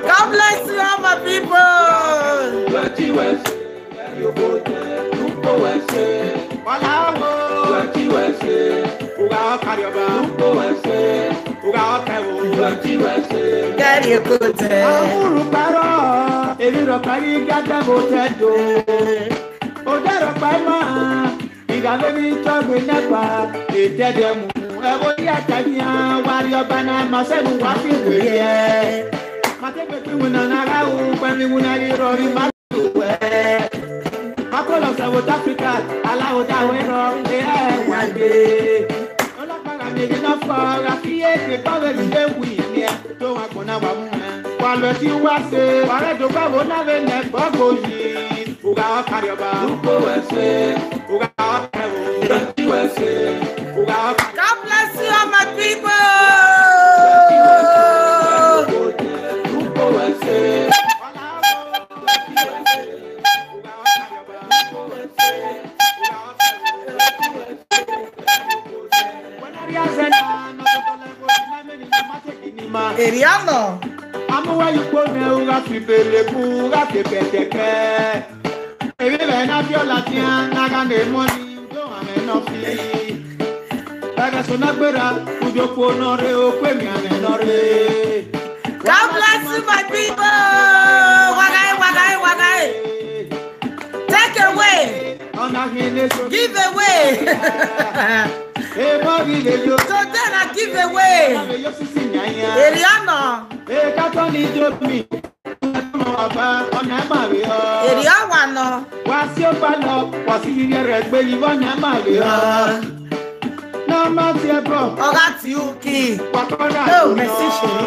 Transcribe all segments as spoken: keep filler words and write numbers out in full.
God bless you, all my people. Gari ekote. Amurukparo, eri rọkpa ghi gada vbe otẹdo. Odẹ rọkpa ima, I gha vbe vbe tọgbe nẹkpa, etẹdẹ mu, ẹvbo ya ta khian, wa rrie ọba na, ma sẹ ne uwa fi wẹ yẹ. Ma te gbe kpe iwinna na gha ru, kpẹmwẹ iwinna ghi rrọọ, ma ru wẹ. Ma kọlọ sẹ South Africa, alaghodaro rrọọ, ẹ wa gbe. Ọlọkpa gha miẹn emwi nọ fọ, gha fi eke kpọghe vbe wi miẹn, do wa gbọna wa mu hẹn. Wa lọ ẹtin uwa se, wa ghẹ do gba ẹvbo na vbe nẹ ẹgbẹ ọghe oyi. Ugha ọ karriọba. Ukpo wẹ se, ugha ọ kẹvbo. Uwẹ ti wẹ se, ugha ọ karriọba. God bless you, all my people. Ukpo wẹ se. Erianọ. Amuwẹ ye ukpo nẹ, u gha fi bele ku, u gha fi bẹtẹkẹ. Emwi vbe na fi ọladian, na gha ne mọni, udo amẹ nọ fi. Ẹghẹ so na gbera, udo kuo nọ rre, okue miẹn amẹ nọ rre. God bless you, my people. Wagae, wagae, wagae. Take away. Give away. Today na give away. Erianọ. Eriọwanọ. Ọ gha tie uki. Oh, mercy, Sheri.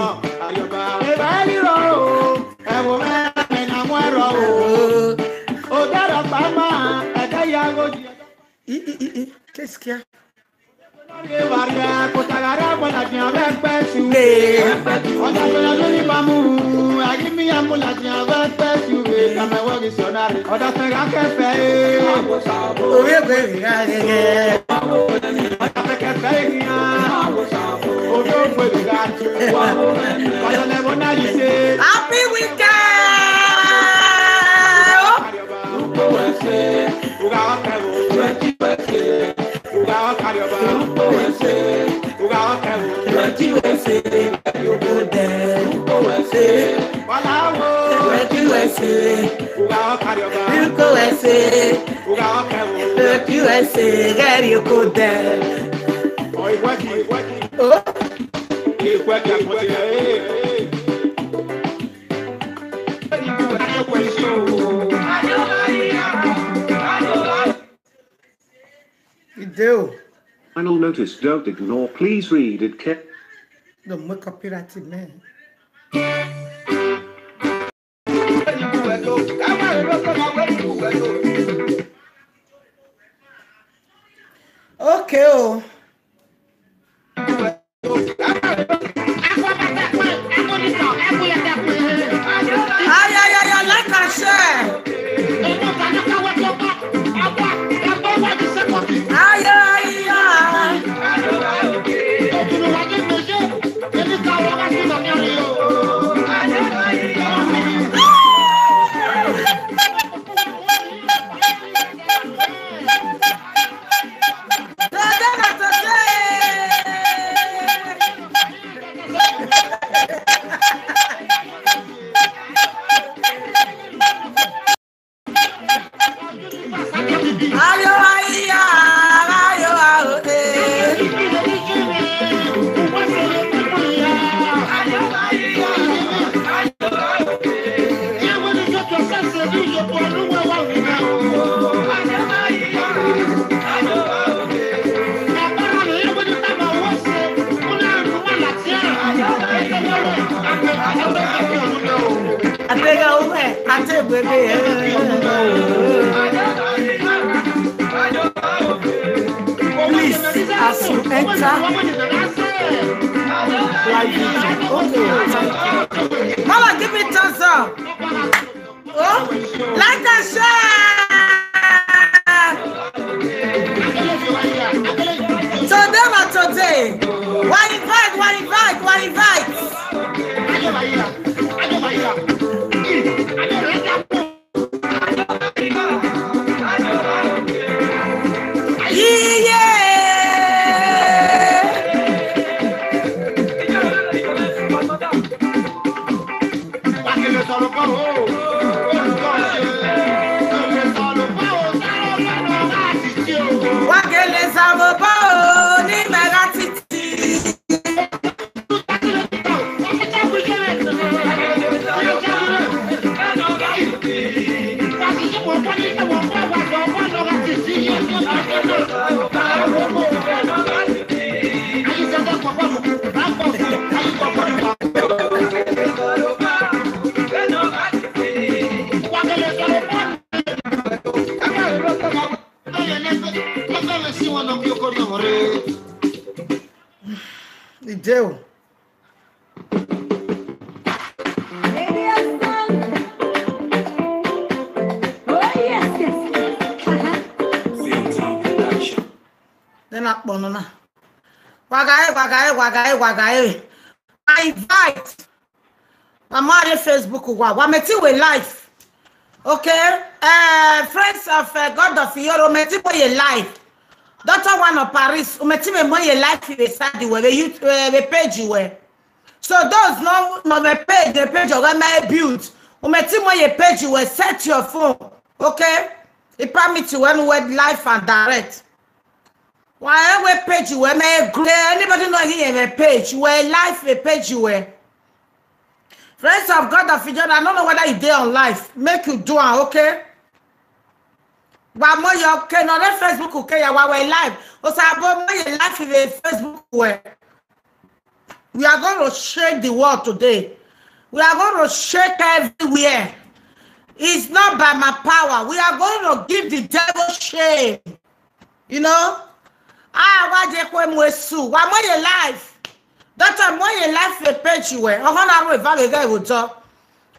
I, i, i, i. Case kia. Ovbi egbe vbe gha ghẹghẹ. Happy weekend. Oh. Video. Final notice, don't ignore, please read it care. Don't make copyright, man. Okay, oh. Ay, ay, ay, ay, like and share. Ay, ay, ay. Abeg, I will, I take with me. Please, as you enter, like, okay, thank you. Mama, give me thumbs up. Oh, like and share. Today na today. Wa invite, wa invite, wa invite. Iye. Wa gele zẹ vbe obọ o, ne imẹ gha titi. Ideo. Then I kpọnọ na. Wa gha re, wa gha re, wa gha re, wa gha re. I invite. Wa ma ye Facebook wa, wa mẹ ti wẹ live. Okay? Uh, friends of uh, God of Iyore, mẹ ti wẹ ye live. Doctor One of Paris, mẹ ti wẹ mọ ye live vbe side wẹ, vbe YouTube, uh, vbe page wẹ. So those no no vbe page, the page of my build. Mẹ ti wẹ ye page wẹ, set your phone. Okay? It permit you when we live and direct. Wa ẹ wẹ page wẹ, mẹ agree. Anybody know here wẹ page wẹ, live wẹ page wẹ. Friends of God of Ijona, I don't know whether you dey on live. Make you do am, okay? Wa mọ yọ ke nọ re Facebook ke ya wa wẹ live. Osabo mọ ye live vbe Facebook wẹ. We are going to shake the world today. We are going to shake everywhere. It's not by my power. We are going to give the devil shame. You know? Ah, wa je kwe mu esu. Wa mọ ye live. Doctor, mọ ye live vbe page wẹ. Ọghọ na ru eva vbe ghe vbe otọ.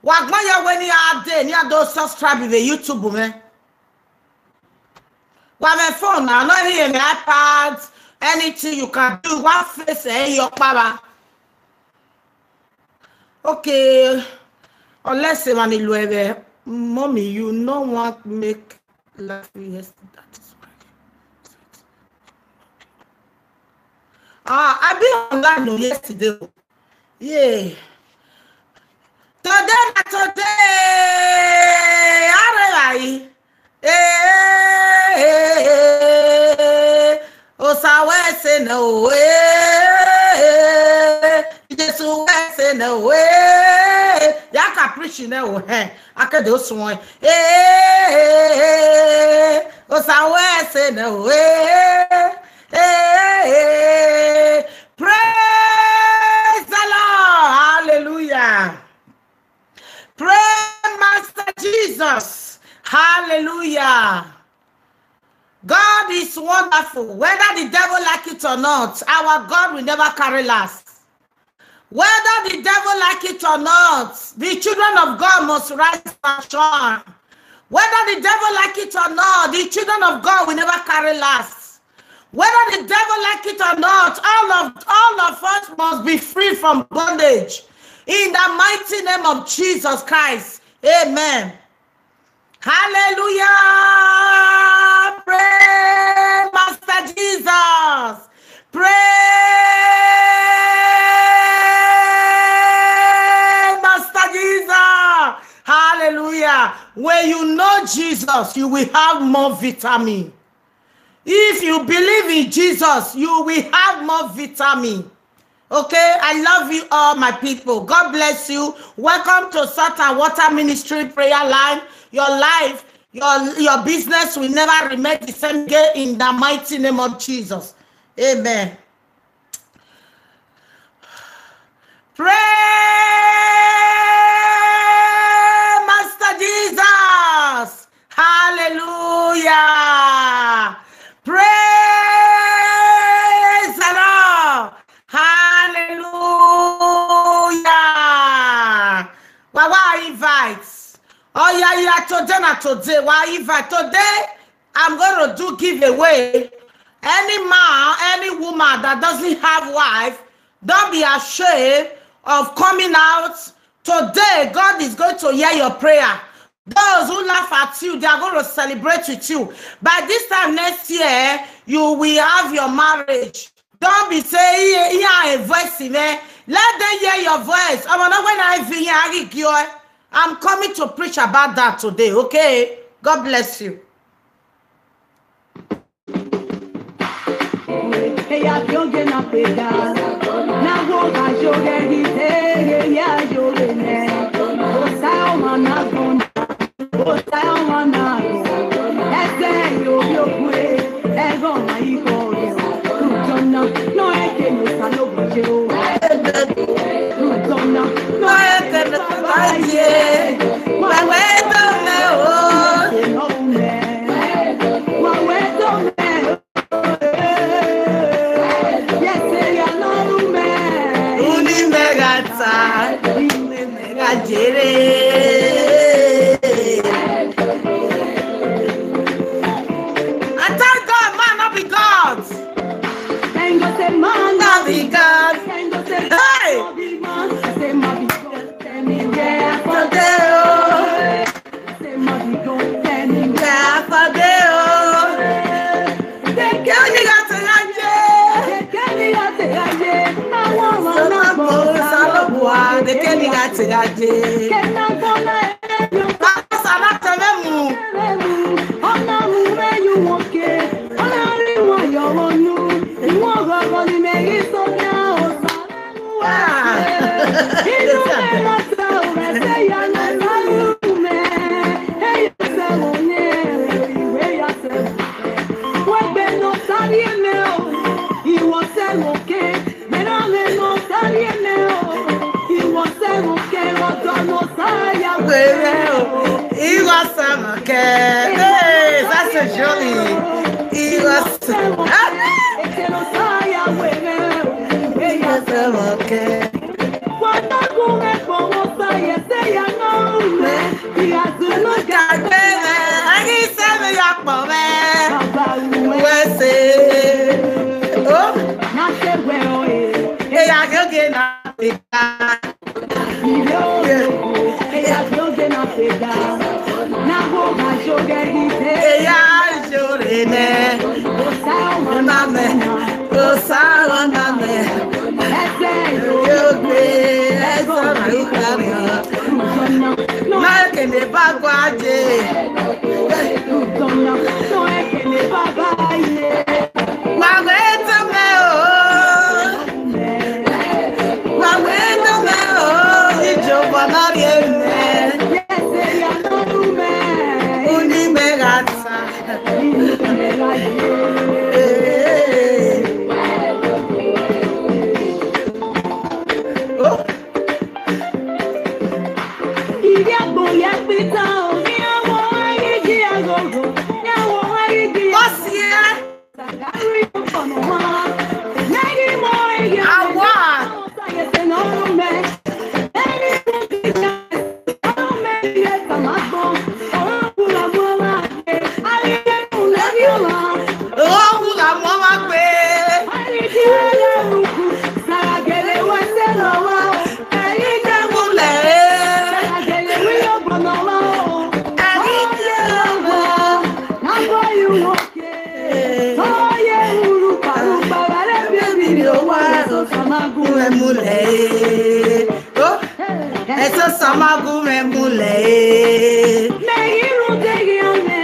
Wa gbọn yọ wẹ ne a de, ne a do subscribe vbe YouTube mwẹ. Wa vbe phone na, no here vbe iPad, anything you can do, wa face ẹ ye ọkpa vba. Okay, unless emwa ni lu ẹvbe, mommy, you no want make life yesterday, that is why. Ah, I be online yesterday. Yeah. Today na today. Arẹghai. Eh, eh, eh, eh. Osa wẹ ẹse nẹ o, eh, eh, eh. Jesu wẹ ẹse nẹ o, eh, eh, eh. Ya ka preach nẹ o, hẹn. Akede osuẹn. Eh, eh, eh, eh. Osa wẹ ẹse nẹ o, eh, eh, eh, eh. Praise the Lord. Hallelujah. Praise Master Jesus. Hallelujah. God is wonderful. Whether the devil like it or not, our God will never carry last. Whether the devil like it or not, the children of God must rise and shine. Whether the devil like it or not, the children of God will never carry last. Whether the devil like it or not, all of all of us must be free from bondage. In the mighty name of Jesus Christ. Amen. Hallelujah. Praise Master Jesus. Praise Master Jesus. Hallelujah. When you know Jesus, you will have more vitamin. If you believe in Jesus, you will have more vitamin. Okay, I love you all, my people. God bless you. Welcome to Salt and Water Ministry Prayer Line. Your life, your, your business will never remain the same again in the mighty name of Jesus. Amen. Praise Master Jesus. Hallelujah. Praise the Lord. Hallelujah. Wa wa invite. Oh yeah, yeah, today na today. Wa invite today. I'm going to do giveaway. Any man, any woman that doesn't have wife, don't be ashamed of coming out. Today, God is going to hear your prayer. Those who laugh at you, they are going to celebrate with you. By this time next year, you will have your marriage. Don't be saying, "He, he a voice in there." Let them hear your voice. I'm not when I be here, I give you. I'm coming to preach about that today, okay? God bless you. Eya fi ogie na kpega, na wo gha yo ghe ghi te, eya yo ghe nẹ. Osa ọmwa na gbọn na, Osa ọmwa na gbọn. Ẹsẹ yo yo gue, ẹghẹ ọmwa igho yo. Rhunmwuda ọna, nọ ẹre ke ne Osanobua ye o. Rhunmwuda ọna, nọ ẹre ke ne Osanobua ye. Wa wẹ do mẹ o. Wa wẹ do mẹ o. Uni mẹ gha ta, uni mẹ gha jere. I thank God, man no be God. Thank God say man no be God. Hey! Say man be God. Tell me where I for dey o. Say man be God. Tell me where I for dey o. Dekẹe ne I gha te gha ye. Dekẹe ne I gha te gha ye. Osanobua, dekẹe ne I gha te gha ye. Osanobua, na tẹ mwẹ mu. Ọ na mu mwẹ ye uwọke. Ọ na rhie iwọyọ vbe unu. Iwọghọghọ ne imẹ ghi sẹ okhian Osa. Wẹrẹ o, I wa samwẹ kẹ. Hey, that's a jolly. I wa samwẹ. I wa samwẹ kẹ. Wa na gu mwẹ kpọnmwẹ Osa, ye sẹ ya nọ ru mwẹ, I gha zẹ unu ka gbe mwẹ, a ghi sẹ mwẹ ya kpọ mwẹ. Baba ru mwẹ. Wẹ sẹ. Oh. Na sẹ wẹ ọre. Eya ghe ogie na kpega. Ire o, eya ghe ogie na kpega. Na wo gha yo ghe ghi te. Eya yo re nẹ. Osa ọmwa na mẹ. Osa ọmwa na mẹ. Ẹsẹ yo gbe, ẹsẹ ọmwa yo gbe. Ma kene ba gua je. Wa wẹ do mẹ o. Wa wẹ do mẹ o. Ijọba na rhie mẹ. Uni mẹ gha ta. Oh. Ivbi agbọn ye ẹkpita o, ne iran vbe ọmwa ghi gie aghọghọ, ne iran vbe ọmwa ghi gie. Ọ siẹ. Awa. Ọ wu gha mu ọmwa gbe. Ẹi gha mu lẹ. Ẹi gha mu lẹ. Ẹi gha mu lẹ. Oh. Ẹsẹ Osa ma gu mwẹ mu lẹ e. Mẹ ghi rhunmwuda eghian mwẹ,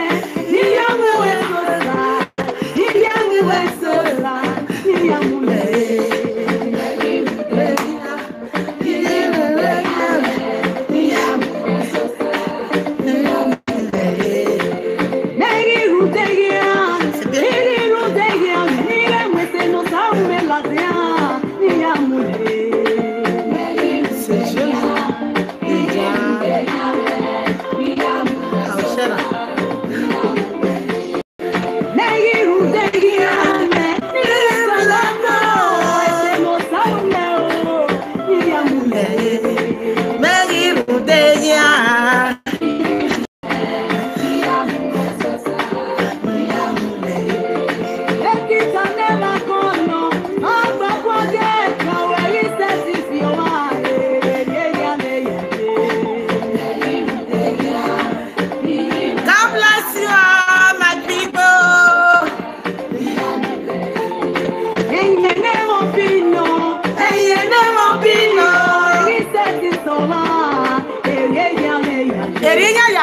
ne I ya mu ẹsẹ Osa, ne I ya mu ẹsẹ Osa, ne I ya mu lẹ e. Mẹ ghi rhunmwuda eghian, mẹ ghi rhunmwuda eghian, ne I ghẹ mu ẹsẹ ne Osa ru mwẹ ladian, ne I ya mu lẹ e.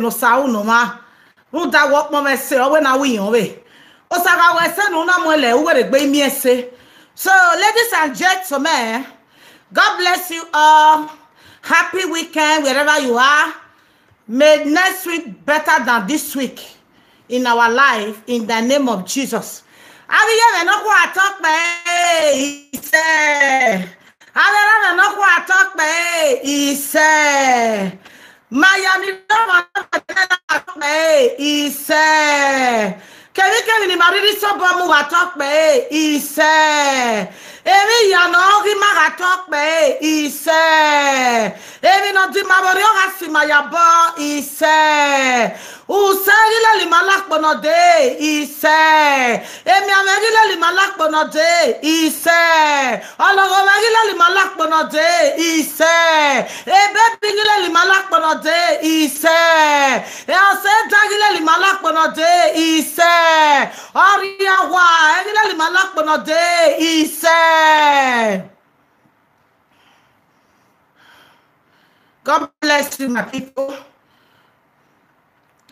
ne Osa ru ne ọ mwa. Rhunmwuda wẹ ọkpọnmwẹ ẹse, ọ wẹ ne a ru iyọnvbe. Osa gha ru ẹse ne u na muẹn lẹ, u wẹ rhe gbe imiẹn ẹse. So, ladies and gentlemen, God bless you all. Happy weekend wherever you are. May next week better than this week in our life, in the name of Jesus. Avbe iyẹn mwẹ nọkhua tọ kpẹẹ, isẹ. Avbe erha mwẹ nọkhua tọ kpẹẹ, isẹ. Ma ya ni dọmọ na tọ kpẹẹ, isẹ. Kevbikevbi ne ima rhirhi sobọ mu gha tọ kpẹẹ, isẹ. Emwi hia ne ọ ghi ma gha tọ kpẹẹ, isẹ. Emwi ne ọ di ima vbe orhiọn gha si ima ya obọ, isẹ. Usẹ ghi lele ima la kpo nọ dee, isẹ. Emianmwẹ ghi lele ima la kpo nọ dee, isẹ. Ọlọghọmwa ghi lele ima la kpo nọ dee, isẹ. Ebebi ghi lele ima la kpo nọ dee, isẹ. Ọsẹda ghi lele ima la kpo nọ dee, isẹ. Ọrriawa ghi lele ima la kpo nọ dee, isẹ. God bless you, my people.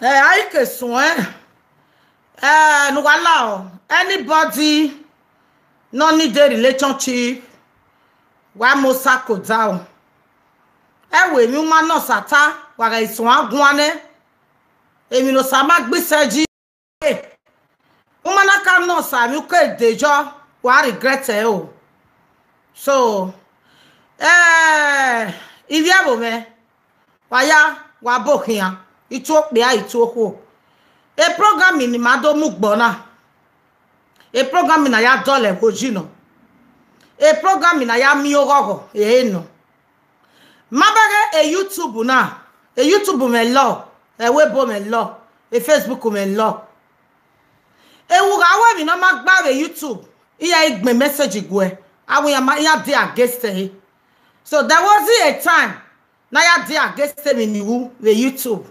Eh, a i ke suẹn. Eh, ne uwa la o. Anybody no need a relationship, wa mu Osa ko da o. Ẹ wẹ emwi uma ne Osa ta, wa gha suẹn guan nẹ. Emwi ne Osa ma gbe isẹ ji. Uma na ka nọ Osa emwi uko dejọ, wa regret ẹre o. So, eh, ivbi ẹvbo mwẹ, wa ya, wa bo khian, itu okpia, itu okhuo. E program ni ma do mu gbe na. E program na ya dọlọ ẹvbo ji nọ. E program na ya miẹn oghọghọ, e nọ. Ma bẹghe e YouTube na, e YouTube mwẹ lọ, e Weibo mwẹ lọ, e Facebook mwẹ lọ. Ewu gha wẹ emwi ne ọ ma gba vbe YouTube, iran i gbẹn message guẹ, avbe iran ma, iran dey against ẹre. So there was a time ne a ya dey against emwi ne I ru vbe YouTube.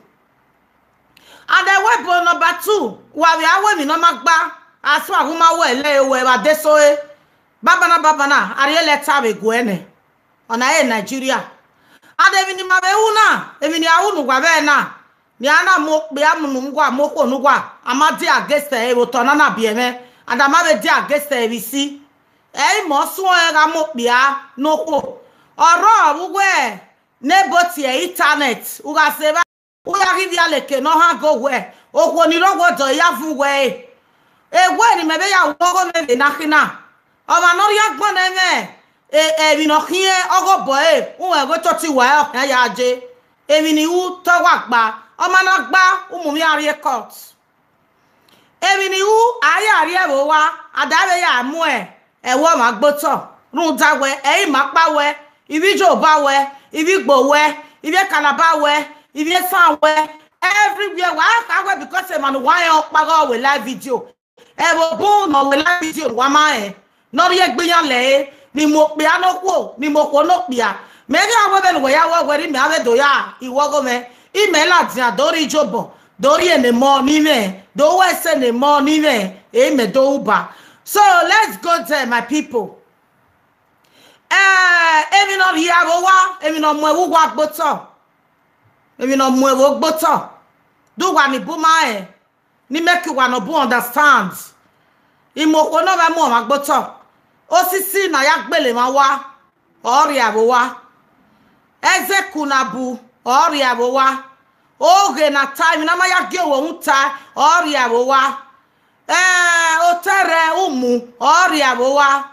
And then Weibo number two, wa vbe a wẹ emwi ne ọ ma gba, asua gu ma wẹ lẹ e wẹ vbe adesẹ ore. Babana, babana, a rhie lẹta vbe guẹ nẹ. Ọna re Nigeria. And emwi ne ima vbe ru na, emwi ne a ru ne uwa vbe na, ne a na mu okpia mu ne uwa, mu okhuo ne uwa, a ma dey against ẹre vbe otọ na na biẹ mwẹ, and a ma vbe dey against ẹre vbe isi. Ẹ i mẹ ọ suẹn gha mu okpia ne okhuo. Ọ rrọọ vbe uwẹ ne ebo tie internet, u gha sẹ evba, u ya ghi viọ leke ne ọ han go wẹ, okhuo ni rre owa ọdọ ya vu wẹ ẹre. Ewe ne imẹ vbe ya ru ọghọ mwẹ vbe na khin na, ọmwa ne ọ rhie agbọn nẹ mwẹ, e, emwi ne ọ khiẹn ọghe obọ ẹre, u mwẹ ghe ototọ iwa ẹre ọ khian ya je. Emwi ne I ru te ọ wa gba, ọ ma na gba, u mu mwẹ a rrie court. Emwi ne I ru, a ya rrie vbe owa, a da vbe ya mu ẹvbo ọmwa gbe otọ, rhunmwuda wẹ, ẹ i ma kpa wẹ, ivbi Ijoba wẹ, ivbi Igbo wẹ, ivbi Calabar wẹ, ivbi Esan wẹ, everywhere wa kha wẹ because emwa ne uwa rẹn ọkpa ghe ọ wẹ live video. Ẹvbo bun ne ọ wẹ live video ne uwa ma rẹn, ne ọ rhie egbe iran lẹre, ni mu okpia ne okhuo, ni mu okhuo ne okpia. Mẹ ghi a wẹ vbene uwẹ ya wẹ wẹ rre imẹ a vbe do ya iwọghọ mwẹ, imẹ ladian do rhie ijobọ, do rhie ne emọ ne imẹ, do ru ẹse ne emọ ne imẹ, e imẹ do ru ba. So let's go there, my people. Eh, emwi ne ọ rhie vbe owa, emwi ne ọ mu ẹvbo uwa gbe otọ, emwi ne ọ mu ẹvbo gbe otọ, de uwa ni bu ma rẹn, ni make uwa ne ọ bu understand. I mu okhuo ne ọ vbe mu ọmwa gbe otọ. Osisi ne a ya gbele emwa owa, ọ rhie vbe owa. Ẹzeku ne a bu, ọ rhie vbe owa. Oghe ne a ta, emwi ne a ma ya gie owa uhunmwu ta, ọ rhie vbe owa. Eh, otẹrhẹ umu, ọ rhie vbe owa.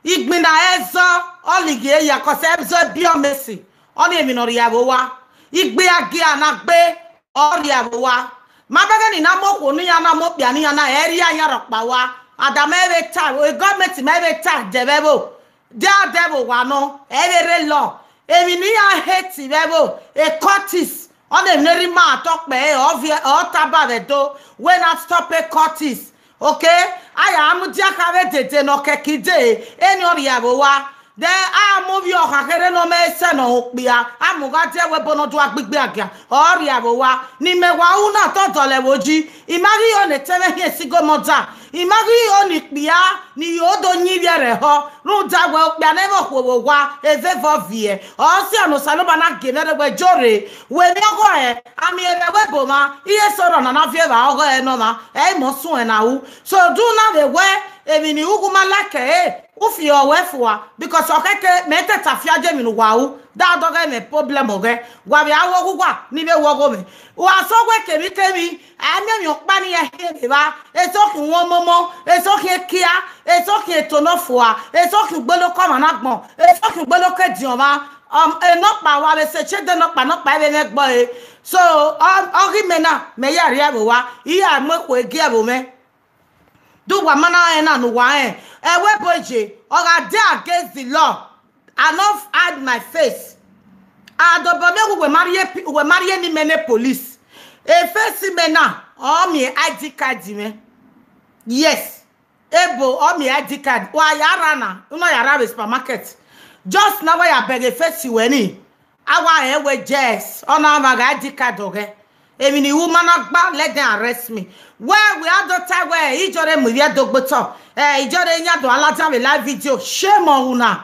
Igbinna ẹzọ, ọ lighi eya, cause ẹzọ biẹ ọmesi, ọnii emwi ne ọ rhie vbe owa. Igbe agia ne a gbe, ọ rhie vbe owa. Ma bẹghe ne I na mu okhuo ne iran na mu okpia ne iran na, ẹ rhie iran rhọkpa owa. Ada mẹ vbe ta, government mẹ vbe ta dẹ vbe ẹvbo, dia dẹ vbe owa nọ, ẹ vbe rre lọ. Emwi ne iran hate vbe ẹvbo, cultist, ọnii emwi ne rre ima tọ kpẹre, ọ viẹ, ọ taba vbe Ẹdo, wẹ na stop cultist. Okay, a ya mudia kha vbe dede ne ọ kẹkẹ dee, eni ọ rhie vbe owa. Then a mu ovbi ọkhan kherhe ne ọ mẹ sẹ ne ọ ho okpia, a mu gha die ẹvbo ebo ne ọ do gha gbigbi agia, ọ rhie vbe owa. Ne imẹ wa ru na te ọ dọlọ ẹvbo yi, I ma ghi ho ne etẹn mwẹ khian single mother, I ma ghi ho ne ikpia ne I ho do yin ivbi ẹrrẹ họ, rhunmwuda wẹ okpia ne ẹmwẹ okhuo vbe owa, eve vbe ọ viẹ. Ọ siẹ ne Osanobua na gie mwẹ rre wẹ, Jore, wẹ emwi ọghọe, a miẹn vbe ẹvbo ebo mwa, iye eso rhọ na na viẹ evba ọghọe ne ọ mwa, ẹ i mọ suẹn ne a ru. So, do na vbe wẹ emwi ne I ru ghe u ma like ẹre, u fi ọre fua, because ọ khẹke mẹ te ta fiaje emwi ne uwa ru, da dọghẹ mwẹ problem ọghẹ, wa vbe a ru ọghe uwa ne I vbe ru ọghe mwẹ. Wa sẹ wẹ kemwikemwi, a i miẹn emwi ọkpa ne iran khian vbe evba, eso khian wọn momo, eso khian kia, eso khian eto ne ọ fua, eso khian ugboloko ọmwa ne agbọn, eso khian ugboloko ediọn mwa. Um, enọkpa wa vbe sẹ, che de nọkpa, nọkpa i vbe mwẹ ẹgbẹe. So, ọ, ọ ghi mẹ na, mẹ ya rhie vbe owa, I ya mu ekhue gie ẹvbo mwẹ. Do uwa ma na rẹn na ne uwa rẹn. Ẹvbo ebo ye, ọ gha dey against the law, I no hide my face. A dobọ mwẹ, uwẹ ma rhie, uwẹ ma rhie ne imẹ ne police. E face mẹ na, ọ miẹn I D card mwẹ. Yes. Ebo, ọ miẹn I D card. Wa ya rra na, u na ya rra vbe supermarket. Just na wa ya bẹghe face wẹ ni. A wa rẹn wẹ yes, ọ na vba gha I D card ọghẹ. Emwi ne I ru ma na gba, let them arrest me. Wẹ, wẹ a do ta wẹ, I jọre mu ivbi Ẹdo gbe otọ. Eh, I jọre iyan do a ladian vbe live video. Shame on una.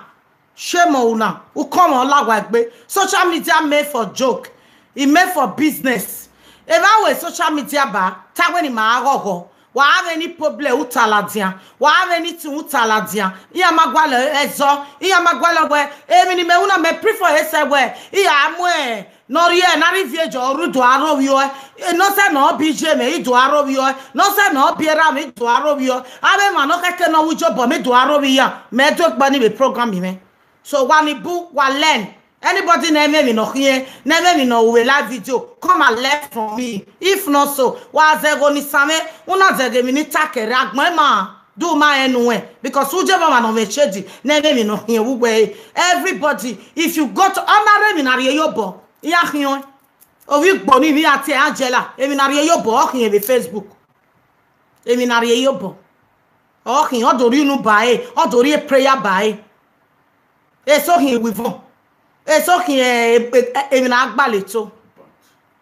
Shame on una. Ukọmọ ọ la wa egbe. Social media made for joke. It made for business. Evba wẹ social media ba, ta wẹ ne ima ghọghọ. Wa vbe ni problem u ta ladian. Wa vbe ni tun u ta ladian. Iran ma gualọ ẹzọ. Iran ma gualọ wẹ, emwi ne imẹ ru na mẹ prefer ẹsẹ wẹ, I ya mu ẹ, ne ọ rhie, ne a rhie ivie jọ, ọ rhu do aro vbiẹ ọe. Nọ sẹ ne ọ bi iye mwẹ, I do aro vbiẹ ọe. Nọ sẹ ne ọ bi erha mwẹ, I do aro vbiẹ ọe. Avbe emwa ne ọ khẹke ne ọ ru iyobọ mwẹ, I do aro vbiẹ iran. Mẹ do gbe ni vbe program mwẹ. So, wa ni bu, wa learn. Anybody ne ẹ i mwẹ emwi ne ọ khiẹn, ne ẹ i mwẹ emwi ne ọ ru vbe live video, come and learn from me. If not so, wa zẹghe onisan mwẹ, u na zẹghe emwi ne I ta kẹrẹ agbọn ima, do ma rẹn nuẹn, because u je vbe ọmwa ne ọ mwẹ shade, ne ẹ i mwẹ emwi ne ọ khiẹn vbe uwẹ re. Everybody, if you go to, ọ na rre emwi ne a rhie ye obọ, iran khian. Ovbi ugbo ni, iran tie Angela, emwi ne a rhie ye obọ, ọ khian vbe Facebook. Emwi ne a rhie ye obọ. Ọ khian, ọ do rhie unu ba ẹre, ọ do rhie prayer ba ẹre. Eso khian wivon. Eso khian, eh, eh, eh, emwi ne a gbalọ eto.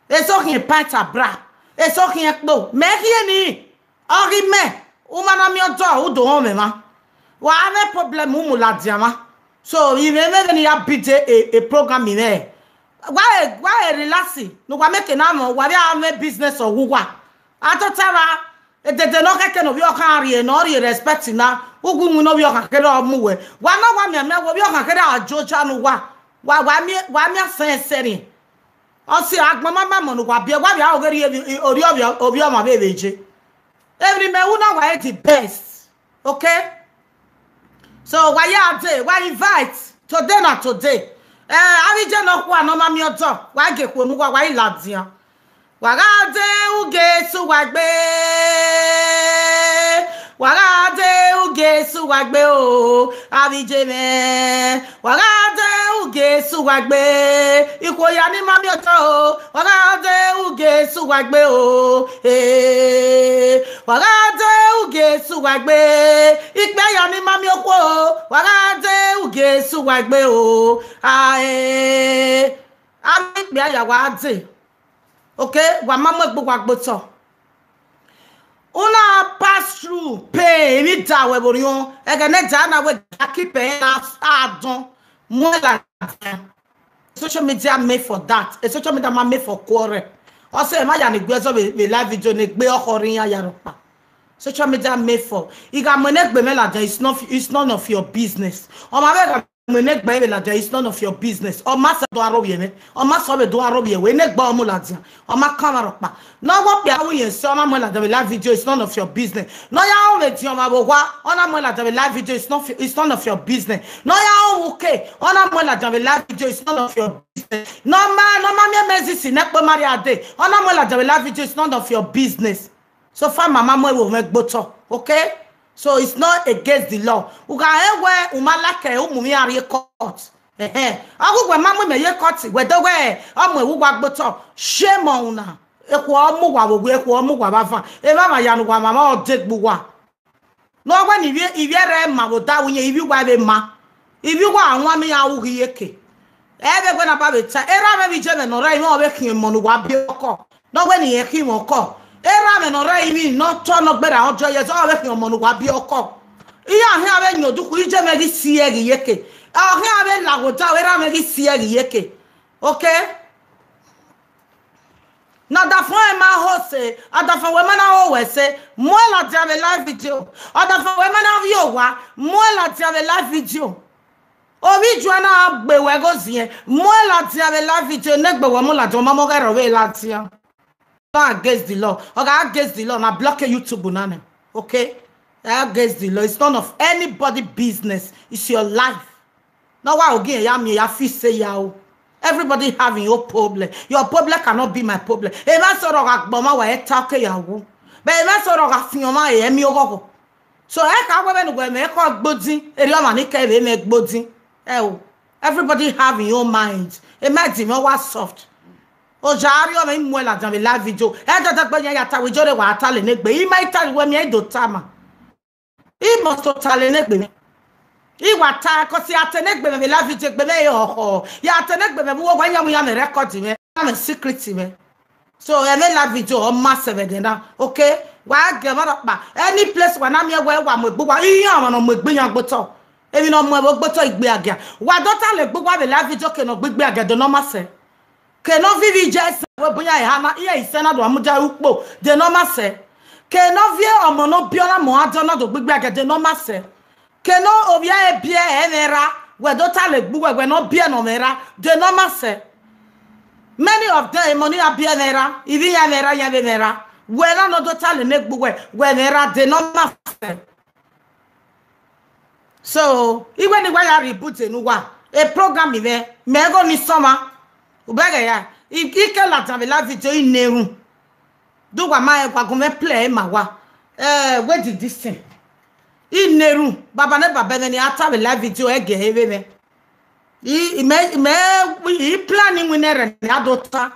Eso khian pant abra. Eso khian kpo. Mẹ khian ni, ọ ghi mẹ, u ma na miẹn ọdọ, u do họn mwẹ mwa. Wa mwẹ problem, u mu ladian mwa. So, I mwẹ mwẹ vbene I ya bide e, e program mwẹ. Wa e, wa e relax, ne uwa make na mọ, wa vbe a mwẹ business ọghe uwa. A tota vba, edede ne ọ khẹke ne ovbi ọkhan rhie, ne ọ rhie respect na, uwu iwinna ovbi ọkhan kherhe ọ mu wẹ. Wa na wa mianmian wẹ ovbi ọkhan kherhe a joja ne uwa. Wa, wa miẹn, wa miẹn asẹn ẹsẹrriẹn. Ọ si agbọn ma ma mọ ne uwa biẹ, wa vbe a oghe rhie ovbi, orhiọnmwẹ ovbi ọmwa vbe vbe je. Emwi ne imẹ ru na wa re the best. Okay? So, wa ya dee, wa invite. Today na today. Eh, avbe iye ne ọ khua ne ọ ma miẹn ọdọ, wa gie ekhue mu uwa, wa i ladian. Wa gha de Ugesu wa gbe, wa gha de Ugesu wa gbe o, avbe iye mwẹ. Wa gha de Ugesu wa gbe, ikhuo ya ni ma miẹn ọdọ o, wa gha de Ugesu wa gbe o, eh, wa gha de Ugesu wa gbe, ikpia ya ni ma miẹn okhuo o, wa gha de Ugesu wa gbe o, ae, a miẹn ikpia ya wa de. Okay, wa ma mu egbe uwa gbe otọ. Una pass through pain, emwi da wẹ vbe orhiọn, ẹghẹ ne da na wẹ ga keep ẹ na adọn, mu ẹ la. Social media made for that. A social media ma made for quarrel. Ọ sẹ, ma ya ni gbe ẹzọ vbe, vbe live video ne egbe ọkhọ rre iran ya rhọkpa. Social media made for. I gha mu enegbe mwẹ ladian, it's not, it's none of your business. Ọ ma vbe gha mu enegbe vbe ladian, it's none of your business. Ọ ma sẹ do aro vbiẹ mwẹ. Ọ ma sẹ vbe do aro vbiẹ wẹ. Enegbe ọ mu ladian. Ọ ma kan mwa rhọkpa. Ne ọ wẹ okpia ru yẹn sẹ, ọ na mu ladian vbe live video, it's none of your business. Ne ọ ya rọnmwẹ ediọn mwa vbe owa, ọ na mu ladian vbe live video, it's not, it's none of your business. Ne ọ ya rọnmwẹ uke, ọ na mu ladian vbe live video, it's none of your business. Ne ọ ma, ne ọ ma miẹn mẹ zisi ne ẹkpo ma rhia dee, ọ na mu ladian vbe live video, it's none of your business. So far, ma ma mu ẹvbo mwẹ gbe otọ, okay? So it's not against the law. U gha rẹn wẹ u ma like ẹre, u mu mwẹ iran rrie court. Ẹhẹn. Ọ ghi wẹ ma mu imẹ ye court, wẹ do wẹ ọ mu ẹvbo uwa gbe otọ. Shame on una. Ekhue ọ mu uwa vbe owie, ekhue ọ mu uwa vbe avan. Emwamwa ya ne uwa mwamwa ọ degbe uwa. Ne ọ wẹ ne ivbi, ivbi ẹre ma vbe odaro iyẹn, ivbi uwa vbe ma. Ivbi uwa wan ma iran ru ghi iyeke. Ẹ vbe wẹ na ba vbe ta, erha mwẹ vbe iye mwẹ ne ọ rre, imẹ ọ vbe khian ọmọ ne uwa biẹ ọkọ. Ne ọ wẹ ne irẹn khian mwẹ ọkọ. Erha mwẹ ne ọ rre, imẹ ne ọ tọ ne ọ gberra hundred years, ọ vbe khian ọmọ ne uwa biẹ ọkọ. Iran khian vbe yan odukhu, iye mwẹ ghi si ẹe ghi iyeke. Ọ khian vbe la ghe odaro, erha mwẹ ghi si ẹe ghi iyeke. Okay? Ne ọdafẹn ma ho sẹ, ọdafẹn wẹ ma na ho wẹ sẹ, mu ẹn ladian vbe live video. Ọdafẹn wẹ ma na viọ owa, mu ẹn ladian vbe live video. Ovbi ijuẹ na gbe wẹ gho ziẹn, mu ẹn ladian vbe live video, ne egbe wẹ mu ladian, ọmamọ ghẹ rrọọ vbe ladian. Not against the law. Ọ gha against the law, na block YouTube na nẹ. Okay? Against the law. It's none of anybody business. It's your life. Ne ọ wa ogie ya miẹn ya fi se ya o. Everybody have your own problem. Your problem cannot be my problem. Emwa sọrọ gha gbọmwa wa ẹta ke ya wu. But emwa sọrọ gha fian ọmwa ẹre ẹmi oghọghọ. So ẹ ka wẹ vbene uwẹ mwẹ ekhọe gbodin, erriọ ọmwa ni kẹ vbe mwẹ gbodin. Ẹ o, everybody have his own mind. Emwa ẹdẹ mwẹ wa soft. Oja arriọ mwẹ, I mu ẹn ladian vbe live video. Ẹ dẹdẹ gbe yan ya ta wẹ Ijore wa ta lele egbe. I ma i ta wẹ miẹn i do tama. I must to ta lele egbe mwẹ. I wa ta, cause ya ta lele egbe mwẹ vbe live video egbe mwẹ họhọ. Ya ta lele egbe mwẹ vbe uwu owa, iran vbe iran mwẹ record mwẹ, iran mwẹ secret mwẹ. So, ẹmwẹ live video ọ ma sẹ vbe ẹdẹ na. Okay? Wa gie ọmwa rhọkpa. Any place wa na miẹn wẹ wa mu egbe uwa, iran ọmwa ne ọ mu egbe iran gbe otọ. Emwi ne ọ mu ẹvbo gbe otọ igbe agia. Wa do ta lele egbe uwa vbe live video ke ne ọ gbe igbe agia, de ne ọ ma sẹ. Ke ne ọ viọ ivbi iye ẹsẹ, wẹ bu iran eha na, iran isẹ na do mudia ru ukpo, de ne ọ ma sẹ. Ke ne ọ viọ ọmọ ne ọ biẹ ọna mu adọ na do gbe igbe agia, de ne ọ ma sẹ. Ke ne ovbi ẹre biẹ ẹmwẹ erha, wẹ do ta lele egbe uwẹ, wẹ ne ọ biẹ ne ọmwẹ erha, de ne ọ ma sẹ. Many of them, emọ ne iran biẹ ẹmwẹ erha, ivbi iran ẹmwẹ erha, iran vbe ẹmwẹ erha. Wẹ na ne ọ do ta lele egbe uwẹ, wẹ ẹmwẹ erha, de ne ọ ma sẹ. So, iwẹ ne I wa ya rhie ibute ne uwa, e program mwẹ, mẹ gho ni sọmwa. Ubẹghe ya, I, I ke ladian vbe live video, I na erhunmwu. Do wa ma rẹn, wa gu mwẹ play ma wa. Eh, where did this thing? I na erhunmwu, baba ne baba mwẹ ni a ta vbe live video, ẹ gie ẹre vbe mwẹ. I, I mẹ, I mẹ, I plan iwinna rẹ ne a do ta.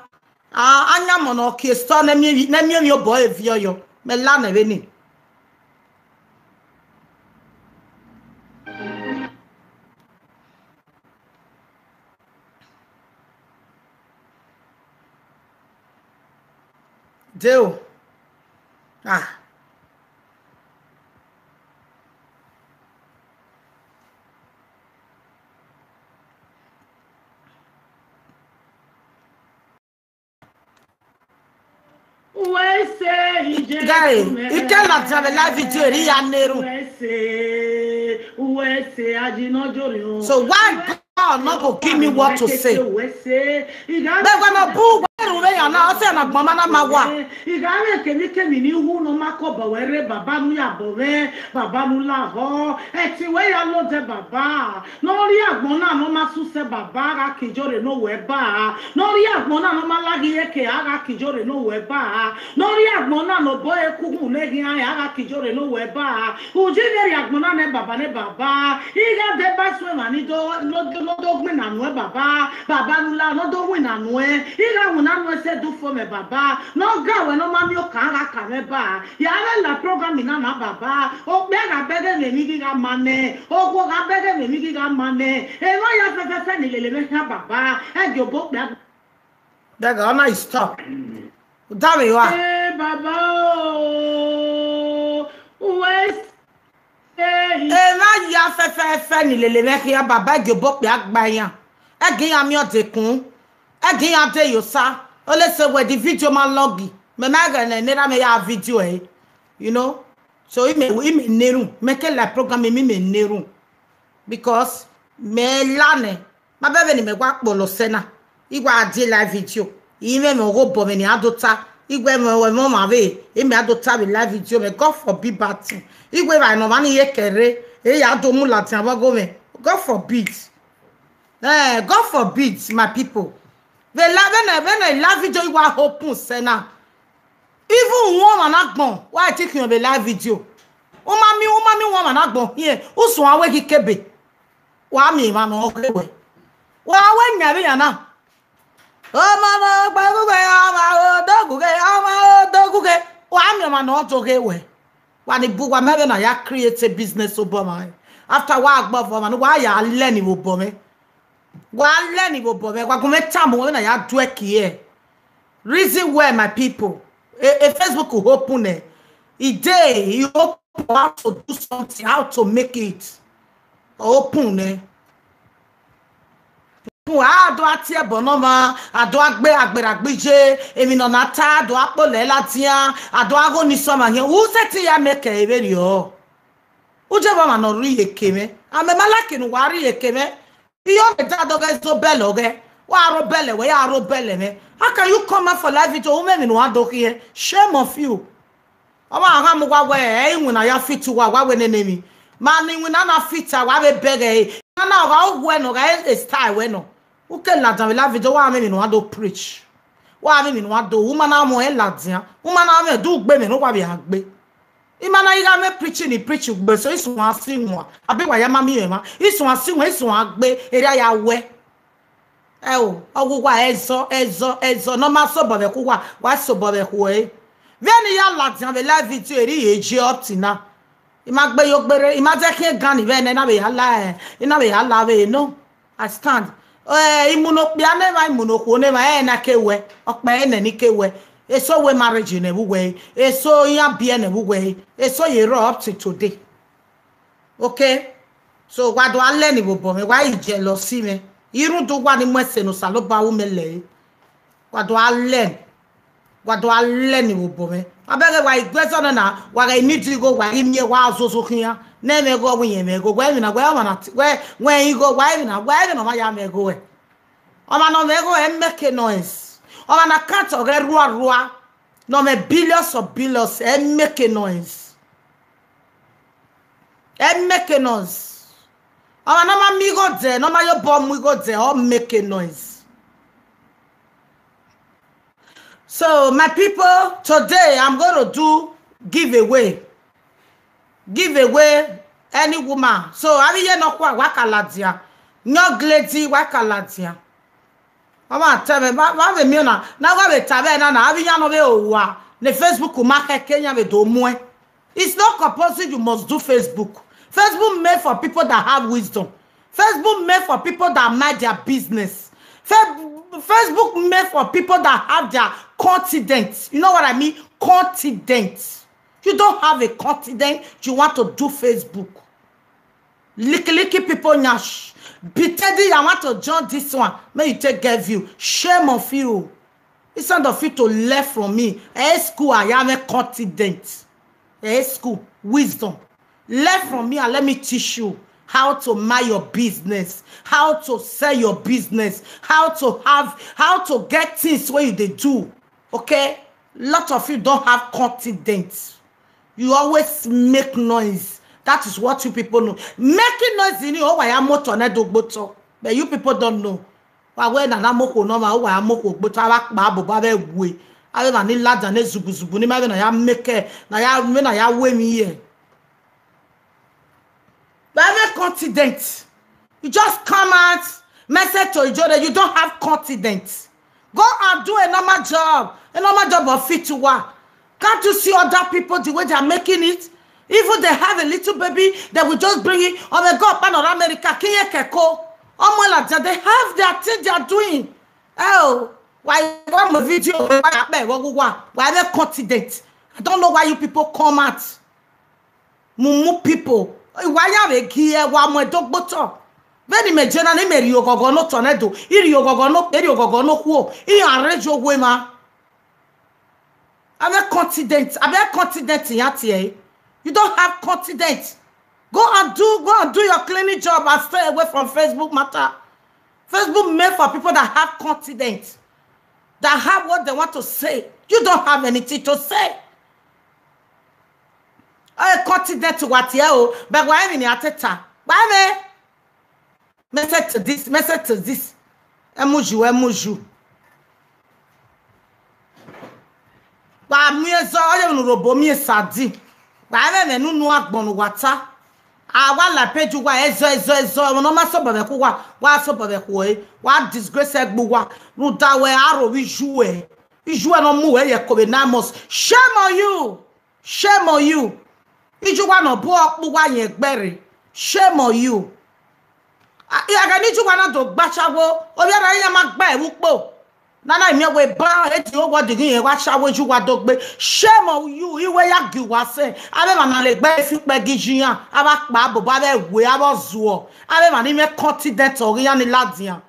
A, a yan ọmọ ne ọ kie store ne miẹn, ne miẹn emwi obọ ẹre viọ yọ. Mẹ la nẹ vbene. Deo. Ah. Guy, I ke ladian vbe live video, erriọ I ya na erhunmwu. So why God no go give me what to say? But when I bu wẹ ru vbe yan na, ọ sẹ na gbọn ma na ma wa. I gha mwẹ kemikemi ne I hu ne ọ ma kọ obọ ruẹ rre, baba ne u ya bọ mwẹ, baba ne u lahọ. Ẹtin wẹ ya lodẹ baba. Ne ọ rrie agbọn na ne ọ ma susẹ baba, a gha ke Ijore ne owẹ ba. Ne ọ rrie agbọn na ne ọ ma lagha iyeke, a gha ke Ijore ne owẹ ba. Ne ọ rrie agbọn na ne obọ ẹre ku uhunmwu ne eghian rẹn, a gha ke Ijore ne owẹ ba. Uji vbe rrie agbọn na nẹ baba nẹ baba. I gha deba suẹn emwa ni do, no do, no do winna nuẹn baba. Baba ne u la, no do winna nuẹn. I gha winna nuẹn sẹ, do fo mwẹ baba. Ne ọ ga wẹ ne ọ ma miẹn okan gha ka mwẹ ba. Ya vbe la program na na baba. Okpia gha bẹghe mwẹ emwi ghi gha ma nẹ. Okhuo gha bẹghe mwẹ emwi ghi gha ma nẹ. Emwa hia fẹfẹfẹ ni lele mwẹ khian baba. Ẹ gie obọ okpia. Dẹghe, ọ na i stop. U da vbe rua? Eh, baba o, uwẹ se. Emwa hia fẹfẹfẹ ni lele mwẹ khian baba, ẹ gie obọ okpia gba iran. Ẹ gie iran miẹn ọdekun. Ẹ gie iran de ye osa. Ole se wẹ the video ma lọgi. Mẹ ma ghẹ ne erha mwẹ ya video ẹre. You know? So, imẹ, imẹ na erhunmwu. Mẹ ke la program, imẹ, imẹ na erhunmwu. Because mẹ la nẹ, ma bẹghe vbene imẹ wa kpọlọ sẹ na, I wa die live video, I mwẹ mwẹ ọghe obọ mwẹ ne iran do ta, I wẹ mwẹ ọmwa vbe, imẹ a do ta vbe live video mwẹ, God forbid bad thing. I wẹ evbare ne ọmwa ni ye kẹre, e ya do mu ladian vbe ọghe mwẹ, God forbid. Eh, God forbid, my people. Vbe la, vbene, vbene live video I wa open sẹ na, even one ọmwa na gbọn, wa te khian vbe live video. U ma miẹn, u ma miẹn uwanmwa na agbọn khian, u suẹn wẹ ghi kebe. Wa miẹn emwa ne ọ ghe wẹ. Wa wẹ yan vbe yan na. Ọmọ ne ọ gba gughe, ọmọ odogughe, ọmọ odogughe. Wa miẹn ọmwa ne ọ do ghe wẹ. Wa ni bu uwa mẹ vbene a ya create business obọ mwa. After wa gba ọvọ mwa, ne uwa ya learn vbe obọ mwẹ. Wa learn vbe obọ mwẹ, wa gu mwẹ tama uwa vbene a ya do ẹki hẹ. Reason well, my people. A, a Facebook open eh. E dey, e open how to do something, how to make it. Open eh. A do a tie ẹbọ ne ọmwa, a do a gbe agberra gbe iye, emwi ne ọ na ta, a do a kpolẹ ladian, a do a gho ni sẹ ọmwa hiẹn. U sẹtin ya make ẹre vberriọ. U je vbe ọmwa ne ọ rri iyeke mwẹ. A mẹ ma like ne uwa rri iyeke mwẹ. Iye ọmwa da do ghẹ zẹ obẹlẹ ọghẹ. Wa rre obẹlẹ, wẹ ya rre obẹlẹ mwẹ. How can you come out for live video? U mwẹ emwi ne uwa do khian. Shame of you. Ọmwa gha mu uwa wẹ, ẹ i iwinna ya fit uwa, wa wẹ nene emwi. Ma ne iwinna na fit a, wa vbe bẹghe ẹre. Na na ọ gha uwẹ nọ, ọ gha e style wẹ nọ. U ke ladian vbe live video, wa mwẹ emwi ne uwa do preach. Wa mwẹ emwi ne uwa do, u ma na mwẹ ladian, u ma na mwẹ do ugbe mwẹ ne uwa vbe a gbe. I ma na i gha mwẹ preaching, I preach ugbe, so i suẹn si wan, abi wa ya ma miẹn emwa. I suẹn si wan, i suẹn gbe, erriọ ya wẹ. Ẹo, ọghe uwa ẹzọ, ẹzọ, ẹzọ, ne ọ ma sobọ vbe ẹkhu uwa, wa sobọ vbe ẹkhu ẹre. Vbene I ya ladian vbe live video, erriọ ye je up till now. I ma gbe yo gbere, I ma zẹ khian gan ni vbe nẹ, I na vbe ya la, eh, I na vbe ya la vbe no. I stand. Eh, imu ne okpia ne emwa, imu ne okhuo ne emwa, ẹre na ke wẹ, ọkpa ẹre nẹ ni ke wẹ. Eso wẹ marriage nẹ vbe uwẹ, eso iran biẹ nẹ vbe uwẹ, eso ye rrọọ up till today. Okay? So, wa do a learn vbe obọ mwẹ, wa i jealousy mwẹ. Irun do wa ni mu ẹse ne Osanobua ru mẹ lẹre. Wa do a learn. Wa do a learn vbe obọ mwẹ. Abẹghe wa i gu ẹzọ nọ na, wa gha need igho, wa ghi miẹn wa zozo khian. Ne ẹmwẹ igho, wẹ iyẹn mwẹ igho, wẹ emwi na, wẹ ọmwa na, wẹ, wẹ igho, wa emwi na, wẹ emwi na, ọ ma ya mwẹ igho ẹ. Ọmwa ne ọ mwẹ igho ẹ make noise. Ọmwa ne account ọghẹ rua rua. Ne ọ mwẹ billions of billions, ẹ make noise. Ẹ make noise. Ọmwa ne ọ ma miẹn igho dẹ, ne ọ ma ye obọ mu igho dẹ, ọ make noise. So, my people, today I'm going to do giveaway. Giveaway, any woman. So, avbe iye nọkhua, wa ka ladian. Young lady, wa ka ladian. Ọ ma tẹ mwẹ, vbe, vbe miẹn na, na wa vbe ta vbe na na, avbe iran ne ọ vbe ho uwa, ne Facebook ma khẹke iran vbe do muẹn. It's not compulsory you must do Facebook. Facebook made for people that have wisdom. Facebook made for people that mind their business. Fe-, Facebook made for people that have their continent. You know what I mean? Continent. You don't have a continent, you want to do Facebook. Licky licky people nyash. Pretending I want to join this one. Make you take get view. Shame of you. Instead of you to learn from me, eh, school, I am a continent. Eh, school, wisdom. Learn from me and let me teach you how to mind your business, how to sell your business, how to have, how to get things where you they do. Okay? Lot of you don't have continent. You always make noise. That is what you people know. Making noise in your way, I'm not on that. But you people don't know. Wa wẹ na na mokhuo nọ ma, wa ya mokhuo gbe otọ, a vbe kpa bobo avbe we. Avbe emwa ni ladian ne zuguzugu ni ma vbe na ya make, na ya, vbe na ya ru emwi ye. But every continent, you just come out, message to Ijore, you don't have continent. Go and do a normal job, a normal job of fit to work. Can't you see other people, the way they are making it? Even they have a little baby, they will just bring it. Oh my God, pan on America, Kenya Keko. Oh my God, they have their thing they are doing. Oh, why one video? Why, why, why, why, why every continent? I don't know why you people come out. Mumu people. Why are they here? Why am I dog butter? Vbene imẹ je na ne imẹ rhie oghọghọ ne otọ nẹ do, I rhie oghọghọ ne okpia, I rhie oghọghọ ne okhuo, I arrange owe mwa. Avbe continent, avbe continent iran tie ẹre. You don't have continent. Go and do, go and do your cleaning job and stay away from Facebook matter. Facebook made for people that have continent, that have what they want to say. You don't have anything to say. A continent wa tie o, but why me ni ateta? Why me? Message to this, message to this. Ẹ mu ju, ẹ mu ju. Wa miẹn zọ, ọ ye unu robo miẹn sardine. Wa mwẹ ẹmwẹ ne unu agbọn ne uwa ta. A wa la page uwa ẹzọ, ẹzọ, ẹzọ, ẹmwẹ ne ọ ma sobọ vbe khu uwa, wa sobọ vbe khu ẹre, wa disgrace ẹgbẹ uwa, rhunmwuda wẹ a rho vbe iye uwẹ, iye uwẹ ne ọ mu uwẹ ye ẹko vbe nine months. Shame on you! Shame on you! Iye uwa ne ọ bu ọkpa uwa yẹn gbe rre. Shame on you! A, ẹghẹ ne iye uwa na do gbe ashawo, ovbi ẹre iran ma gbe ẹvbo ukpo. Nana miẹn wẹ ba, e di owọ dighi rẹn wa ashawo iye uwa do gbe. Shame on you, iwe ya gie uwa sẹ. Avbe emwa na le gbe fi ukpẹ gi iye iran, avbe akpa bobo, avbe ẹwe, avbe ọzuọ, avbe emwa ni mwẹ continent ọghe iran ni ladian.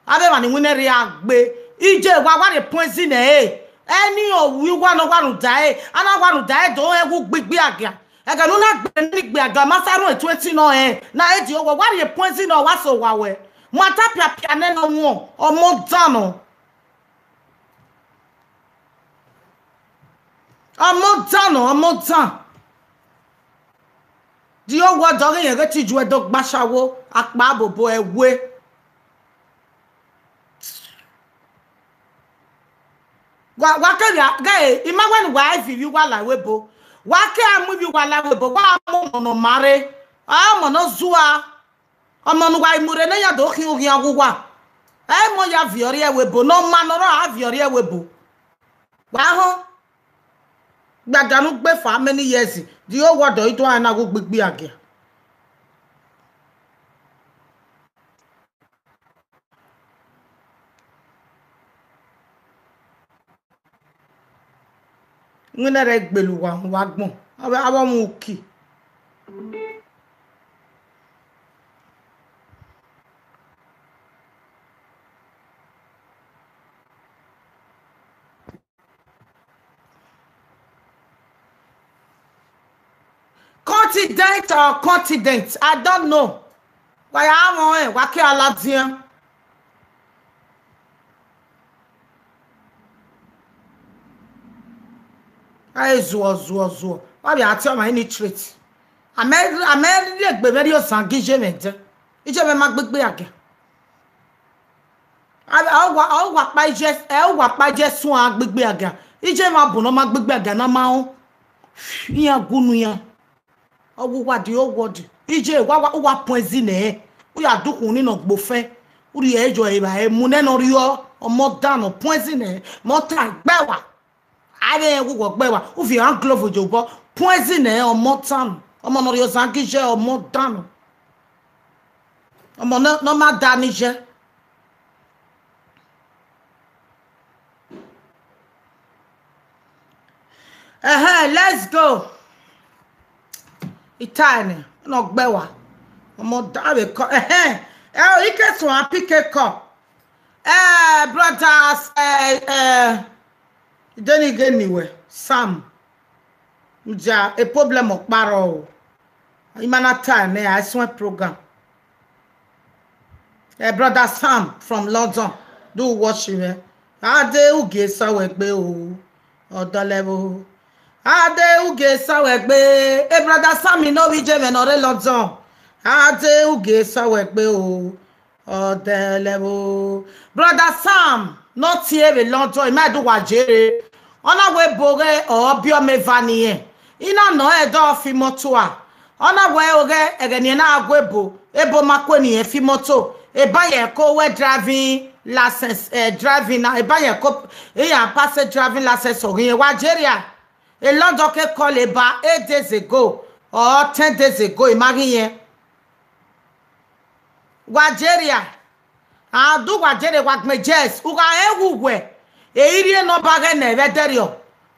Avbe emwa ni winna rria gbe. Iye wa, wa rhie poison ẹre. Ẹni ovbi uwa ne ọ wa rhunmwuda ẹre, a na wa rhunmwuda ẹre do rẹn wu gbigbi agia. Ẹghẹ ne u na gbe ne igbe agia, ma sa rhie twenty nọ rẹn, na e di owọ, wa rhie poison nọ, wa sẹ owa wẹ. Ma ta piapia nẹ ne ọ wọn, ọmọ dan nọ. Ọmọ dan nọ, ọmọ dan. Di owọ dọghe yẹn ghe te iye uwẹ do gbe ashawo, akpa bobo ẹwe. Wa, wa kevbe a, ghẹ, I ma wẹ ne uwa viọ ivbi uwa la ẹvbo ebo. Wa ke a mu ivbi uwa la ẹvbo ebo, wa mu ọmọ ne ọ ma rre. Ọmọ ne ọ zua. Ọmọ ne uwa i mu rre ne ya do khian oghian ghe uwa. Ẹ i mọ ya viọ rrie ẹvbo ebo, ne ọ ma ne ọ rrọọ a viọ rrie ẹvbo ebo. Wa họn. Gbada ne u gbe for how many years? The whole world ọ i do a na wu gbigbi agia. Iwinna rẹ gbele uwa, uwa gbọn. Avbe, avbe ọmwa uki. Continent or continent, I don't know. Wa ya mwẹ ọnrẹn, wa ke a ladian. A i zuọ, zuọ, zuọ. Wa vbe a tie ọmwa ini trait. A mẹ, a mẹ rhie egbe mwẹ rhie ozan gie iye mwẹ dẹ. Iye mwẹ ma gbigbi agia. A, a wa, a wa kpa iye, ẹ wa kpa iye suan gbigbi agia. Iye mwẹ bun ne ọ ma gbigbi agia na ma rẹn. Iran gu unu iran. Ọ wu uwa the whole world. Iye wa, wa, uwa poison nẹ. U ya dukhunmwu ni nọ gbe ofẹn. U rhie ẹre yọ evbare mu nẹ ne ọ rriọ, ọmọ dan nọ poison nẹ. Mẹ ọ ta gbe wa. Avbe rẹn wu wọ gbe wa. U viọ iran glove ye obọ. Poison nẹ ọmọ dan nọ. Ọmọ ne ọ rhie ozan gie iye ọmọ dan nọ. Ọmọ ne, ne ọ ma da ne iye. Ẹhẹn, let's go. Ita nẹ, ne ọ gbe wa. Ọmọ da vbe kọ, ẹhẹn. Ẹ o, I ke suẹn, I pick a call. Eh, brothers, eh, eh, Idenighe ni wẹ, Sam. Mudia, a problem ọkpa rrọọ o. I ma na ta nẹ, a i suẹn program. Eh, brother Sam from London, do watch mwẹ. Ade ugie sa wẹ gbe o, ọdọlẹvbo. Ade ugie sa wẹ gbe, eh, brother Sam, I know we je mwẹ nọ rre London. Ade ugie sa wẹ gbe o, ọdẹlẹvbo. Brother Sam, ne ọ tie vbe London, I ma do wa jere. Ọ na wẹ ebo ghẹ ọ biẹ ọmọ eva ne irẹn. I na nọ ẹdẹ ọ fi imọto a. Ọ na wẹ oghẹ ẹghẹ ne irẹn na gu ebo, ebo ma kue ne irẹn fi imọto. Eba yẹ ko wẹ driving license, eh, driving na, eba yẹ ko, iran pass driving license ọghe irẹn. Wa jere a. E London ke call eba eight days ago or ten days ago, I ma ghi irẹn. Wa jere a. A do wa jere wa gbẹn, yes, u gha rẹn wu wẹ, e i rhie ne ọ ba ghẹ nẹ vbe ẹdẹrriọ.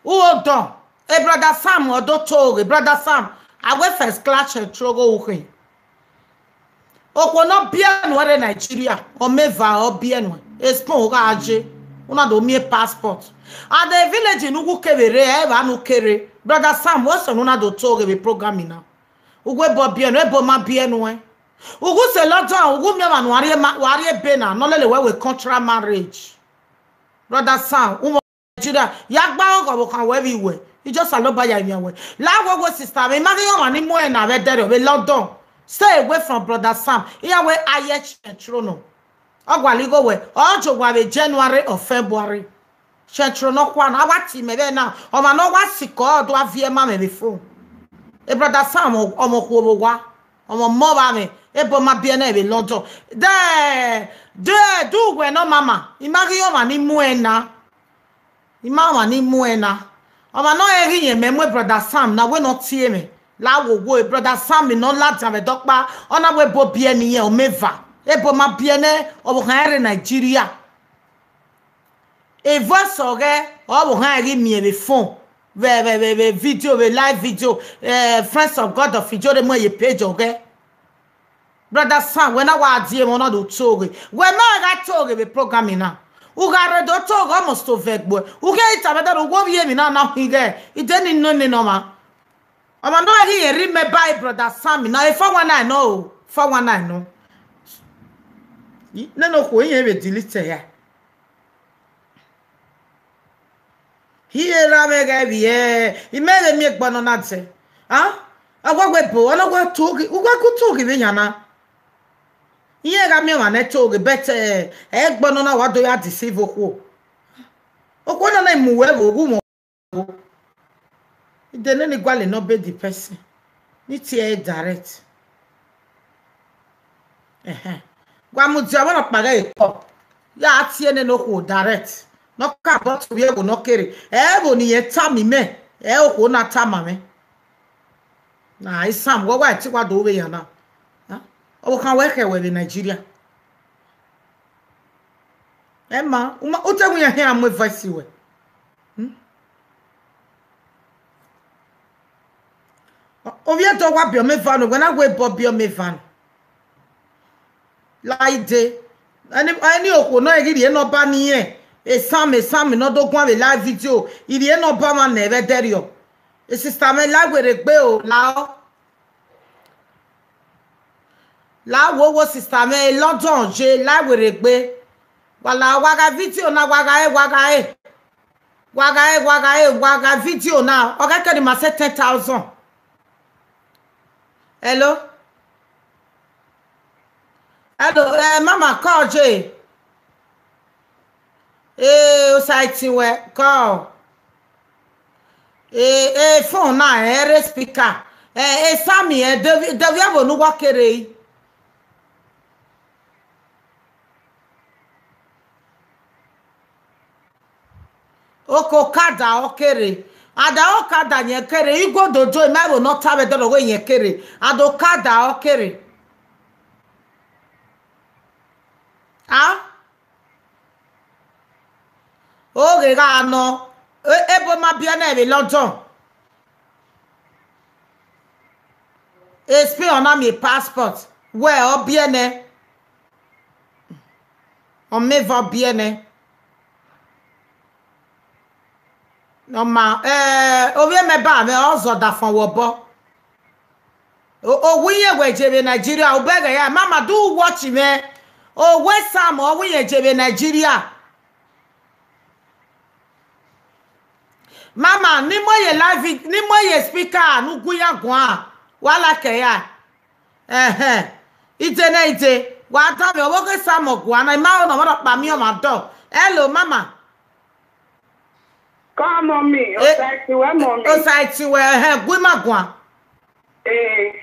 U ho dọn, e brother Sam ọ do to ghe, brother Sam, a wẹ first class ẹtrogho u khin. Okhuo ne ọ biẹ nuẹn rre Nigeria, ọ mẹ eva ọ biẹ nuẹn, e spoon gha ye, u na do miẹn passport. And the village ne uwu kevbe rre, ẹ i vba ne u kere, brother Sam, wẹ sẹ ne u na do to ghe vbe program na. Uwu ebo biẹ nuẹn, ebo ma biẹ nuẹn. Uwu sẹ London, uwu miẹn ọmwa ne uwa rhie ma, uwa rhie ebe na, ne ọ lele wẹ wẹ cultural marriage. Brother Sam, u mwẹ Nigeria, ya gba ọghọ vbe okhan wẹ vbe iwẹ. I just Osanobua ya miẹn wẹ. La wẹ wẹ sister mwẹ, I ma ghi rẹn ọmwa ni mu ẹre na vbe ẹdẹrriọ vbe London. Stay away from brother Sam. Iran wẹ aye ẹtin tro nọ. Ọ gualọ igho wẹ, ọ jọ owa vbe January or February. Central nọkhua na, a wa tie mẹ vbe na, ọmwa ne ọ wa sikẹ, ọ do a viẹ ma mwẹ vbe phone. E brother Sam, ọmọ okhuo vbe owa, ọmọ ọmọ vbe amwẹ, ebo ma biẹ nẹ vbe London. De, de, de uwẹ nọ, mama, I ma ghi ọmwa ni mu ẹn na. I ma ọmwa ni mu ẹn na. Ọmwa ne ọ rẹn ghi rẹn mẹ mu brother Sam na, wẹ ne ọ tie mwẹ. La wo wo, brother Sam ne ọ ladian vbe ẹdẹ ọkpa, ọ na wẹ ebo biẹ ne irẹn ọmọ eva. Ebo ma biẹ nẹ, ọvbokhan rre Nigeria. Voice ọghẹ, ọvbokhan ghi miẹn vbe phone, vbe, vbe, vbe, vbe video, vbe live video, eh, Friends of God of Ijore mu ye page ọghẹ. Brother Sam, wẹ na wa die emọ na do toghe. Wẹ ma gha toghe vbe program na. U gha rre do toghe almost ovẹgbe. U ghe ita vbe da ro wo vbi emwi na na hin ghe. I de ni nọ nene ọmwa. Ọmwa nọ ghi rhie rhie mẹ ba brother Sam na. E four one nine nọ o. Four one nine nọ. Nene okhuo iran vbe delete ya. Hie ra mwẹ ghẹ vbiẹ, I mẹ vbe miẹn egbe nọ na dẹ. A? A wa wẹ bo, ọ na wa toghe, u wa ku toghe vbe yan na. Iran gha miẹn ọmwa nẹ toghe, but, eh, egbe nọ na wa do ya deceive okhuo. Okhuo nọ na mu wẹ vbe oghumwẹ. I de nene gualọ nọ be the person. Ni tie ẹre direct. Ẹhẹn. Wa mudia vbene ọ kpagha ekọ. Ya tie nene okhuo direct. Ne ọ ka bọ tu vbe ẹvbo ne ọ kere. Ẹvbo ne irẹn tama imẹ, ẹ okhuo na tama mwẹ. Na, Sam, wẹ wa ẹtin wa do vbe yan na. Ọvbokhan wẹ khẹ wẹ vbe Nigeria. Ẹ ma, u ma, u te wẹ iran khian mu voice wẹ. Hmm? Ovbi Ẹdo wa biẹ ọmọ eva nọ, wẹ na wẹ ebo biẹ ọmọ eva nọ. Laide, ẹni, ẹni okhuo nọ ghi rhie nọmba ne irẹn, Sam, Sam ne ọ do guan vbe live video, I rhie nọmba ọmwa nẹ vbe ẹdẹrriọ. E sister mwẹ, la werriẹ egbe o, la ọ. La wo wo sister mwẹ, e London ye, la werriẹ egbe. Wa la, wa gha video na, wa gha re, wa gha re. Wa gha re, wa gha re, wa gha video na. Ọ ghẹ kẹ ne ima sẹ ten thousand. Hello? Hello, eh, mama, call je. Eh, Osaiti wẹ, call. Eh, eh, phone na, eh, re speaker. Eh, eh, Sami, eh, Davi-, Davia vbe ne uwa kere yi. Oko kada ọ kere. Ada okada yẹn kere, igododo ima ẹvbo ne ọ ta vbe ẹdẹrriọ wẹ yẹn kere. Ada okada ọ kere. A? Oghe gha nọ, e-, ebo ma biẹ nẹ vbe London. Spain ọ na miẹn passport, wẹ ọ biẹ nẹ. Ọ mẹ eva ọ biẹ nẹ. Ọ ma, eh, ovbi mẹ ba mwẹ, ọ zọ ọdafọn wẹ obọ. O, owu iye wẹ je vbe Nigeria, u bẹghe ya, mama, do you watch mwẹ? Owe Sam, ọ wẹ iye je vbe Nigeria. Mama, ne I mu ye live, ne I mu ye speaker, ne u gu ya guan, wa like ya. Ẹhẹn. Ide nẹ ide, wa da mwẹ, ọvbokhan Sam ọ guan na, I ma ho ne ọmwa rhọkpa miẹn ọmwa dọ. Hello, mama. Come on me, Eh, Osaiti wẹ mọ mi. Osaiti wẹ, ẹhẹn, gu ima guan. Eh,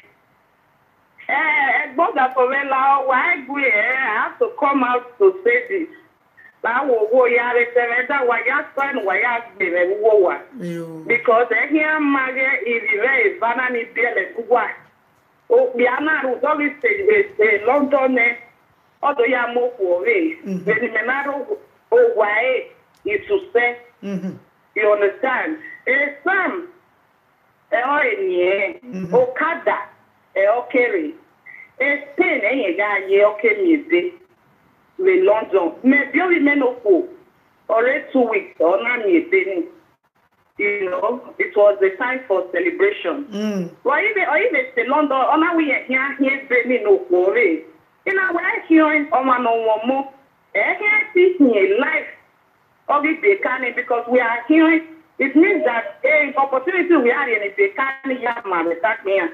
eh, ẹgbọn ọdafọn mwẹ la ọ, wa ẹgui, eh, I have to come out to say this. La wo wo ya re tẹmwẹ da wa ya sign, wa ya gbe mwẹ vbe uwu owa. Yo. Because ẹ khian ma ghẹ ivbi mwẹ eva na ni biẹlẹ vbe uwa. Okpia na rre udọghe state, eh, eh, London nẹ, ọ do ya mu okhuo ọvbehe. Mhm. Vbene imẹ na rre owa ẹre, isusẹ. Mhm. You understand? Eh, Sam, ẹ ọ re niẹn, Mhm. okada, ẹ ọ kere. Spain, ẹyẹn gha ye, ọ ke miẹn ebe vbe London. Mẹ biẹ ovbi mẹ ne okhuo, ọ rre two weeks, ọ na miẹn ebe ni. You know, it was a time for celebration. Mm. Wa ive, ọ ive sẹ London, ọ na wẹ irẹn khian khian ebe ni ne okhuo rre. I na wẹ khian ọmwa ne ọ wọn ọmọ, ẹ khian ti hin life. Ọ ghi be kani, because we are hearing, it means that a opportunity we are in, be kani ya ma vbe ta kpian,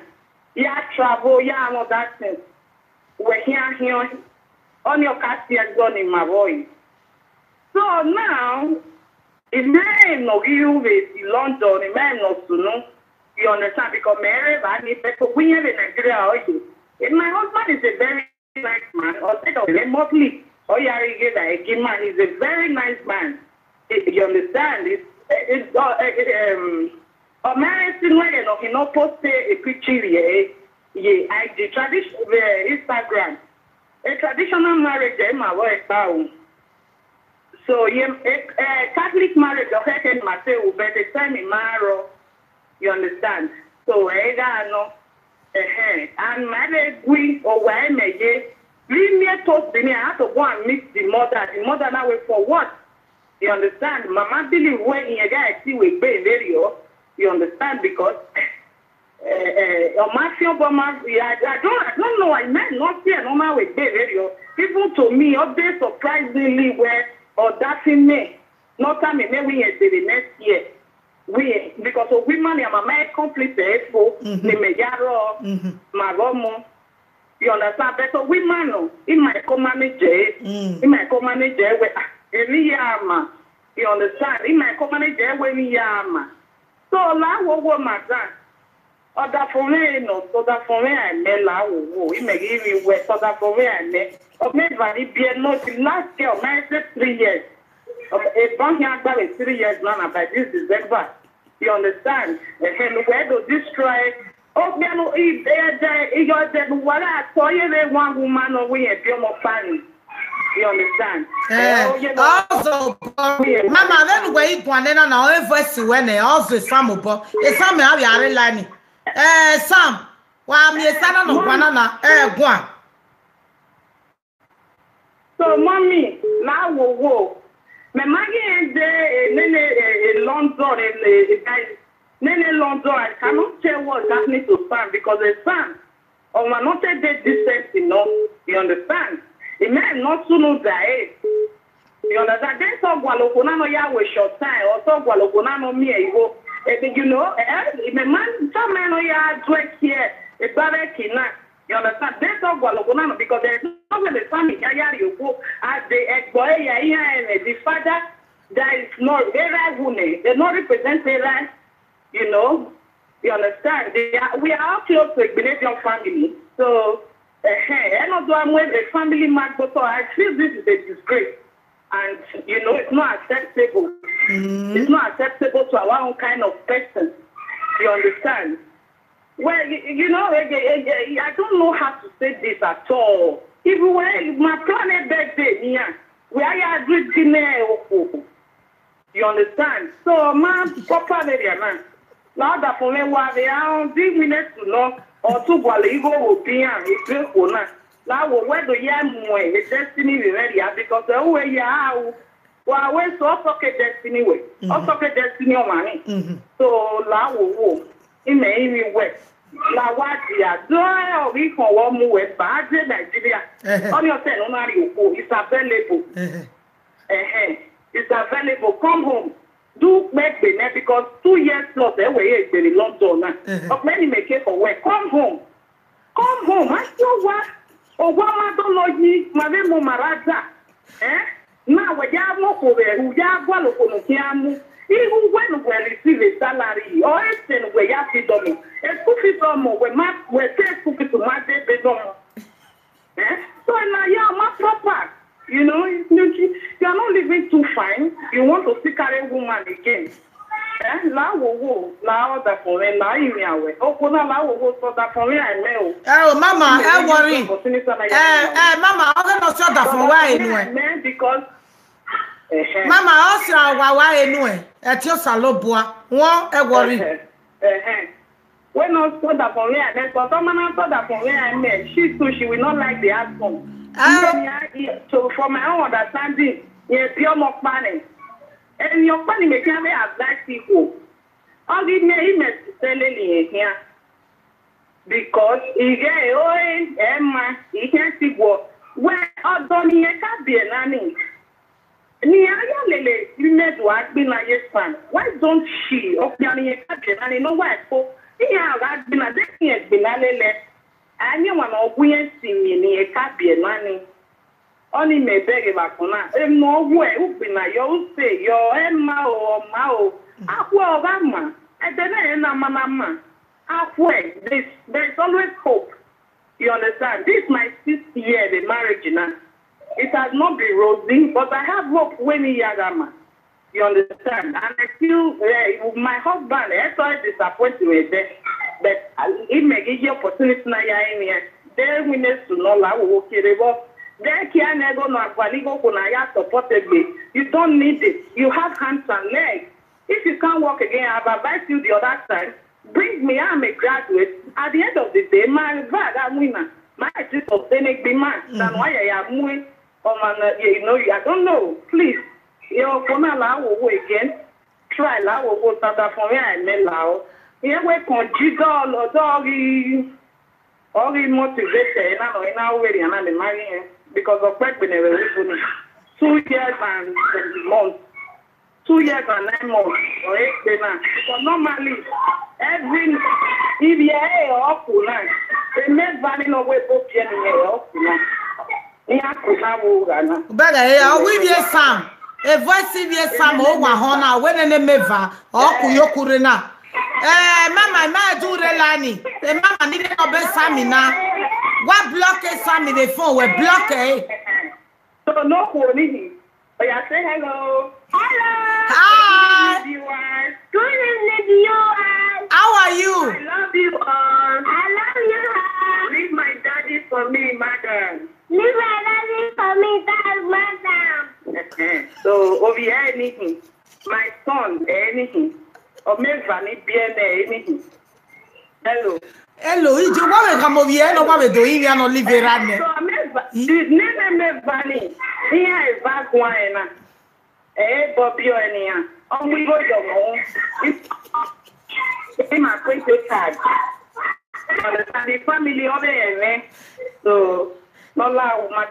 ya travel, ya run other things. We hear hearing, only o ka see ẹgbọn ni ma vbọ yi. So now, imẹ ne ọ ghi ru vbe London, imẹ ne ọ sunu, You understand? Because me rre evba ni, but we here in Nigeria, okay. And my husband is a very nice man. Or say that remotely, or you are here like a man, he's a very nice man. You understand? It's, it's uh, uh, um, American way, you know, he not post a picture here, yeah, I did tradition, uh, Instagram. A traditional marriage, eh, my wife, so yeah, a, a Catholic marriage, okay, can my say, but the time in Maro, you understand? So, eh, no, eh, and my leg, we, or why me, yeah, leave me a toast me, I have to go and meet the mother. The mother now wait for what? You understand? Mama believe when in a guy see we be very, you understand? Because uh, uh, on my film, but my, I, I don't, I don't know. I meant not here, no man with baby radio. Even to me, all day surprisingly well, or that in me, not time in me we the next year. We, because of women, I'm a man complete, so, the Mejaro, my Romo. You understand? But so women, no, in my come manager, in my come manager, where, every year, ma. You understand? In my come manager, every year, ma. So, la wo wo, madam. Ọdafẹn mwẹ nọ, ọdafẹn mwẹ a mẹ la wo wo, imẹ ghi vbe wẹ, ọdafẹn mwẹ a mẹ. Ọ mẹ va ni biẹ nọ, the last girl, ọ ma say three years. Ọ, eban khian gba vbe three years na na by this December. You understand? Ẹhẹn, ne uwẹ do destroy. Okpia nu, i, ẹdẹ, iyọ ẹdẹ ne uwa gha tọ ye vbe one woman nọ wẹ irẹn biẹ ọmọ pani. You understand? Eh, ọ ye nọ. Also, mama, vbene uwẹ i guan nẹ na na, ọ voice wẹ nẹ, ọ zẹ Sam obọ. E Sam avbe a rre line. Eh, Sam, wa miẹn esa na nọ guan na na, eh, guan. So, mommy, la wo wo. Mẹ ma ghi rẹn de, eh, nene, eh, eh, London, eh, eh, eh, guys. Nene London, I cannot tell what's happening to Sam because the Sam, ọmwa ne ọ te de decent enough, you understand? Imẹ ne ọ sunu da ẹre. You understand? Then sẹ gualọ okhuo na nọ ya waste your time, or sẹ gualọ okhuo na nọ miẹn igho. Eh, you know, eh, imẹ ma tama nọ ya do ẹki, eh, eba vbe ẹki na. You understand? Then sẹ gualọ okhuo na nọ, because there is no way the family ya ya rhie okhuo. As the ẹgbẹe ya iran ẹnrẹn, the father, there is no, erha ẹvbo nẹ, they no represent erha, you know. You understand? They are, we are all close to Egbenebion family. So, eh, eh, ẹ nọ do a mu a family ma gbe otọ, I feel this is a disgrace. And, you know, it's not acceptable. It's not acceptable to our own kind of person. You understand? Well, you, you know, eh, eh, eh, eh, I don't know how to say this at all. If we were, my plan a birthday here, we are agreed dinner. You understand? So, ma proper area na. La ọdafẹn mwẹ wa vbe a họn di minute nọ, ọ tu gualọ igho vbe obi iran, egbe khuo na. La wo wẹ do ya mu e destiny vbe mwẹ ria, because ẹ ru ya ru. Wa wẹ so, ọ sọke destiny wẹ. Ọ sọke destiny ọmwa ni. So, la wo wo. Imẹ rinmwian wẹ. La wa dia. Do ẹ ọ ghi khọn wẹ ọ mu wẹ ba a dee Nigeria. Ọnii ọtẹn ne ọ na rhie okhuo, it's available. Ẹhẹn, it's available. Come home. Do kpẹ egbe nẹ, because two years plus ẹ wẹ ye egbe ni London na. Ọkpẹ ni mẹ ke for work. Come home. Come home. Ma si owa. Owa ma do nọ yi, ma vbe mu ma ra da. Eh? Na wẹ ya mu okhuo vbe, u ya gualọ okhuo ne u khian mu. Ighe uwẹ ne uwẹ receive salary, or ẹse ne uwẹ ya feed ọmọ. School fees ọmọ, wẹ ma, wẹ te school fees ma de ebe ne ọmọ. Eh? So na ya ma proper. You know, you, you are not living too fine. You want to still carry woman again. Eh? La wo wo, la ọdafẹn mwẹ, la rinmwian wẹ. Okhuo na la wo wo, sẹ ọdafẹn mwẹ a mẹ o. Ẹ o, mama, ẹ worry. Ẹ, ẹ, mama, ọ ghe ne ọ sẹ ọdafẹn wẹ a enu ẹ. Because, eh, mama, ọ sẹ ọdafẹn wẹ a enu ẹ. Ẹ tie Osanobua, wọn, ẹ worry. Eh, eh. Wẹ ne ọ sẹ ọdafẹn mwẹ a mẹ, but ọ ma na sẹ ọdafẹn mwẹ a mẹ, she too, she will not like the outcome. Ah. Even me, I, so for my own understanding, ye bi ọmọ ọkpa nẹ. Emwi ọkpa ni mẹ khian vbe advice ikhuo. Ọ ghi mẹ, imẹ sisẹ lele irẹn khian. Because ighẹ ore ẹ ma, I khian si guọ. Wẹ ọdọ ne irẹn ka biẹ na ni. Ne iran ya lele imẹ do a gbinna ye fan. Why don't she, okpia ne irẹn ka biẹ na ni, ne ọ wa ẹko, iran gha gbinna, de irẹn gbinna lele. A miẹn ọmwa ne ọ gu irẹn sinmwi ne irẹn ka biẹ na ni. Ọnii mẹ bẹghe vbe agbọn na, emwi ne ọ wuẹ, ugbinna yọ, use yọ, ẹ ma o, ọ ma o, akhuẹ ọ gha ma. Ẹdẹ na rẹn na ma na ma. Akhuẹ, there's, there's always hope. You understand? This is my sixth year the marriage now. It has not been rosy, but I have hope when he yagama. You understand? And I feel, eh, my husband, I saw a disappointment there. But uh, he may give you opportunity now, yeah, in here. Then we need to know, like, okay, they go. Then can I go no, I go, go, go, now, yeah, support me. You don't need it. You have hands and legs. If you can't walk again, I've advised you the other time. Bring me, I'm a graduate. At the end of the day, my bag, I'm winner. My Jesus, then it be man. Than why I am win. Oh man, uh, yeah, you know, I don't know. Please, you know, for now, I will go again. Try la wo wo tata fun me, I me la o. Iye we kan ji do lo do ghi, ọ ghi motivate ẹ na nọ, ina wẹ rian na, me ma ghi hẹn. Because ọ kpẹ gbe ne vbe ru ni. Two years and seven months. Two years and nine months. Ọ e gbe na. Because normally, every, if you are a ọkụ na, the next van in a way book, you are ọkụ na. Iran kò bá wo gha na. Bẹgẹ ya, ọ wẹ ivie Sam. E voice ivie Sam, ọ wa họn na, wẹ nene meva, ọ ku yo ku re na. Eh, mama, ma du re la ni. E mama ni re no be Sam na. Wa block e Sam the phone, we block e. So no kò ní ni. Oya, say hello. Hello. Hi. Good evening, viewers. Good evening, viewers. How are you? I love you all. I love you all. Leave my daddy for me, madam. Leave my daddy for me, that is madam. So, over here, anything. My son, anything. Or me, Vanny, B M A, anything. Hello. Hello, ije wa vbe khama ovbi ẹre nọ, wa vbe do yin irian nọ live erha nẹ. So, me va, I- the name me Vanny. Iran eva guan ẹre na. Ẹ bọ biẹ ọre nian. Ọ mu igho yọ mọ. Ima kue to tag. Understand the family ọ vbe ẹmwẹ. So, no la wo ma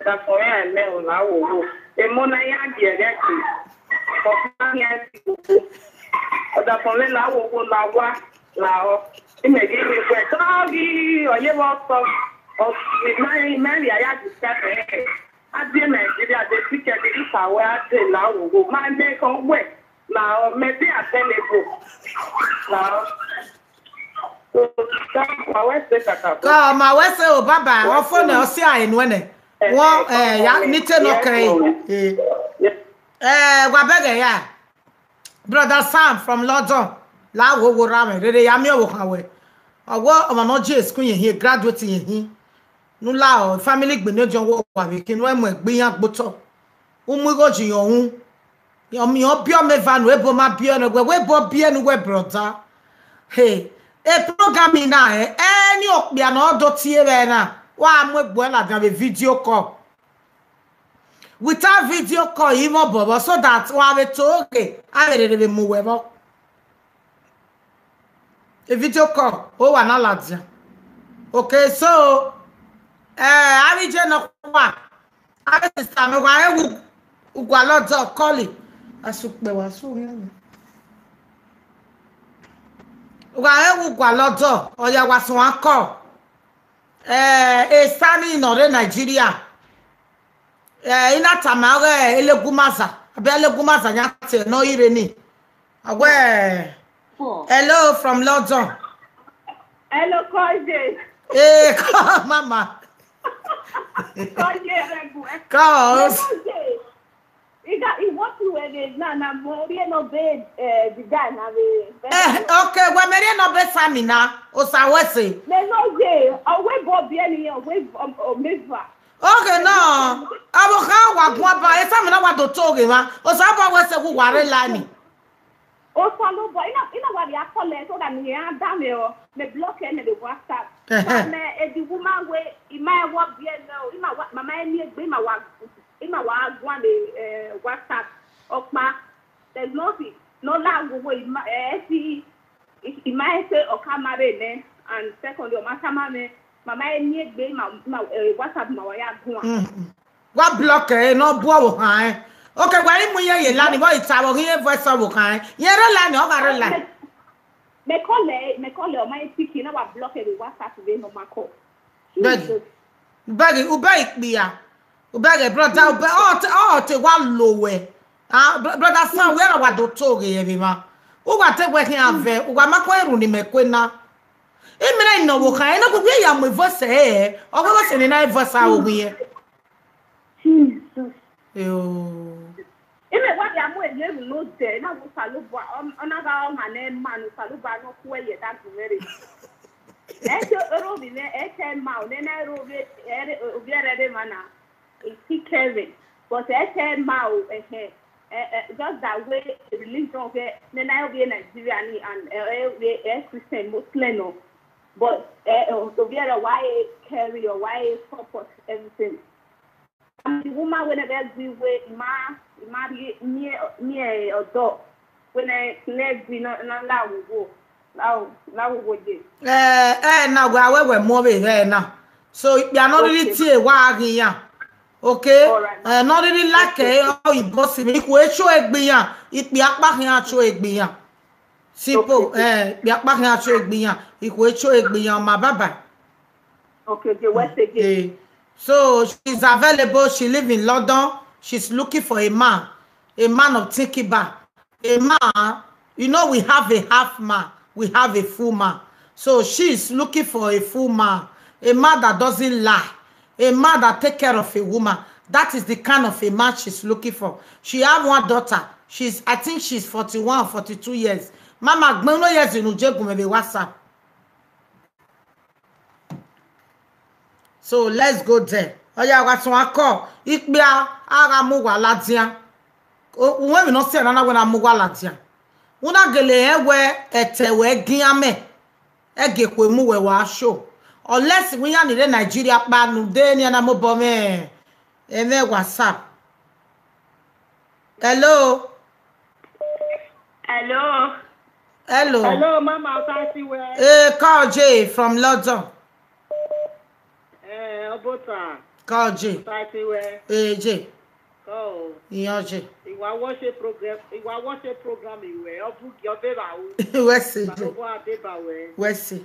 da fo ẹmwẹ o la wo wo. Emo na ya gie ẹghẹ ke. Ọ ma yan ti wo. Ọ da fo la wo wo la wa la ọ. Imẹ ghi vbe wẹ. Tọ ghi ọ ye vbe ọ sọ. Ọ, ma, ma ya ya discuss ẹre. A die Nigeria, they pick every if I wear, I say, la wo wo. My make on wet. Now, maybe I tell it go. Now, so, that's why I say that. Ka ma wẹ sẹ o baba, ọ fo nẹ, ọ si a enu ẹnẹ. Wọn, eh, ya, ni te nọ kẹrẹ. Eh. Eh, wa bẹgẹ ya. Brother Sam from London. La wo wo ra mẹ, rere ya miẹn ọvbokhan wẹ. Ọwọ ọmọ nọ je school yẹn hin, graduate yẹn hin. Nu la ọ, family gbene jọ wo wa vbe khin, wẹ mu ẹgbe iran gbe otọ. U mu igho ji yọn hu. Ọ miẹn ọ biẹ ọmọ eva nu, ebo ma biẹ ne wẹ, wẹ ebo biẹ ne wẹ brother. Hey, e program na, eh, ẹni okpia ne ọ do tie vbe na, wa mu egbe ladian vbe video call. Without video call, even bọbọ, so that wa vbe to ghe, a vbe rere vbe mu wẹ vbọ. E video call, o wa na ladian. Okay, so, eh, avbe iye nọ kua, avbe sister mẹ, wa rẹn wu ugualọdọ call. Asukpẹ wa su yan. Wa rẹn wu ugualọdọ, ọ ya wa suẹn call. Eh, e Sani nọ rre Nigeria. Eh, I na tama ọghe Elegumaza, abi Elegumaza ya te nọ ire ni. Awẹ, hello from London. Hello, Koje. Hey, come, mama. Koje, Regu. Cause. He got, he walked through it, na, na, mo rie no be, eh, the guy na be. Eh, okay, wẹ mẹ rie no be Sami na, Osa wẹ sẹ. Me no ye, ọ wẹ bọ biẹ ni, ọ wẹ, um, ọ meva. Okay, no. Abo kha wa guan ba, e Sami na wa do to ghe ma. Osa bọ wẹ sẹ gu wa rre la ni. Osa no bọ, ina, ina wa ria call so that me a da me o, me block e, me the WhatsApp. But me, eh, the woman wẹ, ima wa biẹ no, ima wa, mama eni egbe, ima wa, ima wa guan the, eh, WhatsApp. Ọkpa, there's nothing. No la wo wo ima, eh, si, ima say ọ ka marry nẹ, and secondly, ọ ma tama mwẹ, mama eni egbe, ima, ima, eh, WhatsApp ma wa ya guan. Mm, mm. Wa block e, no bu ọvbokhan ẹn. Okay, wa i mu iye ye la ni, vbọ i ta vbe ọ ghi ye voice ọvbokhan ẹn. Ye rre la ni, ọ gha rre la. Me, me call e, me call e, ọ ma i pick, na wa block e vbe WhatsApp vbe normal call. Bẹghe, bẹghe, u bẹghe ikpia. U bẹghe, brother, u bẹghe, ọ te, ọ te wa lo wẹ. Ah, br-, brother Sam, wẹ ra wa do to ghe ẹvbe emwa. Uwa te wẹ khian vẹ, uwa ma kue ru ni mẹ kue na. Imẹ na nọ vbe okhan, ena gu ya mu voice ẹre, ọ wẹ voice ne na voice aro wẹ. Jesus. Yo. Imẹ wa dia mu eye ru no de, na wo Osanobua, ọ na gha ọmwa ne ma ne Osanobua ne ọ kue ye da gu mwẹ rre. Ẹ te oro vbe mwẹ, ẹ te ma o, nene oro vbe, ovbi ẹre rre emwa na. He still caring. But ẹ te ma o, ẹhẹn, eh, eh, just that way the religion of it, then I be a Nigerian and eh, eh, we eh, Christian, Muslim, no. But eh, eh, the way that why he carry or why he support everything. And the woman whenever we we ma ma me me or dog. Wẹ ne ne gbi na na la wo wo. La wo la wo wo je. Eh, eh, na wa wẹ wẹ mu vbe rẹ na. So, ikpia nọ rhirhi Okay. tie wa ghi yan. Okay? All right, ma. Eh, nọ rhirhi like Okay. eh, oyibo si mi. Ikhuo e cho egbe yan. Ikpia kpa khian cho egbe yan. Simple. Okay, okay. Eh, ikpia kpa khian cho egbe yan. Ikhuo e cho egbe yan. Ma bye bye. Okay, okay, what's again? Okay. So, she's available. She live in London. She's looking for a man. A man of thinking back. A man, you know, we have a half man, we have a full man. So she's looking for a full man, a man that doesn't lie, a man that take care of a woman. That is the kind of a man she's looking for. She have one daughter. She's, I think she's forty-one, forty-two years. Mama, gbẹn uno years in Ujegun, maybe WhatsApp. So let's go there. Ọ ya wa tọn akọ, ikpia a gha mu uwa ladian. Uwẹ emwi ne ọ sẹ na na wẹ na mu uwa ladian. U na gele rẹn wẹ ẹtẹ wẹ gian mẹ, ẹgie ekhue mu wẹ wa sho. Unless wẹ iran ni rre Nigeria kpa ne ude ne iran na mobọ mwẹ ẹmwẹ WhatsApp. Hello. Hello. Hello. Hello, Mama, Osaiti wẹ? Eh, Kaoje from London. Eh, Obota. Kaoje. Osaiti wẹ? Eh, je. Oh. Iyan je. Iwa watch a program, iwa watch a program iwẹ, ọ bu gi ọ be ba u. Wẹ se je. Baba wa be ba wẹ. Wẹ se.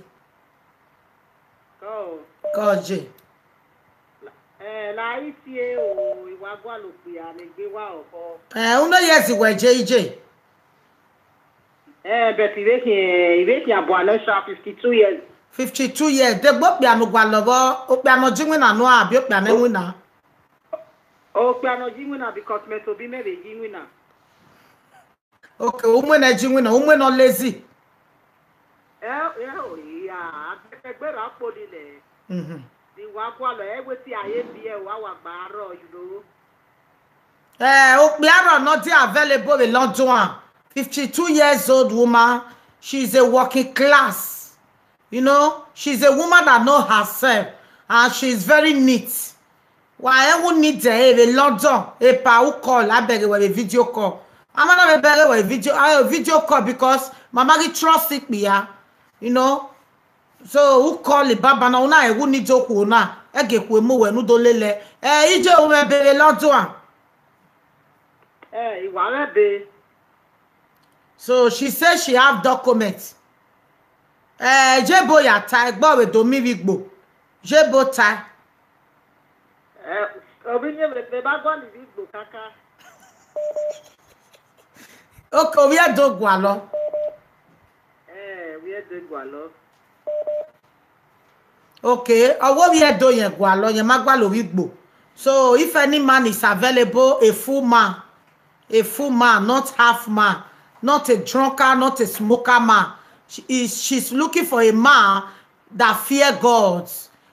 Kaoje. Eh, la itie o, iwa gualọ okpia ne egbe wa ọkhọ. Eh, uno years wẹ je ije. Eh, but ivbe khian, ivbe khian bua nọ sha fifty-two years. Fifty-two years. Degbe okpia ne u gualọ vbọ, okpia ne ọ ji iwinna nua, abi okpia ne winna? Okpia ne ọ ji iwinna because mẹ tobọ imẹ vbe ji iwinna. Okay, u mu nẹ ji iwinna, u mu nẹ lazy. Ẹ, ẹ, o, iya, agbẹgbẹ ra kpodi lẹ. Mhm. Ni wa gualọ, ẹ, wetin a ye biẹ, wa wa gba rrọọ, you know. Eh, okpia rrọọ nọ dị available vbe London, fifty-two years old woman. She's a working class. You know, she's a woman that know herself and she's very neat. Wa rẹn who need ẹre vbe London, epa u call, a bẹghe wẹ vbe video call. A ma na vbe bẹghe wẹ video, a video call because mama ghi trust ikpia, you know. So u call baba na, u na rẹn who need okhuo na, ẹgie ekhue mu wẹ ne u do lele. Eh, ije u mwẹ ebe vbe London a? Eh, I wa mwẹ ebe. So she say she have document. Eh, je ebo ya ta, egbe ọ vbe do miẹn ivbi Igbo. Je ebo ta. Eh, ovbi ne vbe ba gualọ ivbi Igbo kaka. Okay, ovbi Ẹdo gualọ. Eh, ovbi Ẹdo gualọ. Okay, ọ wẹ ovbi Ẹdo yẹn gualọ, yẹn ma gualọ ovbi Igbo. So if any man is available, a full man, a full man, not half man, not a drunkard, not a smoker man. She is, she's looking for a man that fear God,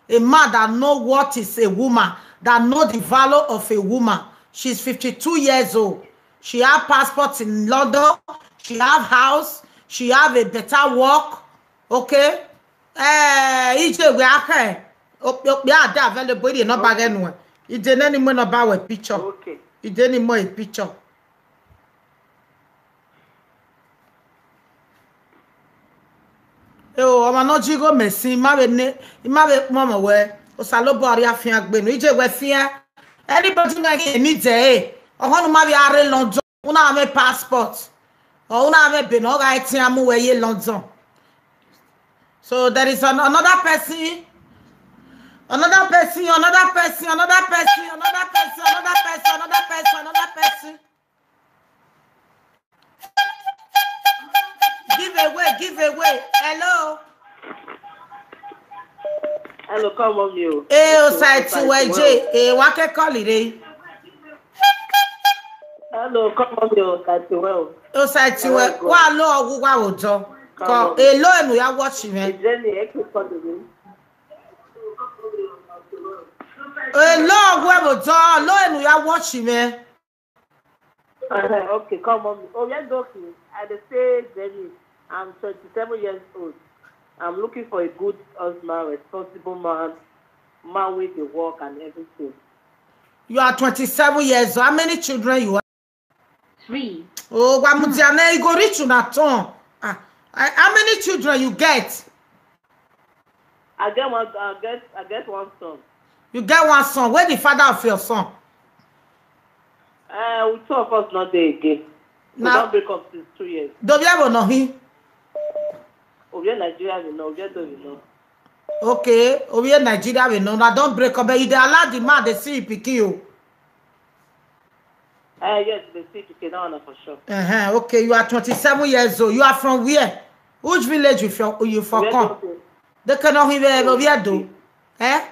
a man that know what is a woman, that know the value of a woman. She's fifty-two years old. She have passport in London. She have house. She have a better work. Okay? Eh, ije wẹ akhe. Okpia da available, the number ghe nuẹ. Ide ne ni mu number wẹ picture. Okay. Ide ni mu picture. Eo, ọmwa ne ọ ji igho mẹ sin, I ma vbe ne, I ma vbe kpọnmwẹ wẹ, Osanobua rhie afiangbe nẹ, ije wẹ fian. Anybody na ghi need ẹre, ọhọn ne u ma vbe a rre London, u na mwẹ passport, or u na mwẹ ebe ne ọ gha tian mu wẹ ye London. So there is an, another person, another person, another person, another person, another person, another person, another person, another person. Give away. Hello. Hello, come on, you. Eh, Osaiti Weje. Eh, wa ke call ire. Hello, come on, you. Osaiti Weje. Osaiti Weje. Wa lo ọghu wa wo dọ. Ko elo enu ya watch me. Jenny, e ke call ire. Elo ọghu wo dọ, lo enu ya watch me. Uh, okay, come on. Oh, yeah, okay. I dey say, Jenny, I'm twenty-seven years old. I'm looking for a good husband, responsible man, man with the work and everything. You are twenty-seven years old. How many children you have? Three. Oh, wa mudia na, e go reach una turn. Ah, I, how many children you get? I get one. I get. I get one son. You get one son. Where the father of your son? Uh, we two of us not there again. We now don't break up since two years. Dobiabo no he. Ovie Nigeria we know. Ovie do we know. Okay, Ovie Nigeria we know. Now don't break up. But you dey allow the man dey see him pikin o. Uh, yes, they see pikin, that one for sure. Uh-huh. Okay, you are twenty-seven years old. You are from where? Which village you from? You for come? They cannot even have Oviedo. Eh?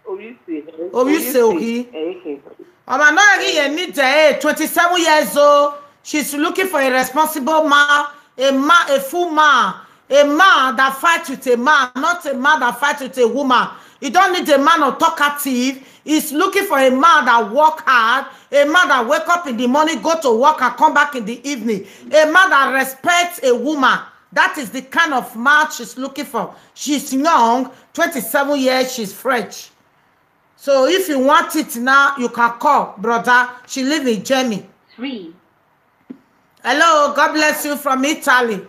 Obviously. Obviously, okay. Ọmọ náà rí yẹn ní dẹ̀, eh, twenty-seven years old. She's looking for a responsible man, a man, a full man, a man that fight with a man, not a man that fight with a woman. You don't need a man or talkative. He's looking for a man that work hard, a man that wake up in the morning, go to work and come back in the evening. A man that respects a woman. That is the kind of man she's looking for. She's young, twenty-seven years, she's fresh. So if you want it now, you can call, brother. She live in Germany. Three. Hello, God bless you from Italy.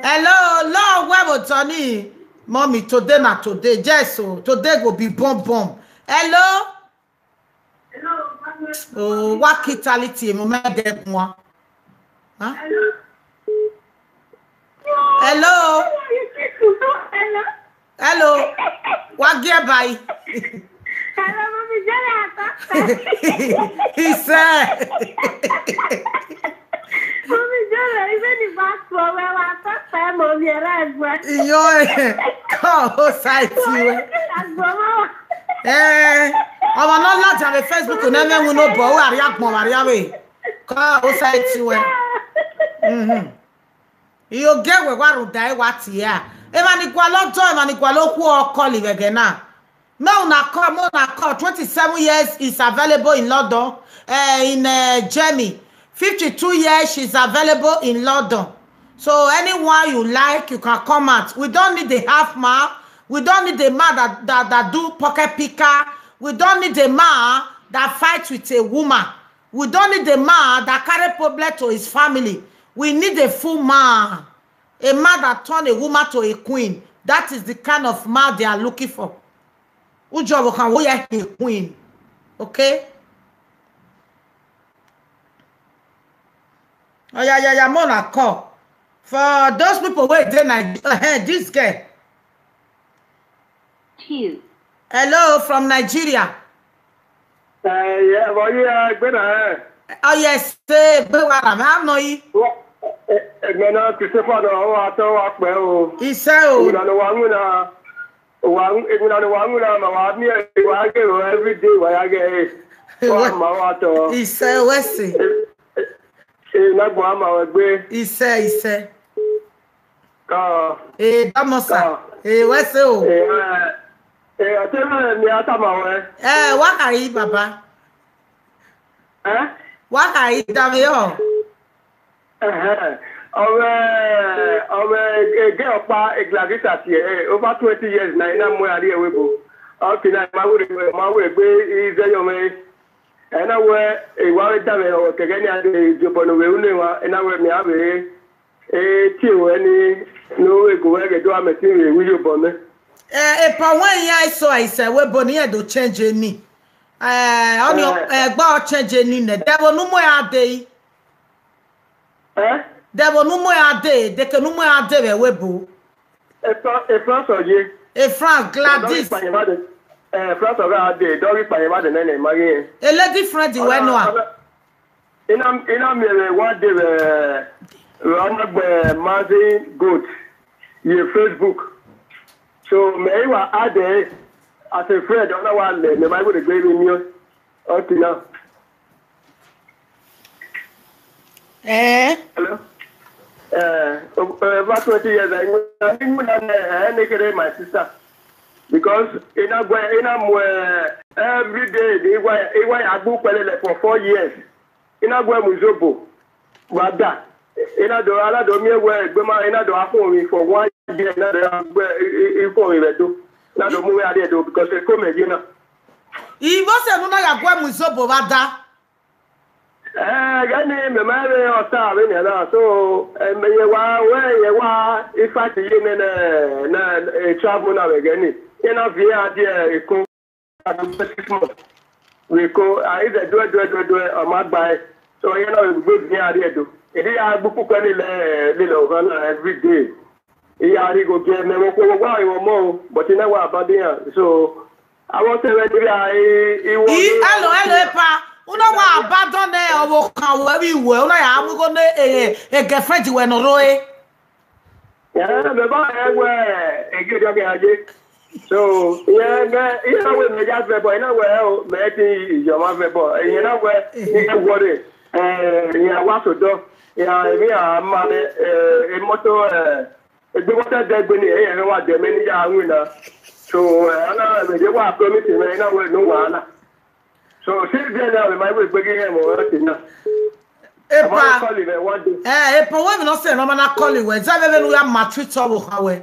Hello, Lord, where was Johnny? Mommy, today na today. Yes, so today go be bomb bomb. Hello? Oh, what Italy team? Mo ma de one. Huh? Hello? Hello? What gear by? Hello, Mommy Jara. He said, Mommy Jara, even the back for where I talk time, Mommy, right? Yo, eh, come outside to you. Eh, ọmọ náà lájà mi Facebook ne me win no ball, where are you, where are you? Come outside to you. Mhm. Iyo ge wẹ wa rhunmwuda ẹre wa tie a. Emwa ni gualọ dọ, emwa ni gualọ okhuo ọ call vbe ẹghẹ na. Me una call, me una call. Twenty-seven years is available in London, eh, in, eh, Germany. Fifty-two years, she's available in London. So anyone you like, you can come out. We don't need a half man. We don't need a man that, that, that do pocket picker. We don't need a man that fights with a woman. We don't need a man that carry problem to his family. We need a full man. A man that turn a woman to a queen. That is the kind of man they are looking for. Ujobo can we a queen. Okay? Oh, yeah, yeah, yeah, Monaco. For those people wey dey Nigeria, eh, this girl. Two. Hello, from Nigeria. Eh, yeah, but yeah, gbé na, eh. Oh, yes, say, gbé wa ra, ma no yi. Wa, eh, eh, me na Christopher na, wa to wa pe o. Ise o. Ina no wa ngu na, wa ngu, ina no wa ngu na, ma wa mi, wa ge o every day, wa ya ge, eh. Wa ma wa to. Ise o, we si. Eh, eh, eh, na gba ma we gbe. Ise, ise. Ka. Eh, Damosa. Ka. Eh, we si o. Eh, eh, eh, ate me ni atama we. Eh, wa ka yi, baba. Eh? Wa ka yi da me yo. Eh, eh. Ọmọ, ọmọ, ege ọkpa, Egladys Atie, eh, over twenty years na, ina mu ari ewe bo. Okay, na, ma wure, ma wure gbe ize yo me. Ena wẹ, e wa vbe danmwẹ ọkẹghẹ ne a de zobọ ne ovbi unu emwa, ena wẹ mẹ a vbe re, e tie ruẹ ni, ne u vbe gu wẹ ghe do amẹ sin vbe ru iyobọ mẹ. Eh, epa wẹ iran eso a isẹ wẹ bo ne iran do change eni. Eh, ọni, eh, ẹgbẹ ọ change eni nẹ, dẹvbo ne u mu ẹre a dee. Eh? Dẹvbo ne u mu ẹre a dee, deke ne u mu ẹre a dee vbe ẹvbo ebo. E Fra-, e France ọ ye. E France, Gladys. Dọghe ikpanyẹ vbe adẹ, eh, France ọ gha dee, dọghe ikpanyẹ vbe adẹ nene, ma ghi rẹn. A lady friend wẹ nua. Ina, ina miẹn vbe wa dee vbe, Ra na gbe Martin Goat ye Facebook. So, mẹ i wa add ẹre as a friend, ọ na wa lẹ, mẹ ma i were gbe vbe miẹn ọtẹn na. Eh? Hello? Eh, o- eh, over twenty years, I know, I know that, eh, eh, nekere my sister. Because ina gwe, ina mu, eh, every day, the iwa, iwa ya gbu pẹlẹlẹ for four years. Ina gwe mu zobo, wa da. Ina do, ana do mi ewe, egbe ma, ina do akhun mi for one year, ina do gbe, i, i, i khun mi vbe do. Ina do mu me ade do, because e ko me ye na. Ivbose ne u na ya gu mu izobo vbe ada? Eh, gani me ma re ọta vbe nian na, so, eh, me ye wa, we ye wa, in fact, ye ne, ne, ne, eh, travel na vbe gani. Ye na viẹ a die, eh, Eko, a do gbe six months. Vbe Eko, a, ize duẹ, duẹ, duẹ, duẹ, ọ ma gba ẹre. So, ye na vbe gbe viẹ a rrie do. Edi ya gbe ukpukpe ni lẹ, lele ọghan na every day. I ya rhie igho gie mẹ, vbe okhuo vbe owa ọmọ o, but I na wa abandon iran. So, avbe ọtẹn mwẹ ni vbe a, I, I want I, hello, hello, epa. U na wa abandon nẹ ọvbokhan wẹ vbe iwẹ, u na ya mu igho ne, eh, eh, girlfriend wẹ ne ọ rre. Eh, mẹ ba rẹn wẹ, eh, gie dia gha ye. So, iran mẹ, iran wẹ mẹ ya vẹ bọ, I na wẹ o, mẹ ti yọ ma vẹ bọ. Iran na wẹ, I ya wọrre, eh, iran wa sodọ, iran, iran ma, eh, imoto, eh, Egbe vbe ọ ta ẹdẹ egbe ni, ẹre wa dẹ mẹ ne I ya winna. So, eh, ọ na vbe ye wa promise mwẹ, I na wẹ no wahala. So, since then now, my way begin him or nothing now. Epa. Call him one day. Eh, epa, wẹ vbe ne ọ sẹ ne ọ ma na call wẹ, zẹ vbe vbene u ya maltreat ọvbokhan wẹ.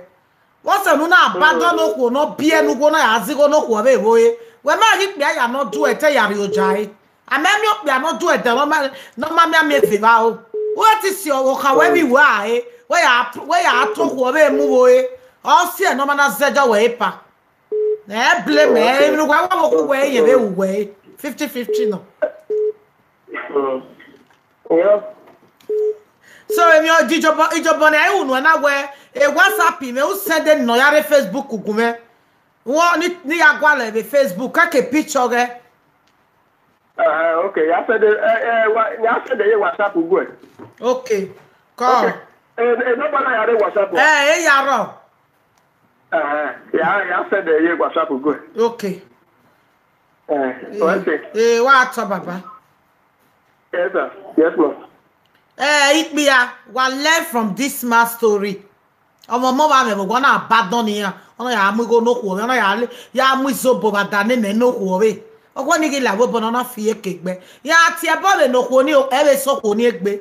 Vbọsẹ ne u na abandon okhuo ne ọ biẹ ne uwu na ya zẹ igho ne okhuo vbe vbe ore. Wẹ ma ghi kpia ya ne ọ duẹ te ya rrie oja ẹre. A ma miẹn okpia ne ọ duẹ ẹdẹ ne ọ ma, ne ọ ma miẹn miẹn eve vbe aro. Uwẹ te si ọvbokhan wẹ vbe iwẹ a re, wẹ ya, wẹ ya tọn okhuo vbe mu vbe ore. Ọ siẹ ne ọ ma na zẹdẹ wẹ epa. Ẹ blame ẹ, emwi ne uwẹ wa vbe okhuo wẹ, irẹn vbe ru wẹ, fifty fifty nọ. Mm. Yeah. So, emwi ọ, ijobọ, ijobọ ne a i ru nuẹn na wẹ, e WhatsApp mwẹ, u send nọ ya rre Facebook gu mwẹ. Wọ ni, ni ya gualọ vbe Facebook, kẹke picture ghẹ. Ah, okay, ya send, eh, eh, wa, ya send ye WhatsApp gu ẹ. Okay. Call. Okay. Eh, eh, number na ya rre WhatsApp. Eh, e ya rrọọ. Ah, ya, ya send ye WhatsApp gu ẹ. Okay. Eh, okay. Eh, wa tọ baba. Yes, sir. Yes, ma'am. Eh, ikpia, wa learn from this man story. Ọmọ ọmọ vbe mwẹ vbe owa, ọ na abandon iran, ọ na ya mu igho ne okhuo vbe, ọ na ya le, ya mu izobo vbe ada ne mẹ ne okhuo vbe. Ọgua ni ghi la vbe obọ ne ọ na fi eke gbe. Ya tie ẹbọ vbe ne okhuo ni, ẹ vbe sẹ okhuo ni egbe.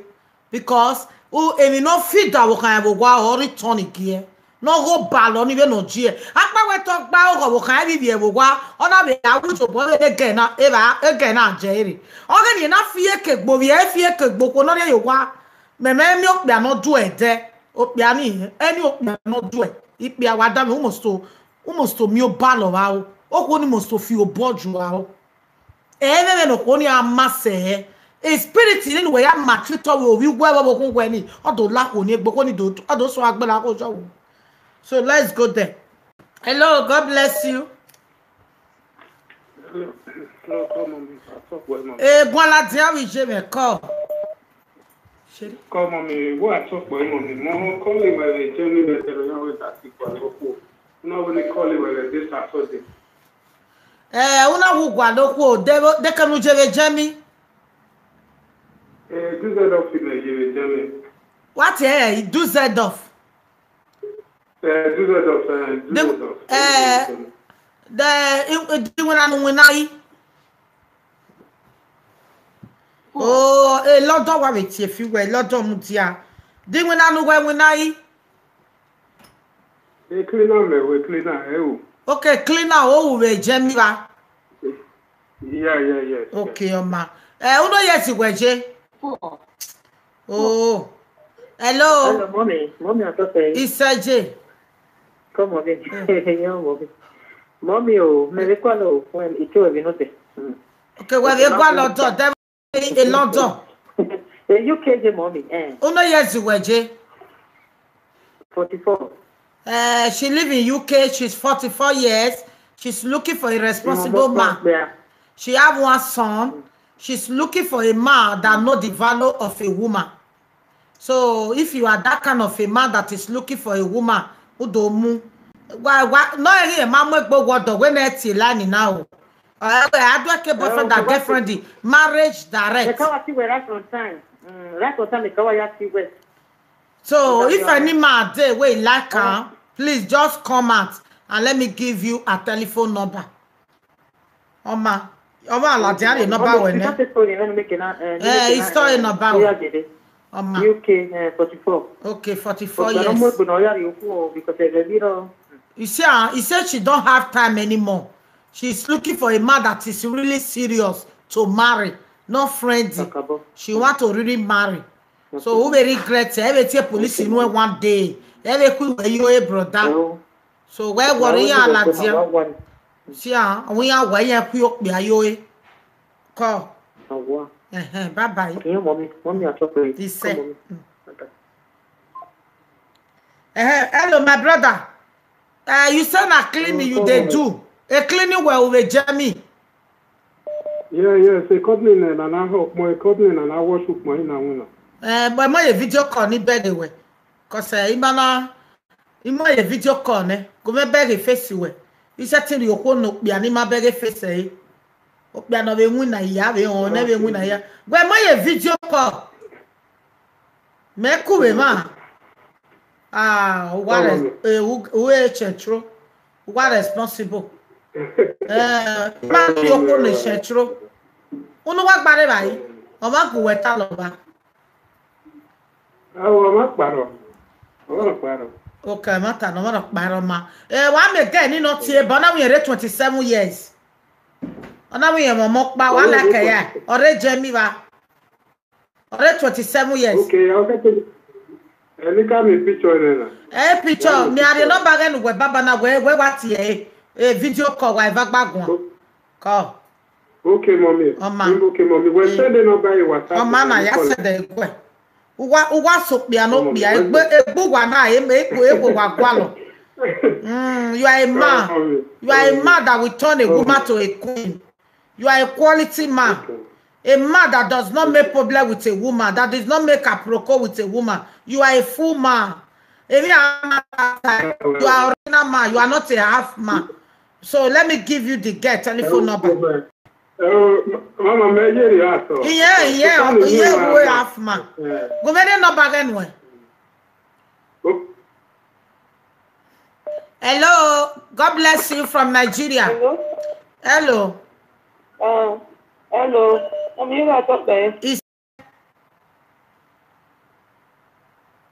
Because u, emwi ne ọ fi da ọvbokhan vbe owa, ọ return gie. Ne ọ gho balọ ni vbene ọ gie. Akpawẹ te ọ gba oghọ ọvbokhan vbe ivbi ẹvbo owa, ọ na vbe a wu tobọ vbe egẹ na, evba egẹ na jẹ ere. Ọ ghe ni na fi eke gbe ovbi ẹ, fi eke gbe okhuo ne ọ rhie ye owa. Mẹ, mẹ miẹn okpia ne ọ duẹ ẹdẹ, okpia ni, ẹni okpia ne ọ duẹ, ikpia wa da mẹ, u must to, u must to miẹn obalọ vbe aro, okhuo ni must to fi obọ ju aro. Ẹ i mwẹ vbene okhuo ni a ma sẹ hẹ, e spirit ni ne uwẹ ya maltreat ọvbe ovbi uwẹ vbe ọvbokhan uwẹ ni, ọ do la okhuo ni egbe, okhuo ni do, ọ do suẹn agbẹlẹ akhuo jọ wo. So let's go there. Hello, God bless you. Hello, hello, call mommy. I talk well, mommy. Eh, guala dia we je me call. Call mommy, what I talk well, mommy. Mo call him by the journey that the young way that he go go. No, when he call him by this Saturday. Eh, una wu gua lo khuo, de, de kanu je vbe jẹ mi. Eh, Düsseldorf me je vbe jẹ mi. What, eh, Düsseldorf? Eh, Düsseldorf, eh, De, Düsseldorf. Eh, de, i, i, di wina nu wina yi. Oh, eh, London wa vbe tie fi wẹ, London mu dia. Di wina nu wẹ wina yi. E cleaner mẹ, we cleaner, eh, o. Okay, cleaner, o, u vbe jẹ mi va. Yeah, yeah, yes, yes. Okay, ọma. Eh, uno yes, we je. Oh. Hello. Hello, mommy. Mommy, I thought, eh, Iseje. Come on, baby. Yeah, mommy. Mommy, oh, me ve call, oh, when it will be nothing. Mm. Okay, well, we go London. Then in London. The U K je, mommy, eh. Uno yes, we je. Forty-four. Uh, she live in U K. She's forty-four years. She's looking for a responsible man. Yeah. She have one son. She's looking for a man that know the value of a woman. So if you are that kind of a man that is looking for a woman, u do mu. Wa wa no eri ma mu egbe wọdọ wẹ na tie line na o. Eh, I do a boyfriend and girlfriend, marriage direct. Mekawa ti wẹ right on time. Mm, right on time, Mekawa ya ti wẹ. So if any man dey wey like am, please just come out and let me give you a telephone number. Ọma, ọma aladian rhie number wẹ nẹ. He store number wẹ. Ọma. U K, eh, forty-four. Okay, forty-four years. You see, ah, he said she don't have time anymore. She's looking for a man that is really serious to marry, not friendly. She want to really marry. So u vbe regret, ẹ vbe tie police inu ẹ one day. Ẹ vbe ku iwẹ yo, eh, brother. So wẹ worry iran ladian. See, ah, ọ wẹ iran wa iran ku okpia yo, eh. Call. Ẹhẹn, bye bye. He said. Mm. Ẹhẹn, hello, my brother. Uh, you say na cleaning you dey do. A cleaning well with Jamie. Yeah, yes, a company na na help mo, a company na na wash up mo in na winner. Eh, but mo ye video call ni beg we. Cause, eh, imana, imo ye video call ne. Go me beg face we. He said till you no kpia ni ma beg face eh. Okpia no be win na ya, be on, ne be win na ya. Gbe mo ye video call. Mẹ ku vbe ma. Ah, uwa re-, eh, u-, u e central. Uwa responsible. Eh, ma ni okhuo ne central. Unu wa gbare vbare. Ọ ma gu wẹ ta lọ ba. Ọ ma kparọ. Ọ ma kparọ. Okay, ma ta nọ, ọ ma kparọ ma. Eh, wa mẹ gẹ ni nọ tie, but na we are twenty-seven years. Ọ na we are mo kpa, wa like ya. Ọre jẹ mi va. Ọre twenty-seven years. Okay, I'll get it. Ẹni ka mi picture nẹ na. Eh, picture, mi a rhie number ghẹ ne uwẹ baba na, wẹ, wẹ wa tie, eh, eh, video call wa eva gba guan. Call. Okay, mommy. Ọma. Okay, mommy. Wẹ send the number in WhatsApp. Ọma na ya send the egbe. Uwa, uwa so kpia no kpia. Egbe, egbe uwa na, em, egbe, egbe wa gualọ. Mm, you are a man. You are a man that will turn a woman to a queen. You are a quality man. A man that does not make problem with a woman, that does not make aproko with a woman. You are a full man. If you are a man, you are original man. You are not a half man. So let me give you the girl telephone number. Mama, me ye ri ato. Yeah, yeah, yeah, we half man. Go me the number again, we. Hello, God bless you from Nigeria. Hello. Hello. Uh, hello. I'm here to talk there. Is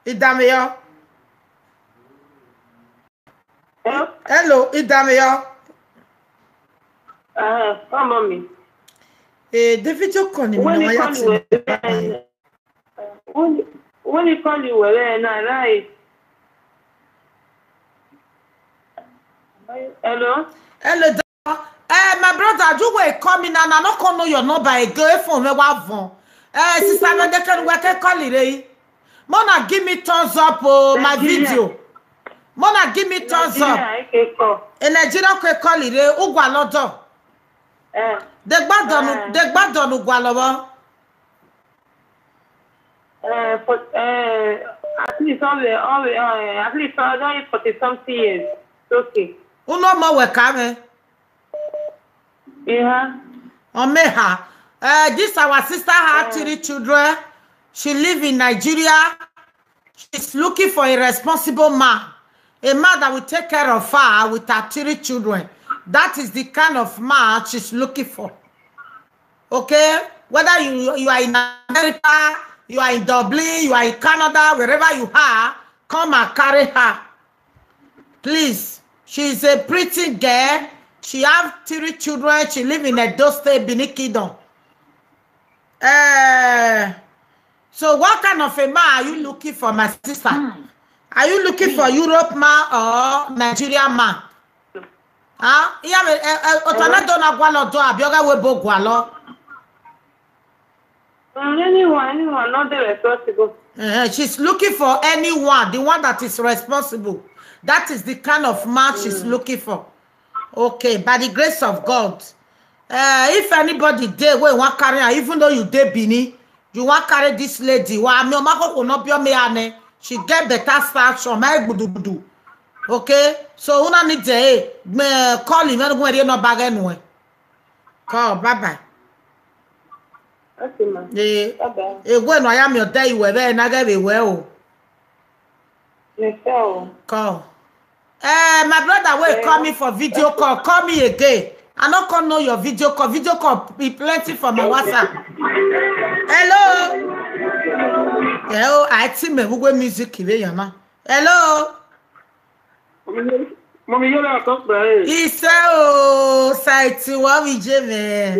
Idamiyo. Hello? Hello, Idamiyo. Uh, come on me. Eh, the video call ni mi na ya ti. When he call you, where na, right? Hello? Hello, da-, eh, my brother, you will call me now, now, no call no your number again, if phone me wa von. Eh, sister, me de can work a call it, eh? Mona, give me thumbs up, oh, my video. Mona, give me thumbs up. In Nigeria, okay, call it, eh? Ugwa lodo. Eh. De gbadon, de gbadon ugwa lobo. Uh, for, uh, at least all the, all the, uh, at least I don't forty something years. It's okay. Uno mo we ka me. Yeah. Omeha. Uh, this our sister had three children. She live in Nigeria. She's looking for a responsible man. A man that will take care of her with her three children. That is the kind of man she's looking for. Okay? Whether you, you are in America, you are in Dublin, you are in Canada, wherever you are, come and carry her. Please. She is a pretty girl. She have three children. She live in Edo State, Benin Kingdom. Eh, so what kind of a man are you looking for, my sister? Are you looking for Europe man or Nigeria man? Huh? Iya me, eh, eh, otana do na gualọ do, abi ọghe we bo gualọ. Mm, anyone, anyone, not the responsible. Eh, she's looking for anyone, the one that is responsible. That is the kind of man she's looking for. Okay, by the grace of God. Uh, if anybody dey wey wan carry am, even though you dey Benin, You wan carry this lady? Wa mi ọ ma khokho ne ọ biẹ ọmọ ya nẹ. She get better sanction, ma gbudugudu. Okay? So una ni dẹ e, gbẹn call mwẹ ne uwẹ rhie nọmba ghẹ nuẹn. Call, bye bye. Okay, ma. Eh, bye bye. Ewe nọ a ya miẹn ọdẹ iwẹ vbe na ghẹ vbe wẹ o. Yes, sir. Call. Eh, my brother wey call me for video call, call me again. I no come know your video call. Video call be plenty for my WhatsApp. Hello. Hello, I think me we music ibe yana. Hello. Mami, yẹrẹ akọ pẹrẹ. Ise o, saiti wa mi je mẹ.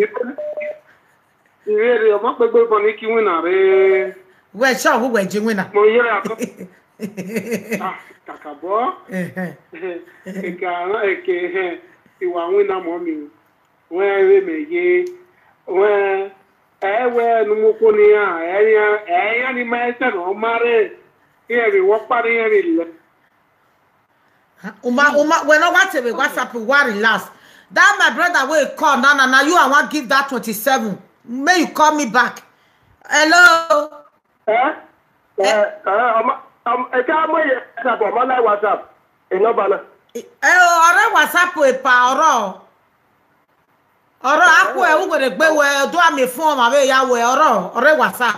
Ìrere ọmọ pẹgbẹ bọ ni ki winna re. Wẹ sure who wẹ je winna. Mo yẹrẹ akọ. Ah, kakabọ. Eke ara eke, eh, iwa winna mọ mi. Wẹ re me ye. Wẹ, ẹ wẹ nu mo ko ni a, ẹ ya, ẹ ya ni ma ẹsẹ no ma re. Iye vbe wọ kpa ni iye vbe lẹ. Uma, Uma, when I want to WhatsApp, you worry last. That my brother will call. Now, now, now, you, I want give that twenty-seven. May you call me back. Hello? Eh? Eh, eh, um, um, ẹ ká mọ iye WhatsApp, ọmọ láì WhatsApp. Ẹ nọmba na. Ẹ o, ọrẹ WhatsApp epa ọrọ. Ọrọ akhu ẹ uwere gbe wẹ ọdọ ami fun ọmọ avbe ya wẹ ọrọ, ọrẹ WhatsApp.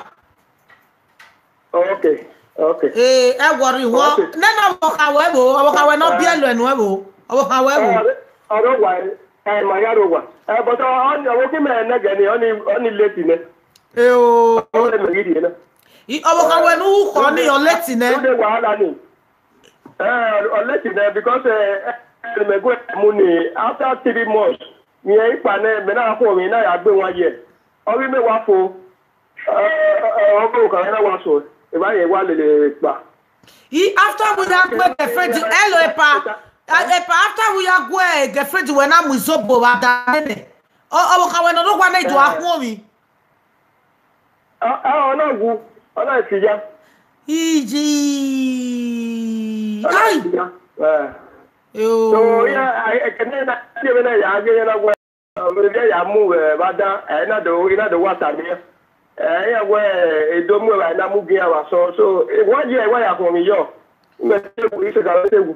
Okay, okay. Eh, ẹ worry wọ. Okay. Nene ọvbokhan wẹ vbo, ọvbokhan wẹ ne ọ biẹ lọ ẹnu ẹ vbo, ọvbokhan wẹ vbo. Ọrẹ, ọrẹ wa, ẹ ma ya ro wa. Ẹ, but ọ, ọ, ọvbokhan mẹ nẹgẹ ni, ọ ni, ọ ni late nẹ. Ẹ o. Ọ ni mẹ ghi rhie na. I, ọvbokhan wẹ ne u khọ ni, ọ late nẹ. Ọ de wahala ni. Eh, ọ late nẹ because, eh, eh, mẹ gu mu ni after three months. Miẹn ikpa nẹ, mẹ na khuọnmwi na ya gbe wan ye. Ọ ghi mẹ wa fo. Eh, eh, eh, ọ gbe okan na wa so. Eva ye wa lele kpa. I after we ya gbe girlfriend, hello, epa. Ah, epa, after we ya gbe girlfriend, we na mu izobo wa da nene. Ọ, ọ, ka we no do wa na ido akhuọnmwi. Ah, ah, ọ na wu, ọ na fi ya. Iji. Ọ na Ai. Fi ya. Eh. Yo. So, yeah, I, I can never see when I, I get another one. Vbe ya mu vbe vba dan, ẹ na do, I na do wa tama iran. Ẹ, iran wẹ, e do mu evbare na mu gi iran vbe asọn. So, one year wa ya khuọnmwi yọ. Imẹ te wu, I sẹ ka te wu.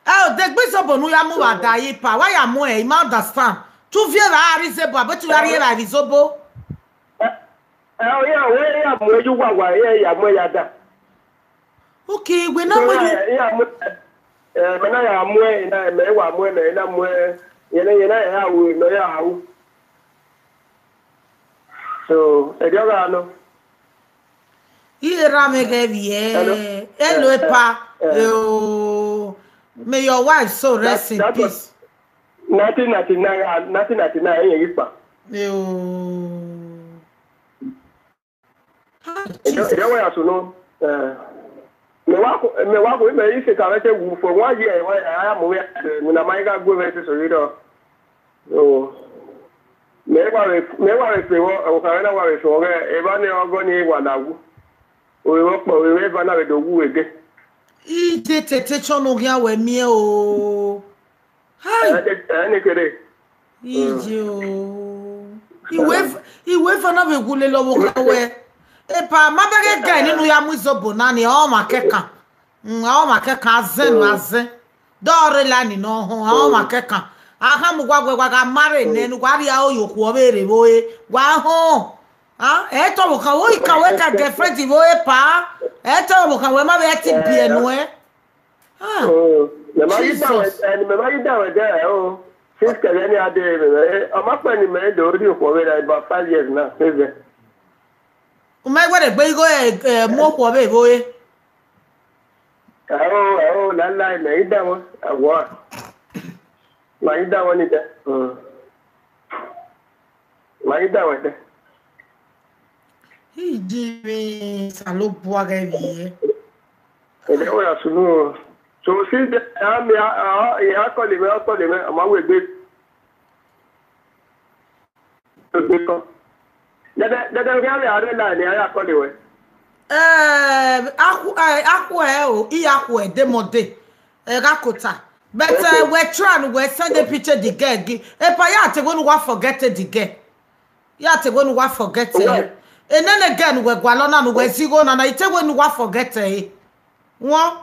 Ẹ o, de gbe izobo ne u ya mu vbe ada ye pa, wa ya mu ẹre, I ma understand. Te u viọ evbare a rrie izobo, abe te u ya rrie evbare vbe izobo. Ẹ, ẹ, iran wẹ iran mu ẹre ye uwawa, iran ya mu ẹre ya da. Okay, we na So, mu you. Eh, iran mu, eh, mẹ na ya mu ẹre, na, mẹ wa mu ẹre, mẹ na mu ẹre, yẹn na, yẹn na ya ru, mẹ ya ru. So, ẹdẹ ọghe nọ. Iye ra mẹ ghẹ vbiẹ. Hello? Hello, Eh, epa. Eh. Oh, may your wife so That, rest in that was peace. nineteen ninety-nine, ah, nineteen ninety-nine, ẹ̀yìn yìí pa. Oh. Ah, Ẹdẹ, ẹdẹ Jesus. Wẹ ya sunu. Eh. Mẹ wa ko, mẹ wa ko, mẹ yi se ka vbe te wu for one year, wa ya mu we, eh, na ma ga gbe vbe te so yi do. So, mẹ wa vbe, mẹ wa vbe fe wọ, o ka na wa vbe fe wọ, eh, eva ne ọgọ ni wa la wu. O vbe kpọ, o vbe va na vbe do wu ege. I de tete chọn ne ọ khian wẹ miẹn o. Hai! Ẹ, ẹ, ẹ, ne kere. Iye o. Iwe f-, iwe fana vbe gu lele ọvbokhan wẹ. Epa, ma bẹghe ga nene u ya mu izobo na ni, ọ ma kẹkan. Mm, ọ ma kẹkan, azẹn nu azẹn. Dọ rre la ni nọ họn, ọ ma kẹkan. A khama uwa wẹ wa gha marry nẹ, ne uwa rhie aro ye okhuo vbe rre vbe ore. Wa họn. Ah, ẹ tọ ọvbokhan wẹ, i ka wẹ ka girlfriend vbe ore pa. Ẹ tọ ọvbokhan wẹ ma vbe ẹtin biẹ nuẹn. Ah, Oh, mẹ ma ghi da wẹ, Jesus. Ẹni mẹ ma ghi da wẹ dẹ, oh. Since kẹghẹ ni a de, mẹ, mẹ, ọ ma kpẹ ni mẹ do rhie okhuo vbe ra about five years now, since then. U ma wẹ rhe gbe igho, eh, eh, mu okhuo vbe vbe ore. Ẹo, ẹo, la la, mẹ ghi da wọn, ẹwọ a. Ma ghi da wọn ni dẹ. Mm. Ma ghi da wọn dẹ. Iji vbe Osanobua ghẹ vbiẹ. Ẹdẹ wẹ ya sunu o. So since then, a mi a, a, a call mẹ, a call mẹ, a ma wẹ egbe. Egbe kọ. Dẹdẹ, dẹdẹ, kí a lè arẹ la ni a ya call wẹ. Eh, akhu, eh, akhu ẹ o, I akhu ẹ de Monday. Eh, gha kota. But, Okay. eh, we try and we send the picture the girl gi. Epa, ya te wenu wa forget the girl. Ya te wenu wa forget, eh. Okay. Enene girl ne uwẹ gualọ na, ne uwẹ zigho na na, I te wẹ ne uwa forget ẹre. Wọ?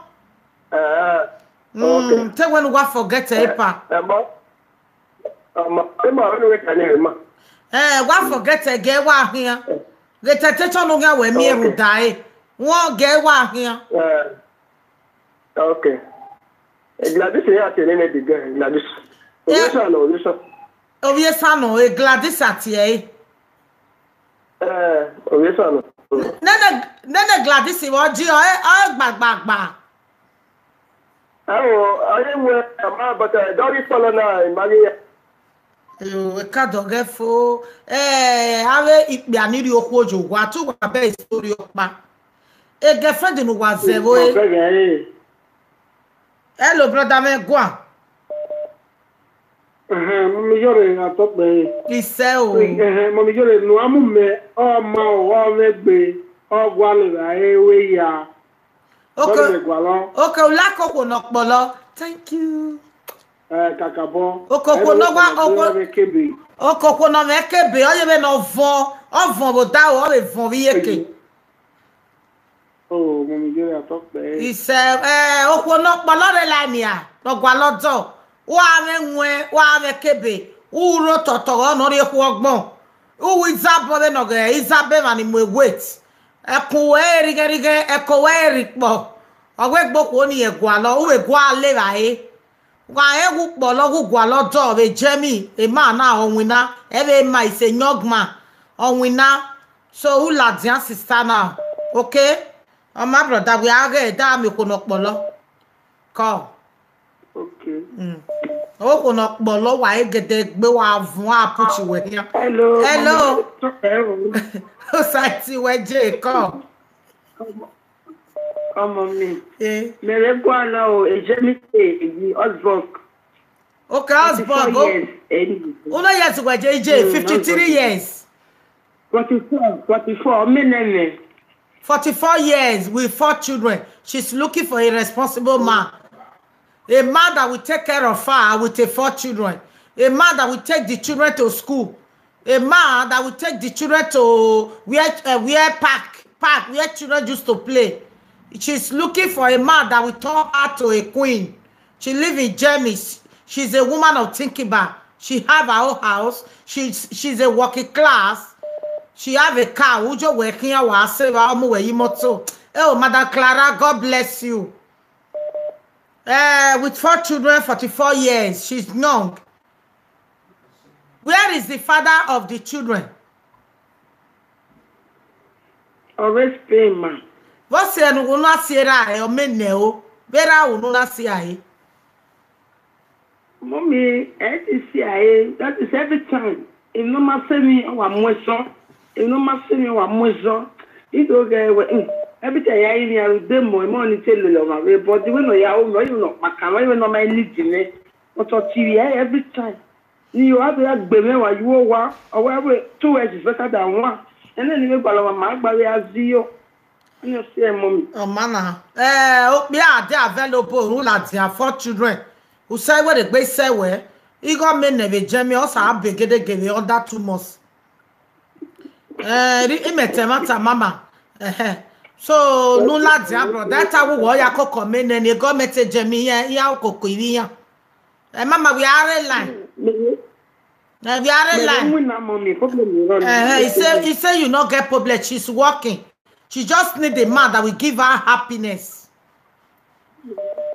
Eh, okay. Mm, te wẹ ne uwa forget ẹre, pa. Eh, ma, ma, ma, ma, ma, ma, Eh, wa forget ẹre, gẹ wa khian. Ghe temptation ne u khian wẹ miẹn rhunmwuda ẹre. Wọ, gẹ wa khian. Eh, okay. Eh, Gladys ya tie nene the girl, Gladys. Eh. Ovbi esan nọ, ovbi esan. Ovbi esan nọ, eh, Gladys a tie ẹre. Eh, ovbi esan nọ. Nene, nene Gladys vbe ọ ji ọ, ọ gbagbagba. Ẹo, a ye wẹ, ama, but, eh, dọghe ikpọlọ na, I ma ghi ya. Eo, eka dọghe fo. Eh, avbe ikpia ni rhie okhuo ye owa, te uwa bẹghe story ọkpa. E girlfriend ne uwa zẹ vbe ore. Hello, brother, mẹ gua. Ẹhẹn, mummy Iyore, a tọ kpẹ re. Isẹ o. Ẹhẹn, mummy Iyore, ne uwa mu mẹ, ọ ma o, ọ mwẹ egbe, ọ gualọ evbare, wẹ ya. Okay. Bọdẹ mẹ gualọ. Okay, u like okhuo ne ọ kpọlọ. Thank you. Eh, kakabọ. Okay, okhuo ne ọ wa, okhuo, okhuo ne ọ mwẹ kebe, ọ ye vbene ọ vọn, ọ vọn vbe odaro, ọ vbe vọn vbe iyeke. Oh, mummy Iyore, a tọ kpẹ re. Isẹ, eh, okhuo ne ọ kpọlọ rre la nia, ne ọ gualọ dọ. Wa mwẹ ẹwẹn, wa mwẹ kebe, u rre otọtọ, ọ nọ rhie okhuo ọgbọn. U ru izabọ vbene ọ ghẹ izabọ emwa ni mu weight. Ẹkun wẹ i re ighenrighen, ẹko wẹ i re ikpọ. Ọ wẹ egbe okhuo ni rẹn gualọ, u vbe gualọ evbare. Wa rẹn ghẹ ukpọlọ, ghẹ ugualọ dọ vbe Germany, emwa na ọ winna, ẹ vbe ma ise yọn gban, ọ winna. So, u ladian sister na, okay? Ọ ma brother, wẹ a ghẹ da miẹn okhuo ne ọ kpọlọ. Kọ. Okay. Mm. Okhuo ne ọ kpọlọ, wa egede gbe, wa vuọn a put wẹ khian. Hello, hello. Mama, hello. Osaiti wẹ je kọ. Ọmọ mi. Eh. Mẹ vbe gualọ o, Ejemi te yi Augsburg. Okay, Augsburg. Fifty-four years, eh. Uno years wẹ je, ije, mm, fifty-three years. Forty-four, forty-four, ọ mẹ nẹ mẹ. Forty-four years with four children. She's looking for a responsible man. A man that will take care of her with her four children. A man that will take the children to school. A man that will take the children to where, uh, where park, park where children used to play. She's looking for a man that will turn her to a queen. She live in Germany. She's a woman of thinking back. She have her own house. She's, she's a working class. She have a car. Ujo working hour. Save her, ọmọ wẹ yi mọto. Oh, Madam Clara, God bless you. Eh, with four children, forty-four years, she's young. Where is the father of the children? Ọ vbe Spain, ma. Vbọzẹ ne unu na si erha ẹre, ọ mẹ nẹ o, vbe erha unu na si ẹre? Mummy, ẹ ti si ẹre, that is every time. Emwi ne ọ ma sẹ emwi, ọ wa mu ẹsọ. Emwi ne ọ ma sẹ emwi, ọ wa mu ẹsọ. I do ghẹ wẹ, hmm, every time ya rinmwian rhunmwuda emọ, emọ ni te lele ọmwa vbe, but the way ne ọ ya ru mwẹ, ọ yevbe ne ọ kpaka mwẹ, ọ yevbe ne ọ ma need mwẹ. But ọ tivbi ẹre every time. Ne I wa do ya gbe mwẹ wa ye uwu owa, ọ wẹ wẹ two eggs is better than one. Ẹnẹ ne I vbe gualọ ọmwa ma gba vbe a zẹ iyo. Ọni ọ si ẹre, Mummy. Ọ ma na. Eh, okpia a de available, rhunmwuda four children. U sẹ wẹ rhegbe, I sẹ wẹ. Igho mẹ nẹ vbe Germany, ọ sa be gedege vbe under two months. Eh, ri-, imẹ ta ẹmwata, mama. Ẹhẹ. So, ne u ladian, brother. That time we were ya koko mẹ nẹ, ne government Germany, iran, iran koko ivbi iran. Eh, mama, we are a line. Eh, we are a line. Eh, he say, he say you no get problem. She's working. She just need a man that will give her happiness.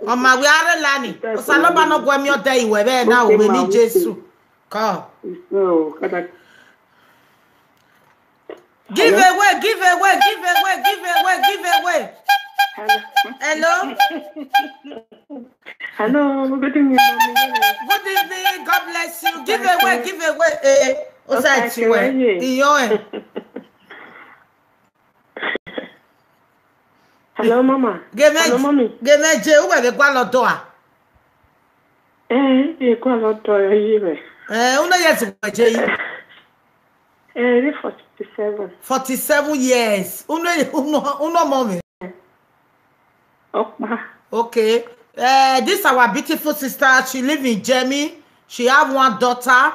Ọma, we are a line. Osanobua ne ọ gu ẹmwẹ ọdẹ iwẹ vbe na, ovbi Jesu. Come. Give away, give away, give away, give away, give away. Hello? Hello, good evening, Mommy. Good evening, God bless you. Give away, give away. Eh, Osaiti wẹ. Iyọ ẹ. Hello, Mama. Hello, Mommy. Ghe mẹ je, uwẹ vbe gualọ dọ a? Eh, I gualọ dọ yi mwẹ. Eh, unu ye ti wẹ je yi? Eh, forty-seven. Forty-seven years. Unu, unu, unu ọmọ mwẹ? Ọkpa. Okay. Uh, this our beautiful sister. She live in Germany. She have one daughter.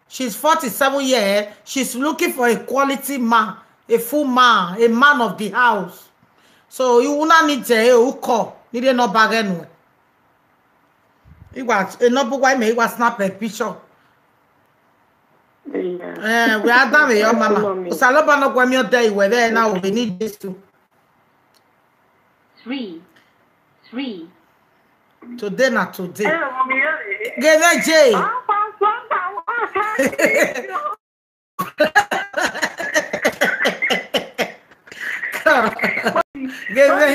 She's forty-seven years. She's looking for a quality man. A full man, a man of the house. So, u na need ẹre, u call, ne I rhie number ẹghẹ nuẹn. I wa, a number uwa imẹ, I wa snap a picture. Yeah. Eh, wẹ a danmwehọ, mama. Osanobua ne ọ gu ẹmwẹ ọdẹ iwẹ vbe na, ovbi ni Jesu. Three, three. Today na today. Ghe mwẹ je. Ghe mwẹ.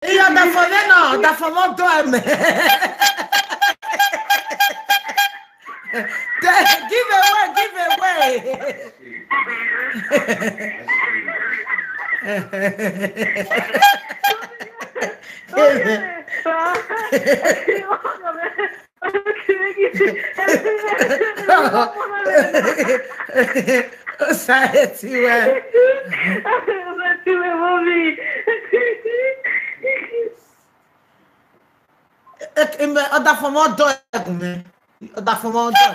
Iye ọdafọn mwẹ nọ, ọdafọn mwẹ ọdọ ẹmẹ. Give away, give away. Osa eti wẹ. Osa eti wẹ, mommy. Ọdafọn mwẹ ọdọ ẹgun mwẹ. Ọdafọn mwẹ ọdọ.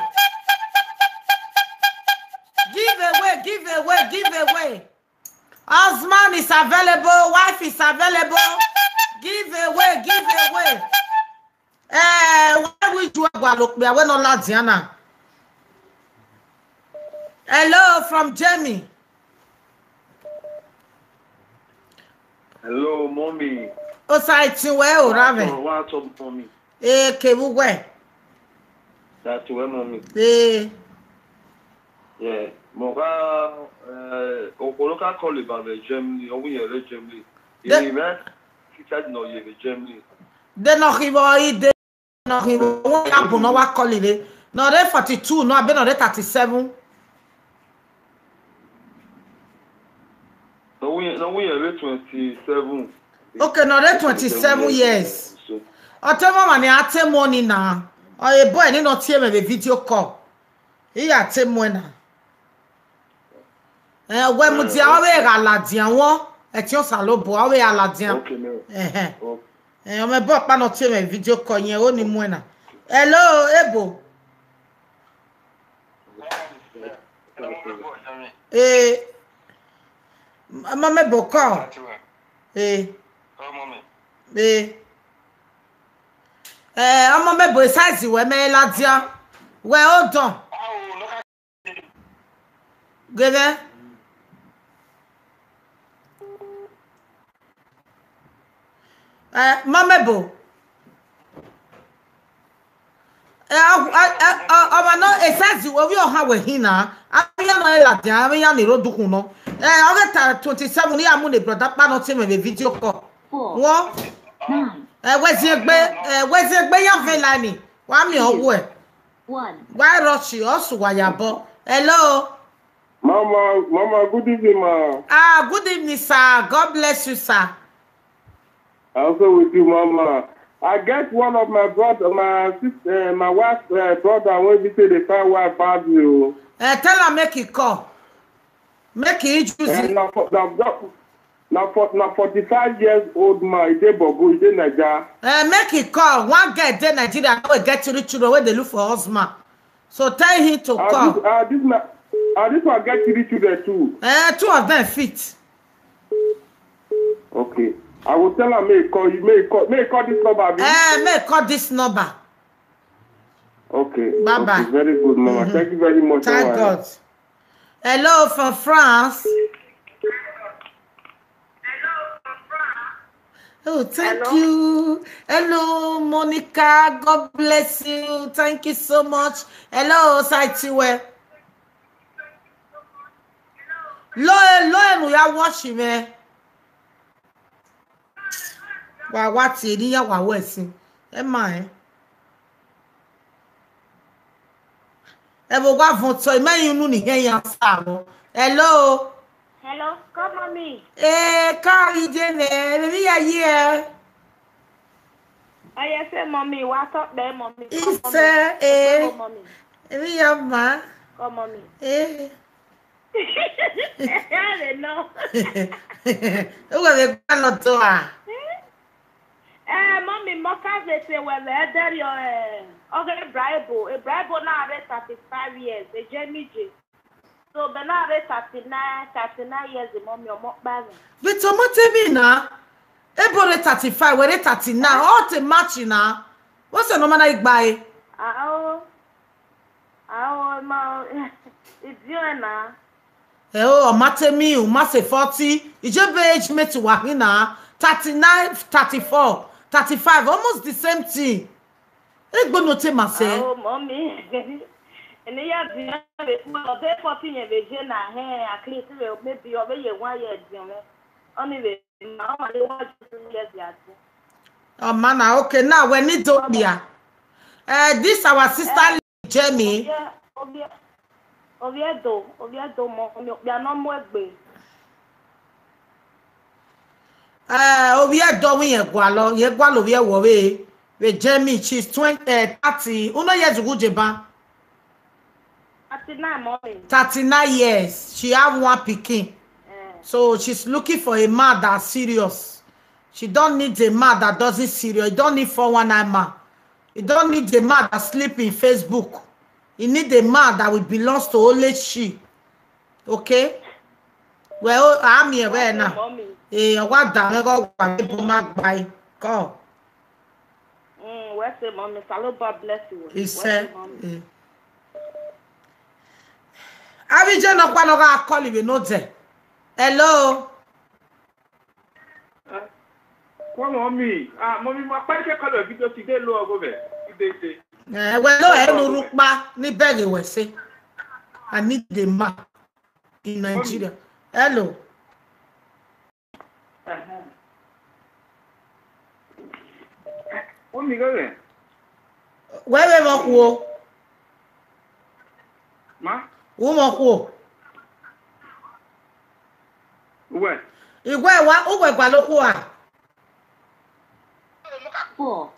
Give away, give away, give away. Husband is available, wife is available. Give away, give away. Eh, why would you have a look me? I went on Ladiana. Hello, from Jamie. Hello, mommy. Osa eti wẹ o, Rave. What's up, mommy? Eh, kevbe uwẹ. That's where, mommy. Eh. Yeah, mọ gha, eh, okhuo ne ọ ka call ba vbe Germany, ọ wẹ irẹn rre Germany. De- Irẹn mwẹ, teacher nọ ye vbe Germany. De nọ khin vbe ide. Nọ khin vbe, ọ wẹ ya bun ne ọ wa call re. Nọ rre forty-two, nọ abe nọ rre thirty-seven. Nọ wẹ, nọ wẹ irẹn rre twenty-seven. Okay, nọ rre twenty-seven years. So, ọ te mwẹ ọmwa ni a te mu ọni na. Ọ e boy ni nọ tie mwẹ vbe video call. I ya te mu ẹn na. Eh, wẹ mudia, ọ vbe gha ladian wọn, ẹtin Osanobua, ọ vbe gha ladian. Okay, no. Ẹhẹn. Okay. Eh, ọ mwẹ ẹbọ ọkpa nọ tie mwẹ video call yẹn, ọ ni mu ẹn na. Hello, ebo. Eh, ọmọ mẹ ebo call. Eh. Eh. Eh, ọmọ mẹ ebo size wẹ mẹ ladian. Wẹ odọn. Ghe mwẹ. Eh, mama ebo. Eh, ọ, ọ, ọ, ọ, ọmwa nọ, e size ovbi ọhan wẹ hin na. Avbe iran nọ ladian, avbe iran ni rre odukhunmwu nọ. Eh, ọ ghe ta twenty-seven, iran mu ne brother ọkpa nọ tie mwẹ vbe video call. Wọ. Eh, wẹ ziengbe, eh, wẹ ziengbe ya vẹ line. Wa miẹn ọghuẹ. Wa rush, ọ sẹ uwa yabọ. Hello. Mama, mama, good evening, ma. Ah, good evening, sir. God bless you, sir. I also with you, mama. I get one of my brother, my sister, uh, my wife, uh, brother, when we say they find wife bad you. Uh, tell her make he call. Make he introduce uh, him. Na, for, na, na, na, for, na forty-five years old man, he dey Bogu, he dey Naija. Uh, make he call. One girl dey Nigeria, now we get three children wey dey look for husband. So tell him to call. Ah, this, ah, this, na, ah, this one get three children too. Eh, two of them fit. Okay. I will tell her, may call you, may call, may call this number, abi? Eh, may call this number. Okay. Bye bye. Okay, very good, mama. Mm-hmm. Thank you very much. Thank God. Hello, from France. Oh, thank you. Hello, Monica. God bless you. Thank you so much. Hello, Saitiwe. Lo, lo, enu ya watch me. Wa, wa tie ni ya wa wẹ sin. Ẹ ma ẹ. Ẹ vbe owa vọn otọ, I ma unu ni hẹn yan sa vbọ. Hello. Hello, come mommy. Eh, ka ije nẹ, emwi ya yi ẹ. Ọ ye sẹ mommy, wa tọ kpẹ mommy. Isẹ, eh. Emwi ya ma. Come mommy. Eh. Ẹ vbe nọ. Uwẹ vbe gba nọ tọ a? Eh, mommy, mọ ka vbe te wẹ vbe ẹdẹrriọ, eh. Ọ ghe Ebraibo, Ebraibo na rre thirty-five years, Ejemije. So, bẹ na rre thirty-nine, thirty-nine years, mummy, ọmọ ọkpa mwẹ. Vbe te ọ ma te emwi na? Ebo rre thirty-five, wẹ rre thirty-nine, ọ te match na. What's your normal na igba e? Ao, ao, ma, idiọn ẹna. Ẹ o, ọ ma te emwi, u ma se forty. Ijebe age mate wa hin na, thirty-nine, thirty-four, thirty-five, almost the same thing. Egbe ne ọ te ma sẹ. Ao, mummy. Eni ya di vbe kpo, ọ de forty yẹn vbe je na hẹn, at least vbe maybe ọ vbe ye one year diọn mwẹ. Ọni vbe ma, ọ ma le one year dia tu. Ọ ma na, okay, now we need to be. Eh, this our sister Jamie. Ovie, ovie, ovie do, ovie do mummy, okpia ne ọ mu egbe. Eh, ovie do wẹ irẹn gualọ, irẹn gualọ ovie wọ vbe, vbe Jamie, she's twenty, eh, thirty. Uno years ugu jeba. Thirty-nine, mummy. Thirty-nine years. She have one pikin. Eh. So she's looking for a man that's serious. She don't need a man that doesn't serious. You don't need four one nine man. You don't need a man that sleep in Facebook. You need a man that will belongs to only she. Okay? Well, I'm here where now. Mummy. Eh, I want that. I got one people my buy. Come. Mm, wẹ se, mummy, Osanobua bless you. He said, mummy. Eh. Avbe iye nọkpa nọ gha call vbe nọ dẹ. Hello. Come on, me. Ah, mummy, ma kpa ike call video today lo ọgọ vẹ. Today, today. Eh, well, no, eh, no rukpa ni bẹghe wẹ se. I need the man in Nigeria. Hello. Mummy, go there. Wẹ vbe vbọ khuo? Ma? Vbe vbọ khuo? Uwẹ? Iwẹ wa, uwẹ gualọ khuo a? Four.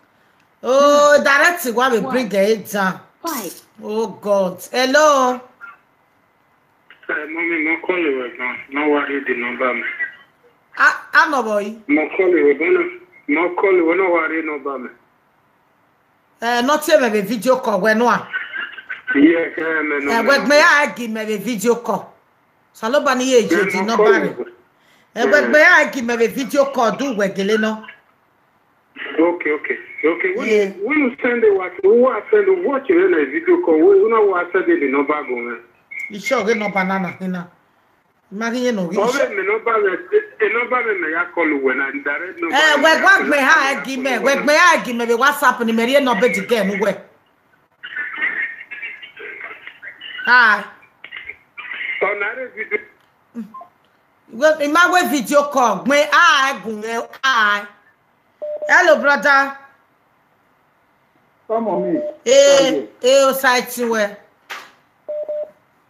Oh, direct wa will bring it down. Five. Oh God. Hello. Eh, mummy, ma call wẹ gan, ne wa rhie the number mẹ. A, a nọ vbọ yi? Ma call wẹ gan, ma call wẹ, ne wa rhie number mẹ. Eh, ne ọ tie mwẹ vbe video call wẹ nua. Yes, eh, mẹ nọ, eh, mẹ wẹ nọ. Gbe a gi mẹ vbe video call. Osanobua ni ye ye the number rẹ. Eh, wẹ gbe a gi mẹ vbe video call, do wẹ gele nọ. Okay, okay, okay. When, yeah, you, when you send it, what, who I send it, what you in a video call? Who, who know what I send it, the number go, man? You sure get number nana, you know. Imagine you know. Ọ vbe mẹ number mẹ, e number mẹ mẹ ya call wẹ na, direct number. Eh, wẹ gba gbe ha ẹ gi mẹ, wẹ gbe ha ẹ gi mẹ vbe WhatsApp ni mẹ rhie number the girl nu wẹ. Hi. Ọ na rhie video. Wẹ, I ma wẹ video call, gbe ha ẹ gu mẹ, hi. Hello, brother. Come on, me. Eh, eh, Osaiti wẹ.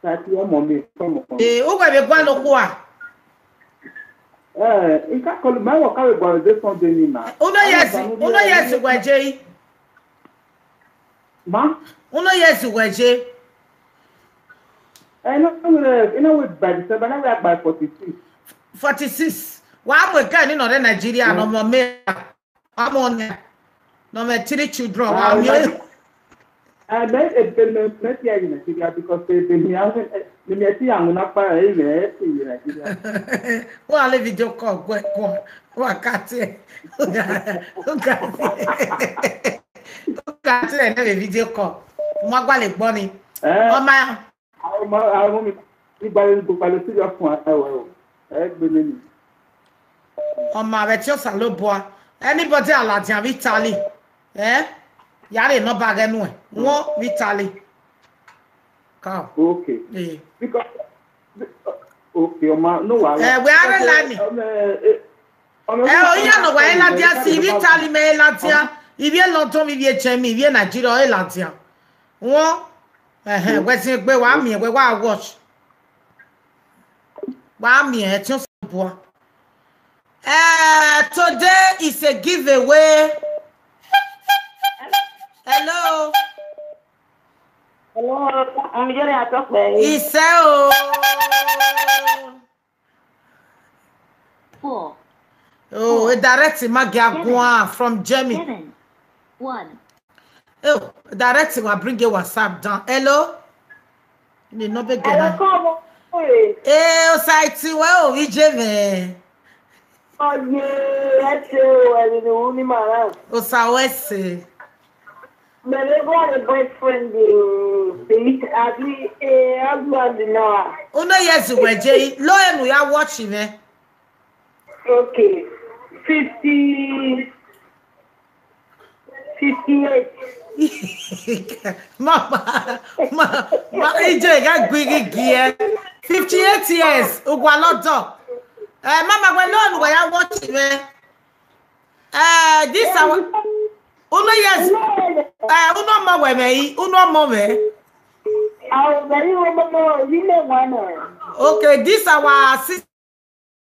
Osaiti, come on, me. Come on. Eh, uwẹ vbe gualọ khuo a? Eh, I ka call my work, I will go this Sunday ni na. Uno years, uno years wẹ je. Ma? Uno years wẹ je. Eh, no, no, no, no, we by December, now we are by forty-six. Forty-six. Wa mu eke ni nọ rre Nigeria, no more me. Wa mu ọna. No more three children. Ah, wa mu. I bet ebe me, me ti in Nigeria because ebe me, I mean, me, me ti in Nigeria. Wa le video call, gwe, gwe. Wa ka tie. Wa ka tie. Wa ka tie ne video call. Ma gua le gbọ ni. Eh. Ọ ma Àwọn ọmọ, àwọn ọmọ mi, ìgbàlẹ̀, ìgbàlẹ̀ serious fún ara wa o. Ẹ gbé lé mi. Ọ ma vbe tie Osanobua. Anybody a ladian vbe Italy? Eh? Ya rhie number ghẹ nuẹn. Wọ́n vbe Italy. Come. Okay. Eh. Because, okay, ọmọ, no, wa. Eh, we are Because, eh, line. Um, eh, eh, ọmọ, Eh, oh, yeah, no, why ladian si vbe Italy, me ladian. Ivie London, ivie Germany, ivie Nigeria, e ladian. Wọ́n Ẹhẹn, wẹ zin egbe, wa miẹn, wẹ wa watch. Wa miẹn, ẹtin Osanobua. Eh, today is a giveaway. Hello. Hello, I'm Jerry Atokpe. Isẹ o. Four. Oh, a direct Magia Guan from Germany. Seven. One. Oh, direct wa bring your WhatsApp down. Hello? Ni no be Hello, gena. Come on. Hey, Osaiti, wẹ o, ije mẹ. Oh, yeah, that's you, I don't know, ni mara. Osa wẹ se. But they got a boyfriend, eh, they, I be, eh, husband now. Uno years wẹ je, lo enu ya watch me. Okay. fifty, fifty-eight. Mama, ma, ma, ije ga gui gigi e. Fifty-eight years, ugwa lọdọ. Eh, mama, we no unu ya watch me. Eh, this our, uno years. Eh, uno mo we me, uno mo me. Àwọn obìnrin wo mọ́ mọ́ ilé wa náà. Okay, this our sister,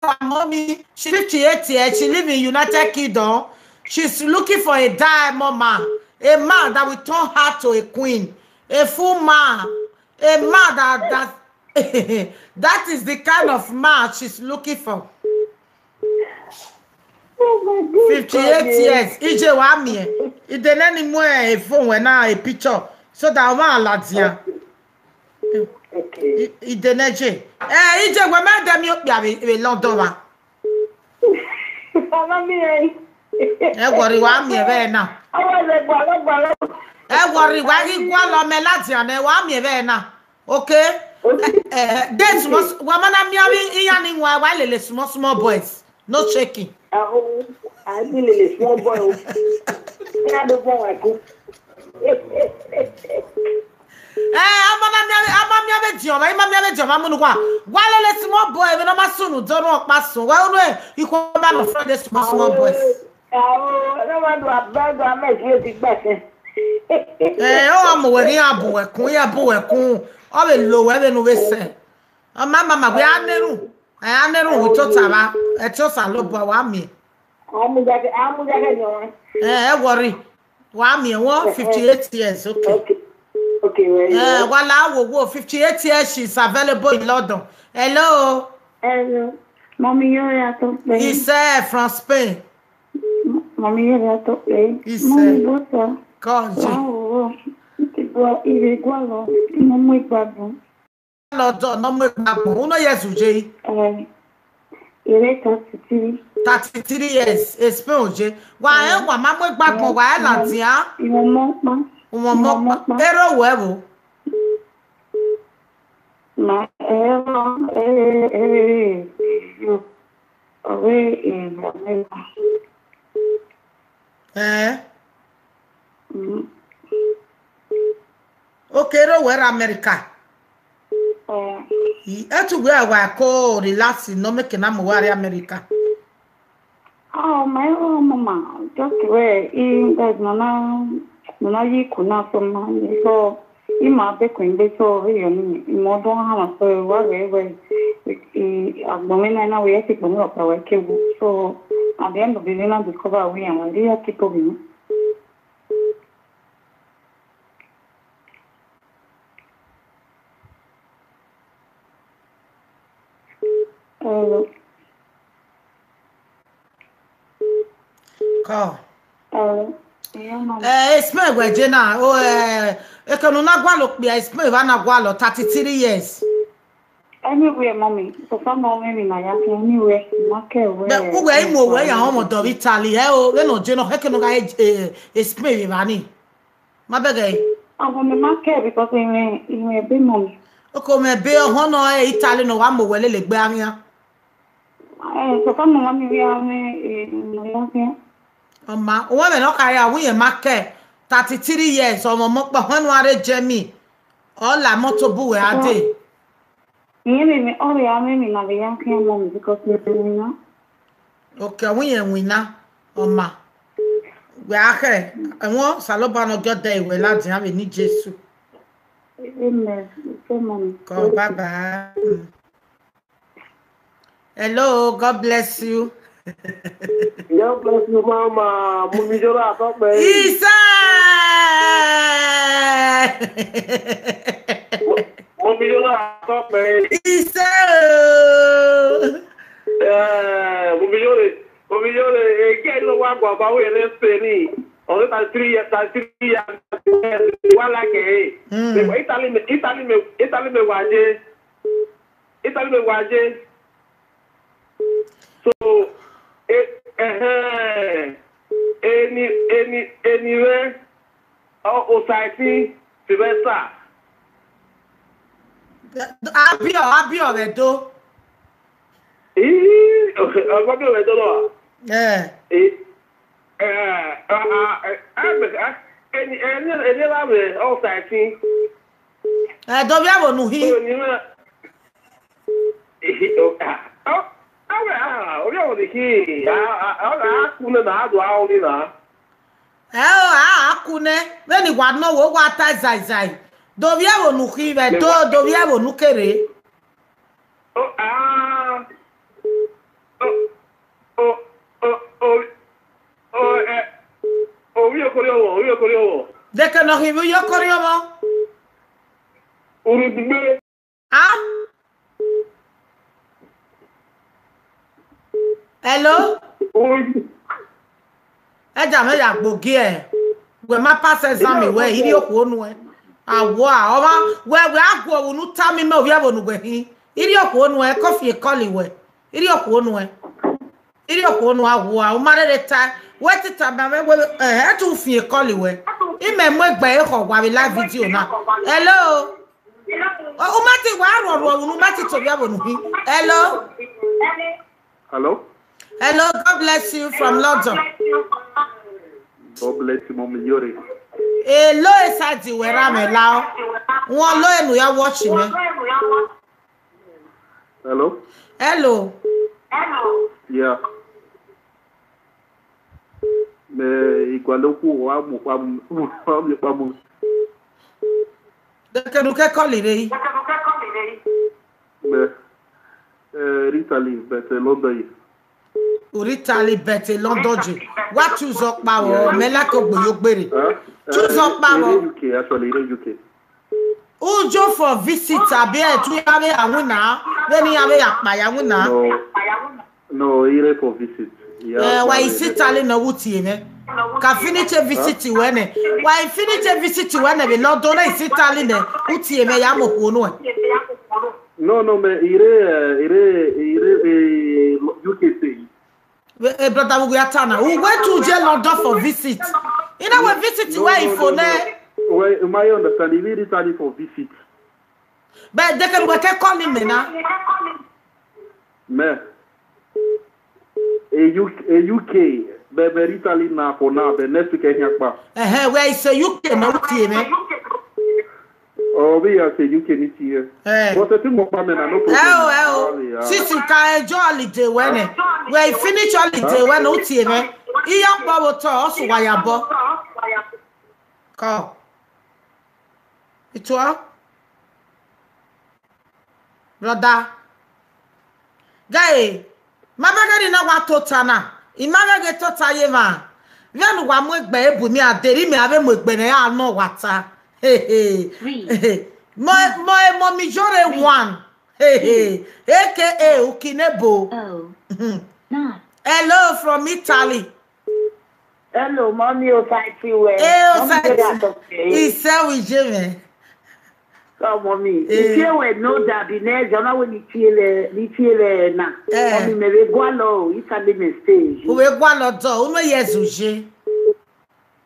our mommy, she live to eighty years, she live in United Kingdom. She's looking for a diamond man, a man that will turn her to a queen, a full man, a man that, that, that is the kind of man she's looking for. Oh my God, fifty-eight years. Ije wa mie. Ide neni mu e phone wẹ na a picture so that wa ladian. Okay. I- Ide nẹje. Eh, ije wẹ mẹ dẹ mi okpia vbe, vbe London wa. Mama mi e. Ẹ worry, wa mie vbe na. Awa le gba lo gba lo. Ẹ worry, wa ghi gualọ mẹ ladian nẹ, wa mie vbe na. Okay? Okay. Eh, eh, then small, wa ma na mie avbe iran ni wan, wa lele small, small boys. No shaking. Ah, oh, I be lele small boy. Yeah, the boy I go. Eh, a ma na mie avbe, a ma mie avbe diọn, a ma mie avbe diọn, ma mu nu wa. Wa lele small boy, me no ma sunu, do no pa sun. Wa unu e, ikhuo ma no friend small, small boys. Ah, oh, no ma do abeg, I make you the best. Eh, ọ wa mu wẹ ghi iran bu wẹ kun, iran bu wẹ kun. Ọ vbe lo wẹ vbene u vbe sẹ. Ọ ma mama wẹ a na erhunmwu. Eh, a na erhunmwu tota vba. Ẹtin Osanobua wa mie. Amujake, amujake ni ọmọ. Eh, ẹ worry. Wa mie wọn fifty-eight years, okay. Okay. Okay, well, eh, yeah. Wa la wo wo fifty-eight years, she's available in London. Hello. Hello. Mommy, you're at the place. He said from Spain. Mami yẹrẹ atọ pé. Iṣẹ́. Mami bọ́sà. Kọ́ọ̀jì. Wàá wò ó. Ìgbà ìrè gbọ́ lọ. Mo mú ìgbàgbọ́. Lọ́dọ̀ náà mú ìgbàgbọ́. Uno years uje. Ẹ, ìrè thirty-three. Thirty-three years. Spain uje. Wa ẹ wà má mú ìgbàgbọ́, wa ẹ là dìá. Ìwọ̀n mọ́ pa. Ìwọ̀n mọ́ pa. Èrò wẹ̀ wò. Ma ẹ wà ẹ ẹ ẹ. Ọ̀rẹ́ èèyàn mẹ́ta. Eh? Mm. Okay, ro wẹ ra America. Eh. I, etu wẹ wa ko relax no make na mo wa re America. Oh, my own mama, just where in that nana nana yi kuna so ma so ima be kun be so he yo ni mo don ha ma so wa we we. I agbon mi na na we ti gbon mi ọkpa we ke wu. So at the end of the day, na discover we and we really keep up, you know. Hello. Call. Hello. Yeah, mom. Eh, Spain wẹ je na. O, eh, ekene u na gualọ okpia Spain, wa na gualọ thirty-three years. Anywhere, mommy. So far, mommy, mi na ya ke anywhere. Ma ke where. But who were him where ya home of Italy? Eh, o, we no je no, he ke no ga, eh, eh, Spain vbe evba ni. Ma bẹgẹ. Abo mi ma ke because ime, ime be, mommy. Oko mẹ be ọhọn nọ, eh, Italy nọ wa mo wẹ lele gbe arian. Eh, so far, mommy, we are, eh, in Nigeria. Ọma, uwẹ mẹ nọ kare, awẹ yẹn ma ke thirty-three years, ọmọ mọ kpa họn nu are Germany. Ọ la moto bu wẹ a de. Iye mi, mi, ọ rẹ ame mi na vbe ya khian, mommy, because mi winna. Okay, ọwẹ yẹn winna, ọma. Wẹ a khẹ, ẹwọn Osanobua nọ gie ọdẹ iwẹ ladian vbe eni Jesu. Amen. Okay, mommy. Come, bye bye. Mm. Hello, God bless you. God bless you, mama. Mummy Yoro Atokpe. Isa! Mummy Yoro Atokpe. Isa! Eh, Mummy Yoro, Mummy Yoro, eh, get no one go about we let's pay ni. Only thirty-three years, thirty-three years. Wa like ẹ. Mm. Italy me, Italy me, Italy me wa je. Italy me wa je. So, eh, eh, eni, eni, eni rẹ, ọ, Osaiti Sylvester. Abiọ, abiọ vbe do. Ii, ọgbọ bi vbe do nọ. Eh. Eh, eh, ah, ah, eh, eh, eh, eni, eni, eni ra vbe Osaiti. Ẹ, do vbe ẹvbo ne u khin. Eni ra, eh, oh, ah, oh, ah, ah, ovbi ẹvbo ne I khin, a, a, a, a ku nẹ na, a do aro ni na. Ẹ o, a, a ku nẹ, vbene I wa nọ wẹ, wa ta zaizai. Do vbe ẹvbo ne u khin vbe do, do vbe ẹvbo ne u kere. Oh, ah, oh, oh, oh, oh, oh, eh, ovbi okori ọmọ, ovbi okori ọmọ. Deke ne ọ khin vbe iyokori ọmọ. Urhugbe. Ah? Hello? Oi. Ẹja mwẹ ya gbe ogie, wẹ ma pass exam wẹ, irhi okhuo nuẹ. Awa, ọmwa, wẹ, wẹ a guọghọ unu tama imẹ ovbi ẹvbo ne uwẹ khin. Irhi okhuo nuẹ, kọfie call wẹ. Irhi okhuo nuẹ. Irhi okhuo nuẹ, awa, u ma rherhe ta, wẹ te tama mwẹ wẹ, eh, ẹ tu fian call wẹ. Imẹ mu egbe ekhọ wa vbe live video na. Hello? U ma ti wa rhuọrhuọ unu, u ma ti to ovbi ẹvbo ne u khin. Hello? Hello? Hello, God bless you from London. God bless you, Mommy Yore. Hello, eside wẹ ra mwẹ lao. Wọn lo enu ya watch mwẹ. Hello? Hello. Yeah. Mẹ igualọ okhuo wa mu kpa mu, wa mu kpa mu. Deke ne u ke call rre yi. Mẹ, eh, Italy, but, eh, London yi. U rre Italy, but, eh, London je. Wa choose ọkpa vbọ, mẹ like ogbe yo gbere. Huh? Choose ọkpa vbọ. U rre U K, actually, u rre U K. U jo for visit, abi ẹ tu ya vbe ya winna, vbene iran vbe ya kpa ya winna. No. No, I rre for visit. Yeah, eh, wa i si Italy nọ, u tie mwẹ. Ka finish a visit wẹ nẹ. Wa i finish a visit wẹ nẹ, vbe London nẹ, i si Italy nẹ, u tie mwẹ ya mu okhuo nuẹ. No, no, mẹ, I rre, eh, I rre, I rre, eh, U K sẹ. Eh, brother, we are Tana. We went to J London for visit. You know, we visit where if for nẹ. Well, you might understand, I rre Italy for visit. But they can work at calling me now. Mẹ, e U K, e U K, but, but Italy na for now, but next week, eh, kpa. Eh, where is a U K now, U K, man? Oh, we are say U K this year. Eh. But I think more permanent, no problem. Eh, oh, eh, oh. Sisi ka enjoy holiday wẹ nẹ. Wẹ i finish holiday wẹ nẹ, u tie mwẹ. Iye ọkpọ vbe otọ, ọ sẹ uwa ya bọ. Kọ. Itua? Brother. Guy, ma bẹghe ni na wa tota na. I ma bẹghe tota ye mwa. Vbene uwa mu egbe ebu mi a deri mẹ avbe mu egbe ne a nọ wa ta. Mo, mo, mo mi yore one. A K A Ukinebo. Hello from Italy. Hello, Mommy Osaiti wẹ. Eh, Mommy Osaiti. Jere atọ kẹ. Ise wi je mẹ. Come, Mommy. Eh. Ife wẹ no dabi nẹ, jọ na wẹ ni tie lẹ, ni tie lẹ na. Eh. Mommy, mẹ vbe gualọ o, Italy mẹ stage. U vbe gualọ dọ, unu ye ẹzu je?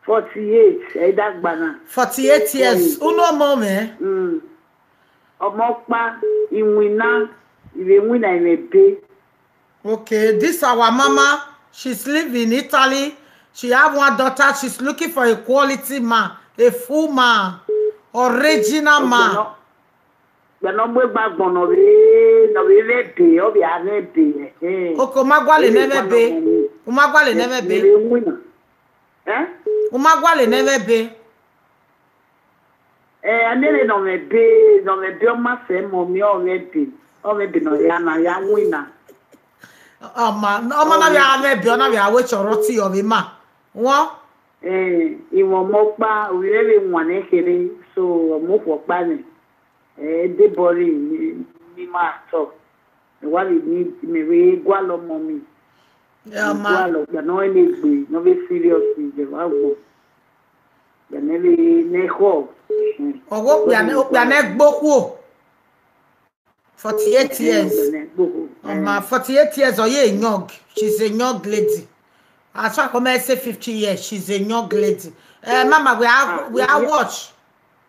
Forty-eight, ẹ i dagba na. Forty-eight years, unu ọmọ mẹ? Mm. Ọmọ ọkpa, iwinna, I vbe winna ẹmwẹ ebe. Okay, this our mama. She's living in Italy. She have one daughter. She's looking for a quality man, a full man, original man. Gbẹnọ mu egbe agbọn nọ vbe, nọ vbe vẹ ebe, ọ vbe a vẹ ebe. Ẹhẹn. Okay, u ma gualọ ne ẹ vẹ ebe. U ma gualọ ne ẹ vẹ ebe. Ebe winna. Eh? U ma gualọ ne ẹ vẹ ebe. Eh, a miẹn vbene ọ mwẹ ebe, ne ọ mwẹ ebe, ọ ma sẹ mọ miẹn ọ mwẹ ebe, ọ mwẹ ebe ne ọ ya na, ya winna. Ọ ma, ọ ma na vbe a mwẹ ebe, ọ na vbe a wẹ chọrọ ọti ọ vbe ma. Wọ? Eh, I mwẹ ọmọ ọkpa, ovbi mwẹ vbe wan nẹ kherhe, so ọmọ okhuo ọkpa nẹ. Eh, debọ rre, ne ima tọ. Mẹ wa vbe ni, mẹ vbe gualọ ọmọ mi. Mẹ gualọ, ọkpia ne ọ rẹn egbe, ne ọ vbe serious, mẹ wa gbọn. Ẹmwẹ vbe ne ẹkhọ. Ọghe okpia ne, okpia ne gbe okhuo. Forty-eight years. Ẹmwẹ ne gbe okhuo. Ọma, forty-eight years, ọ ye young. She's a young lady. As far as I say fifty years, she's a young lady. Eh, mama, we are, we are watch.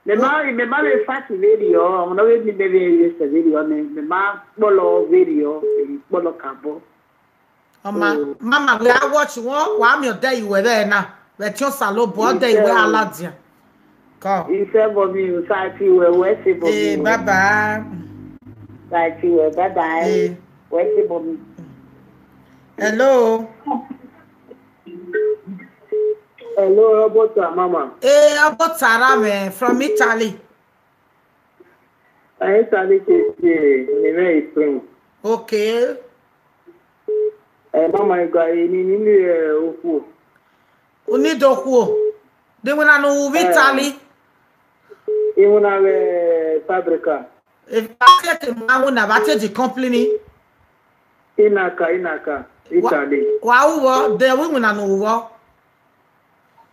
Mẹ ma, mẹ ma vbe fast vberriọ, ọmọ ne ọ vbe miẹn mẹ vbe sẹ vberriọ, mẹ, mẹ ma kpọlọ vberriọ, mẹ kpọlọ kabọ. Ọma, mama, we are watch wọn, wa miẹn ọdẹ iwẹ vbe na. Vbe ẹtin Osanobua, ọdẹ iwẹ a ladian. Come. Isẹ bọ mi, sa ti wẹ, wẹ se bọ mi. Eh, bye bye. Sa ti wẹ, bye bye. Eh. Wẹ se bọ mi. Hello. Hello, Roberta, mama. Eh, Roberta Rame from Italy. Eh, Italy ke, ke, ni me Spain. Okay. Eh, mama, I got ni, ni, ni, eh, okhuo. U need okhuo. De winna ne u vbe Italy? Iwinna vbe Fabrica. If I take a man, winna, I take the company. Inaka, Inaka, Italy. Wa ru vbọ, de winna ne u ru vbọ?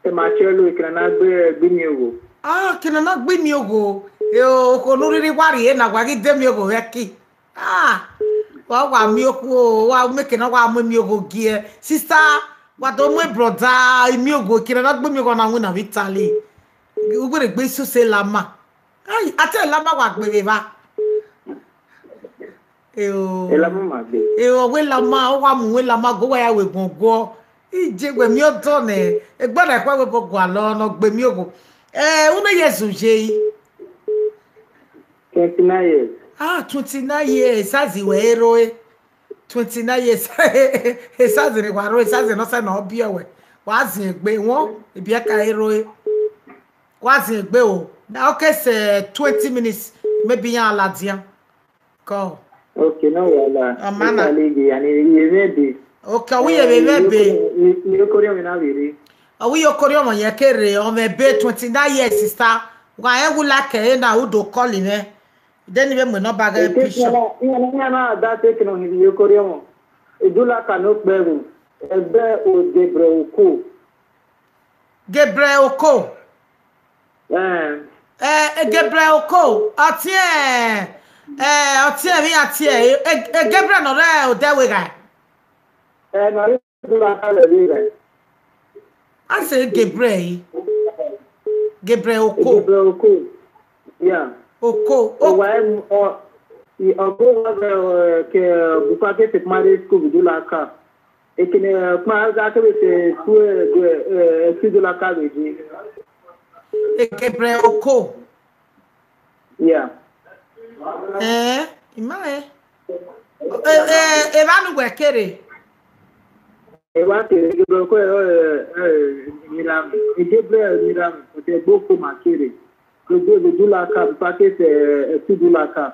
Ema chẹ lo ekena na gbe, gbe mi ogho. Ah, ekena na gbe mi ogho. E okhuo ne u rhirhi wa rrie na, wa ghi de mi ogho vbe ẹki. Ah, wa, wa miẹn okhuo, wa miẹn ekena, wa mu mi ogho gie. Sister, wa do mu brother, mi ogho, ekena na gbe mi ogho na winna vbe Italy. Ugbẹn egbe isu sẹ lama. Ai, a te lama wa gbe vbe evba. Eo. Elama ma gbe. Eo, wẹ lama, ọ wa mu wẹ lama, go wa ya wẹ guọguọ. Ije wẹ mi ọdọ nẹ, egbe na ẹkhuẹ wẹ bọ gualọ, nọ gbe mi ogho. Eh, unu ye zu ye yi? Twenty-nine years. Ah, twenty-nine years, azi wẹ ero e. Twenty-nine years, esazi ne wa ro, esazi nọ sẹ nọ biẹ wẹ. Wa zin egbe wọn, ibiẹka ero e. Wa zin egbe o. Na, okay, sẹ twenty minutes, maybe iran ladian. Kọ. Okay, no wahala. Ọma na. Italy, yani, ye me be. Okay, ọ wi ye vbe be. Ni, ni okori ọmọ na vbe re. Ọ wi ye okori ọmọ yẹn kere, ọmọ ebe twenty-nine years, sister. Wa ẹ wu like ẹ na, u do call mwẹ. Then vbe mu nọmba ghe picture. Iran na da take no hin ye okori ọmọ. Edula ka no kpẹ ru. Ẹgbẹ o Gabriel Oko. Gabriel Oko. Eh. Eh, eh, Gabriel Oko, ọtiẹn, eh, ọtiẹn vbe iran tie, eh, eh, Gabriel nọ rre odẹ wegha. Eh, nọ rre odẹ wegha. I say Gabriel. Gabriel Oko. Gabriel Oko. Yeah. Oko. O- Owa em, o, i, ọgọ wa vẹ, eh, ke Bukake Secondary School, Idulaka. Ekene, eh, kpa ga kebe se school, eh, eh, Idulaka vbe je. Gabriel Oko. Yeah. Eh, ima eh. Eh, eh, evba nu wẹ kere. Evba kere, Gabriel Oko, eh, eh, Miriam. Gabriel Miriam, ọtẹ gboko ma kere. Gbogbo Idulaka, Bukake, eh, Idulaka.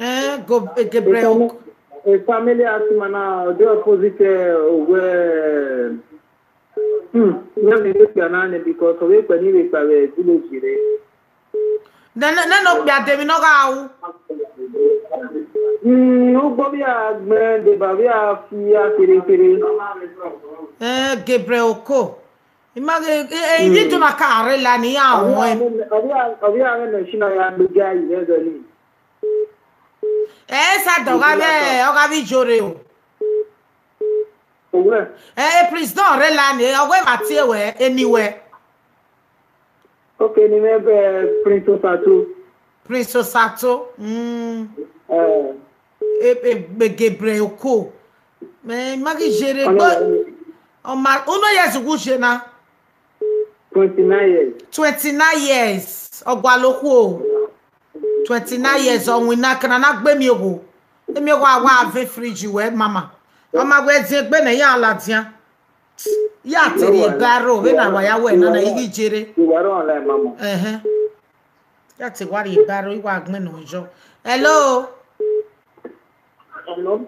Eh, go, eh, Gabriel. A family, a family house man na, the opposite, eh, where, hmm, let me look your name because of it, when you were village, eh. Then, then, no, be a demi no ga. Hmm, ugbo vbe a gbẹn, deba vbe a fi a kere kere. Eh, Gabriel Oko. I ma ghe, e, e, ivbi Idulaka rre la ni ya wọn. Ọvbi a, ọvbi a, ọvbi a machine ya gbe ga yi vbe ẹzọ ni. Eh, sa dọ gha vbe, ọ gha vbe ijore o. Owẹ. Eh, eh, Prince Don rre la ni, ọ wẹ ma tie wẹ, eni wẹ. Okay, ni mẹ bẹ Prince Osato. Prince Osato. Mm. Eh. E, e, e, Gabriel Oko. Mẹ, ma ghi jere gbe. Ọma, unu years wu je na? Twenty-nine years. Twenty-nine years. Ọ gualọ okhuo. Twenty-nine years, ọ winna, ekena na gbe mi ogho. Emi ogho a wa vẹ fridge wẹ, mama. Ọma wẹ zin egbe nẹ, ya ladian. Ya te rhie baro, vbene a wa ya wẹ nana, I ghi jere. Ẹhẹn. Ya te wa rhie baro, I wa gbẹn nọ yọ. Hello? Hello?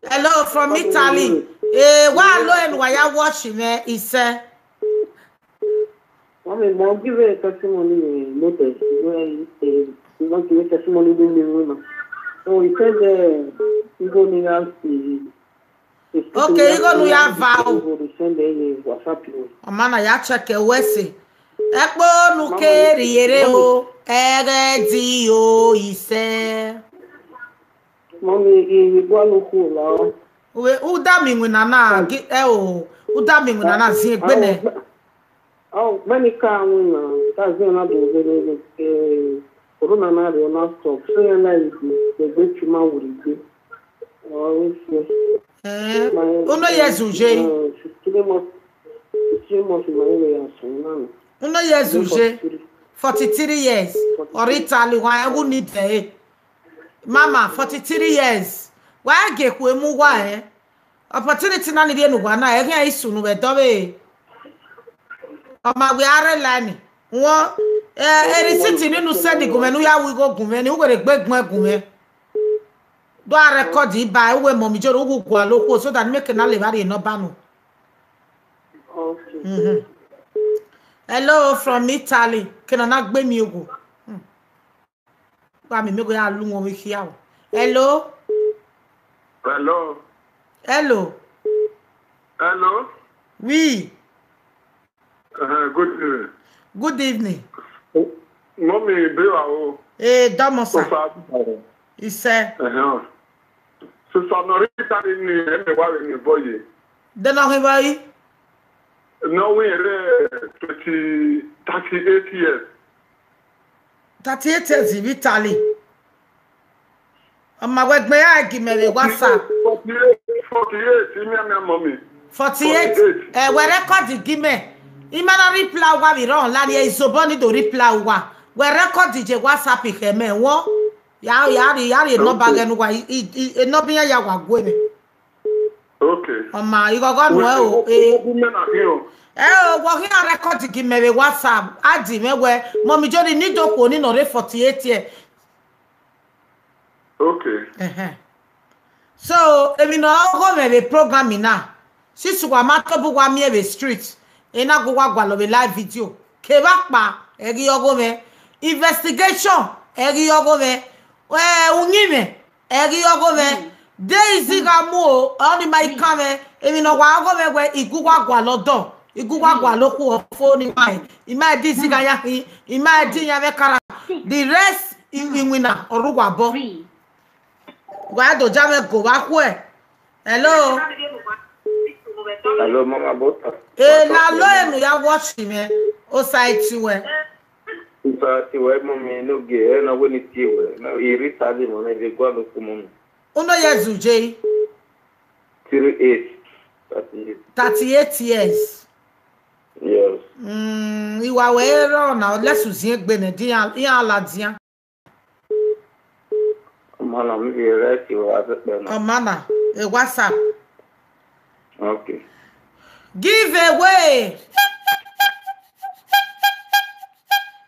Hello, from Italy. Eh, wa lo enu wa ya watch mwẹ, isẹ. Mami, mo give a testimony, eh, later. Eh, eh, mo give a testimony, do me, no. So he said, eh, he go ni ask the, the Okay, you go to your vow. Send ye WhatsApp o. Ọ ma na ya check ẹse. Ẹkpo nu keri ere o, ẹghẹ di o isẹ. Mọmi, I gua lo khuo la. Uwe, u da mi winna na, gi-, ẹ o, u da mi winna na ziengbe nẹ. Ọ, many ka winna, ta zian na do vbe, eh, corona na rre, ọ na stop. So, ya na yi gbe, gbe, gbe, tuma wuri gbe. Ọ, ese. Eh, uno ye zuje. Eh, fifteen months, fifteen months, ma ye ya so na. Uno ye zuje. Forty-three years. Ọ rre Italy, wa ẹwu ni dẹ. Mama, forty-three years. Wa gie khue mu uwa, eh. Opportunity na ni rhie ne uwa na, ẹ khian i sunu vbe dọvbe. Ọ ma wẹ a rre line. Wọ, eh, e receipt ni nu send gu mwẹ, ne u ya ru igho gu mwẹ, ne u were egbe gbẹn gu mwẹ. Do a record ba, uwẹ mọ mi joro, u gu gualọ okhuo, so that make na levba rhie number nu. Okay. Mhm. Hello, from Italy. Kena na gbe mi ogo. Hmm. Wa mi, mi go ya lu wọn vbe khia o. Hello? Hello? Hello? Hello? Oui. Uh, good evening. Good evening. Mọmi, be wa o. Eh, dọmọ sa. Ofa. Isẹ. Uh-huh. Sister Norita ni, ni, ẹ mẹ wa vbe ni bọ ye. De nọ hin vbe yi? Ne ọ wẹ rre twenty, thirty-eight years. Thirty-eight years vbe Italy. Ọ ma wẹ gbẹn ya gi mẹ vbe WhatsApp. Forty-eight, forty-eight, imian mian, mọmi. Forty-eight. Forty-eight. Eh, wẹ record gi mẹ. I ma na reply uwa vbe rrọọ la ni, isobọ ni do reply uwa. Wẹ record ye WhatsApp khẹ mẹ, wọ. Ya, ya, ya, ya, number ghẹ ne uwa, i, i, i, number iran ya wa gue mwẹ. Okay. Ọ ma, ighọghọ nuẹn o, eh. Ẹ o, wọ khian record gi mẹ vbe WhatsApp, a di mwẹ wẹ, mọmi Joni ni do khuo ni nọ rre forty-eight year. Okay. Ẹhẹn. So, emwi ne ọ gho mwẹ vbe program na, since uwa ma tobọ uwa miẹn vbe street, ena gu uwa gualọ vbe live video. Kevbe akpa, ẹ ghi ọgho mwẹ. Investigation, ẹ ghi ọgho mwẹ. Eh, uyinmwẹ, ẹ ghi ọgho mwẹ. De izi gha mu o, ọ ni ma i kan mwẹ, emwi ne ọ wa ọgho mwẹ wẹ, I gu uwa gualọ dọ, I gu uwa gualọ okhuo fo ni ma, I ma di izi gha ya khin, I ma di iran vbe kara. The rest, I, iwinna, ọ rre uwa obọ. Wa do ja mwẹ go vbe akhuẹ. Hello? Hello, Mama Bota. Eh, la lo enu ya watch mwẹ. Osa eti wẹ. Osa eti wẹ, mọmi, no ge, ẹ na wẹ ni tie wẹ. Na, I rre Italy, mọmi, vbe gualọ okhuo, mọmi. Uno ye zuje? Three eight. Thirty-eight. Thirty-eight years. Yes. Mm, iwa wẹ rrọọ na, lẹsu ziengbe nẹ, de iran, iran ladian. Ọmọ na, mi vbe rẹ ti wa sẹkpẹ na. Ọmọ na, e WhatsApp. Okay. Give away.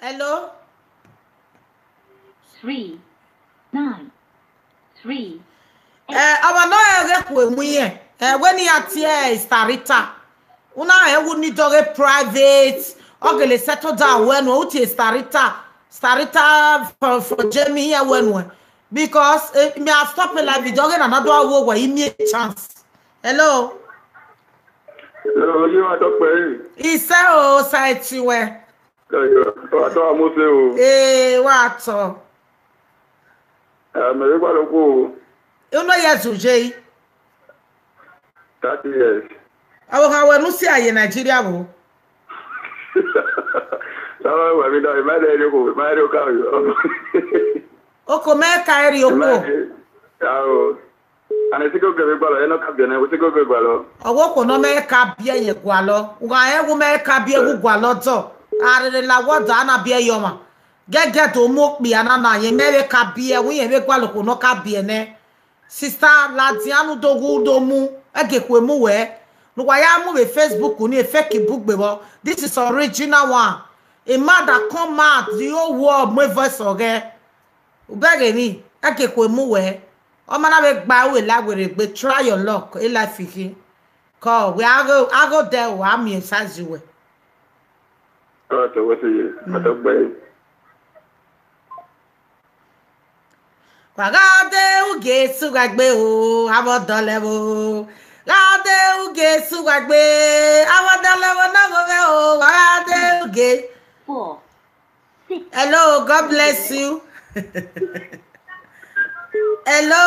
Hello? Three, nine, three. Eh, ọmọ nọ ẹghẹ khuemu irẹn. Eh, wẹ ne iran tie Sister Rita. Una rẹn wu ni dọghe private. Ọ gele settle down wẹ nuẹn, u tie Sister Rita. Sister Rita for, for Jamie here wẹ nuẹn. Because, eh, me I stop me like video, ọghe na na do a wo wẹ, i miẹn chance. Hello? Hello, you are doctor, eh? Isẹ o, sa eti wẹ. Yo, yo. Ọ tọ Amose o. Ee, wa tọ. Eh, mẹ vbe gualọ okhuo o. Uno ye zuje? Thirty years. Avo kha wẹ ne u si a ye Nigeria vbo? Sọrọ wẹ mi dọ, ima de ri okhuo, ima de ri oka yo. Oko mẹ ka ri okhuo. Ao. Ana esi gogo vbe gualọ, ẹ nọ ka biẹ nẹ, wẹ esi gogo gualọ. Ọ wẹ okhuo nọ mẹ ka biẹ ye gualọ. Uwa rẹn wu mẹ ka biẹ wu gualọ dọ. A rherhe la wọ dọ, a na biẹ ye ọmwa. Gẹgẹ do mu okpia na na, ye mẹ vbe ka biẹ, wẹ irẹn vbe gualọ okhuo nọ ka biẹ nẹ. Sister, ladian ne u do wu, u do mu, ẹ ghe khuemu wẹ. Ne uwa ya mu vbe Facebook ni, e fake bugbe vbọ. This is original one. A man that come out, the whole world mu voice ọghẹ. U bẹghe emwi, ẹ ghe khuemu wẹ. Ọ ma na vbe gba ru la werriegbe, try your luck, e life khin. Kọ, wẹ a gho, a gho dẹ o, a miẹn size wẹ. Ọ tọ wẹ se ye, ma tọ gbe. Wa gha de u Jesu gha gbe o, avbe ọdọlẹvbo. Gha de uge sugha gbe, avọdalẹ vbọ na gho vẹ o, wa gha de uge. Four, six. Hello, God bless you. Hello.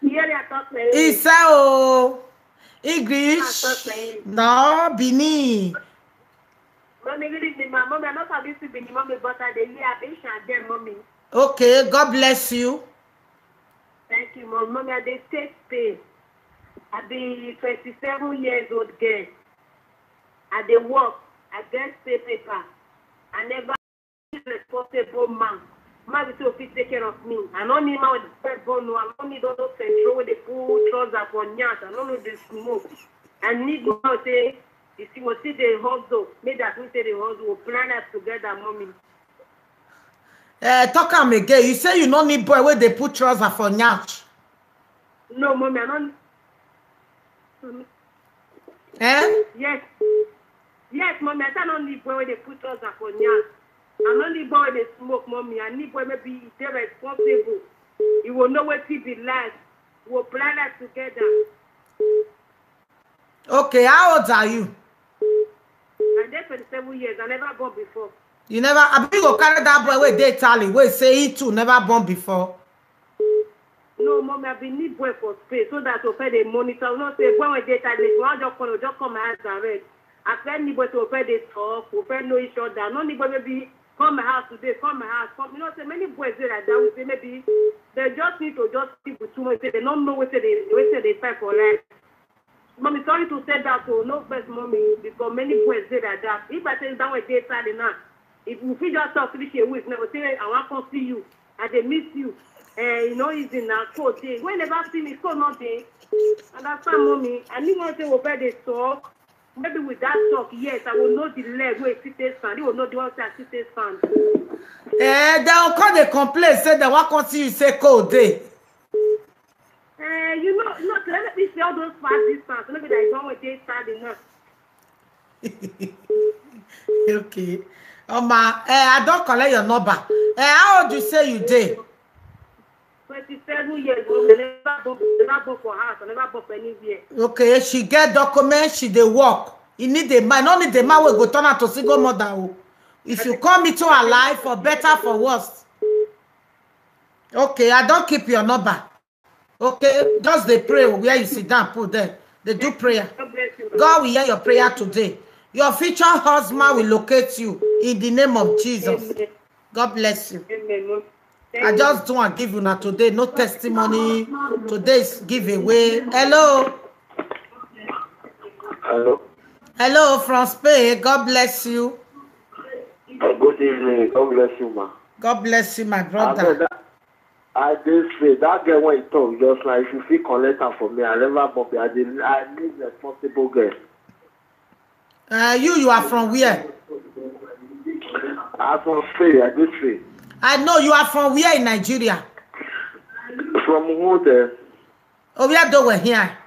Iye rẹ atọ pẹre. Isa o. English. Atọ pẹre. No, Benin. Mommy, good evening, ma. Mommy, I no sabi speak Benin, mommy, but I dey hear, I dey share there, mommy. Okay, God bless you. Thank you, mommy. Mommy, I dey stay Spain. I be twenty-seven years old girl. I dey work. I get stay paper. I never responsible man. Man wey fit take care of me. I no need man wey dey born o. I no need all those central wey dey put trouser for nyash. I no need dey smoke. I need man wey say, if you go see the hustle, make that mean say the hustle, we plan life together, mommy. Eh, talk am again. You say you no need boy wey dey put trouser for nyash. No, mommy, I no. Eh? Yes. Yes, mommy, I say I no need boy wey dey put trouser for nyash. I no need boy wey dey smoke, mommy. I need boy maybe he dey responsible. He will know wetin be life. We will plan life together. Okay, how old are you? I dey twenty-seven years. I never born before. You never, abi you go carry that boy wey dey Italy, wey say he too never born before? No, mommy, I be need boy for space so that we fit dey monitor. You know say boy wey dey Italy, we wan just come, we just come my house direct. I fit need boy to fit dey talk, we fit know each other. No need boy maybe come my house today, come my house, come. You know say many boys dey like that. We say maybe they just need to just sleep with too much. Say they no know wetin they, wetin they find for life. Mommy, sorry to say that, oh, no vex, mommy, because many boys dey like that. If I say that way dey Italy now, if you fit just talk finish a week now, say, "I wan come see you, I dey miss you." Eh, you know, easy now, cold day. When never see me, cold no dey. Understand, mommy? I need one thing over dey talk. Maybe with that talk, yes, I will know the leg wey fit take stand. You will know the one say I fit take stand. Eh, they will come dey complain, say they wan come see you, say cold dey. Eh, you know, no, let me say all those far distance. No be that one wey dey Italy now. Okay. Oma, eh, I don collect your number. Eh, how old you say you dey? Twenty-seven years old. I never born, never born for house. I never born for anywhere. Okay, she get document, she dey work. You need a man, no need a man wey go turn her to single mother o. If you come into her life, for better, for worse. Okay, I don keep your number. Okay, just dey pray where you sit down, put there. Dey do prayer. God bless you, ma. God will hear your prayer today. Your future husband will locate you in the name of Jesus. Amen. God bless you. Amen, ma. I just do and give una today, no testimony. Today is giveaway. Hello. Hello. Hello from Spain. God bless you. Uh, good evening. God bless you, ma. God bless you, my brother. Abeg, that, I dey say that girl wey you talk just now, if you fit collect am for me, I never born be, I dey, I need responsible girl. Uh, you, you are from where? I from Spain, I dey Spain. I know you are from where in Nigeria? From who there? Oviedo wẹ here.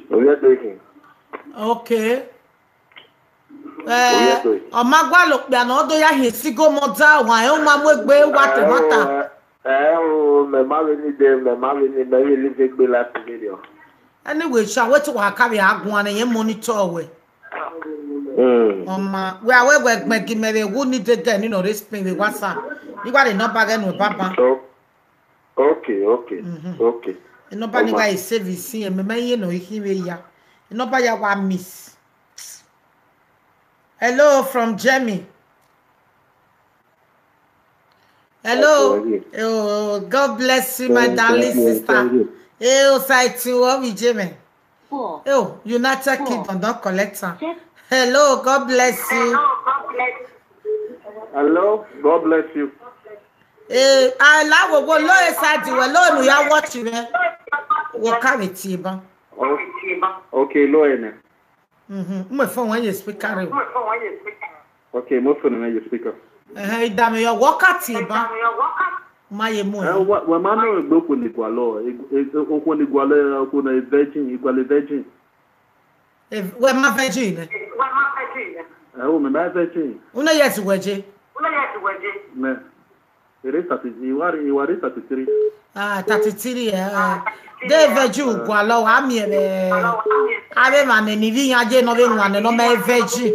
Oviedo here. Okay. Eh, ọ ma gualọ okpia ne ọ do ya hin single mother, wa ẹ ma mu egbe wa te mata. Eh, oh, mẹ ma vbe ni de, mẹ ma vbe ni, mẹ vbe live egbe life video. Anyway, sha, wetin wa ka vbe a guan ne yẹn monitor wẹ. Mm. Ọ ma, wẹ a wẹ wẹ gbẹn gi mẹ vbe wu ni de gẹ ni nọ re Spain vbe WhatsApp. Ni wa re number gẹ nu baba. So, okay, okay, okay. Number ni wa e save si, mẹ ma ye nọ ikhin vbe ya. Number ya wa miss. Hello from Germany. Hello. Oh, God bless you, my darling sister. Eh, Osaiti, what we German? Oh, United Kingdom don collect am. Hello, God bless you. Hello, God bless you. Eh, I love what lo e side we lo nu ya watch me. Wo ka me ti ban. Oh, okay, lo ene. Mhm. Mo phone when you speak carry. Okay, mo phone when you speak. Eh, idame yo wo ka ti ban. Ma ye mu. Eh, wa, wa ma no egbe okhuo ni gualọ, e, e, okhuo ni gualọ, okhuo na virgin, igualọ virgin. Eh, wẹ ma virgin nẹ? Eh, o, mẹ ma virgin. Una yes wẹ je. Una yes wẹ je. Mẹ. Ere thirty, iwa, iwa re thirty-three. Ah, thirty-three, eh. De virgin gualọ, wa miẹn vbe avbe emwa ne eni vbe iran ye ne ọ vbe wan nẹ ne ọ ma virgin.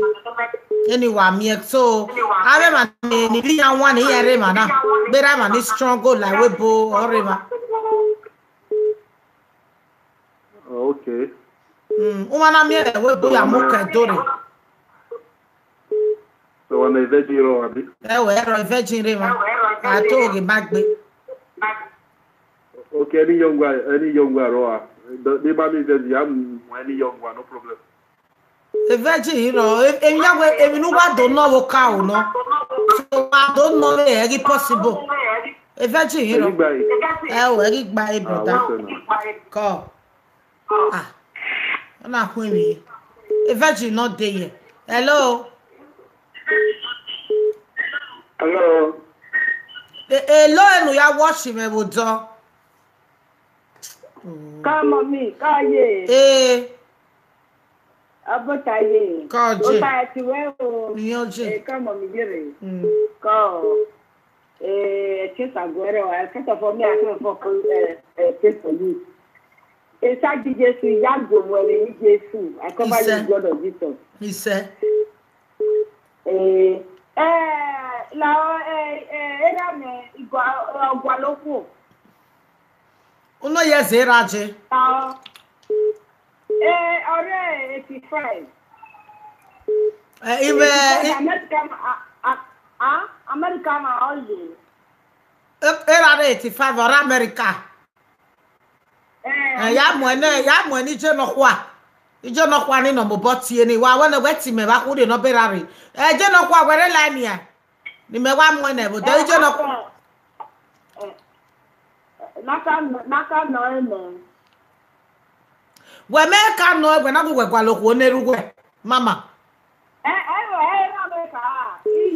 Eni wa miẹn, so avbe emwa ne eni vbe iran wan ne iran rre emwa na, gberra emwa ni struggle la ẹvbo ebo, ọ rre emwa. Okay. Mm, u ma na miẹn vbe ẹvbo ebo ya mu kẹ do rre. So wa na virgin rọ abi? Ẹwẹ, ẹrọ virgin rre emwa. A to ghe ma gbe. Okay, any young guy, any young guy rọ a? The, the man is there, I'm any young one, no problem. Virgin rọ, emwi ya wẹ, emwi ne uwa do nọ vbe oka ro nọ. So wa do nọ vbe ẹghi possible. Virgin rọ. Any guy? Ẹwẹ, ẹghi gba e, brother. What's your name? Kọ. Ah, ọ na khuẹn emwi. Virgin nọ de yẹ. Hello. Hello. Hello, enu ya watch mwẹ vbe odọ. Come on me, come here. Ee, Abota ye. Come on, Jay. Ota ẹ ti wẹ o. Iyan Jay. Eh, come on me, Jay. Mm. Come. Eh, ẹ ti saguẹrẹ o. I first of all, me, I first of all, eh, eh, pray for you. Esa di Jesu, ya gbe wẹ ni Jesu. I cover you Isẹ. With blood of Jesus. Isẹ. Eh, eh, la, eh, eh, era me, igua, ọgua lọ khuo. Uno ye zera je. Tao. Eh, ọrẹ eighty-five. Eh, iwe America ma, a, a, a, America ma ọ ye. Era re eighty-five ọrẹ America. Eh, ya mu ẹnẹ, ya mu ẹnẹ ije nọkhua. Ije nọkhua ni nọ mobọ tie ni. Wa wẹ ne wẹ ti mẹ vbe akhude nọ bera re. Eh, ije nọkhua wẹ re la nia. Ni mẹ wa mu ẹnẹ vbe odẹ ije nọkhua. Naka, naka nọ ẹmẹ. Wẹ mẹ ka nọ wẹ na gu wẹ gualọ okhuo ne rughe. Mama. Ẹ, ẹ, ẹ, ẹ, ẹ,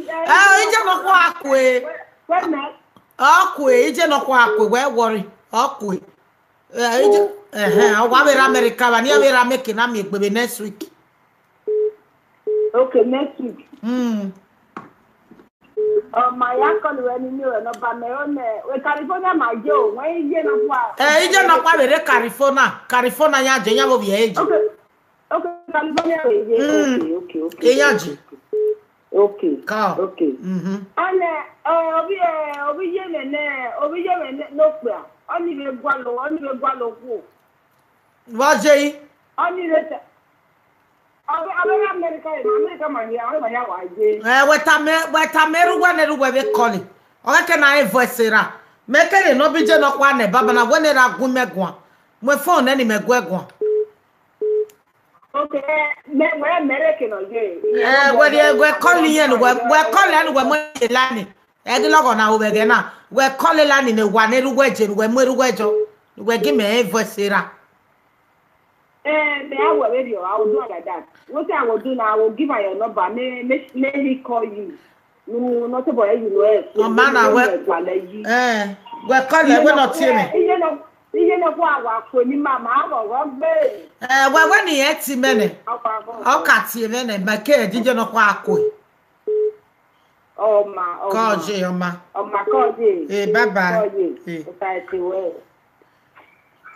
ẹ, Ẹ, ije nọkhua kue. Wẹ mẹ. Ọ kue, ije nọkhua kue, wẹ worry. Ọ kue. Eh, ije, ẹhẹn, ọ wa vbe ra America, wa ni vbe ra make na mi egbe vbe next week. Okay, next week. Mm. Ọ ma ya call wẹ ni mi rẹ nọmba mẹ, ọ nẹ, wẹ California ma ye o, wẹ ye nọkhua. Eh, ije nọkhua vbe re California, California ya je, ya vbe ovbi ẹre je. Okay. Okay, California we ye. Mm. Okay, okay, okay. Eya je. Okay. Ka. Okay. Mhm. Ane, eh, obi, eh, obi ye mẹ nẹ, obi ye mẹ nẹ, no kpia. Ọni vbe gualọ, ọni vbe gualọ khuo. Vbọ je yi? Ọni vbe ta. Ọbẹ, ọbẹ America, America ma hia, ọbẹ ma hia wa ye. Eh, wẹ ta mẹ, wẹ ta mẹ ru wẹ ne ru wẹ vbe call. Ọ ke na e voice ra. Mẹ kere nọ bi ije nọkhua nẹ, baba na wẹ ne ra gu mẹ guan. Mẹ phone nẹ ni mẹ gu ẹ guan. Okay, mẹ, mẹ, mẹ re ke nọ ye. Eh, wẹ ri, wẹ call yẹn, wẹ, wẹ call yẹn, wẹ mu ye line. Ẹ ghi lọghọ na, o vbe ẹghẹ na. Wẹ call line ne wa ne ru wẹ je, wẹ mu ru wẹ jọ. Wẹ gi mẹ e voice ra. Eh, me, I will radio. I will do it like that. What I will do now, I will give her your number. May, may, may he call you. No, not about you know. Eh, Ọ ma na wẹ. Eh, wẹ call ẹ, wẹ nọ tie mẹ. Iye no, iye no kwa wa kwe ni mama, I will go be. Eh, wẹ, wẹ ni ẹ ti mẹ nẹ. Ọ ka tie mẹ nẹ, mẹ ke ẹ ije nọkhua kue. Ọ ma, ọ ma. Kọ je, ọ ma. Ọ ma kọ je. Eh, bye bye. Kọ je. Eh. Ọta ẹ ti wẹ.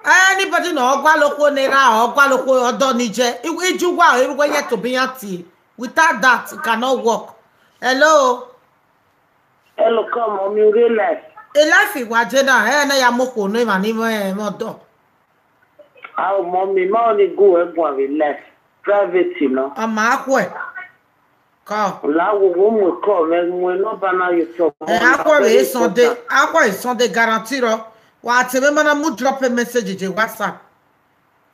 Anybody nọ ọ gualọ okhuo ne ra, ọ gualọ okhuo ọdọ ni je. Iju wa, eru wẹ yẹn to be yan tie. Without that, it cannot work. Hello. Hello, come on, mi real life. E life wa je na, ẹ na ya mu okhuo ne emwa ni mwẹ, mwẹ ọdọ. How, mommy, ma only go e buan vbe life. Private, you know. Ọ ma khuẹ. Kọ. La wo wo mu kọ, mẹ mu nọmba na yo tọ. Ẹ, a khuẹ vbe Sunday, a khuẹ Sunday guarantee rọ. Wa te mẹ ma na mu drop a message je WhatsApp.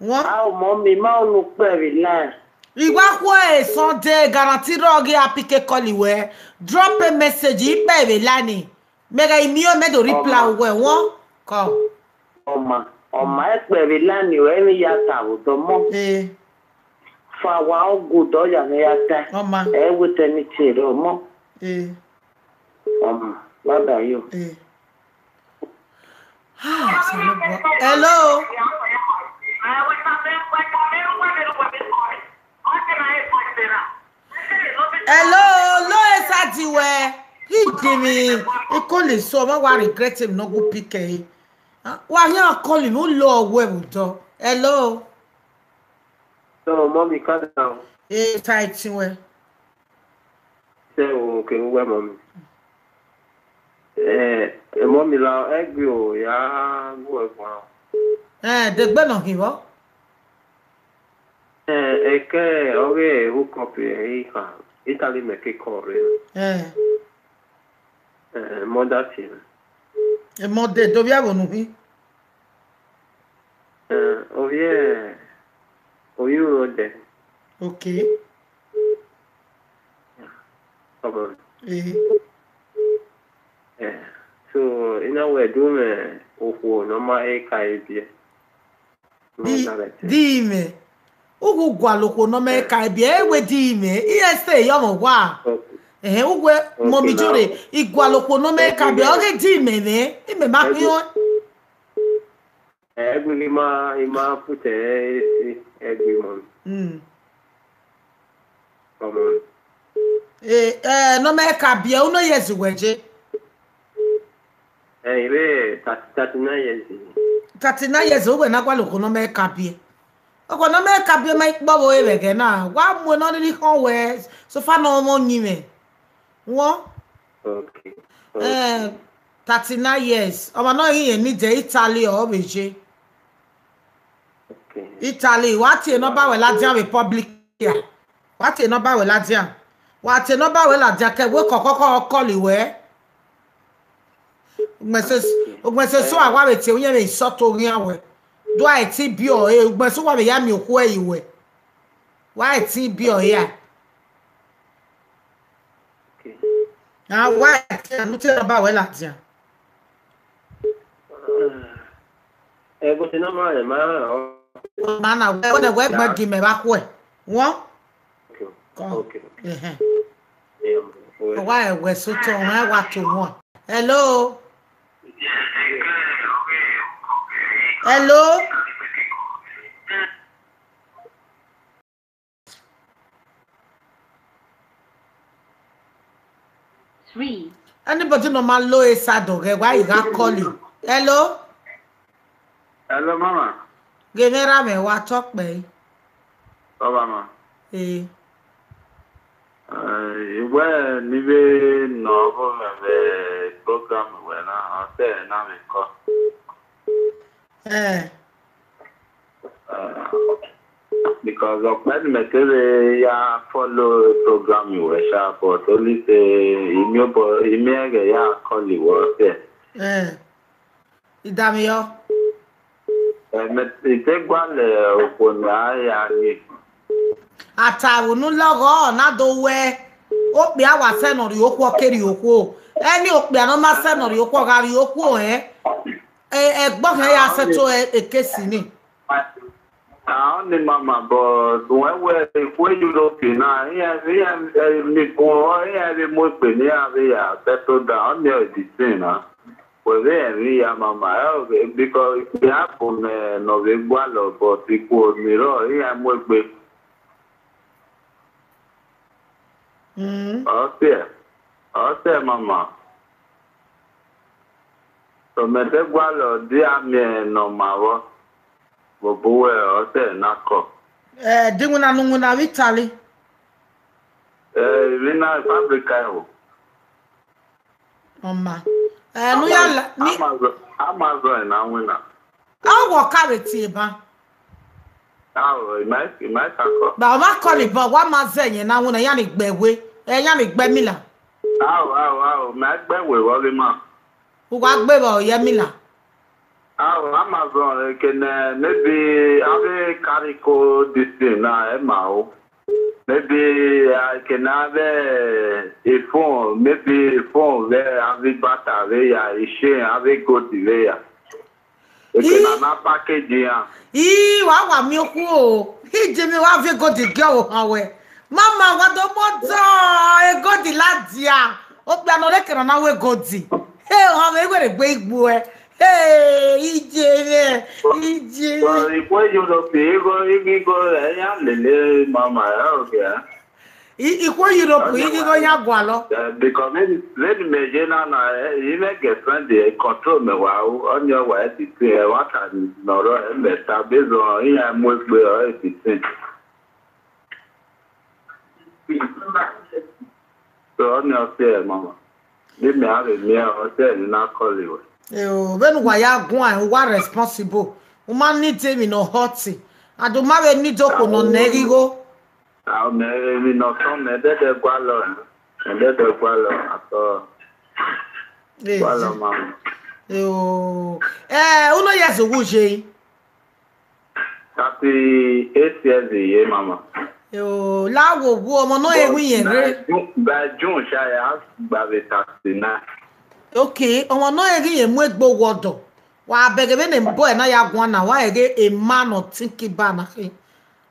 Wọn. How, mommy, ma unu kpẹ vbe life. I wa khuẹ Sunday guarantee rọ ghi a pick a call wẹ. Drop a message, i kpẹ vbe line. Mẹ gha i miẹn mẹ do reply wẹ wọn. Kọ. Ọ ma, ọ ma, ẹkpẹ vbe line o, emwi ya ta vbe odọ mọ. Eh, Fa wa ọ gu dọ ya ne ya ta. Ọ ma. Ẹ wẹ tẹ ni tie rẹ ọmọ. Eh. Ọ ma, bye bye yo. Eh. Ah, Osanobua. Hello. Hello, lo esa di wẹ. He give me. He call his son. Wa regret him no go pick him. Ah, wa khian call me, u lo wẹ vbe odọ. Hello. So, mommy, calm down. Eh, ta ẹtin wẹ. Sẹ o, kevbe uwẹ, mommy. Eh, eh, mommy, la ẹgbẹe o, ya gu ẹguan. Eh, de egbe nọ khin vbọ? Eh, ẹkẹ ọghe hook up, eh, I kha, Italy mẹ ke call rre. Eh. Eh, mother thing. Eh, mother, do vbe aro nu khin? Eh, ovbi, ovbi uro dẹ. Okay. Come on. Eh. Eh, so, I na wẹ do mwẹ okhuo ne ọ ma he ka e biẹ. Di, di mwẹ. Uwu gualọ okhuo ne ọ ma he ka e biẹ, e wẹ di mwẹ. I ẹse yọ mwẹ wa. Okay. Ẹhẹn, uwẹ, okay, mommy, now. Jure, I gualọ okhuo ne ọ ma he ka e biẹ, ọ ghe di mwẹ nẹ, imẹ ma khian. Ẹgbẹe ghi ma, I ma put ẹre ẹgbẹe mọ. Mm. Ọmọ. Eh, eh, ne ọ ma he ka biẹ, unu years wẹ je? Eh, I re thirty, thirty-nine years. Thirty-nine years, uwẹ na gualọ okhuo ne ọ ma he ka biẹ. Okhuo ne ọ ma he ka biẹ ma ikpọ vbe ẹghẹ na. Wa mu ne ọ rhirhi khọn wẹ, so far ne ọ mwẹ ọyinmwẹ. Wọ? Okay. Eh, okay. Thirty-nine years. Ọmwa ne ọ ghi rẹn ni de Italy ọ vbe ye. Okay. Italy, wa tie nọmba wẹ ladian vbe public ya. Wa tie nọmba wẹ ladian. Wa tie nọmba wẹ ladian ke wẹ kọkọkọ call wẹ. Ugbẹn sẹ, okay, ugbẹn sẹ so, eh, a wa vbe tie uyẹn vbe insult oghian wẹ. Do a ti biẹ ọre, ugbẹn sẹ wa vbe ya miẹn okhuo ẹre wẹ. Wa ti biẹ ọre a. Okay. Ah, wa tie, unu tie nọmba wẹ ladian. Eh, but nọmba rẹ ma rẹn ọ. Ma na wẹ, wẹ, wẹ gbẹn gi mẹ vbe akhuẹ. Wọ? Okay. Kọ. Okay. Ẹhẹn. Yeah, well. Wa ẹwẹ sotọ, wa wa to wọn. Hello. Hello. Three. Anybody ne ọ ma lo e side ọghẹ, wa i gha call. Hello? Hello, mama. Ghe mwẹ ra mwẹ wa tọ kpẹre. Ọba ma. Eh. Eh, I wẹ ne I vbe nọ ọvbokhan vbe program wẹ na, ọ sẹ na vbe kọ. Eh. Eh, because ọkpẹ ne mẹ kevbe ya follow program wẹ sha, but only say I miẹn obọ, I miẹn ẹghẹ ya call wẹ ọsẹ. Eh. I danmwehọ. Eh, mẹ, I te gualọ okhuo ne a ya ye. A ta vbe unu lọghọ, na do wẹ, okpia wa sẹ ne ọ rhie okhuo, ọ ke rhie okhuo. Ẹni okpia ne ọ ma sẹ ne ọ rhie okhuo, ọ gha rhie okhuo, eh. Eh, ẹgbọ khian ya sẹtin e, e case ni. Ah, ọni mama, but wẹ wẹ ikhuo Europe na, iran, iran, eh, ni gun, iran vbe mu egbe ne iran vbe ya settle down, ọni ọ the thing na. Wẹ vbe emwi ya mama, eh, because iran bu mẹ ne ọ vbe gualọ, but ikhuo ni rrọọ, iran mu egbe. Mm. Ọ sẹ, ọ sẹ mama. So mẹ te gualọ dia miẹn ne ọ ma vbọ, vbe obọ uwẹ ọ sẹ na kọ. Eh, de iwinna ne u winna vbe Italy? Eh, I winna Fabrica ẹvbo. Ọ ma. Eh, ne u ya la, ni Amazon, Amazon na winna. A wọ ka vbe tie ban. Ao, I ma, I ma kakọ. Ba ọ ma call ni ban, wa ma zẹ yẹn na winna, iran ni gbe ẹwe, eh, iran ni gbe mila. Ao, ao, ao, ma gbe ẹwe vbe ọghe ma. U wa gbe vbe ọ ye mila. Ao, Amazon, eh, kene, maybe, avbe carry code this thing na, ẹ ma o. Maybe, I can have a, a phone, maybe a phone where have a battery, yeah, a chain, have a good there. Eke na na package ya. Ii, wa wa miẹn okhuo. Ije mwẹ wa viọ egodi gie ọvbokhan wẹ. Mama, wa do mọ dọ egodi ladian. Okpia nọ rre kẹrẹ na wẹ egodi. He, ọmwa mwẹ wẹ rre egbe igbuẹ. He, ije mwẹ, ije mwẹ. Ikhuo Europe, igho, igho, igho, ya lele mama, ya ogia. I- Ikhuo Europe, i- igho ya gualọ. Eh, because vbene, vbene mẹ ye na na, eh, I mwẹ girlfriend, eh, control mẹ wa ru, ọni ọ wa everything, eh, wa ka nọ rọ, eh, mẹ ta, based on, iran mu egbe, ọ everything. So, ọni ọ sẹ, mama. Vbene mẹ a vbe miẹn, ọ sẹ ne I na call wẹ. Eo, vbene uwa ya guan, uwa responsible. U ma need emwi ne ọ hot. And u ma vbe need okhuo ne ọ nẹ ghe igho. Ah, mẹ emwi ne ọ tọn mẹ, dẹdẹ gualọ, eh. Mẹ dẹdẹ gualọ, atọ. Eh, gualọ, mama. Eo. Eh, u no ya zẹ uwu ye? Thirty-eight years ye, mama. Eo, la wo wo, ọmọ nọ ẹ wi yẹn rre. By June, by June, sha ya gba vbe thirty-nine. Okay, ọmọ nọ ẹ ghi yẹn mu egbe owọdọ. Wa bẹghe vbene boy na ya guan na, wa ẹghe a man of thinking ba na khin.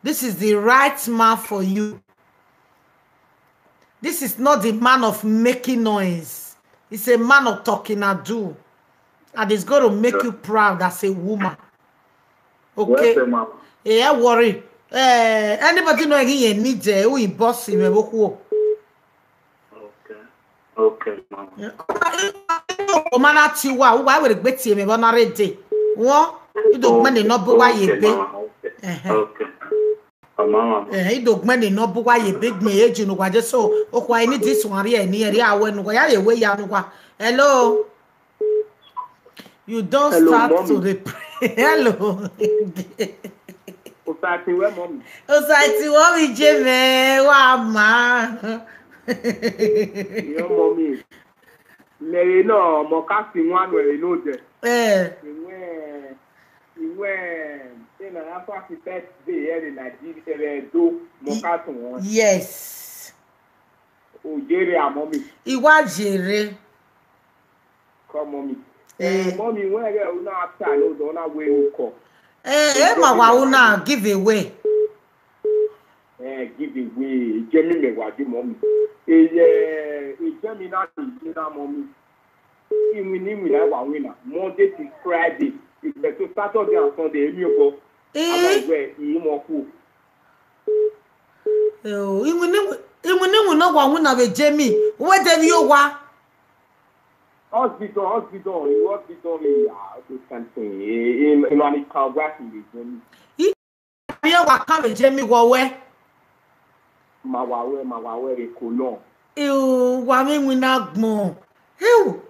This is the right man for you. This is not the man of making noise. It's a man of talking ado. And it's going to make you proud as a woman. Okay? Well, mama. Yeah, worry. Eh, anybody know any need, eh, who inbox him, eh, okhuo. Okay. Okay, mama. O ma na ti wa, uwa were gbe tie mẹ vbe ọ na rre de. Wọ, i do gbẹn ne nọ bu wa ye be. Okay, mama. Okay. Mama, mama. Eh, i do gbẹn ne nọ bu wa ye be gbẹn ye jinu wa je so. Okhuo, I need this one here, ni eri awẹ nu wa, ya ye we ya nu wa. Hello. You don't start to dey pray. Hello. Osaiti wẹ, mummy. Osaiti wẹ, mummy, je mẹ, wa ma. Yo, mummy. Mẹ rre nọ, mọ ka si wan nuẹ rre nodẹ. Eh. Iwẹ, iwẹ, ena ya fa si birthday ẹre Nigeria, ẹre Edo, mọ ka tọn wọn. Yes. O ye rre, mummy. I wa ye rre. Kọ, mummy. Eh. Eh, mummy, wẹ ghẹ u na ta ne odọ na wẹ okọ. Eh, e ma wa u na give away. Eh, give away. Ejemi mẹ wa je, mummy. Eh, ejemi na ni je na, mummy. Iwinna iwinna wa winna. Monday to Friday. Ìgbẹ́ tó Saturday and Sunday, èmi ò bọ̀. Eh. Àmọ́ ìwẹ̀ ìmọ̀ kú. Eh, o, iwinna iwinna wa winna vbe Ejemi. Wẹ de vbe owa. Hospital, hospital, hospital, yeah, all those kind of things. Eh, eh, man, it can work in the Ejemi. Iran wa kan vbe Ejemi wọ wẹ. Ma wa wẹ, ma wa wẹ rhe ko nọ. Ew, wa mwẹ iwinna agbọn. Ew.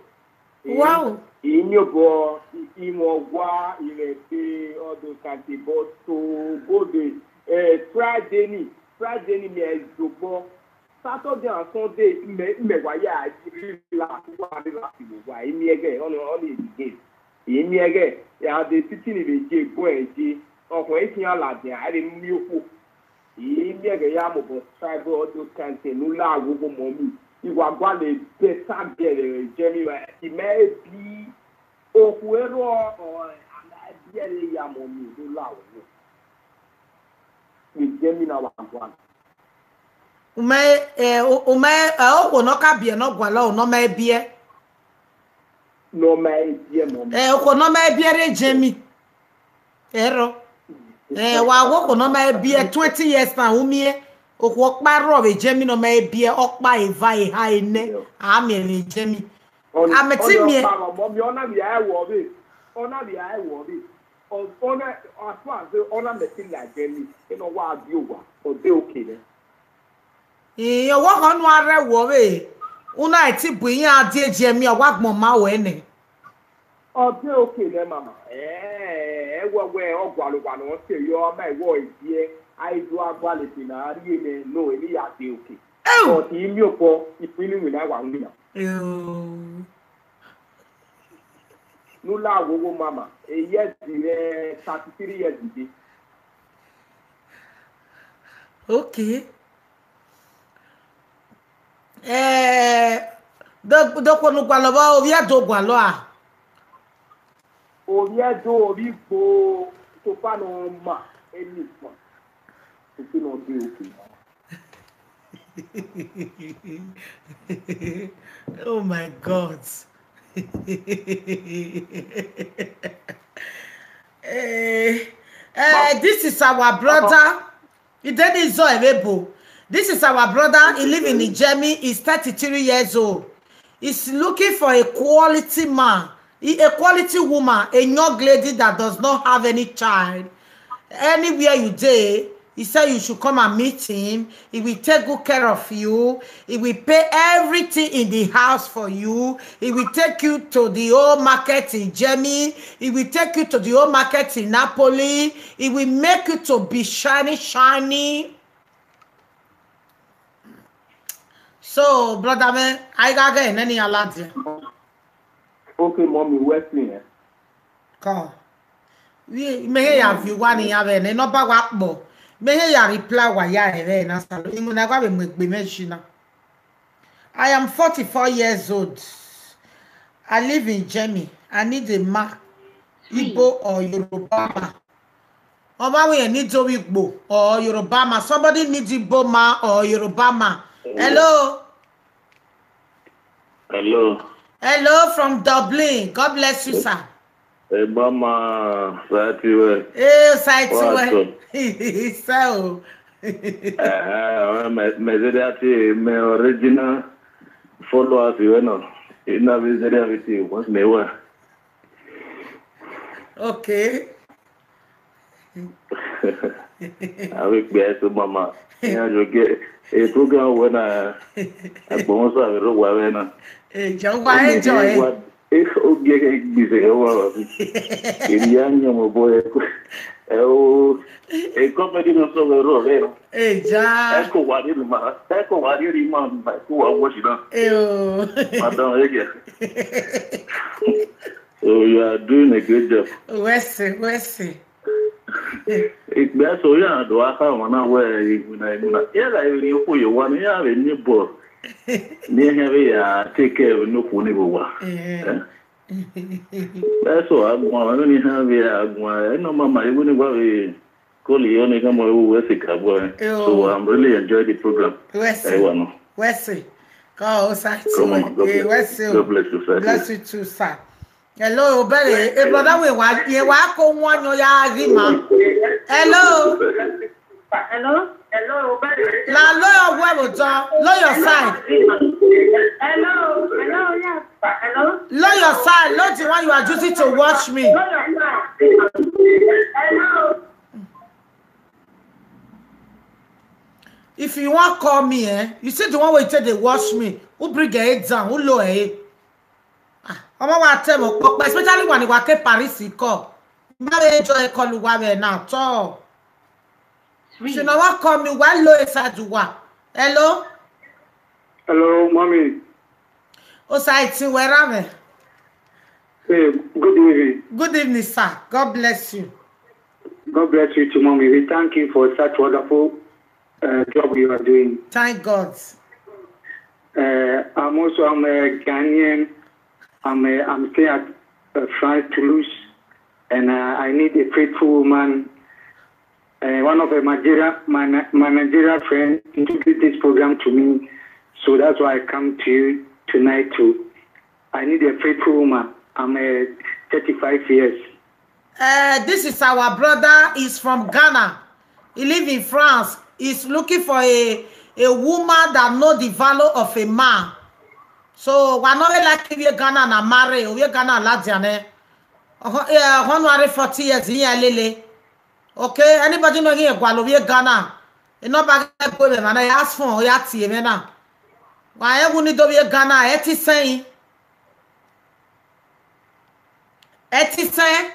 Wow. Iyobọ, imwẹ ọgua, irẹn de, all those kind of things. But to go the, eh, Friday ni, Friday ni mẹ zobọ. Saturday and Sunday, mẹ, mẹ wa ya relax, wa relax, wa, emi ẹghẹ, ọni, ọni edi game. Emi ẹghẹ, ya de titi ni vbe je, bọ ẹ je. Ọkhuẹn i khian ladian, a vbe miẹn okhuo. I miẹn ẹghẹ ya mobọ tribal, all those kind thing, ne u la wo vbe mummy. I wa gualọ better girl, eh, Ejemi, eh, I mẹ bi okhuo erhọ, ọ, a ma biẹ ẹre ya mummy, ne u la wo. Ejemi na wa gualọ. U mẹ, eh, u, u mẹ, eh, okhuo ne ọ ka biẹ ne ọ gualọ, ne ọ ma biẹ. Ne ọ ma biẹ, mummy. Eh, okhuo ne ọ ma biẹ rre Ejemi. Ẹrọ. Eh, wa wẹ okhuo ne ọ ma biẹ twenty years now, u miẹn. Okhuo ọkpa rrọọ vbe Ejemi ne ọ ma biẹ, ọkpa eva eha enẹ, a miẹn vbe Ejemi. A mẹ ti miẹn. Ọkpa, mummy, ọ na vbe a ẹwọ vbe. Ọ na vbe a ẹwọ vbe. Ọ, ọ na, as far as ọ na mẹ ti la Ejemi, ena wa die owa, ọ de okay nẹ. Ii, ọwọhọ ne a rre ẹwọ vbe, u na ti bu iran die Ejemi, ọ wa gbọn ma ruẹ nẹ. Ọ de okay nẹ, mama. Eh, ẹwọ wẹ ọ gualọ owa ne ọ sẹ yọ, ọ ma ẹwọ ediẹ, a i do a gualọ ebe ne a rrie nẹ, no, emwi ya de okay. Ew! But I miẹn obọ, I winna iwinna wa winna. Ew. Ne u la wo vbe mama, e years rẹ thirty-three years dede. Okay. Eh, do, do kponu gualọ vbọ, ovbi Ẹdo gualọ a? Ovbi Ẹdo, ovbi Igbo, sofa ne ọ ma, eni fan. Sofa ne ọ de okay. Oh my God. Eh, eh, this is our brother. Ideni zọ ẹvbo ebo. This is our brother. He live in Ijemi. He's thirty-three years old. He's looking for a quality man, a quality woman, a young lady that does not have any child. Anywhere you dey, he said you should come and meet him. He will take good care of you. He will pay everything in the house for you. He will take you to the old market in Germany. He will take you to the old market in Napoli. He will make you to be shiny, shiny. So, brother man, I gotta get any alert. Okay, mommy, what's me? Come. We may have you one in your neighbor wa kpọ. May have reply wa ya here na salo. Imu na gwa be mu egbe me shi na. I am forty-four years old. I live in Germany. I need a man, Igbo or Yoruba man. Ọmọ we need Igbo or Yoruba man. Somebody need Igbo man or Yoruba man. Hello. Hello. Hello from Dublin. God bless you, sir. Ẹ bá máa ṣáàtì wẹ̀. Ee, ṣáàtì wẹ̀. Ṣé o? Mẹ̀sẹ̀dẹ̀ àti mẹ original followers ìwé náà. Iná bí ṣẹ́dẹ̀ àfi ti wọ́n sì mẹ́wàá. Okay. Awe kpia eso mama. Iran yo ge e program wẹ na agbọn sa vbe ro wa vẹ na. Eja wa enjoy. E o ge ke gbise ke wa wa. Iri ya nyo mo boy. E o e comedy no so vbe ro vẹ na. Eja. E ko wa ri ma. E ko wa ri ma. E ko wa wo si na. E o. Madam Ege. So you are doing a great job. Wẹsẹ, wẹsẹ. Ikpe so ya do aka wọn na wẹ iwina iwina. Ya la iri okhu ye wa ni ya vbe ni bọ. Ni he vbe ya take care of no khu ni bo wa. Eh? Eso agbọn, ni he vbe agbọn, e no mama iwu ni wa vbe call yo ni kamo iwu wẹ se ka bọ. So I'm really enjoy the program. Wẹsẹ. E wa no. Wẹsẹ. Ka o sa ti Come on, God wẹ. bless. Wẹsẹ o. God bless you, sir. Bless you too, sir. Hello, bẹrẹ e brother we wa ye wa ko wọn yan ya ri ma. Hello. Hello? Hello? La lo your web o tọ, lo your side. Hello? Hello? Yes. Hello? Lo your side, lo the one you are using to watch me. Hello? If you wan call me, eh, you see the one wey you take dey watch me, who bring your head down, who low eh? Ah, ọmọ wa tẹ mọ pọpọ, especially when wa ke Paris call. Ma be enjoy call wa be na tọ. She no wan call me, wa low inside wa. Hello? Hello, mommy. Osaiti, where am I? Hey, good evening. Good evening, sir. God bless you. God bless you too, mommy. We thank you for such wonderful uh, job you are doing. Thank God. Uh, I'm also I'm a Ghanaian. I'm a, I'm staying at uh, France, Toulouse, and uh, I need a faithful woman. Uh, one of uh, my Nigeria, my, Ni- my Nigeria friend introduced this program to me, so that's why I come to you tonight too. I need a faithful woman. I'm uh, thirty-five years. Uh, this is our brother. He's from Ghana. He live in France. He's looking for a, a woman that know the value of a man. So, wa no really like we Ghana na marry, we Ghana ladian eh. Ọhọ- eh, one hundred forty years in Lele. Okay, anybody know here Gualo we Ghana? E no ba go me man, I ask for ya tie me na. Wa e wu ni do we Ghana, e ti sẹn. E ti sẹn.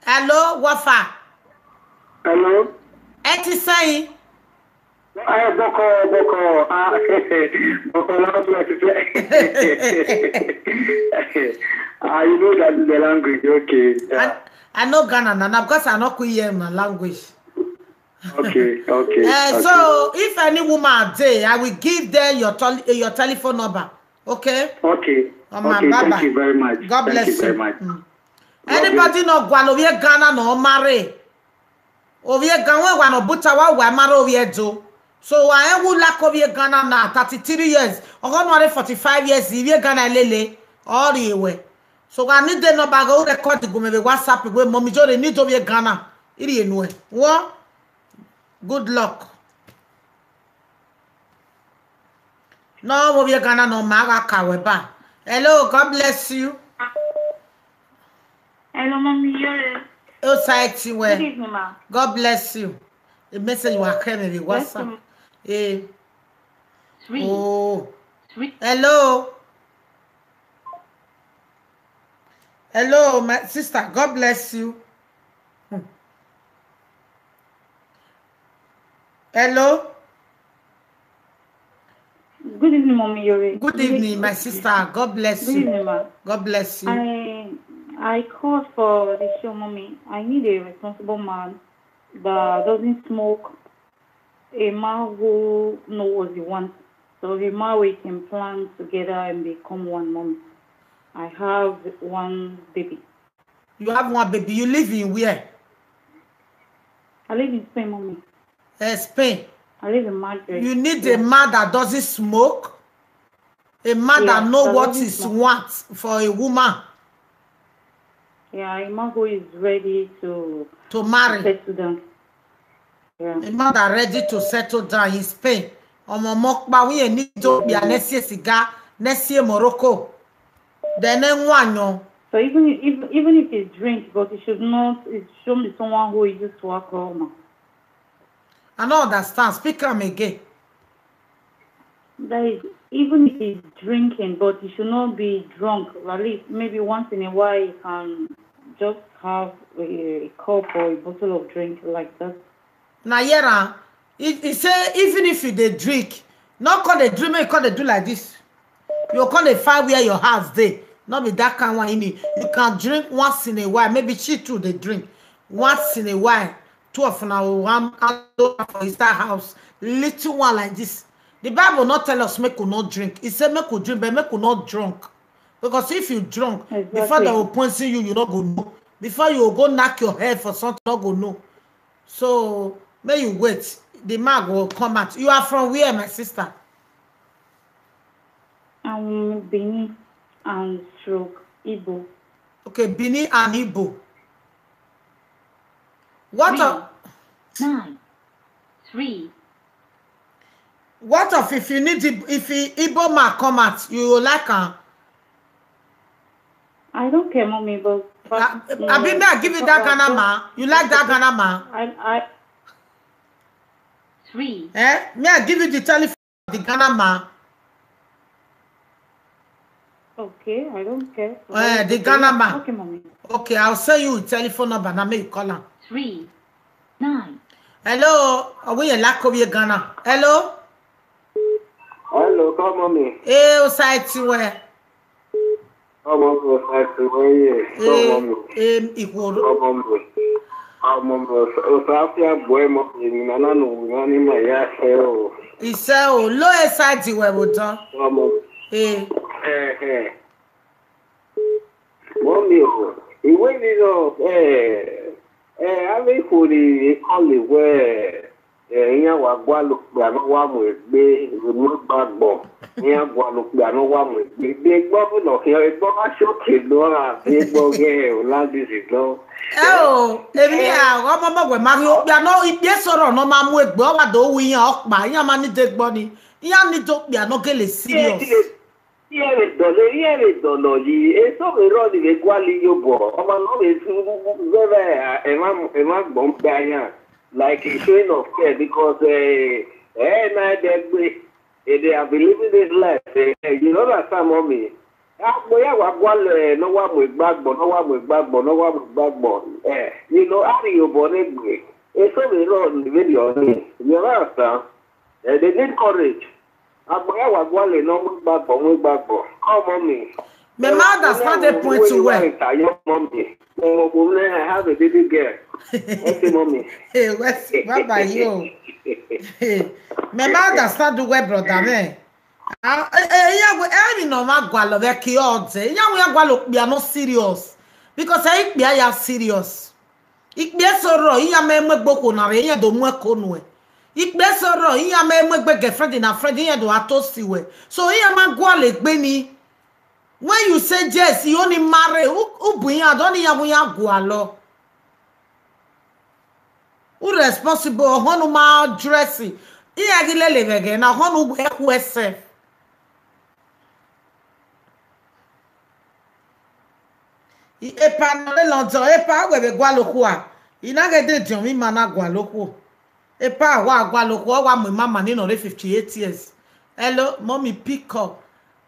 Hello, Wafa. Hello? E ti sẹn. Hey, Boko, Boko, ah, Boko, now what to say? Ah, you know that the language, okay. Yeah. I, I know Ghana na, na because I no could hear my language. Okay, okay. Uh, okay. So if any woman dey, I will give them your tel- your telephone number. Okay? Okay. Oh, my okay. baba. Thank you very much. God Thank bless you you. very much. Mm. God Anybody no Gualo we Ghana no marry. Ovie Ghana we wa no buta wa wa marry ovie do. So wa e wu like ovie Ghana na thirty-three years. Ogo no are forty-five years. Ovie Ghana lele. Ori ewe. So wa need the number go record go me vbe WhatsApp we mommy Joe need ovie Ghana. Iri enu e. Wo? Good luck. No, wo vbe Ghana nọ ma gha ka wẹ ba. Hello, God bless you. Hello, mommy, you're Society wẹ. Good evening, ma. God bless you. The message wa kẹ me vbe WhatsApp. Eh. Three. Oh. Three. Hello. Hello, my sister. God bless you. Hmm. Hello. Good evening, Mommy Yore. Good evening, my sister. God bless you. Good evening, ma. God bless you. I I called for the show, Mommy. I need a responsible man that doesn't smoke, a man who knows what he wants. So a man we can plan together and become one, Mommy. I have one baby. You have one baby. You live in where? I live in Spain, Mommy. Eh, Spain. I live in Madrid. You need a man that doesn't smoke, a man that know what is want for a woman. Yeah, a man who is ready to to marry. Settle down. Yeah. A man that ready to settle down in Spain. Ọmọ ọmọ kpa wẹ ne do kpia ne si siga, ne si Morocco. Then ne wan yan. So even if, even if he drink, but he should not, he should be someone who is used to alcohol, ma. I don't understand. Speak am again. That is, even if he's drinking, but he should not be drunk. At least maybe once in a while, he can just have a, a cup or a bottle of drink like that. Na here am. He, he say, even if you dey drink, no come dey drink, make you come dey do like this. You come dey find where your house dey. No be that kind one, you need. You can drink once in a while. Maybe she too dey drink. Once in a while, two of una will hand over for inside house. Little one like this. The Bible not tell us make we not drink. It say make we drink, but make we not drunk. Because if you drunk, before they will poison you, you not go know. Before you go knock your head for something, not go know. So, may you wait. The man will come out. You are from where, my sister? I'm Benin and stroke Igbo. Okay, Benin and Igbo. What of nine, three? What of if you need Ib- if he, Igbo man come out, you will like him? I don't care, mommy, but but, uh, Abi, may I give you that Ghana man? You like that Ghana man? I I three. Eh? May I give you the telephone of the Ghana man? Okay, I don't care. Eh, the Ghana man. Okay, mommy. Okay, I'll send you a telephone number. Now make you call him. Three, nine. Hello, are we in Lakovia, Ghana? Hello. Hello, come on me. Hey, Society where? Come on, Society where? Come on me. Hey, Ikworo. Come on me. Come on me. Society boy, mo ni na na no na ni ma ya se o. Ise o, lo Society where we done. Come on. Hey. Eh eh. Mọmi o, iwẹ ni nọ, eh, eh, avbe ikhuo ni ekọle wẹ, eh, iran wa gualọ okpia ne ọ wa mu egbe, vbe unu gbagbọ, iran gualọ okpia ne ọ wa mu egbe. De egbe ọvbulọ khian, egbe ọmwa shoke ne ọ ra, de egbe ọghe Olandisi nọ. Ẹ o, emwi iran ọmọmọ wẹ ma ghi okpia nọ, ikpia eso rrọọ ne ọ ma mu egbe, ọ gha do ru iran ọkpa, iran ma need egbe ọnii, iran need okpia ne ọ gele serious. Iran vbe dọlọ, iran vbe dọlọ yi, eso vbe rrọọ ni vbe gualọ iyobọ, ọmwa ne ọ vbe zẹvbe emwa, emwa agbọn gbe iran, like a showing of care, because, eh, eh, na ẹdẹ gbe, they have been living this life, eh, eh, you know that time, mommy. Agbọn ya wa gualọ, eh, ne ọ wa mu egbe agbọn, ne ọ wa mu egbe agbọn, ne ọ wa mu egbe agbọn, eh, you know, a rhie obọ ne egbe, eso vbe rrọọ ni vbe rhie ọnii, you know that time. Eh, they need courage. Agbọn ya wa gualọ ne ọ mu egbe agbọn, mu egbe agbọn. Come, mommy. Mẹ ma understand the point too well. Mommy. Mo, mo, I have a baby girl. Okay, mommy. Hey, what's, bye bye, yo. Hey, mẹ ma understand the well, brother, man. Ah, eh, eh, yeah, we, eh, we no ma gualọ vbe ki ọdẹ. Yeah, we gualọ okpia no serious. Because eh, ikpia ya serious. Ikpia eso rrọọ, iran ma mu egbe okhuo na rre, iran do mu ẹko nuẹn. Ikpia eso rrọọ, iran ma mu egbe girlfriend na friend, iran do a toast wẹ. So iran ma gualọ egbe ni. When you say yes, you only marry, u, u bu iran, dọ ne iran wu iran gualọ. U responsible, ọhọn ne u ma dress. Iran ghi lele vbe ẹghẹ na, ọhọn ne u wẹ khu ẹsẹ. I- Epa nọ re London, epa wẹ vbe gualọ okhuo a? I na ghẹ de diọn vbe ima na gualọ okhuo. Epa wa gualọ okhuo, ọ wa mu imama ni nọ re fifty eight years. Hello, mommy, pick up.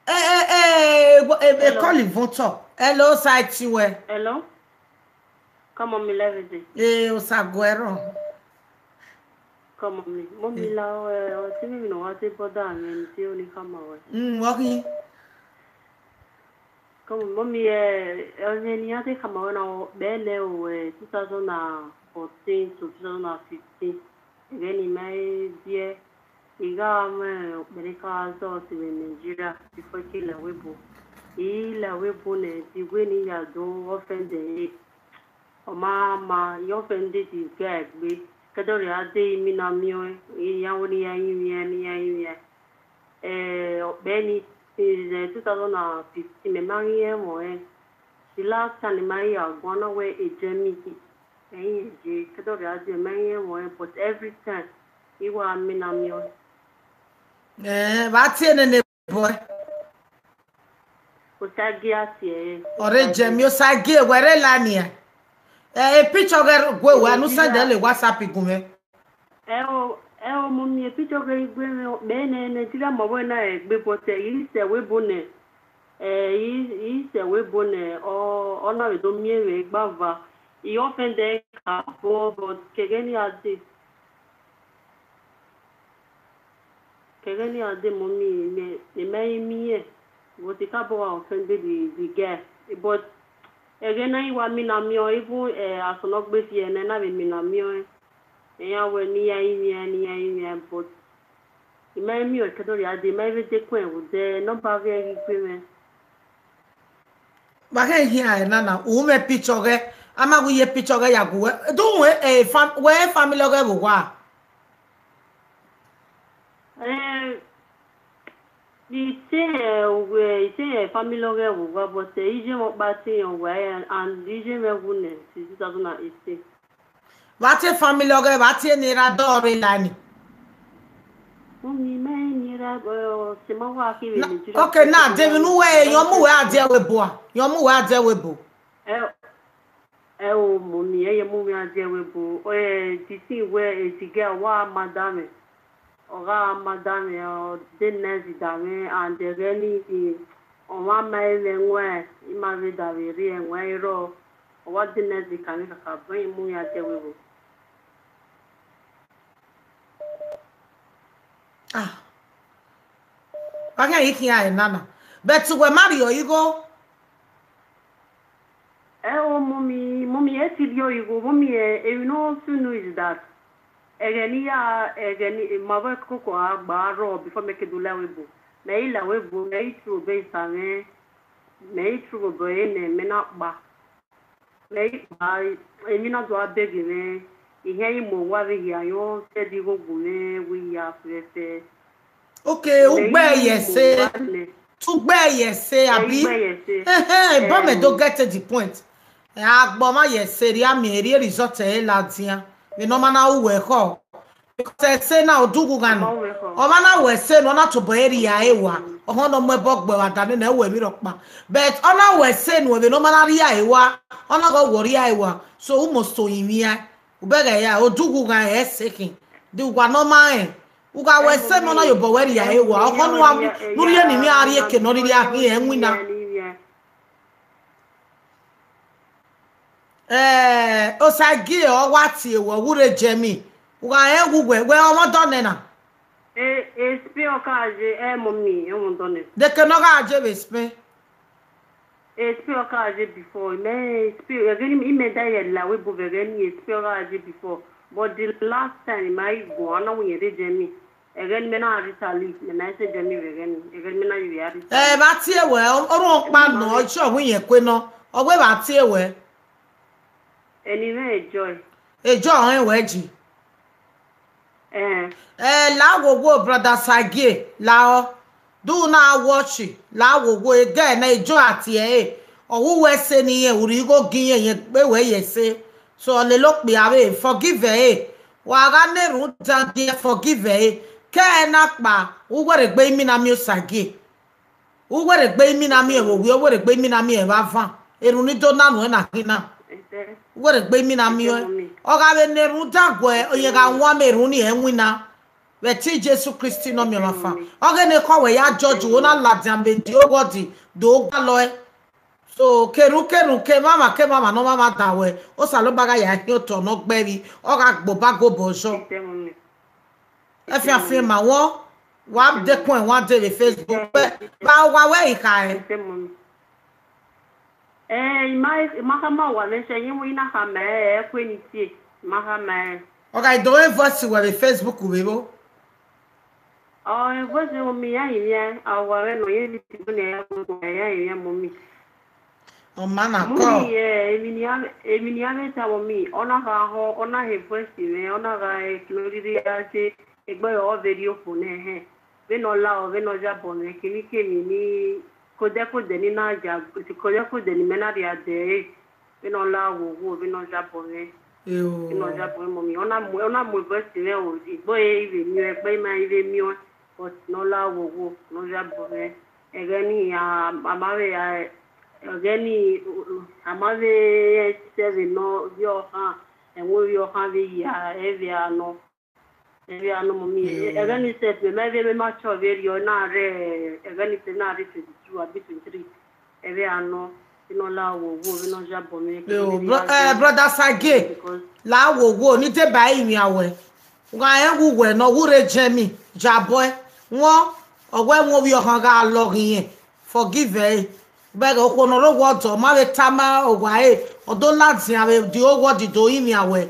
Eh, eh, eh, eh, eh, call him phone talk. Hello, side to where? Hello? Come on, me, let me see. Eh, Osaguero. Come on, me. Mommy, la, eh, ọ ti mi nọ wa te bother me, mi ti oni come away. Mm, what he? Come on, mommy, eh, eh, ni ya te come away now, bẹlẹ o, eh, two thousand and fourteen to two thousand and fifteen. Ẹghẹ ne ima biẹ, I gha mwẹ okpẹre ka zọ sẹ vbe Nigeria before I ke la ẹvbo ebo. I la ẹvbo ebo nẹ, the way ne I ya do offend ẹre, ọ ma ma, I offend the guy egbe, ke ẹdẹ ọrriọ a dee, I mina miẹn ọẹn, iran wẹ ne iran rinmwian, ne iran rinmwian. Eh, okpẹ ni, since, eh, two thousand and fifteen, mẹ ma ghi rẹn mwẹ ọnrẹn. The last time ne ima ya guan na wẹ Ejemi, ẹi ye, ke ẹdẹ ọrriọ a dee, mẹ ma ghi rẹn mwẹ ọnrẹn, but every time, I wa mina miẹn ọẹn. Eh, vbe a tie nene bọe? Osagie a tie ẹre. Ọre Ejemi, Osagie, wẹ rre la nian. Eh, e picture ọghẹ gue wẹ, anu send ẹre le WhatsApp gun mwẹ. Ẹ o, ẹ o, mommy, e picture ọghẹ i gue mwẹ, mẹ ne Nigeria ma vbe na egbe, but, eh, I sẹ ẹvbo ebo nẹ, eh, I, I sẹ ẹvbo ebo nẹ, ọ, ọ na vbe do miẹn mwẹ igbava. I offend ẹre ka bọ, but ke ẹghẹ ne I ya dee. Ke ẹghẹ ne I ya dee, mommy, mẹ, mẹ ma i miẹn, but I ka bọ wa offend the, the guy. But ẹghẹ ne I wa mina miẹn ọẹn, even, eh, asọn ne ọ gbe fi ẹre nẹ, na vbe mina miẹn ọẹn. Iran wẹ ne iran rinmwian, ne iran rinmwian, but I ma i miẹn ọẹn, ke ẹdẹ ọrriọ a dee, I ma i vbe dekun ẹn vbe odẹ, number ọghẹ ghi gue mwẹ. Wa khẹ hian ẹre na na, u mwẹ picture ọghẹ, a ma wẹ iye picture ọghẹ ya gu wẹ. Do wẹ, eh, fam-, wẹ family ọghẹ vbe owa? Eh, I te, eh, wẹ, I te, eh, family ọghẹ vbe owa, but, eh, iye mwẹ ọkpa te rẹn owa, eh, and iye mwẹ wu nẹ since two thousand and eighteen. Vbe a te family ọghẹ, vbe a te ne erha dọ rre la ni? Uni mẹ ni ra, eh, ọ sẹ ma wa khin vbe Nigeria. Okay, na, de vbe nu wẹ, yọ mu wẹ a die ẹvbo ebo a? Yọ mu wẹ a die ẹvbo ebo? Ẹ, ẹ o, mommy, ẹ ye mu wẹ a die ẹvbo ebo. Eh, the thing wẹ, eh, the girl wa ma da mwẹ. Ọ gha ma da mwẹ, ọ de nice da mwẹ, and ẹghẹ ni, eh, ọ ma ma mwẹ ẹwaẹn, I ma vbe da vbe rrie ẹwaẹn rrọọ. Ọ wa de nice ka mwẹ kakabọ, ẹ ye mu wẹ a die ẹvbo ebo. Ah. Wa khian ghi khian ẹre nana. But wẹ ma rhie igho. Ẹ o, mommy, mommy, ẹ ti rhie igho, mommy, eh, emwi ne ọ sunu is that, ẹghẹ ne I ya, ẹghẹ ne ima vbe koko a gba rrọọ before mẹ ke do la ẹvbo ebo. Mẹ i la ẹvbo ebo, mẹ i tru obọ esa mwẹ, mẹ i tru obọ ẹre nẹ, mẹ na kpa. Mẹ i kpa, emwi na do a bẹghe mwẹ, I hẹn i mu owa vbe hia yọ, sẹ ẹdẹ igho gu mwẹ, wẹ I ya fẹfẹ. Okay, ugbẹ ye ẹse. Tu ugbẹ ye ẹse, abi? Ugbẹ ye ẹse. Ehe, but mẹ do get to the point. Agbọn ma ye ẹse, rhia miẹn, rhie result ẹre ladian. Vbe ne ọ ma na ru wẹ khọ. Because ẹse na, odughu ghan nọ. Ọ ma na ru ẹse nọ, ọ na tobọ ẹre rhia ẹre wa. Ọhọn ne ọ mu ẹbọ gbe wa dane ne ẹ ru emwi rhọkpa. But ọ na ru ẹse nọ, vbe ne ọ ma na rhia ẹre wa. Ọ na ghọ wọ rhia ẹre wa. So, u must to rinmwian. Ubẹghe ya, odughu ghan ẹre ẹse khin. De uwa ne ọ ma rẹn. U gha ru ẹse nọ, ọ na ye obọ wẹ rhia ẹre wa. Ọkhọ ne uwa mu, ne u rhie ne ivbi a rhie eke ne ọ rhirhi a khian ẹwinna. Eh, Osagie ọ wa tie wẹ, ọ wu rre Germany. U gha rẹn wu wẹ, wẹ ọmọ dọ nẹ na? E, e Spain ọ ka je, ẹ, mommy, ẹ, ọmọ dọ nẹ. De eke ne ọ gha je vbe Spain? E Spain ọ ka je before. Mẹ Spain, ẹghẹ ni, imẹ da ye la wẹ ebo vbe ẹghẹ ni, e Spain ọ gha je before. But the last time, ma i guan, ọ na wẹ irẹn rre Germany. Ẹghẹ ni mẹ na retaliate, mẹ na sẹ Germany vbe ẹghẹ ni. Ẹghẹ ni mẹ na ye vbe retaliate. Ẹ, vbe a tie wẹ, ọ, ọ rhunmwuda ọkpa nọ, ọ i sẹ ọvun iyẹn kue nọ, ọ wẹ vbe a tie wẹ. Ẹni mwẹ Joy. Joy ọnrẹn wẹ ji. Eh. Eh, la wowo, brother Sagie, la ọ. Do na watch, la wowo, egẹ ne Joy a tie ẹre. Ọ wu wẹ ẹse ne irẹn, u rhie igho gie irẹn, irẹn kpe wẹ ye ẹse. So, ọ lele okpia vbe, forgive ẹre. Wa gha na erhunmwu dangiẹ forgive ẹre, ke ẹre na kpa, u wẹ rhe gbe imina miẹn Osagie. U wẹ rhe gbe imina miẹn vbe ovbi, u wẹ rhe gbe imina miẹn vbe avan. Erhunmwu ni do na nuẹn na khin na. U wẹ rhe gbe imina miẹn ọẹn. Ọ gha vbe na erhunmwu dangiẹ, ọ yẹn gha wan amẹ erhunmwu ni ẹ winna. Vbe ẹtin Jesu Kristi ne Ọmiọnmwafan. Ọ ghe ne ekhọe wẹ ya judge, u na ladian vbe die oghọdi do gualọ ẹe. So, kerhunmwu kerhunmwu, ke emwamwa ke emwamwa ne ọ mwamwa dan wẹ, Osanobua gha ya khian otọ ne ọ gbe ẹvbi, ọ gha gbe obọ gobọ ọzọ. Ẹfian fian ma wọn, wa de kuẹn wa de vbe Facebook, vbe, vbe owa wẹ I kha ẹn. Eh, I ma, I ma khama owa mwẹ sẹ, I wẹ I na khama ẹre, ẹ kue ne I tie, I ma khama ẹre. Ọ gha do voice wẹ vbe Facebook vbe vbo? Ọ, voice wẹ mi ya rinmwian, owa mwẹ ne ọ ye vbe tigbe nẹ, ya rinmwian mummy. Ọ ma na kọ. Mummy, eh, emwi ne a, emwi ne a vbe tama mummy, ọ na gha họn, ọ na he voice mwẹ, ọ na gha, eh, kilo rhirhi ya te, egbe ọ vbe rhie okhuo nẹ hẹ. Vbene ọ la, ọ vbene ọ yabọ mwẹ, kemwikemwi ni, kodẹkodẹ ne I na ya, kodẹkodẹ ne imẹ na rhia dẹ ẹre. Vbene ọ la wowo, vbene ọ yabọ mwẹ. Vbene ọ yabọ mwẹ mummy, ọ na mu, ọ na mu voice mwẹ o, egbe ọre I vbe miẹn, egbe ima I vbe miẹn, but ne ọ la wowo, ne ọ yabọ mwẹ. Ẹghẹ ni a, a ma vbe, a, ẹghẹ ni a ma vbe sẹ vbe ne ovbi ọkhan, ẹmwẹ ovbi ọkhan vbe ya ẹvbo a nọ. Ẹvbo a nọ mummy, ẹghẹ ni sẹ vbe mẹ vbe ma chọ vberriọ na rre, ẹghẹ ni sẹ na rre twenty two abi twenty three. Ẹvbo a nọ, vbene ọ la wowo, vbene ọ yabọ mwẹ, Yo, kevbe bro, vbe eh, brother Sage, because la wowo, ne I deba ẹre rinmwian wẹ. U gha rẹn wu wẹ ne ọ wu rre Germany, yabọe, wọn, ọ wẹ ẹmwẹ ovbi ọkhan gha lọghe irẹn, forgive ẹre. Bẹghe okhuo ne ọ rre owa ọdọ, ọ ma vbe tama owa ẹre, ọ do ladian vbe die oghọdi do rinmwian wẹ.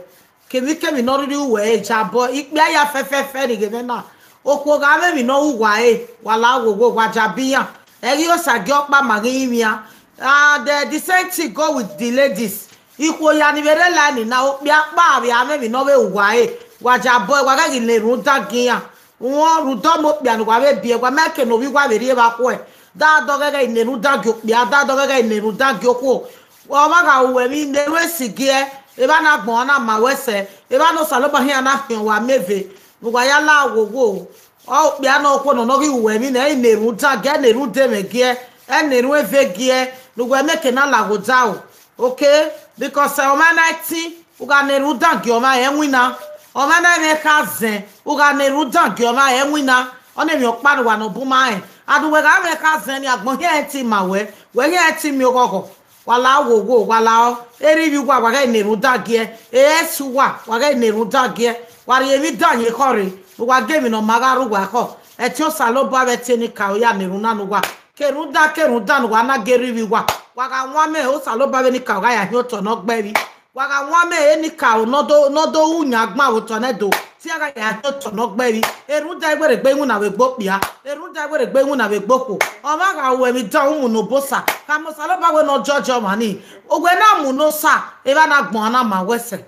Kemwikemwi ne ọ rhirhi ru wẹ ẹre, yabọe, ikpia ya fẹfẹfẹ ni ghe mwẹ na. Okhuo gha mwẹ emwi ne ọ ru uwa ẹre, wa la wowo, wa jabi iran. Ẹ ghi Osagie ọkpa ma ghi rinmwian. And, eh, the same thing go with the ladies. Ikhuo ya ni vbe rre la ni na, okpia kpa vbe a mwẹ emwi ne ọ vbe ru uwa ẹre, wa yabọe, wa ghẹ ghi na erhunmwu dangiẹ iran. Wọn rhunmwuda ọmọ okpia ne uwa vbe biẹ, wa ma ke ne ovbi uwa vbe rri evba khuẹ. Da dọghẹghẹ na erhunmwu dangiẹ okpia, da dọghẹghẹ na erhunmwu dangiẹ okhuo. Ọmwa gha ru uwẹ emwi, na erhunmwu esigiẹ, evba ne agbọn na ma wẹ sẹ, evba ne Osanobua khian na khian uwa miẹn eve, ne uwa ya la wowo. Ọ okpia ne okhuo nọ ne ọ ghi ru uwẹ emwi nẹ, ẹi na erhunmwu dangiẹ, ẹi na erhunmwu demwẹ giẹ, ẹi na erhunmwu eve giẹ, ne uwẹ miẹn eke na la ghe odaro. Okay, because, eh, ọmwa na ẹtin, u gha na erhunmwu dangiẹ ọmwa, ẹ winna. Ọmwa na mwẹ kha zẹn, u gha na erhunmwu dangiẹ ọmwa, ẹ winna. Ọ na emwi ọkpa ne uwa ne ọ bun ma rẹn. And uwẹ gha mwẹ kha zẹn ni, agbọn khian ẹtin ma wẹ, wẹ khian ẹtin miẹn oghọghọ. Wa la wowo, wa la ọ, erha ivbi uwa, wa ghẹ na erhunmwu dangiẹ, e S uwa, wa ghẹ na erhunmwu dangiẹ, wa rhie emwi dan ye ekhọe rre, ne uwa gie emwi ne ọ ma gha rre uwa ekhọe. Ẹtin Osanobua vbe ẹtin enikaro ya na erhunmwu na ne uwa. Ke erhunmwu dan, ke erhunmwu dan ne uwa na gie erha ivbi uwa. Wa gha wan mẹ, Osanobua vbe enikaro gha ya hin otọ ne ọ gbe ẹvbi. Wa gha wan mẹ enikaro ne ọ do, ne ọ do ru yan gban vbe otọ nẹ do, te iran gha ya hin otọ ne ọ gbe ẹvbi. Erhunmwu dan, I wẹ rhe gbe iwinna vbe egbe okpia. Erhunmwu dan, I wẹ rhe gbe iwinna vbe egbe okhuo. Ọmwa gha ru emwi dan, u mu ne Obosa. Khama Osanobua wẹ ne ọ judge ọmwa ni. Uwẹ na mu ne Osa, evba ne agbọn na ma wẹ sẹ.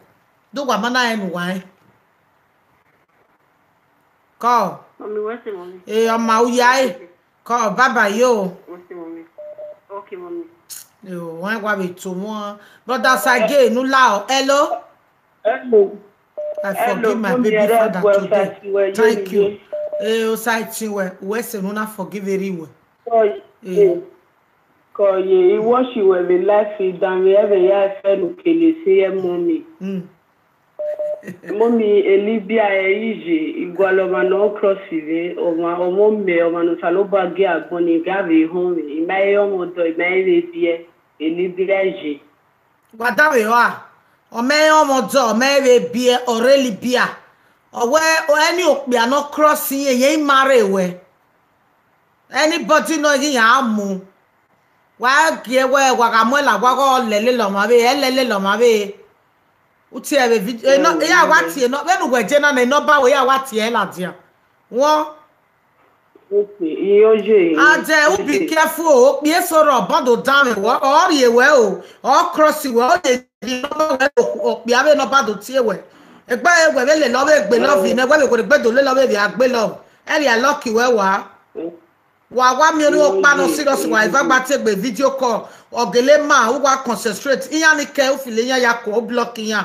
Do wa ma na rẹn ne uwa rẹn. Kọ. Mummy, wẹ sẹ mummy. Eh, ọma u ya e. Kọ, bye bye yo. Wẹ sẹ mummy. Okay, mummy. Yo, wan wa vbe to wọn. Brother Sage, nu la o. Hello. Hello. I forgive my baby father today. Thank you. Eh, Osagie, wẹ, wẹ sẹ nu na forgive eri wẹ. Kọ, eh, kọ ye, I watch wẹ vbe live, I danmwẹ vbe ya fẹ ne u kele sẹ mummy. Mm. Mummy, Elibia ẹ i ye, I gualọ ọmwa ne ọ cross vbe, ọmwa, ọmọ mẹ, ọmwa ne Osanobua gie agbọn ni ga vbe họn mwẹ, I ma he re ọmọ ọdọ, I ma he vbe biẹ, Elibia ye. Wa da vbe rua, ọ ma he re ọmọ ọdọ, ọ ma he vbe biẹ, ọ rre Elibia. Ọ wẹ, ẹni okpia ne ọ cross irẹn, yẹn I ma rre wẹ. Anybody nọ ghi ya mu. Wa gie wẹ wa gha mu ẹla, wa gha lele ọmwa vbe, ẹ lele ọmwa vbe. U tie vbe video, e nọ, e ya wa tie nọ, vbene uwẹ je na nẹ, nọmba wẹ ya wa tie ladian. Wọn. Okay, iye oye. And, eh, u be careful o, okpia eso rọ bọdọ danmwẹ wẹ, ọ rhie wẹ o, ọ cross wẹ, ọ ye di nọmba wẹ, okpia vbe nọmba do tie wẹ. Egbe wẹ vbe lele ọ vbe gbe love nẹ, wẹ vbe wẹ gbe do lele ọ vbe via gbe love. Ẹ rhia lucky wẹ wa. Wa wa miẹn orhiọn ọkpa nọ serious, wa eva gba tie egbe video call. Ọ gele ma, u wa concentrate. Iran ni kẹ, u feel iran ya kọ, u block iran.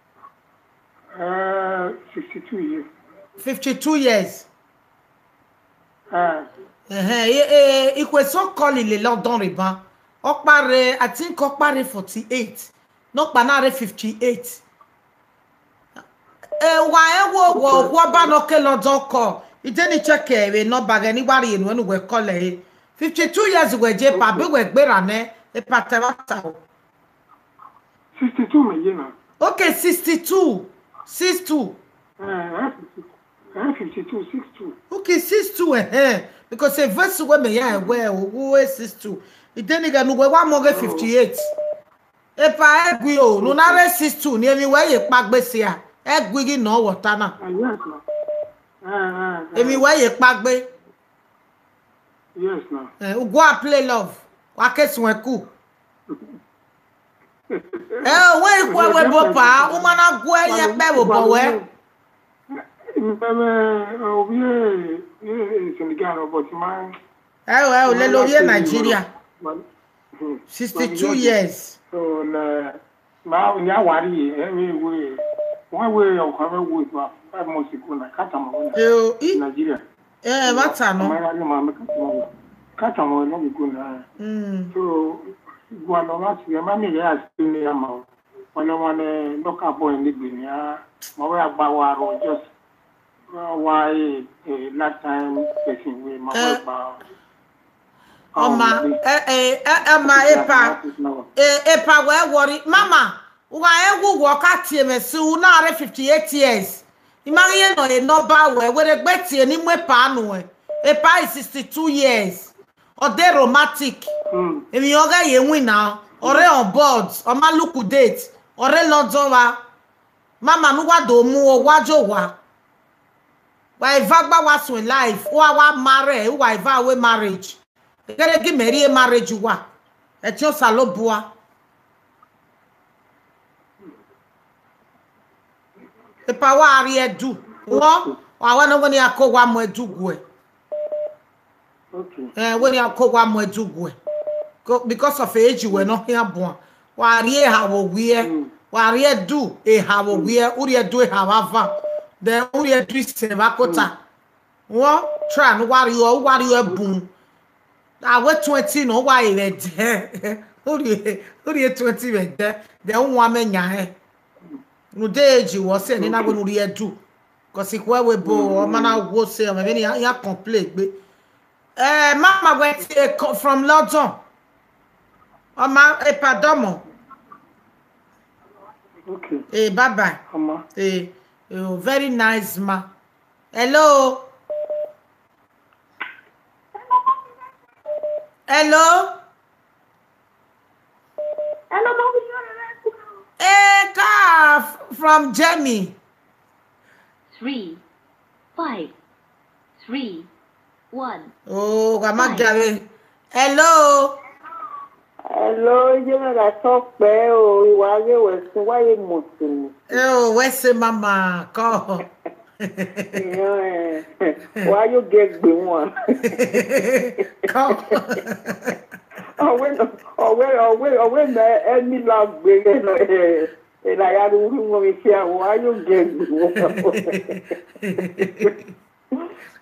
Uh, sixty-two years. Fifty-two years. Uh, Ẹhẹn, e- e- ikhuo eso call ile London rre ban. Ọkpa rre, I think ọkpa rre forty-eight. Nọkpa na rre fifty-eight. Wa rẹn wo wo wo ba nọ ke London call. I de ni check vbe number ghẹ ne I wa rhie nuẹn ne uwẹ call ẹre. Fifty-two years wẹ ye, pa, be wẹ gberra nẹ, epa ta ẹmwata o. Sixty-two mẹ ye na. Okay, sixty-two. Six two. Uh, fifty-two, six two. Okay, six two, eh, eh. Because a verse where me ya where who is six two. Ideni ghẹ ne uwẹ wa mu ọghe fifty eight. Epa ẹgui o, ne u na rre sixty-two ni emwi wẹ ye kpagbe sia. Ẹgui ghi nọ wẹ ọta na. Ah, yes, ma. Eh, eh, eh. Emwi wẹ ye kpagbe. Yes, ma. Eh, u gua play love. Wa ke suẹn ku. Ẹ o, wẹ ikhuẹ wẹ bo pa, u ma na gu ẹre yẹn kpẹ vbe obọ wẹ. Mẹ, mẹ, ovie, eh, Senegal, but ma, Ẹ o, ẹ o, ma lele ovie Nigeria. Ma, hmm, sixty-two years. So, na, ma, ni a wa rrie, ẹ, we, we, wa we, ọkọ mẹ we, five months ago na, ka tama wẹ na. Ẹ o, i, Nigeria. Ẹ, vbe a ta nọ? Ọmọ ya ni ma, mẹ ka tama wẹ. Ka tama wẹ na, we go na. Mm. So, gualọ gha si, ẹ ma miẹn ghẹ a si ne ya ma o. Wane wane, nọka bọ ne egbe nia, ma wẹ a gba wa ro, just, uh, wa, eh, eh, last time person we ma wẹ Eh, gba. Ọma, eh, eh, eh, ọma, epa, eh, epa wẹ worry. Mama, u gha rẹn wu wọ ka tie mwẹ si, u na rre fifty-eight years. I ma ghi ye nọ e nọmba wẹ, wẹ rre gbe tie ne I mu epa nuẹn. Epa is sixty-two years. Ọ de romantic. Mm. Emwi ọghẹ ye winna, ọ rre on board, ọ ma look date, ọ rre London vba. Mama ne uwa do mu, ọ wa je owa. Wa eva gba wa suẹn life, uwa wa marry, uwa eva we marriage. Ghere gi mẹ rrie marriage uwa. Ẹtin Osanobua. Epa wa rrie ẹdu. Wọ, wa wẹ ne wẹ ne ya ko wa mu ẹdu guẹ. Okay. Eh, wẹ ne ya ko wa mu ẹdu guẹ. Co-, because of age wẹ nọ khian buan. Wa rrie eha vbe owiẹ. Mm. Wa rrie ẹdu eha vbe owiẹ. U rrie ẹdu eha vbe avan. Then u rrie ẹdu isẹn vbe akota. Mm. Wọ, try ne uwa rrie, uwa rrie bun. A wẹ twenty nọ, uwa re vbe ẹdẹ. U rrie, u rrie twenty vbe ẹdẹ. Then u wan mẹ yan hẹ. Ne u de age wọ sẹ ne na wẹ ne u rrie ẹdu. Cause ikhuẹ wẹ bo, ọ ma na wo sẹ, ọ mẹ vbene iran, iran complain egbe. Eh, mama wẹ tie co-, from London. Ọ ma, epa dọmọ. Okay. Eh, bye bye. Ọma. Eh, oh, very nice ma. Hello. Hello. Hello, mommy, you're right. Eh, ka f-, from Jamie. Three, five, three, one. Oh, gha ma Five. Gave. Hello. Hello, iye mwẹ gha tọ kpẹ o, I wa ghe wẹ sun, wa ye mọ sunu. Eh, oh, wẹ sẹ mama, kọ. Wa yo ge gbe wan. Kọ. Ọwẹ, ọwẹ, ọwẹ, ọwẹ mẹ ẹmi la gbe ghe nọ, eh, eh, la ya ru ru wọn mi fia, wa yo ge gbe wan.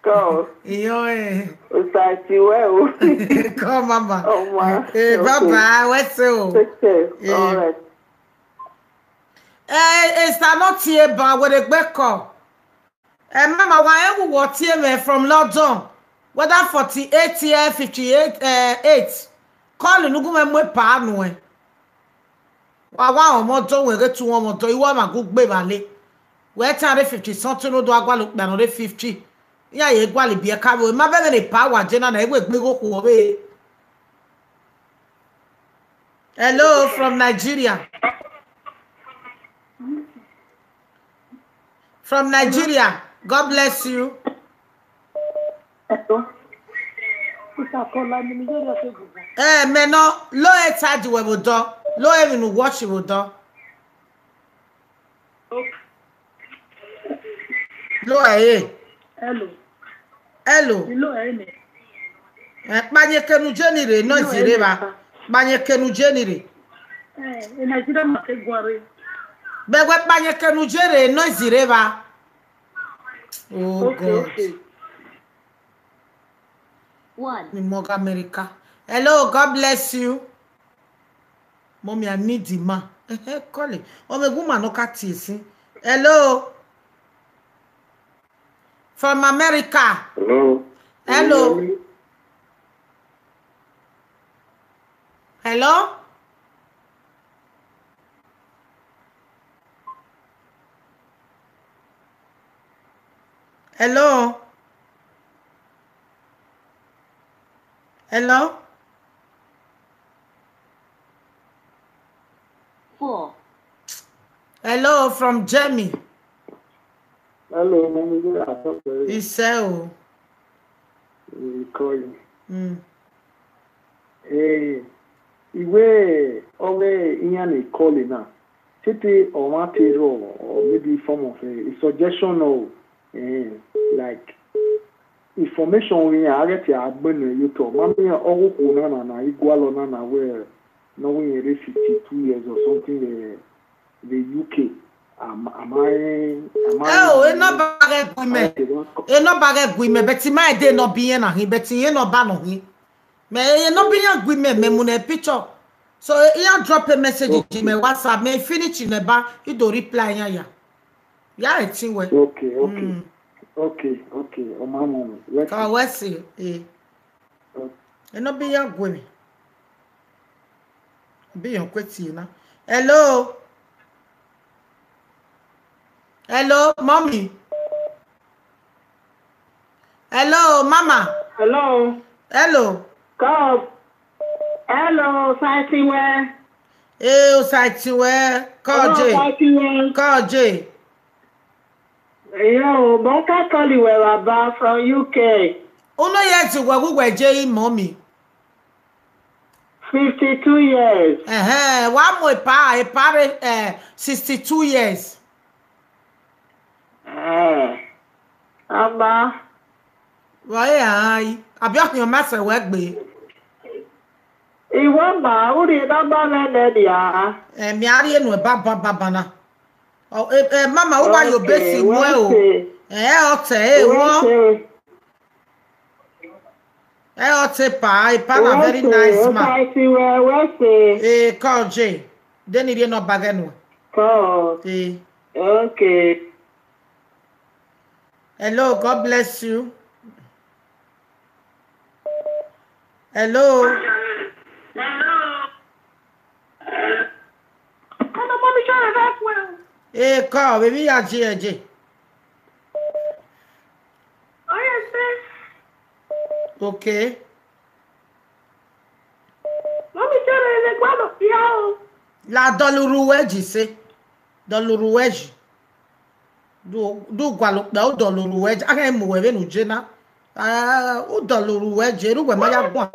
Kọ. Iyọ, eh. Osa ti wẹ o. Kọ, mama. Ọma. Eh, okay. Bye bye, wẹ sẹ o. Take care. Eh. All right. Eh, Esther nọ tie ban, wẹ rre gbe kọ. Eh, mama, wa rẹn wu wọ tie mwẹ from London. Whether forty-eight year, fifty-eight, eh, eight. Call ne u gu mwẹ mu epa nuẹn. Wa wa ọmọ dọ, wẹ ghe tu ọmọ dọ, iwọ ma gu gbe vba le. Wẹ tan rre fifty something, no do a gualọ okpia nọ rre fifty. Iran ye gualọ ibiẹka vbe, ma bẹghe ne epa wa je na, na, iwe gbe igho khuo vbe. Hello, from Nigeria. From Nigeria. God bless you. Hello. Sister Paula, ni mi yẹrẹ ọsẹ gbogbo. Eh, mẹ nọ, lo e charge wẹ vbe odọ, lo emwi ne u watch vbe odọ. Lo ẹre. Hello. Hello. Ilo ẹre nẹ. Eh, kpanyẹ kenu je ni rre, noise rre evba. Kpanyẹ kenu je ni rre. Eh, e Nigeria ma ke guan rre. Bẹghe kpanyẹ kenu je rre, noise rre evba. Oh, okay, God. Okay. One. Ni mọ gha America. Hello, God bless you. Mommy, I need the man. Ehe, call it. Ọ mẹ gu ma nọ ka tie sin. Hello. From America. Hello. Hello. Can you hear me? Hello. Hello? Hello? four. Hello, from Germany. Hello, Mami, good afternoon. Isẹ o. Ikọyi. Mm. Eh, iwe ọghe iran ne call na. Tete ọmwa te rrọọ, or maybe form of a, a suggestion or, eh, like, information iran a ghẹ te a gbẹnnẹ ye otọ. Ma miẹn ọghe okhuo na na na i gualọ na na wẹ ne ọ wẹ irẹn rre fifty two years or something vbe, vbe U K. Ama, ama, ama, Ẹ o, e nọmba ghẹ gu imẹ. E nọmba ghẹ gu imẹ, but ima ẹdẹ nọ bi irẹn na hin, but irẹn nọmba nọ hin. Mẹ e nọmba iran gu imẹ, mẹ mu nẹ picture. So, iran drop a message to my WhatsApp, mẹ finish nẹ ba, I do reply iran ya. Ya ẹtin wẹ. Okay, okay. Mm. Okay, okay. Ọ ma mu mwẹ. Ka wẹ se, eh. Okay. E nọmba iran gu imẹ. Bi iran kue tie na. Hello. Hello, mommy. Hello, mama. Hello. Hello. Come. Hello, Osaitiwẹ. Eh, Osaitiwẹ. Hello, Osaitiwẹ. Kọje. Yo, mẹ ka call wẹ, baba, from U K. Unu ye ẹtin wẹ vbe uwẹ je, mommy? Fifty-two years. Ẹhẹn, wa mu epa, epa rre, eh, sixty-two years. Eh, ama. Vbe ọre a i, abi ọ khian ma sẹ wẹ gbe? Iwẹ ma, u rhie nọmba mwẹ nẹ nia. Eh, mẹ a rhie nuẹn baba baba na. Ọ, eh, eh, mama, u wa ye obesi muẹ o. Eh, ọ tẹ, eh, wọ. Ẹ ọ te pa, e pa na very nice man. Osaitiwẹ, wẹ se. Eh, Kọje. De ni rhie nọmba ghẹ nuẹn. Kọ. Eh. Okay. Hello, God bless you. Hello. Hello. Hello, mommy, try that well. Eh, call, baby, ya je, je. Oh, yes, sir. Okay. Mommy, try that well. La dọlọ urhu wẹ ji se. Dọlọ urhu wẹ ji. Du, du gualọ okpia, u dọlọ urhu wẹ ji. A ghẹ mu wẹ vbene u je na. Ah, u dọlọ urhu wẹ ji, erha uwẹ ma ya guan.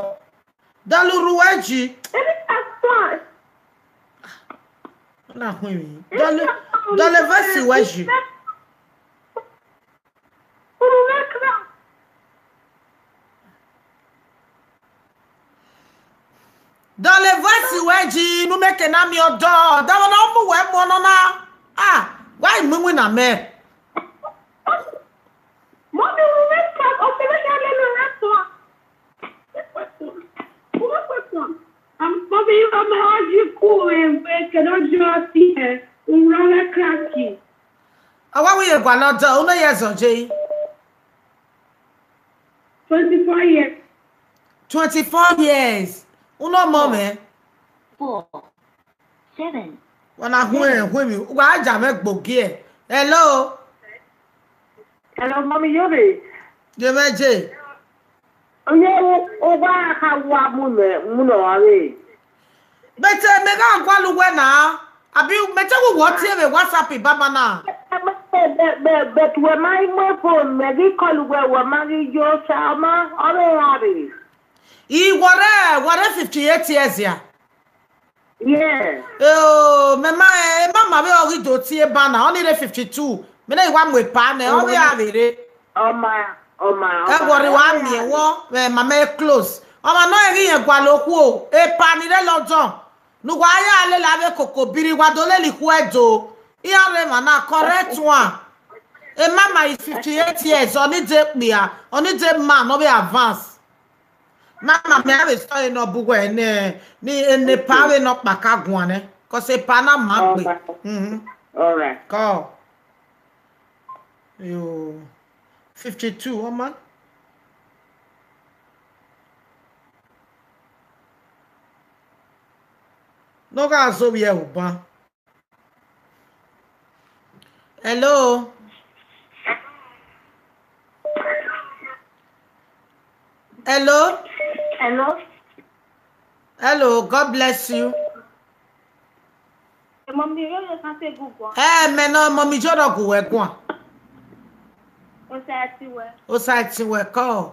Dọlọ urhu wẹ ji. Any time. Na hu emwi. Dọlọ, dọlọ voice wẹ ji. Dọlọ voice wẹ ji, ne u meke na miẹn ọdọ. Dọmwẹ ne ọ mu wẹ mu ọnọ na. Ah, wa i mu iwinna mẹ. Mommy, we wake up, okay, we can let me rest one. Mommy, I'm a magic cool, eh, we cannot just see her. We run like cracky. Awa wi ye gualọ dọ, unu ye zọ je? Twenty-four years. Twenty-four years. Unu ọmọ mẹ? Four, seven. Wa na hu ẹre, hu emwi. Wa ja mwẹ gbogie. Hello? Hello, Mommy, you there? Ye mwẹ je. Onye uwa kha wa mu mẹ, mu nọ wa vbe. But, eh, mẹ gha gualọ uwẹ na. Abi mẹ te wu wọ tie vbe WhatsApp baba na. But, but, but, but wẹ ma i mu phone, mẹ ghi call uwẹ, wẹ ma ghi yo sa ma, ọ vbe gha rre. I wọrẹ, wọrẹ fifty-eight years ya. Yeah. Oh, mẹ ma, eh, mama vbe ọ ghi do tie eba na, ọ ni rre fifty-two. Mẹ na i wa mu epa nẹ, ọ vbe a vbe rre. Ọma, ọma, ẹ ọma, wọrẹ wa ọma. Miẹn wọ, eh, mama ẹ close. Ọmwa nọ ẹ ghi rẹn gualọ okhuo, epa ni rre London. Ne uwa ya lele avbe koko biri, wa do lele ikhuo Ẹdo. Iran rre emwa na correct one. A mama is fifty-eight years, ọ ni de kpia, ọ ni de man, ọ vbe advance. Mama, mẹ a vbe sọ ẹre ne ọ bu wẹ ne, ni ene epa vbe ne ọ kpaka guan nẹ, cause epa na ma gbe. All right. Mhm. All right. Call. Yo, fifty-two, ọma. Ne ọ gha zẹ ovbi ẹre uban. Hello? Hello? Hello? Hello, God bless you. Mummy, yo yo san te gu guan. Ẹ, mẹ nọ, Mummy, yo rọ gu wẹ guan. Osa ti wẹ. Osa ti wẹ kọ.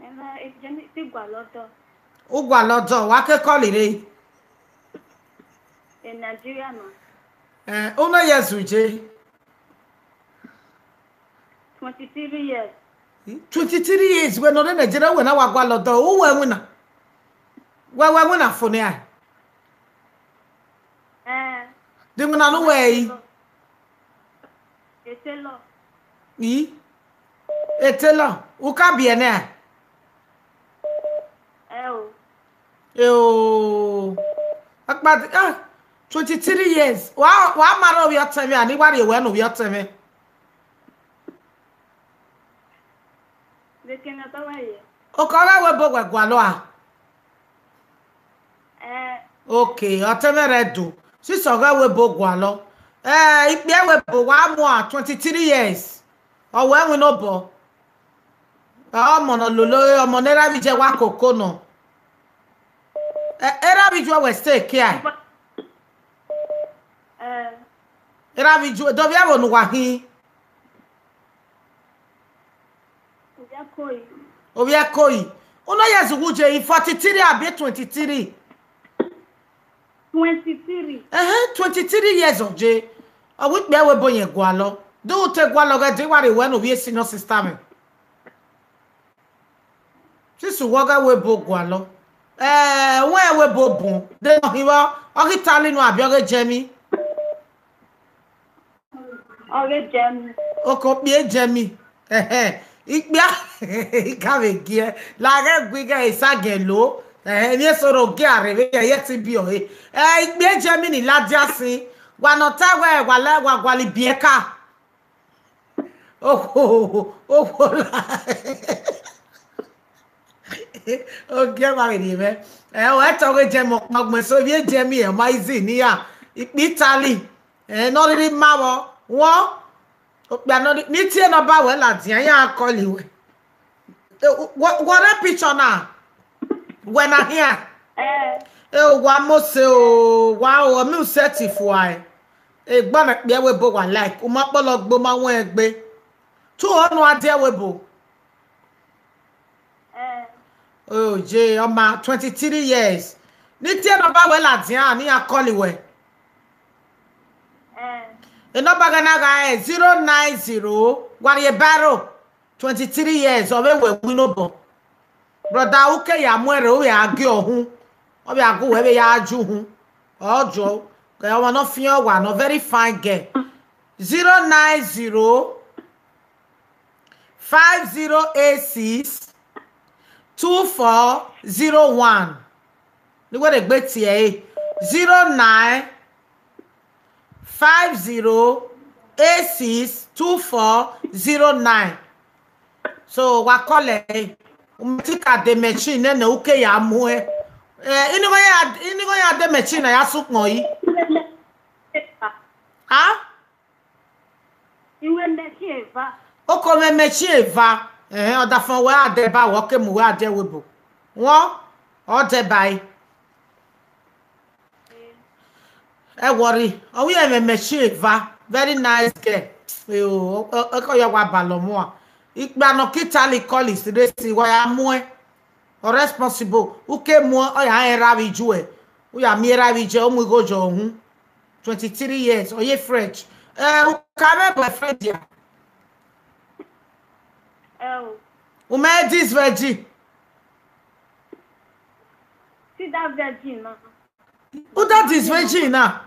Ẹ na, e je ni ti gualọ dọ. U gualọ dọ, wa ke call re. E Nigeria nọ. Ẹ, u nọ ye zun je. Twenty-three years. Twenty-three years, wẹ nọ rre Nigeria, wẹ na wa gualọ dọ, u wẹ winna. Wẹ wẹ winna fo nia. Ẹ. De winna nu wẹ yi? Etelo. I? Etelo. U ka biẹ nẹ? Ẹ o. Eo. Akpa, ah, twenty-three years. Wa, wa ma rre ovbi ọtẹn mwẹ, ani wa rhie wẹ ne ovbi ọtẹn mwẹ. Vbe ekene ọtọ wẹ ye? Okọ ghe wẹ bo wẹ gualọ a? Ẹ. Ok, ọtẹn mwẹ rẹ do. Sisọ ghe wẹ bo gualọ. Ẹ, ikpia wẹ bo wa mua twenty-three years. Ọ wẹ winna obọ. Ẹ, ọmọ nọ lolo, ọmọ ne erha vbe iye wa koko nọ. Ẹ, erha vbe iye wẹ stay kia. Ẹ. Erha vbe iye, dọvbiẹ vbe ne uwa khin. Ovbi ẹko yi. Ovbi ẹko yi. Unu ye zughu je i forty-three abi twenty-three? Twenty-three. Ẹhẹn, twenty-three years ọ je. Ọ wẹ ikpia wẹ bo yẹn gualọ. Do u te gualọ ghẹ de wa rhie wẹ ne ovbi senior sister mwẹ. Sisi wẹ ghe wẹ bo gualọ. Ẹ, wẹ wẹ bo bun. De nọ hin vbọ, ọ ghi tali nu abi ọ ghe jẹ emwi. Ọ ghe jẹ emwi. Oko kpie jẹ emwi. Ẹhẹn. Ikpia, I ka vbe giẹ. Laghẹ gui ghe Esagiẹn lo. Ẹhẹn, emwi eso rre ogie a rre vbe yẹ, yẹ te ibiẹ ọre. Ẹ, ikpia jẹ emwi ni ladian sin. Wa nọ ta wẹ, wa lẹ, wa gualọ ibiẹka. Okhuo, okhuo la. Ogie ma vbe rhie mwẹ. Ẹ, ọ, ẹtọ ghe jẹ emwi ọkpa ọgbẹn, so, ivbi e jẹ emwi, ẹ, ọ ma easy ne iran. Ikpia Italy. Ẹ, ne ọ rhirhi ma vbọ. Wọn, okpia ne ọ rhi, ne I tie ne ọ ba wẹ ladian, iran call wẹ. Ẹ, wẹ, wẹ ọre picture na? Wẹ na khian? Ẹ. Ẹ, wa Mose o, wa o, ọ miẹn u set fua ẹ. Egbe na kpia wẹ bo wa like, u ma kpọlọ gbe, u ma wẹn egbe. Tu họn ne a die wẹ bo. Ẹ. Oye, ọ ma twenty-three years. Ne I tie ne ọ ba wẹ ladian, ne iran call wẹ. Ẹ. E number gha na gha ẹ zero nine zero, wa rhie baro. Twenty-three years, ọ vbe wẹ winna obọ. Brother, u ke ya mu ẹre, u vbe a gie ọhun. Ọ vbe a gu wẹ vbe ya ju uhun. Ọ jọ, kẹ ọmọ ne ọ fian ọwa nọ, very fine girl. Zero nine zero, five zero eight six, two four zero one. Ni wẹ rhe gbe tie ẹre. Zero nine, five zero eight six two four zero nine. So, wa call ẹ, u ma ti ka de machine nene, u ke ya mu ẹ. Eh, inigho ya, inigho ya de machine na ya sukpọn yi. Ah? Iwẹ machine eva. Oko mwẹ machine eva. Eh, ọdafọn wẹ a dẹ ba, wẹ ọ ke mu wẹ a dẹ webo. Wọn, ọ dẹ ba e. Ẹ worry, ọ wẹ ẹmwẹ machine eva, very nice girl. Eo, ọ, ọ, ọ ya wa balọ mua. Ikpia nọ ke Italy call is race, wa ya muẹ. Ọ responsible, u ke muẹ, ọ ya rẹn ra vbe ijuẹ. U ya miẹn ra vbe ijuẹ, u mu igho yọ uhun. Twenty-three years, ọ ye fresh. Eh, u ka mwẹ boyfriend ya? Ẹ o. U mẹ this virgin? See that virgin na. Who that is virgin na?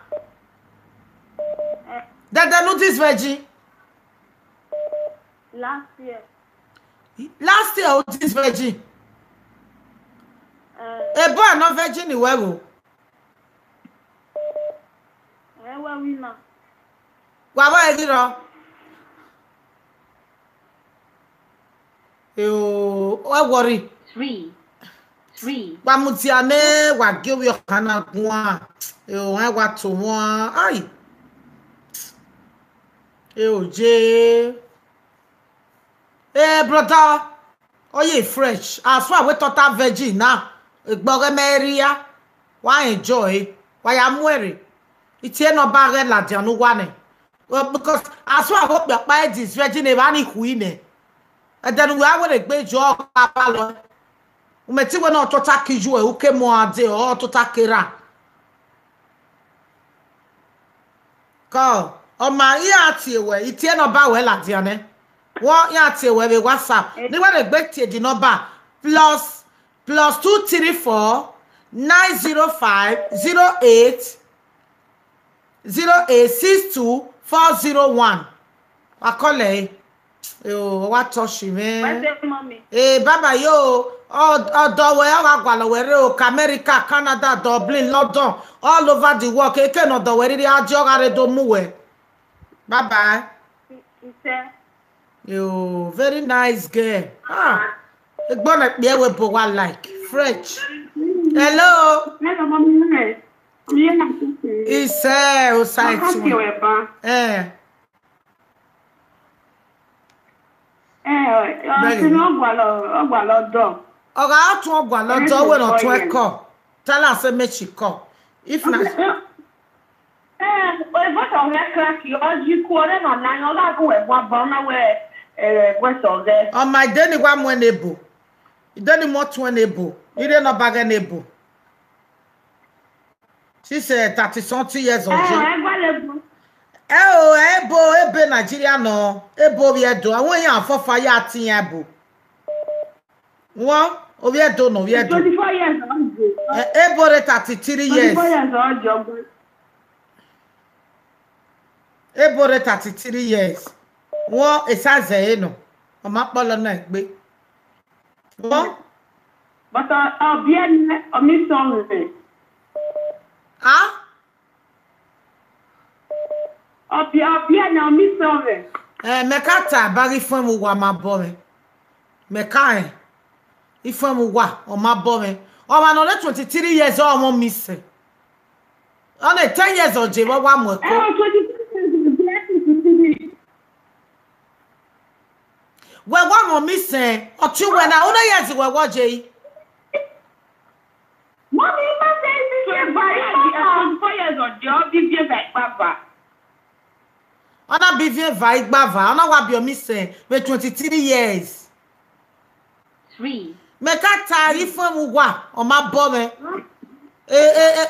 Eh. Dede nu this virgin? Last year. Last year, who this virgin? Eh. A boy no virgin ni wẹ wo. Ẹ wẹ wi na. Wa vọ ẹghi rọ? Eo, ẹ worry. Three. Three. Wa mudia nẹ, wa gie ovbi ọkhan na guan. Eo, ẹ wa to wọn. Ai. Eo, je. Eh, brother, ọ ye fresh. As far as we tota virgin na, egbe ọghẹ mẹ rhia. Wa enjoy, wa ya mu ẹre. Itie nọ ba ghẹ ladian ne uwa nẹ. Well, because as uwa vbe okpia ọkpa e disvirgin evba ni khui nẹ. Ẹdẹ ne uwẹ a wẹ rhe gbe jọ ọghe abalọ. U mẹ te wẹ ne ọ tota ke iye uẹ, u ke mu a dee, ọ tota ke ra. Kọ, ọ ma iran tie wẹ, itie nọ ba wẹ ladian nẹ. Wọ iran tie wẹ vbe WhatsApp. Ne wẹ rhe gbe tie the number plus, plus two three four nine zero five zero eight zero eight six two four zero one. Wa call ẹ. Yo, wa touch mwẹ. What's up, mommy? Eh, baba yo, ọ- ọdọ wẹ ọ gha gualọ wẹ rre o, ka America, Canada, Dublin, London, all over the world. Keke ne ọdọ wẹ rhirhi a die ọ gha rre do mu wẹ. Bye bye. Iṣẹ. Yo, very nice girl. Ah, egbọn na kpiẹ wẹ bo wa like. Fresh. Hello. Hello, mommy. Iṣẹ o side. Eh. Eh, ọ Bẹ́ẹ̀ni. Ti ní ọgbà lọ, ọgbà lọ dọ. Ọ gha tọn ọgua lọ dọ, wẹ ne ọ tọn ẹkọ. Tell her say make she call. If na Eh, voice of her crack, ọ ji ku ọrẹ na na, ọ gha gu ẹwa ba, ọ na wẹ, eh, voice of her. Ọ ma ide ni wa mu ẹn ebo. Ide ni mu ọtuẹn ne ebo. Ire ne ọ ba ghẹ ne ebo. She's, eh, thirty something years of age. Eh, ebo, ebo Nigeria nọ, ebo Oviedo. Àwọn èèyàn àfọfà ya ti yan ebo. Wọn, Oviedo nọ, Oviedo. Twenty-four years old. Eh, ebo rre thirty-three years. Twenty-four years old. Ebo rre thirty-three years. Wọn, esa zẹ ẹ nọ. Ọ ma kpọlọ na egbe. Wọn. But, uh, ọbiẹnẹ, ọ miss ọmọ rẹ. Ah? Ọbiẹnẹ, ọ miss ọmọ rẹ. Eh, mẹ ka ta ba ghi fuẹn mu uwa ma bọ mwẹ. Mẹ ka rẹn. Ifuẹn mu uwa, ọ ma bọ mwẹ. Ọmwa nọ rre twenty-three years, ọ mwẹ miss. Ọ na ten years ọ je vbe ọ wa mu ẹko. Eh, twenty-three years, twenty-three. Wẹ wa mwẹ miss, ọ tie wẹ na, ọ na years wẹ wa je yi. Mommy, ma sẹ ibi twenty-four years, twenty-four years ọ je, ọ bi viẹ va ikpava. Ọ na bi viẹ va igbava, ọ na wa biẹ miss vbe twenty-three years. Three. Mẹ ka ta ifuẹn mu uwa, ọ ma bọ mwẹ. Eh, eh, eh,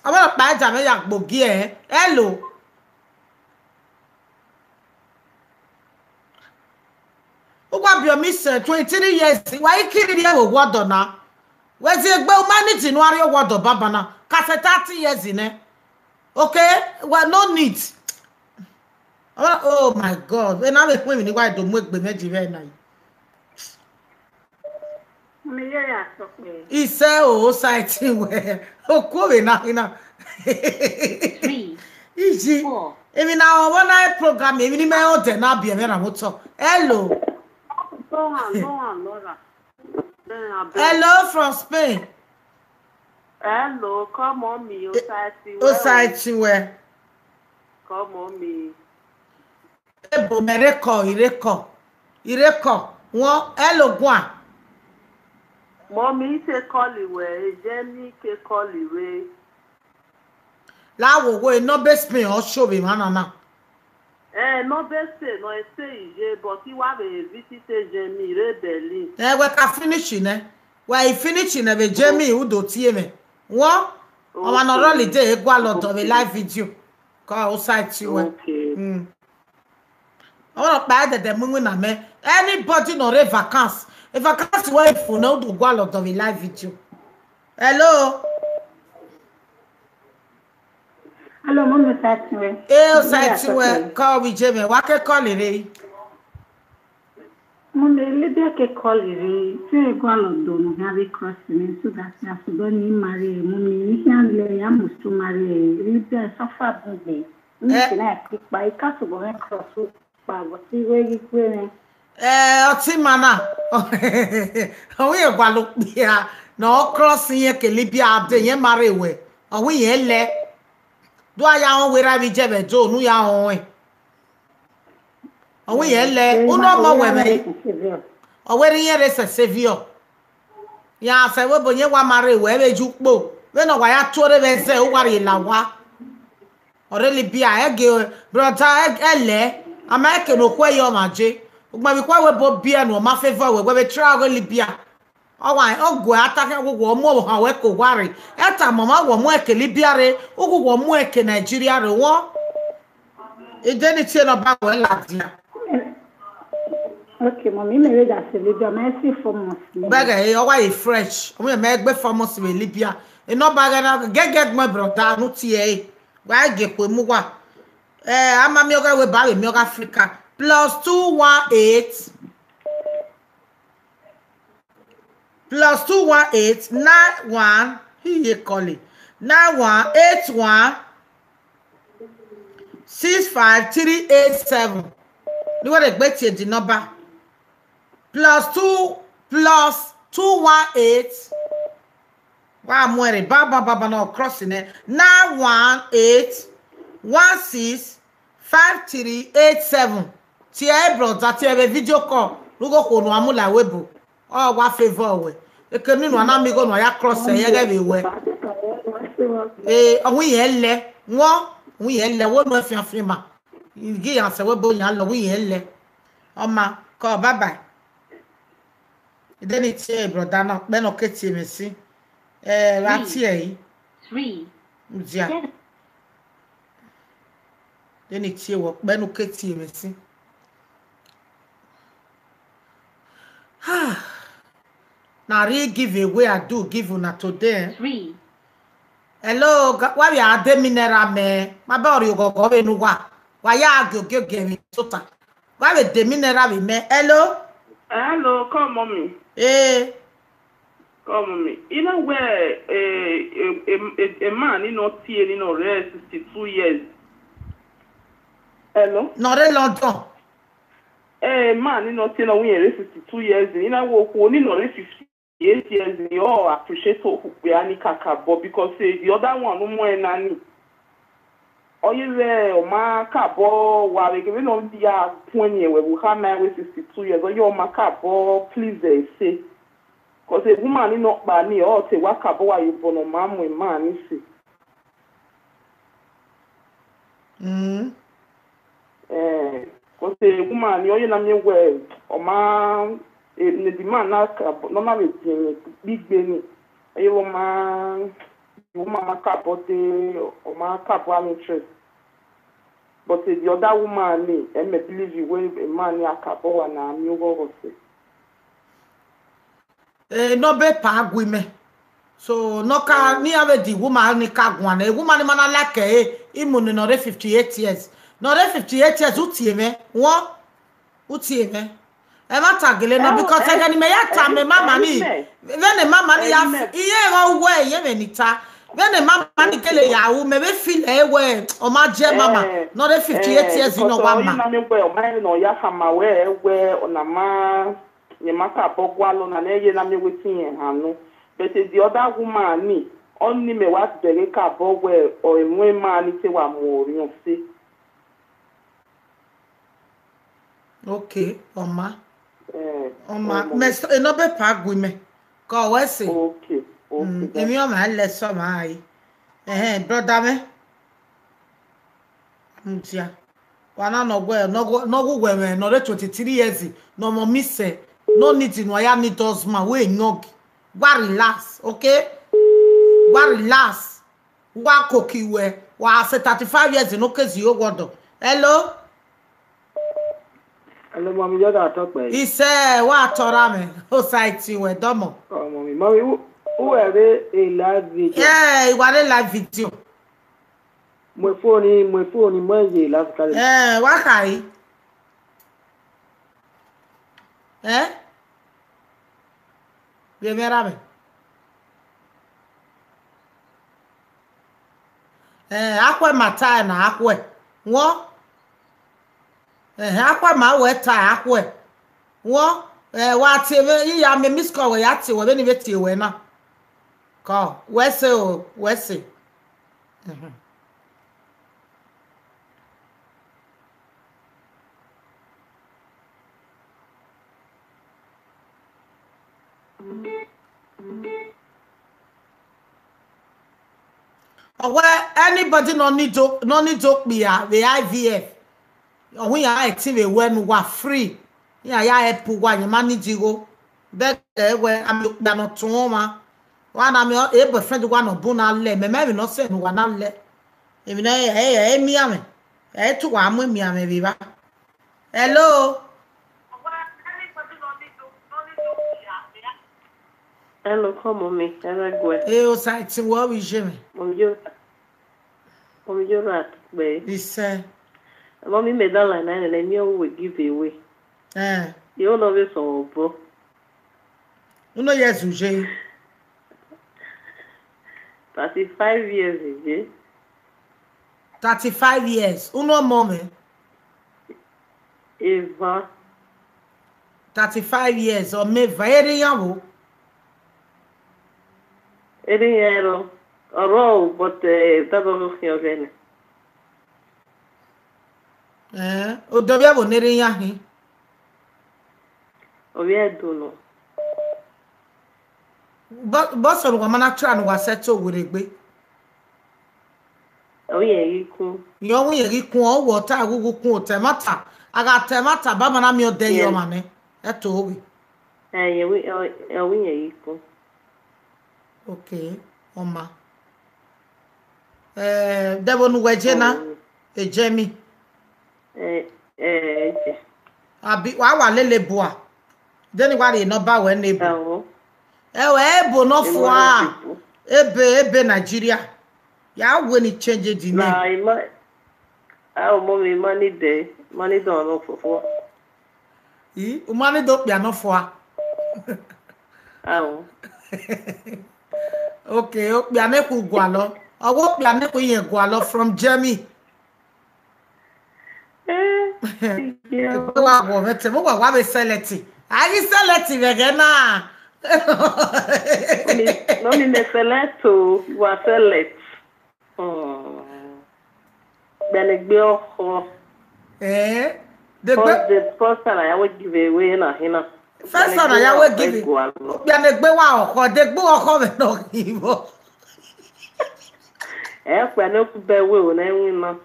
ọ ma kpa ẹja mwẹ ya gbogie, eh. Hello. Uwa biẹ miss twenty-three years, wa i kiri rhie vbe owa ọdọ na. Wẹ zi egbe u ma need ne u rrie owa ọdọ baba na, ka sẹ thirty years nẹ. Okay? Well, no need. Oh, oh my God. Vbe na vbe khuẹn emwi ne I wa do mu egbe mwẹ ji vbe na yi. Mi ye ya sọ pé. Isẹ o, osa ẹtin wẹ. Oku vbe na, ina. Three. Iji. Four. Emwi na ọvọ na e program, emwi ni mẹ odẹ na biẹ mwẹ ra vbe otọ. Hello. Go on, go on, Laura. Hello from Spain. Hello, come on me, osa ẹtin wẹ. Osa ẹtin wẹ. Come on me. Ebo mẹ rekọ, irekọ, irekọ. Wọn, hello, guan. Mommy, I te call wẹ, Jenny ke call wẹ. La wo wo, nọ be Spain, ọ sho vbe emwa na na. Eh, nọ be Spain, nọ e se iye, but I wa vbe visit Jenny re Berlin. Eh, wẹ ka finish nẹ. Wẹ I finish nẹ vbe Jenny, u do tie mwẹ. Wọn, ọmwa nọ rre holiday, e gualọ dọ vbe live video. Ka o side ti wẹ. Okay. Mm. Ọ rọ kpa ẹdẹdẹ mu iwinna mẹ. Anybody nọ rre vacance. E vacance wẹ ifo na, u do gualọ dọ vbe live video. Hello. Hello, mo mi side ti wẹ. Eh, o side ti wẹ, ka o bi je mẹ, wa ke call rre. Mummy, Libya ke call rre, te gualọ do ne ọ khian vbe cross mwẹ, so that I should go ni marry. Mummy, I khian lẹ ya musu marry. Libya suffer bun gbe. Mummy, Eh. Ke na kpikpa, I ka sugbo mwẹ cross kpa, but I wẹ ghi kpe mwẹ. Eh, ọtẹn ima na. Ọ wẹ irẹn gualọ okpia, ne ọ cross irẹn ke Libya, de irẹn marry wẹ. Ọ wẹ irẹn lẹ. Do a ya họn wẹ ra vbe iye vbe do, ne u ya họn ẹn. Ọ wẹ irẹn lẹ, u nọ mọ wẹ mwẹ. Ọ wẹ rhie irẹn rre sẹ Saviour. Ya sẹ wẹ bo irẹn wa marry wẹ vbe ju kpo. Vbene ọ wa ya tuorre vbe ẹzẹ, uwa rhie la owa. Ọ rre Libya, ẹge brother, ẹlẹ, a ma ẹke ne okhuo ye ọmwa je. Ugbẹn vbe ikhuo wẹ bo biẹ nu, ọ ma favor wẹ, wẹ vbe try ọghe Libya. Ọ wa, ọ guẹ a ta khian, uwu wọ mu ohan wẹ ke owa rre. Ẹ tama ọmwa wọ mu ẹke Libya rre, uwu wọ mu ẹke Nigeria rre, wọ. Ide ni tie nọmba wẹ ladian. Okay, mommy, me read as a Libya, me see four months. Bẹghe, ọ wa ye fresh. Ọ mẹ gbe four months vbe Libya. E nọmba ghẹ na, gẹgẹ gbọn brother, nu tie ẹre. Wa ge kue mu wa. Eh, a ma miẹn ọghe wẹ ba vbe miẹn ọghe Africa. Plus two one eight, plus two one eight nine one, he ye calling. Nine one eight one six five three eight seven. Ni wẹ de gbe tie the number. Plus two, plus two one eight. Wa mu ẹre ba, ba, ba, ba, no cross nẹ. Nine one eight one six five three eight seven. Tie brother, tie vbe video call. Ru ghe okhuo ne a mu la ẹvbo ebo. Ọ wa favor wẹ. Eke ni unu a na miẹn igho ne a ya cross ẹre, ẹghẹ vbe wẹ. Eh, ọ wi yẹn lẹ. Wọ, ọ wi yẹn lẹ. Wo nu ẹfian fian ma. Igi yan sẹ wẹ bo yan lọ, ọ wi yẹn lẹ. Ọ ma, call, bye bye. Ide ni tie brother na, ọkpẹ ne ọ ke tie mwẹ si. Eh, ra tie ẹre. Three. Dia. Ide ni tie wẹ, ọkpẹ ne u ke tie mwẹ si. Na rhie give away I do give una today, eh? Three. Hello, ga-, wa vbe a de mineral mẹ, ma bẹ ọ rhie oghọghọ vbe ne uwa. Wa ya gie ogie ogie emwi tota. Wa vbe de mineral vbe mẹ. Hello? Hello, call mommy. Eh. Call mommy. I na wẹ, eh, a, a, a, a man ni nọ tie ni nọ rre sixty-two years. Hello? Nọ rre London. Eh, man ni nọ tie nọ wẹ irẹn rre sixty-two years. I na wẹ okhuo ni nọ rre fifty-eight years, ọ appreciate okhuo ni kakabọ, because, eh, the other one, no more than ni. Ọ ye vbe ọ ma kabọ wa vbe ghe vbene ọ ya kuẹn ni ẹwẹ vbe okha na wẹ sixty-two years, ọ ye ọ ma kabọ please ẹse. Cause a woman ni nọ kpa ni, ọ te wa kabọ wa ye obọ ne ọ ma mu a man ni se. Mm. Eh, cause a woman ni, ọ ye na miẹn wẹ ọ ma, eh, ne the man na kabọ, ne ọ na vbe diẹn ẹre gbigbe ni, ọ ye vbe ọ ma, a woman ma kabọ de, ọ ma kabọ a mistress. But, eh, the other woman ni, ẹ mẹ believe wẹ a man ni a kabọ wa na miẹn oghọghọ sẹ. Eh, nọ be pa gui mẹ. So, nọ ka, ni avbe the woman ni ka guan nẹ. Woman ni ma na like ẹre, imu ni nọ rre fifty-eight years. Nọ rre fifty-eight years, u tie mwẹ. Wọ, u tie mwẹ. Ẹmwata gele nọ, because ẹghẹ ni mẹ ya ta mẹ mama ni. Vbene mama ni ya, iye gha wẹ, iye mwẹ ni ta. Vbene mama ni kele ya ru, mẹ vbe feel ẹre wẹ, ọ ma jẹ mama. Nọ rre fifty-eight years, nọ wa ma. Na miẹn wẹ, ọ ma rẹn ne ọ ya khama wẹ, wẹ, ọ na ma, rẹn ma kabọ gualọ na, ne ẹ ye na miẹn wetin rẹn hanu. But the other woman ni, ọ ni mẹ wa dẹghe kabọ wẹ, ọ emwa ma ni te wa mu orhiọn se. Okay, ọ ma. Eh, ọ ma, mẹ s-, enọ be pa gui mẹ. Ka wẹ sẹ. Okay, okay. Mm, emwi ọmwa lẹ sẹ ọmwa re. Ẹhẹn, brother mẹ. Mudia. Wa na nọ wẹ, nọ gu-, nọ gu wẹ mwẹ, nọ rre twenty-three years, nọ mọ mi sẹ, no need ne wa ya need husband, we young. Wa relax, okay? Wa relax. Wa koki wẹ, wa sẹ thirty-five years, no ke zi owọdọ. Hello? Hello, mommy, you got talk, babe. He said, wa tọra mẹ, society wẹ, dọmọ. Oh, mommy, mommy, who, who are they a live video? Yeah, you are a live video. Mu phone, mu phone, mu ye last call. Eh, wa khai. Eh? Vbe emwi erha mwẹ. Eh, akhuẹ ma ta na, akhuẹ. Wọ? Eh, akhuẹ ma wẹ ta, akhuẹ. Wọ? Eh, wa tie mwẹ, I ya miẹn miss call wẹ ya tie wẹ, vbene I vbe tie wẹ na. Kọ, wẹ sẹ o, wẹ sẹ. Mhm. Ọ wẹ anybody nọ need o- nọ need okpia vbe I V F, ọ wẹ iran ẹtin vbe wẹ ne uwa free, iran ya help uwa, iran ma need igho. Bẹghe wẹ amẹ okpia ne ọ tuẹn ọmwa, wa na miẹn e boyfriend uwa ne ọ bun na lẹ, mẹ ma emwi ne ọ sẹ ne uwa na lẹ. Emwi ne ẹ ẹ miẹn amwẹ, ẹ i te uwa mu emianmwẹ vbe evba. Hello. Hello, come on me. Ẹrẹguẹ. E Osaẹtin wẹ ọ vbe iye mwẹ. Mo yo, mo yo ra kpẹ. Isẹ. Mo mi me da line na ne mi o we give away. Eh. Yo no be so obo. Uno ye zuje. Thirty-five years, is it? Thirty-five years. Uno ọmọ mwẹ. Eva. Thirty-five years, ọ mẹ eva, erha iran vbo? Erha iran ẹrọ, ọrọ o, but eh, dọdọ khian ọghẹnẹ. Eh, odọ vbe ẹvbo ne erha iran hin? Ovbi ẹdun nọ. Bọ- Bọsọ ne uwa ma na try ne uwa sẹtin owerriegbe. Ọ wẹ irẹn ghi kun. Rẹn ọ wẹ irẹn ghi kun, ọ wẹ ọ ta ẹghughu kun, otọ ẹmwata, a gha ta ẹmwata ba ma na miẹn ọdẹ ye ọmwa nẹ, ẹto ghe. Ẹ, ọ wẹ irẹn ghi kun. Okay, ọma. Eh, dẹvbo ne uwẹ je na, Ejemi. Abi wa wa lele bua. Deni wa rhie nọmba wẹ ne ebo. Ẹwẹ ebo nọ fua. Ebe ebe Nigeria. Ya wẹ ni change the name. Na ima. Ao mo mi ma ni de, ma ni de ọnọ fofo. I, u ma ni do kpia nọ fua. Ao. Okay, okpia ne ku gualọ. Ọwọ okpia ne ku yẹn gualọ from Germany. Wa wọ mẹ te mo wa wa vbe select. A ghi select vbe ẹghẹ na. No mi me select o, wa select. Gbẹnegbe ọkhọ. Eh, the first person I will give away na hina. First person I will give. Gbẹnegbe wa ọkhọ, degbe ọkhọ vbe nọ ghi vọ. Ẹ kpẹ ne ku bẹ we o na winna.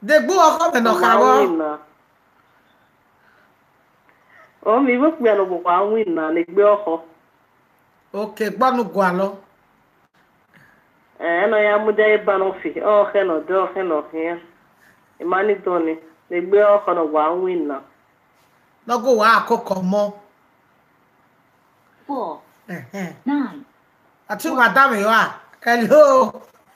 Degbe ọkhọ vbe nọ kha vbọ. Ọ mi vbe okpia ne okpokpo a winna ne egbe ọkhọ. Okay, gbọnu gualọ. Ẹ nọ ya mudia eba nọ fi, ọ khẹ nọ dẹ, ọ khẹ nọ khian. I ma ni dọn ni, ne egbe ọkhọ ne wa winna. Nọ go wa koko mọ. Four. Ẹhẹn. Nine. Ati wa da me wa. Hello.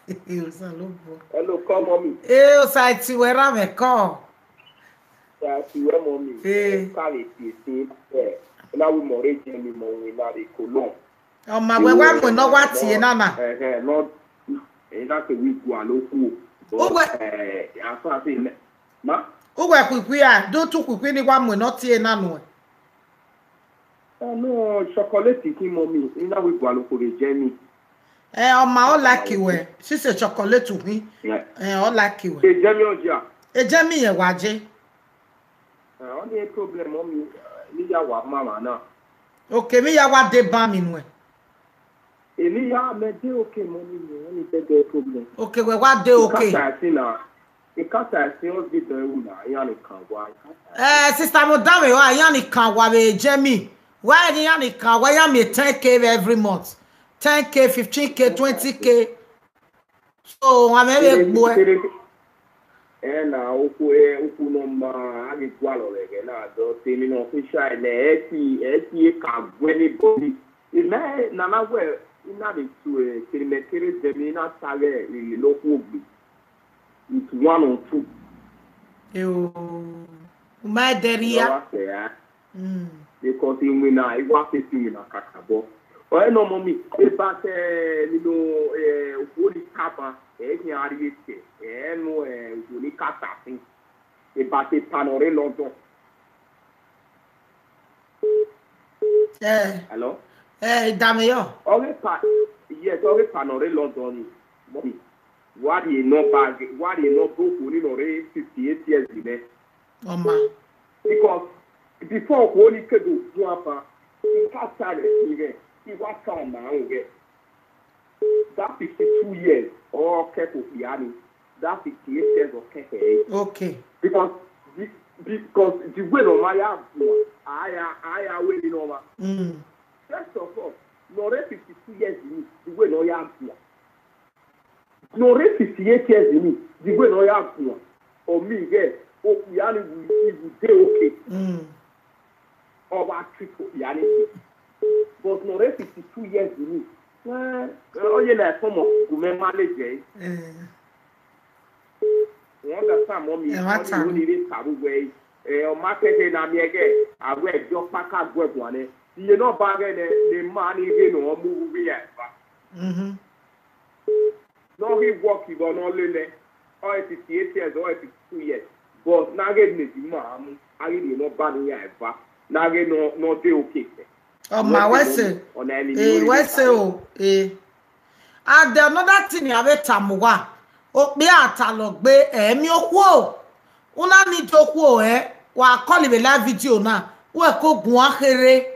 Osalobua. Hello, call mommy. Eh, Osaiti wẹ ra mwẹ call. Osaiti wẹ mommy. Eh. Ka vbe tie sin, eh, na wi mọ re jẹ mi mọ winna re Cologne. Ọ ma wẹ wa mu nọ wa tie na na. Ẹhẹn, nọ, ẹ na ke wi gualọ khuo. Uwẹ. Eh, afa se nẹ. Ma? Uwẹ khuikhui a, do tu khuikhui ni wa mu nọ tie na nuẹn. Ẹ no, chocolate khin mommy, I na wi gualọ khuo vbe jẹ mi. Eh, ọ ma ọ like wẹ, sise chocolate khin. Yeah. Eh, ọ like wẹ. E jẹ mi ọ jia. E jẹ mi yẹn wa je. Eh, ọ ni problem mommy, mi ya wa ma ma na. Okay, mi ya wa de ba mi nuẹn. Eni ya mẹ de okay mommy, mi ọ ni bẹgẹ problem. Okay, wẹ wa de okay. Ikata ẹsin na, ikata ẹsin ọ di dẹ ru na, iran ni kan wa. Eh, sister mo da vbe wa, iran ni kan wa vbe jẹ mi. Wa ni iran ni kan wa, iran mi ten K every month. Ten K, fifteen K, twenty K. So, wa mẹ vbe gbo ẹ. Ẹ na, okhuo, ẹ, okhuo ne ọ ma, a ghi gualọ vbe ẹghẹ na, dọ te emwi ne ọ khin sha nẹ, ẹ ti, ẹ ti ka guẹ ne body. Imẹ nana wẹ, I na vbe tu, ẹ, kere mẹ kere dẹ mi, I na ta ghẹ ilele okhuo gbe. With one or two. Eo, u ma dẹ rhia. Because iwinna, I wa face iwinna kakabọ. Ọre nọ mommy, eba te ni no, eh, okhuo ni kaba, ẹ khian rrie ke, ẹ nu, eh, okhuo ni kata sin. Eba te pa nọ rre London. Eh. Hello? Eh, idame yọ. Ọghe pa, yes, ọghe pa nọ rre London ni. Mommy, wa rhie nọmba, wa rhie nọmba okhuo ni nọ rre fifty eight years nẹ. Ọ ma. Because before okhuo ni ke do guan ba, I ka ta rẹ ighẹ, I wa ta ọna rẹn ighẹ. That fifty-two years, ọ kẹkẹ okpia ni, that fifty-eight years ọ kẹkẹ ẹre. Okay. Because the, because the way ne ọ ma ya guan, a ya, a ya wẹ ni nọ ma. Mm. First of all, ne ọ rre fifty-two years ni, the way ne ọ ya guan. Ne ọ rre fifty-eight years ni, the way ne ọ ya guan, ọ miẹn ighẹ okpia ni will, he will dey okay. Mm. Ọ wa treat okpia ni. But ne ọ rre fifty-two years ni, eh, ọ ye na ẹfọn mọ, gu mẹ manage ẹre. Eh. You understand, mommy? Ẹ ma ta. Ọ ni vbe ta vbe wẹ, eh, ọ ma kẹkẹ na miẹn ighẹ, a wẹ ẹdẹ ọkpa ka guẹ guan nẹ. Iye ne ọ ba ghẹ nẹ, ne ma ni rhie ne ọ mu vbe ya eva. Mhm. Ne ọ ghi work vbe ọ ne ọ lele, ọ fifty-eight years, ọ fifty-two years. But na ghe ne di ma mu, a ghi rhie ne ọ ba ne ya eva. Na ghe ne ọ, ne ọ dey okay. Ọ ma wẹ sẹ, ọ na ẹni ni eh, wẹ sẹ o, eh. And another thing, I will tell you, okpia talọ gbe, ẹ miẹn okhuo. Una need okhuo, eh, wa call vbe live video na, wẹ ko guan kherhe.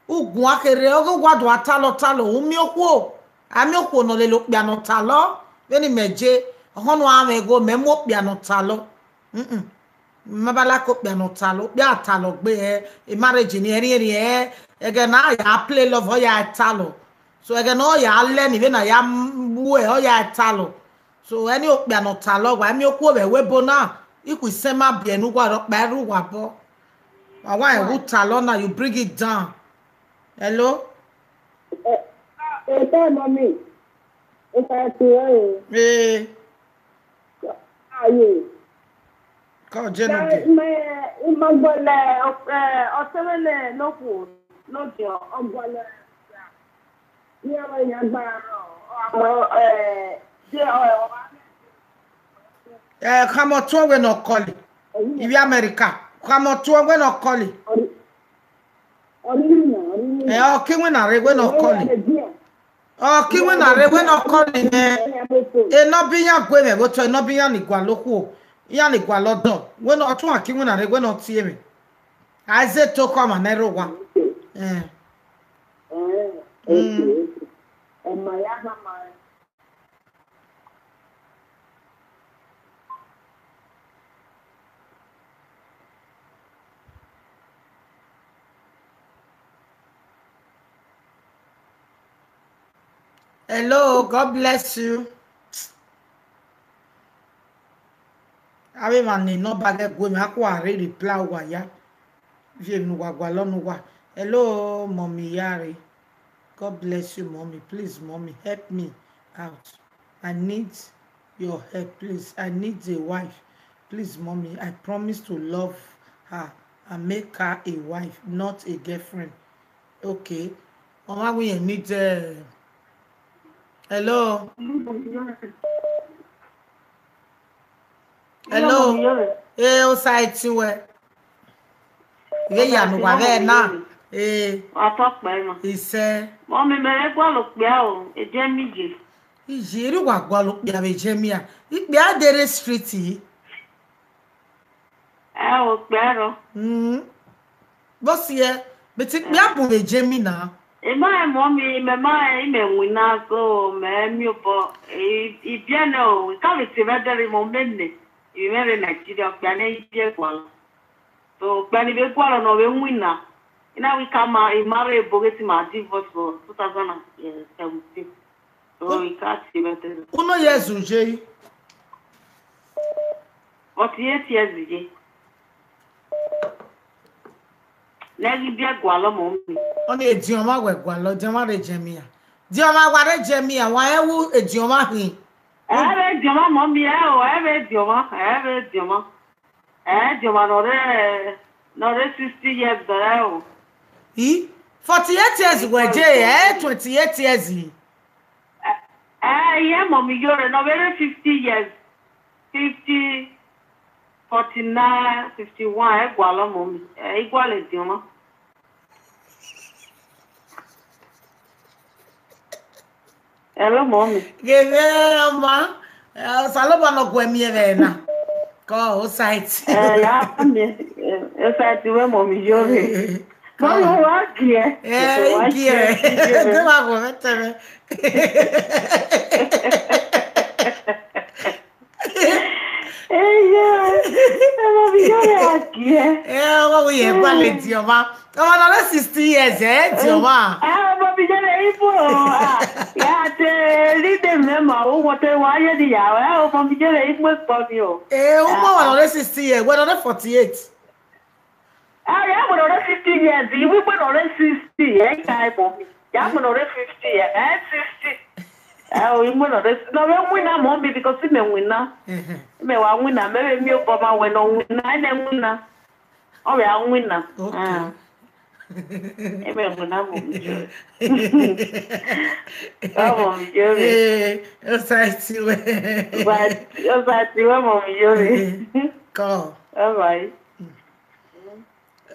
U guan kherhe, ọ ghe wa do a talọ talọ, u miẹn okhuo. A miẹn okhuo ne ọ lele okpia ne ọ talọ, vbene imẹ je, ọhọn ne a mwẹ igho, mẹ mu okpia ne ọ talọ. Mm-mm. Ma ba like okpia ne ọ talọ, okpia talọ gbe, eh, e marriage ni ẹrriẹnrriẹn, eh, ẹghẹ ne a ya play love, ọ ya talọ. So ẹghẹ ne ọ ya lẹ ni, vbene a ya mu ẹ, ọ ya talọ. So ẹni okpia ne ọ talọ, wa miẹn okhuo vbe ẹvbo ebo na, ikhuo isẹn ma biẹ ne uwa rhọkpa ẹre uwa bọ. Wa wa ẹvbo talọ na, you bring it down. Hello? Ẹ, ẹ, ẹ, mommy. Ẹ, ẹ, ẹ, ẹ. Ee. Aye. Ka ọ je ne u Ẹ, gie. Mẹ, ima gbọlẹ, ẹ, ọtẹmwẹlẹ nokhuo, nọ diọ, ọ gbọlẹ. Iran vbe yan agbara rọ, ọ, ọ, ẹ, je, ọ, ọ, Ẹ, khama ọtuẹn wẹ ne ọ kọle. Ivbi America, khama ọtuẹn wẹ ne ọ kọle. Ẹ, ọ ke iwinna rre wẹ ne ọ kọle. Ọ ke iwinna rre wẹ ne ọ kọle nẹ. Enọ bi iran gue mwẹ vbe otọ, enọ bi iran ni gualọ okhuo, iran ni gualọ ọdọ. Wẹ ne ọ tuma ke iwinna rre wẹ ne ọ tie mwẹ. A i ze toko ọmwa ne ẹrọ owa. Ẹ. Mm. Hello, God bless you. Avbe emwa ne nọmba ghẹ gue mwẹ, a kua rre reply uwa ya. Viẹ emwi ne uwa gualọ ne uwa. Hello, mommy Iyare. God bless you, mommy. Please, mommy, help me out. I need your help, please. I need a wife. Please, mommy, I promise to love her and make her a wife, not a girlfriend. Okay. Ọmwa wẹ irẹn need, eh, hello? Hello? Ee, Osaẹtin wẹ. Vbe ya ne uwa vbe na. Ee. Wa tọ kpẹ ma. Isẹ. Mọmi, mẹ rẹ gualọ okpia o, Ejemi ye. Iye, erha uwa gualọ okpia vbe Ejemi a. Ikpia de rre street yi. Ẹ o, okpia rọ. Mm. Vbọ siẹ, but ikpia bun vbe Ejemi na. I ma rẹn mọmi, mẹ ma rẹn, imẹ winna so, mẹ miẹn obọ. I, I biẹ nẹ o, I ka vbe tie mwẹ ẹdẹrriọ, mẹ nẹ, I mwẹ rre Nigeria, okpia ne I biẹ gualọ. So, okpia ni vbe gualọ ne ọ vbe winna. I na wẹ I ka ma, I ma rre ebo ghe te I ma divorce for two thousand and seventeen. So, I ka tie mwẹ ẹdẹrriọ. Uno years u ye? Forty-eight years ye. Ne I ghi biẹ gualọ mọmi. Ọni ediọn mwa wẹ gualọ, ediọn mwa rre Ejemi a. Ediọn mwa wa rre Ejemi a, wa rẹn wu ediọn mwa hin. Ẹ vbe ediọn mwa mọmi, ẹ o, ẹ vbe ediọn mwa, ẹ vbe ediọn mwa. Ẹ, ediọn mwa ne ọ rre, ne ọ rre sixty years dọrẹ o. I? Forty-eight years wẹ je, ẹ, twenty-eight years. Ẹ, ẹ, I rẹn mọmi Iyore, ne ọ vbe rre fifty years. Fifty, forty-nine, fifty-one, ẹ gualọ mọmi. Ẹ, I gualọ ediọn mwa. Hello, mọmi. Ghe mwẹ ọma, ẹ, Osanobua ne ọ gu ẹre miẹn vbe na. Kọ, Osaẹtin. Ẹ, ya miẹn, ẹ, Osaẹtin wẹ mọmi Iyore. Mami, wa giẹ. Eh, wa giẹ. Giẹ. Ẹ, de wa gọ vbe tẹmwẹ. Eya, ọmọ mi yọrẹ a giẹ. Eh, ọmọ mi yẹ gbalẹ di ọmọ. Ọmọ nọ rre sixty years, eh, di ọmọ. Eh, ọmọ mi yọrẹ ibu o. Ah, ya te ride mẹ ma, o wọte wa ye ni ya. Eh, ọmọ mi yọrẹ ibu ekpọ mi o. Eh, ọmọ wa nọ rre sixty years, wẹ nọ rre forty-eight. Ah, ya wẹ nọ rre fifty years, iwu ikpe nọ rre sixty, eh, ya ẹbọ mi. Ya wẹ nọ rre fifty, eh, sixty. Eh, o, imẹ nọ rre, nọ vbe winna mọ mi, because imẹ winna. Imẹ wa winna, mẹ vbe miẹn obọ ma wẹ ne ọ winna, ẹnẹ winna. Ọ vbe a winna. Okay. Ah. Imẹ winna mọ mi. Ọmọ mi yọrẹ. Eh, osa ti wẹ. Osa ti wẹ, ọmọ mi yọrẹ. Kọ. Bye bye.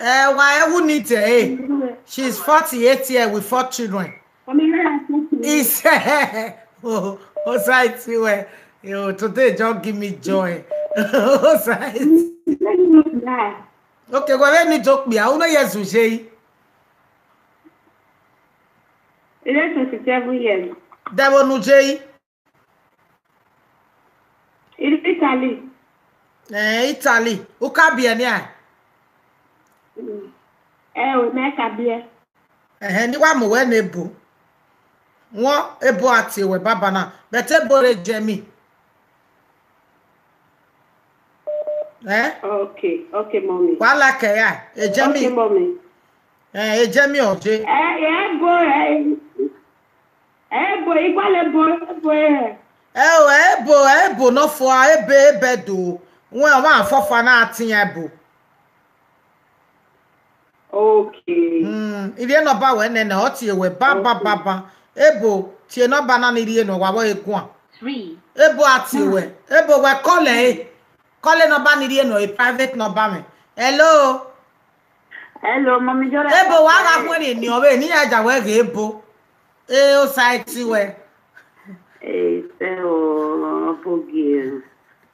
Eh, wa ẹwu ni te, eh. She's forty-eight years with four children. He said, oh, osa ti wẹ. Yo, today just give me joy. Osa ti. Okay, wẹ vbe ni do kpia, uno ye zu je yi? It is twenty-seven years. Dẹvbo nu je yi? Italy. Eh, Italy. U ka biẹ nian? Mm. Ẹ o, mẹ ka biẹ. Ẹhẹn, ne I wa mu wẹ ne ebo. Wọn ebo a tie wẹ baba na, but ebo rre Germany. Eh? Okay, okay, mommy. Wa like ya, e Germany. Okay, mommy. Eh, e Germany ọ je. Eh, ebo, eh, ebo, I gualọ ebo, ebo, eh. Ẹ o, ebo, ebo nọ fua, ebe, ebe do. Wẹ ọmwa fọfa na tian ebo. Okay. Mm, I rhie nọmba wẹ nene, ọ tie wẹ ba, ba, ba, ba. Ebo, tie nọmba na ni rhie nọ, wa vbe guan. Three. Ebo a tie wẹ. Ebo wẹ call ẹ. Call nọmba ni rhie nọ, a private number mẹ. Hello. Hello, mommy, Jọrẹ. Ebo, wa gha khuẹn ni ọ vbe ni ya ja wẹ ghe ebo. E osa ti wẹ. Ese o, Obogie.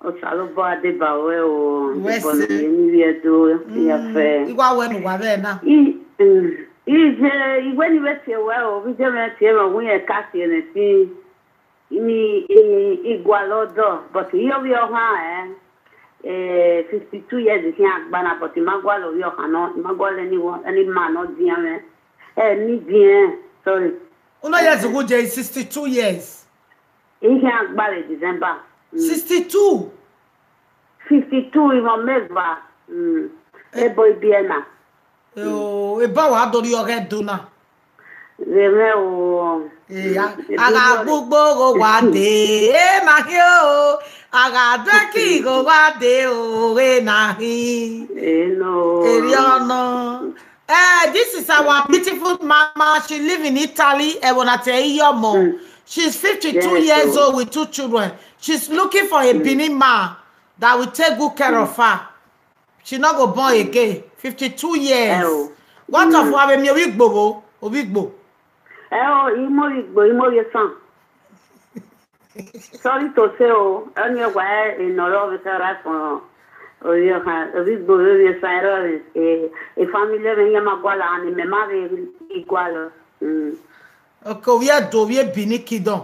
Osanobua deba ruẹ o, Wẹ deba ne sẹ. Ye ni vbiẹ do, ya fẹ. I wa wẹ ne uwa vbe na. I, mm, I je, I wẹ ne I vbe tie ruẹ o, vbe I je mwẹ tie mwẹ, ọ wẹ irẹn ka tie mwẹ fi. Ni, I, I gualọ ọdọ, but I ovbi ọhan, eh, eh, fifty-two years khian gba na, but I ma gualọ ovbi ọhan nọ, I ma gualọ any one, any man nọ dian mwẹ. Eh, ni dian, sorry. Uno years ago, je sixty-two years. I khian gba vbe December. Mm. Sixty-two? Fifty-two, I mwẹ eva. Mm. Eh. Ebo ibiẹ na. Oh, eba wa do rhie ọghẹ do na. Vbe mwẹ o. Eh, a, a gha gbugbo gho wa de, e ma khin o. A gha dẹki gho wa de o, e na khin. Eh, no. Erriọ nọ. Eh, this is our beautiful mama. She live in Italy. Ẹvbo na te iye ọmọ. Mm. She's fifty-two years old with two children. She's looking for a Benin man that will take good care of her. She no go born again. Fifty-two years. Ẹ o. What of wa vbe miẹn ovbi Igbo vbo? Ovbi Igbo. Ẹ o, I miẹn ovbi Igbo, I miẹn ovbi esan. Sorry to say o, ọni wa ẹ nọ rọ vbe kẹra fọn. Ovbi ọhan, ovbi Igbo, ovbi esan rọ, e, e family mwẹ iran ma gualọ, and mẹ ma vbe gualọ. Mm. Okay, ovbi Ẹdo, ovbi Benin Kingdom.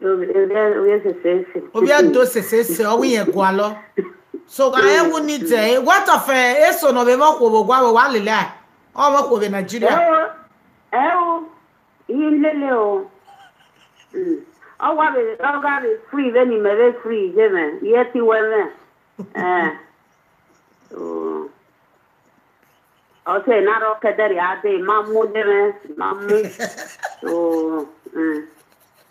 Ovbi Ẹdo sese ese. Ovbi Ẹdo sese ese, ọ wẹ irẹn gualọ. So, gha rẹn wu ni dẹ, what of, eh, eso ne ọ vbe mwẹ okhuo vbe owa, vbe owa lele a? Ọ mwẹ okhuo vbe Nigeria. Ẹ o, ẹ o, I lele o. Mm. Ọ wa vbe, ọ gha vbe free vbene imẹ vbe free ye mwẹ, I i ti wẹ mwẹ. Eh. Oh. Ọ sẹ ne a rọ kẹdẹrriọ a dee, I ma mu ye mwẹ, I ma mu. So, mm,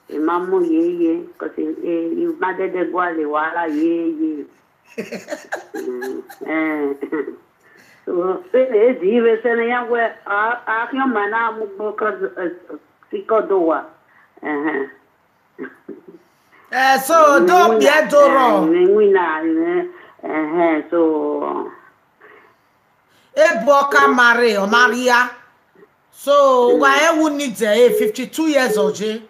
I ma mu ye ye, 'cause I, I, I ma dẹdẹ gualọ ewa ra ye ye. Mm, eh. So, e, e di vbe sẹ ne iran wẹ, a, a khian ma na mu gbe, 'cause, eh, sikẹ do wa. Ẹhẹn. Eh, so, do kpiẹ do rrọọ. Eh, I winna, eh, ẹhẹn, so. Ebo ọ ka marry, ọ ma rria. So, wa rẹn wu ni dẹ, eh, fifty-two years ọ je.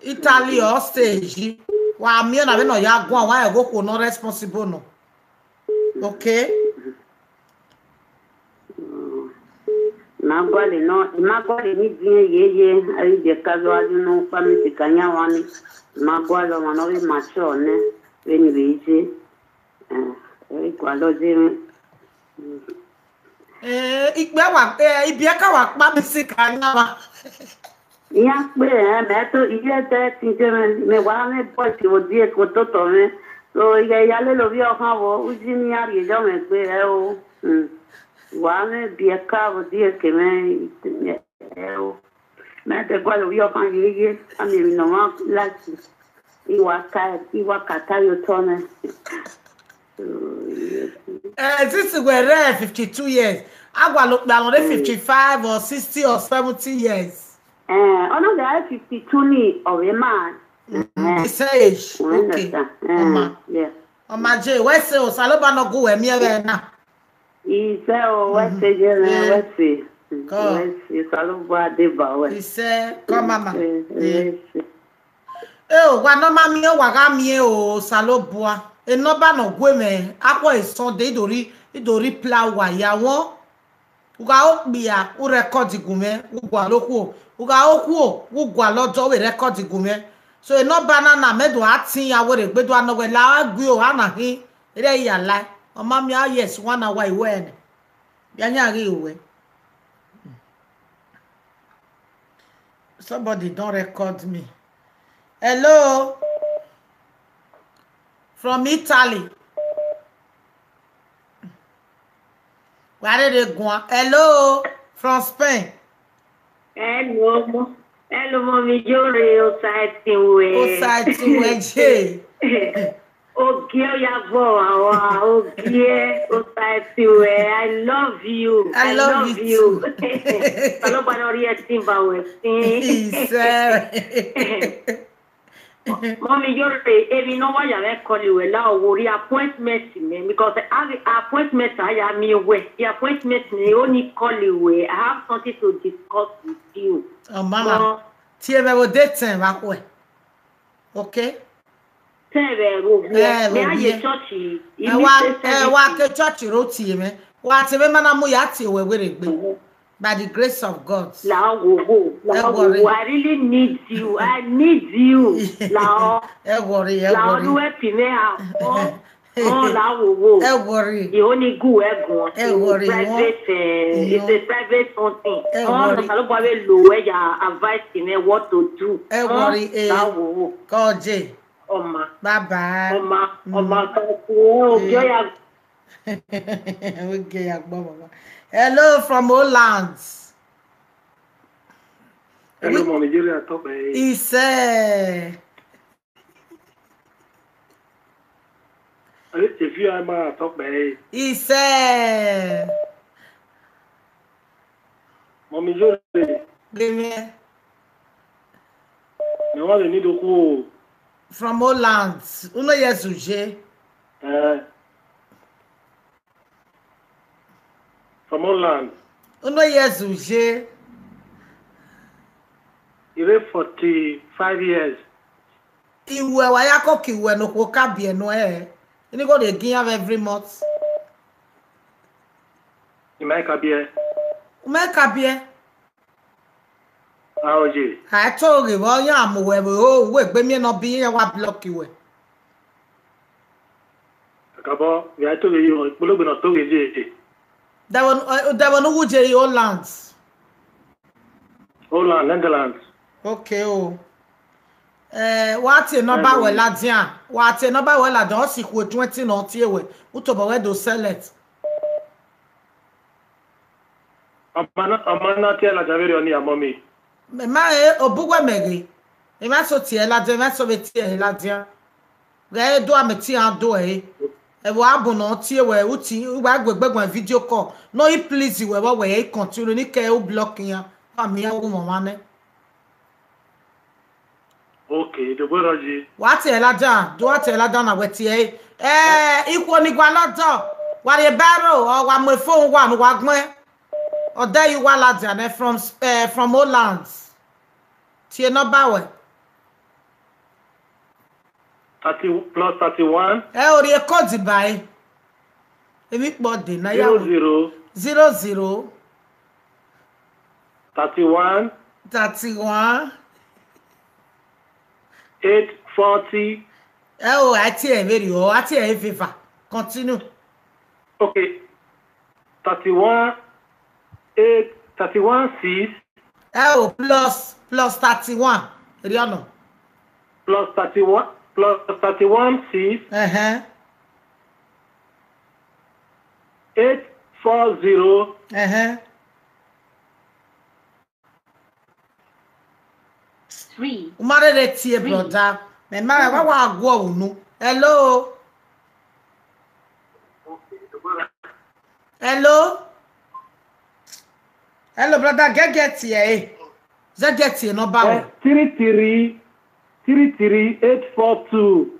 Italy ọ stage. Wa miẹn na vbene ọ ya guan, wa rẹn ghe okhuo nọ responsible nọ. Okay. Mm. ma gualọ nọ, I ma gualọ emwi diẹn yeye, avbe ibiẹka vbe a ye unu family ka yan mwa ni, I ma gualọ ọmwa ne ọ vbe mature nẹ, vbene I vbe ye. Eh, I gualọ zẹ mwẹ. Eh, ikpia wa, eh, ibiẹka wa kpa music a yan mwa. Iran kpe, eh, mẹ to iye ẹdẹ tin ke mwẹ, mẹ wa mwẹ boys vbe odiekin ototọ mwẹ. So, I ghẹ ya lele ovbi ọkhan vbo, uji ne iran rhie yọ mwẹ gbe, ẹ o. Hmm. Wa mwẹ ibiẹka vbe odiekin mwẹ, ẹ o. Mẹ te gualọ ovbi ọkhan yeye, a miẹn emwi ne ọmwa like. I wa ka, I wa ka ta ye otọ mwẹ. So, yes. Eh, since wẹ rre fifty-two years, a gualọ okpia ne ọ rre fifty-five or sixty or seventy years. Eh, ọ na gha fifty-two ni, ọ vbe ma. Mm, eh, the same age. You okay, understand? Eh, ọma. Yeah. Ọma je, wẹ se Osanobua ne ọ gu wẹ miẹn vbe na. Isẹ o, wẹ se ye mwẹ, wẹ se. God. Wẹ se, Osanobua deba wẹ. Isẹ, come, mama. Eh, eh, wẹ se. Eh, o, wa ne ọ ma miẹn, wa gha miẹn o, Osanobua. Enọba ne ọ gue mwẹ, akhuẹ Sunday, I do rhie, I do rhie reply uwa ya wọn. U gha re okpia, u record gu mwẹ, u gualọ okhuo. U gha re okhuo, u gualọ ọdọ, u vbe record gu mwẹ. So, enọba na na, mẹ do a tin ya werriegbe do a nọ wẹ la a gui o, a na khin, erriọ I ya lae. Ọ ma miẹn a yes, one hour I wẹ nẹ. Bia yan ghi wẹ. Somebody don record me. Hello? From Italy. Wa rere guan. Hello? From Spain. Hello, mo. Hello, Mommy Jore, Osaetin wẹ. Osaetin wẹ je. Ogie ya vọ wa, Ogie, Osaetin wẹ. I love you. I love you too. Ọlọgba ne ọ rhie ẹtin ba wẹ sin. Isẹ. Mommy Jore, emwi ne ọ wa ya mwẹ call wẹ la, ọ wo rhie appointment mẹ, because avbe appointment a ya miẹn wẹ, the appointment mẹ, I only call wẹ, I have something to discuss with you. Ọ mama, tie mwẹ vbe odẹ tẹn vbe akhuẹ. Okay? Tẹn vbe ẹvbo vbiẹ, eh, mẹ a ye church, eh, wa ke church ro tie mwẹ. Wa tie mwẹ, ma na mu ya tie wẹ werriegbe. By the grace of God. Lao wowo, lao wowo. I really need you. I need you. Lao. Ẹ worry, ẹ worry. Lao nu ẹ pi mẹ a. Oh, oh, lao wowo. Ẹ worry. The only good ẹ gun. Ẹ worry. Private, eh, it's a private something. Ẹ worry. Osanobua vbe lo wẹ ya advice me what to do. Ẹ worry, eh. Lao wowo. Kọje. Ọma. Bye bye. Ọma, ọma, thank you. Ojo ya. Oge ya gbọ, mama. Hello from Holland. Hello, Mommy Jore, I talk by. Isẹ. Are, if you are my talk by. Isẹ. Mommy Jore. Amen. Mẹ wa vbe need okhuo. From Holland. Unu ye zuje. Eh. From Holland. Unu ye zuje. Ire forty-five years. Iwẹ wa ya koko iwẹ ne okhuo ka biẹ nuẹ. Ini go dey give am every month. I ma ka biẹ. U ma ka biẹ. A, oye. A to ghe vbe ọ ya mu wẹ vbe o, uwẹ egbe miẹn ne ọ biẹ iran wa block wẹ. Akabọ, vbe a to ghe yo, ikpologbe ne ọ to ghe ye. Devil, eh, devil no wuje Holland. Holland, Netherlands. Okay o. Eh, wa tie number wẹ ladian. Wa tie number wẹ ladian. Ọ si khu twenty ne ọ tie wẹ. U tobọ wẹ do select. Ọma na, ọma na tie ladian vberriọ ni, amọ mi. Mẹ ma, eh, obuwẹ mẹ ghe. Emwa eso tie ladian, emwa eso vbe tie ladian. Ghẹ do a mẹ tie iran do ẹre. Ẹvbo abọ ne ọ tie wẹ, u ti, u wa gu egbe guan video call. Ne ọ i please wẹ vbe wẹ i continue, ne I ke u block iran. Fa mi ya wu mwa mwa nẹ. Okay, the way Roger. Wa tie ladian, do wa tie ladian na wẹ tie ẹre. Eh, ikhuo ni gualọ dọ. Wa rhie barrow, ọ wa mu phone wa ne wa gbẹn. Ọ dẹ yi wa ladian nẹ from, eh, from Holland. Tie number wẹ. Thirty plus thirty-one. Ẹ o rhie code ba e. Emwi kpọ de na ya. Zero zero. Zero zero. Thirty-one. Thirty-one. Eight forty. Ẹ o, a tie ẹre vberriọ, a tie ẹre veva. Continue. Okay. Thirty-one, eight, thirty-one, six. Ẹ o, plus, plus thirty-one. Erriọ nọ. Plus thirty-one, plus thirty-one, six. Ẹhẹn. Eight four zero. Ẹhẹn. Three. U ma rherhe tie, brother. Mẹ ma wa wa guọ unu. Hello. Hello. Hello, brother. Gẹgẹ tie, eh. Zẹgẹ tie number. Eh, wẹ. Three three, three three eight four two.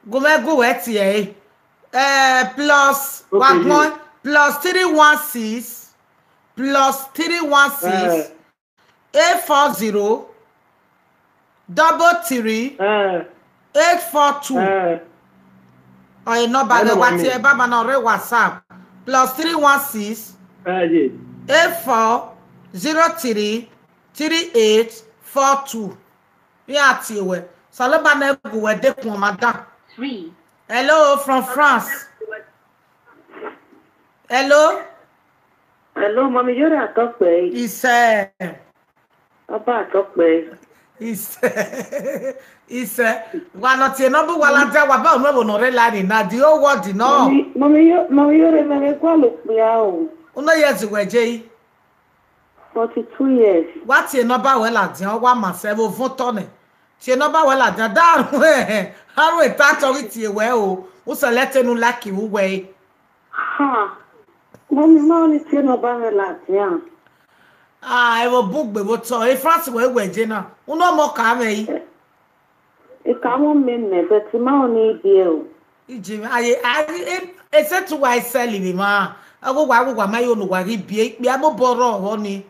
Gu mwẹ gu wẹ tie, eh. Eh, plus, okay, wa gbọn, plus three one six, plus three one six. Eh. Eight four zero double three eight four two. Eh. Ọ e number ne wa tie baba na rre WhatsApp, plus three one six eight four zero three three eight four two. Iran tie wẹ. Saloba ne gu wẹ dekun, madam. Three. Hello, from France. Hello? Hello, Mummy, yọrẹ atọkpẹ. Isẹ. Ọba atọkpẹ. Isẹ. Isẹ. Wa nọ tie number wa ladian, wa ba unu ẹvbo nọ rre line na, the whole world nọ. Mummy, Mummy, yo-, Mummy, yọrẹ mẹ vbe gualọ okpia o. Unu ye zẹ wẹ je yi? Forty-two years. Wa tie number wẹ ladian, ọ wa ma sẹ vbe ovun otọ nẹ. Tie number wẹ ladian, da ru, a ru eta tọ ghi tie wẹ o. U select enu like u wẹ. Ha. Mummy, ma ọnii tie number mwẹ ladian. Ah, ẹvbo bun gbe vbe otọ, e France wẹ wẹ je na. Unu ọmọ ka mwẹ yi. Eka mwẹ mẹ nẹ, but ma ọnii biẹ o. Ije mwẹ, aye, aye, e, e se tu wa sẹl vbe emwa. Aghogho, aghogho, ma yo ne uwa ghi biẹ, ikpia mobọ rrọọ vbọ ni.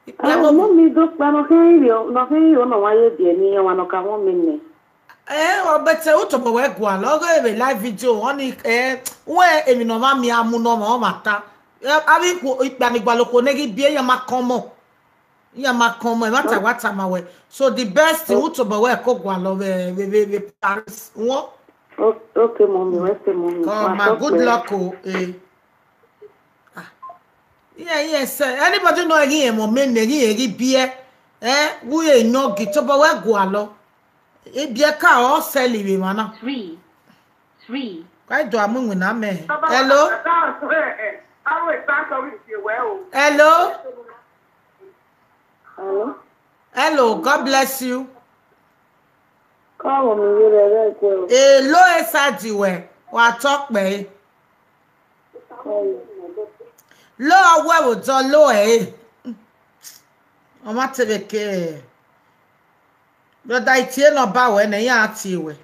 Ikpia Ah, mobọ. Mummy, do kpa nọ khin iro, nọ khin iro nọ wa ye biẹ ni, ọmwa nọ ka mwẹ mẹ nẹ. Eh, ọ bẹtẹ u tobọ wẹ gualọ, ọ ghe vbe live video, ọnii, eh, wẹ emwi ne ọ mwa miẹn amu ne ọmwa, ọmwa ta. Eh, avbe ikhuo, ikpia ni gualọ okhuo ne ghi biẹ, iran ma kọn ọmọ. Iran ma kọn ọmọ, ẹmwata wa tama wẹ. So the best thing, u tobọ wẹ ko gualọ vbe, vbe, vbe, vbe Paris. Wọ? O-, okay, Mummy, wẹ sẹ, Mummy. Come on, good luck o, eh. Ah. Yeah, yeah, sir. Anybody know any emo me ne ghi eri biẹ? Eh, we ain't no gi tobọ wẹ gualọ. E biẹ ka ọ sẹl vbe emwa na. Three. Three. Ka do amu iwinna mẹ. Hello? Hello? Hello? Hello, God bless you. Kọ wọ mi ye rẹ vbe ẹguẹ o. Hello, esadi wẹ, wa tọ kpẹ. Kọ wọ. Lo ọwẹ vbe odọ lo ẹre. Ọ ma te vbe ke. Brother, I tie number wẹ nẹ, iran tie wẹ.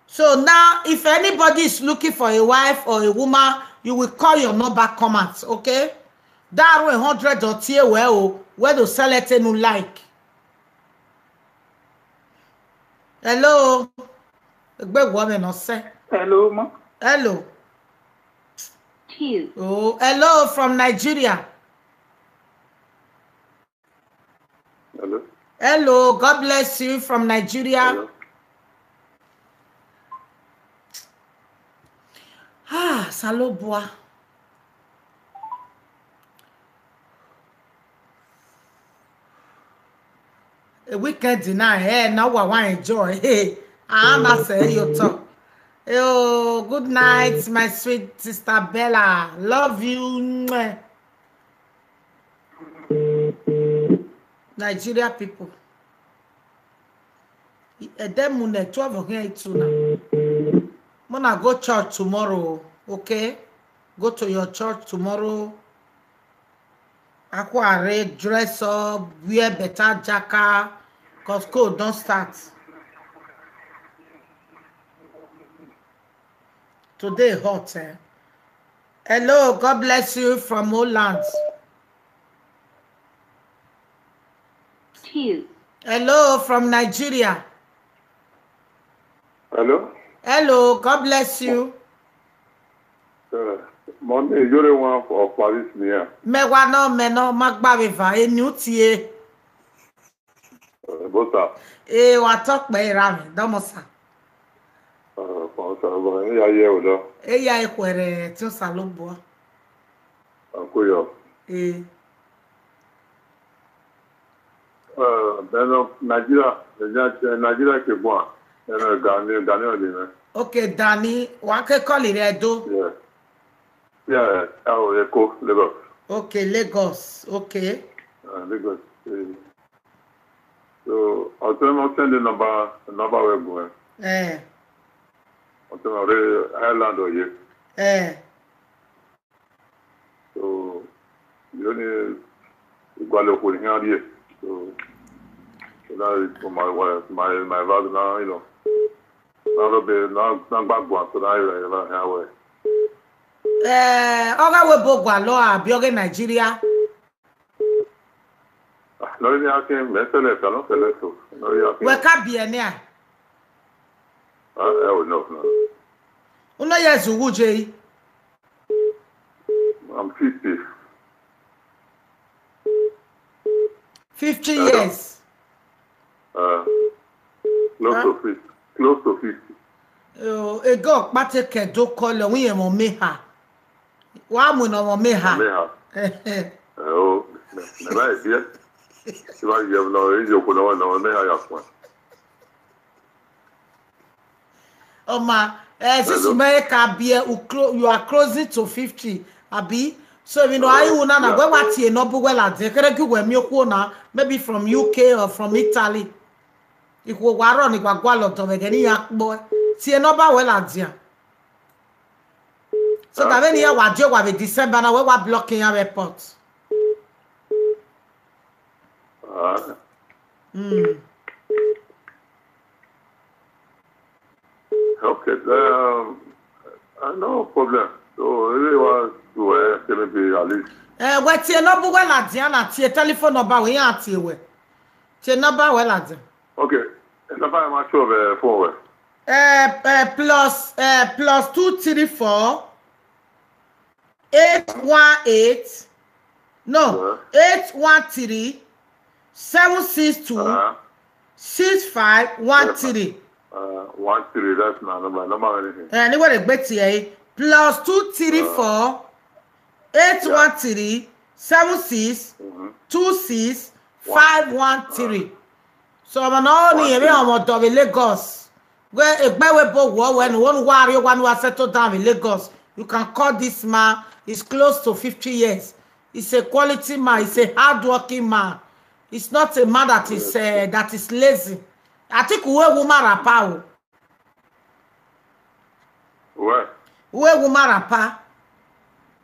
So now, if anybody is looking for a wife or a woman, you will call your number, come out, okay? That one hundred or tie wẹ o, wẹ do select enu like. Hello? Egbe wọ mwẹ nọ sẹ. Hello, ma. Hello? Two. Oh, hello from Nigeria. Hello. Hello, God bless you from Nigeria. Hello. Ah, Salobua. A weekend na, eh, na wa wa enjoy. Eh, ah, na say you talk. Oh, good night, my sweet sister Bella. Love you. Mwah. Nigeria people. Ẹdẹ mu nẹ twelve ọghian itu na. Mona go church tomorrow, okay? Go to your church tomorrow. Akhuare, dress up, wear better jaka, 'cause cold don start. Today hot, eh? Hello, God bless you from Holland. Two. Hello, from Nigeria. Hello? Hello, God bless you. Uh, Mọ ne Iyore wan of Paris nian. Mẹ wa nọ, mẹ nọ, ma gba vbe eva, eni u tie. Ebo sa. E wa tọ kpẹ ra mẹ, dọmọ sa. Ọmọ sa, ọmọ, e ya ye ẹvbo dọ. E ya e khuẹrhẹ ẹtin Osanobua. Ọkuyọ. E. Bẹnọ Nigeria, Nigeria, Nigeria ke guan. Ẹnẹ Gani, Gani ọni mẹ. Okay, Dani, wa ke call rẹ do. Yeah. Yeah, oh, Eko, Lagos. Okay, Lagos. Okay. Uh, Lagos. Eh. So, ọtẹn mẹ send the number, number wẹ gun ẹ. Eh. Ọtẹn mẹ rre Ireland ọ ye. Eh. So, you only igualọ okhuo ne iran rrie. So, so that is for my wife, my, my wife now, you know. Na rhọbe, na, na gba guan, so na rhọbe, na hia wẹ. Eh, ọ gha wẹ ebo gualọ a, abi ọ ghe Nigeria? Ah, no, really asking, me select, I don't select, so, no, really asking. Wẹ ka biẹ nian? Ah, hell no, no. Unu ye zughu je? I'm fifty. Fifty years. Uh, close to fifty. Close to fifty. Oh, ego ọkpa te ke do call wẹ irẹn mwẹ ọmọ eha. Wa mu ne ọmọ eha. Ọmọ eha. Eh, oh, ne, ne ba e biẹ. Ti ba ye no, e yo ko no, no, ọmọ eha ya fun. Ọma, eh, since you make a beer, you clo-, you are closing to fifty, abi? So, you know, I will not, wẹ wa tie nọ bu wẹ ladian, kere gi wẹ miẹn okhuo na, maybe from U K or from Italy. Ikhuo wa rrọọ ne I wa gualọ dọ vbe ẹghẹ ne iran kpọe. Tie nọ ba wẹ ladian. So that when iran wa die wa vbe December na, wẹ wa block iran vbe airport. Ah. Mm. Okay, um, uh, no problem. So, really want to, uh, say maybe at least. Eh, wẹ tie nọ bu wẹ ladian na, tie telephone number wẹ, iran tie wẹ. Tie number wẹ ladian. Okay, number ma show vbe phone wẹ. Eh, eh, plus, eh, plus two three four, eight one eight, no, eight one three, seven six two, six five one three. Uh, one three, that's my number. Number anything. Eh, anywhere they bet here, plus two three four, eight one three, seven six two six five one three. So, ọmọ ne ọ ni emwi ọmọ dọ vbe Lagos. Wẹ egbe wẹ bo wọ wẹ ne wọ ne wa rrie owa ne wa settle down vbe Lagos. You can call this man. He's close to fifty years. He's a quality man. He's a hardworking man. He's not a man that is, uh, that is lazy. I think uwe woman rapa o. What? Uwe woman rapa.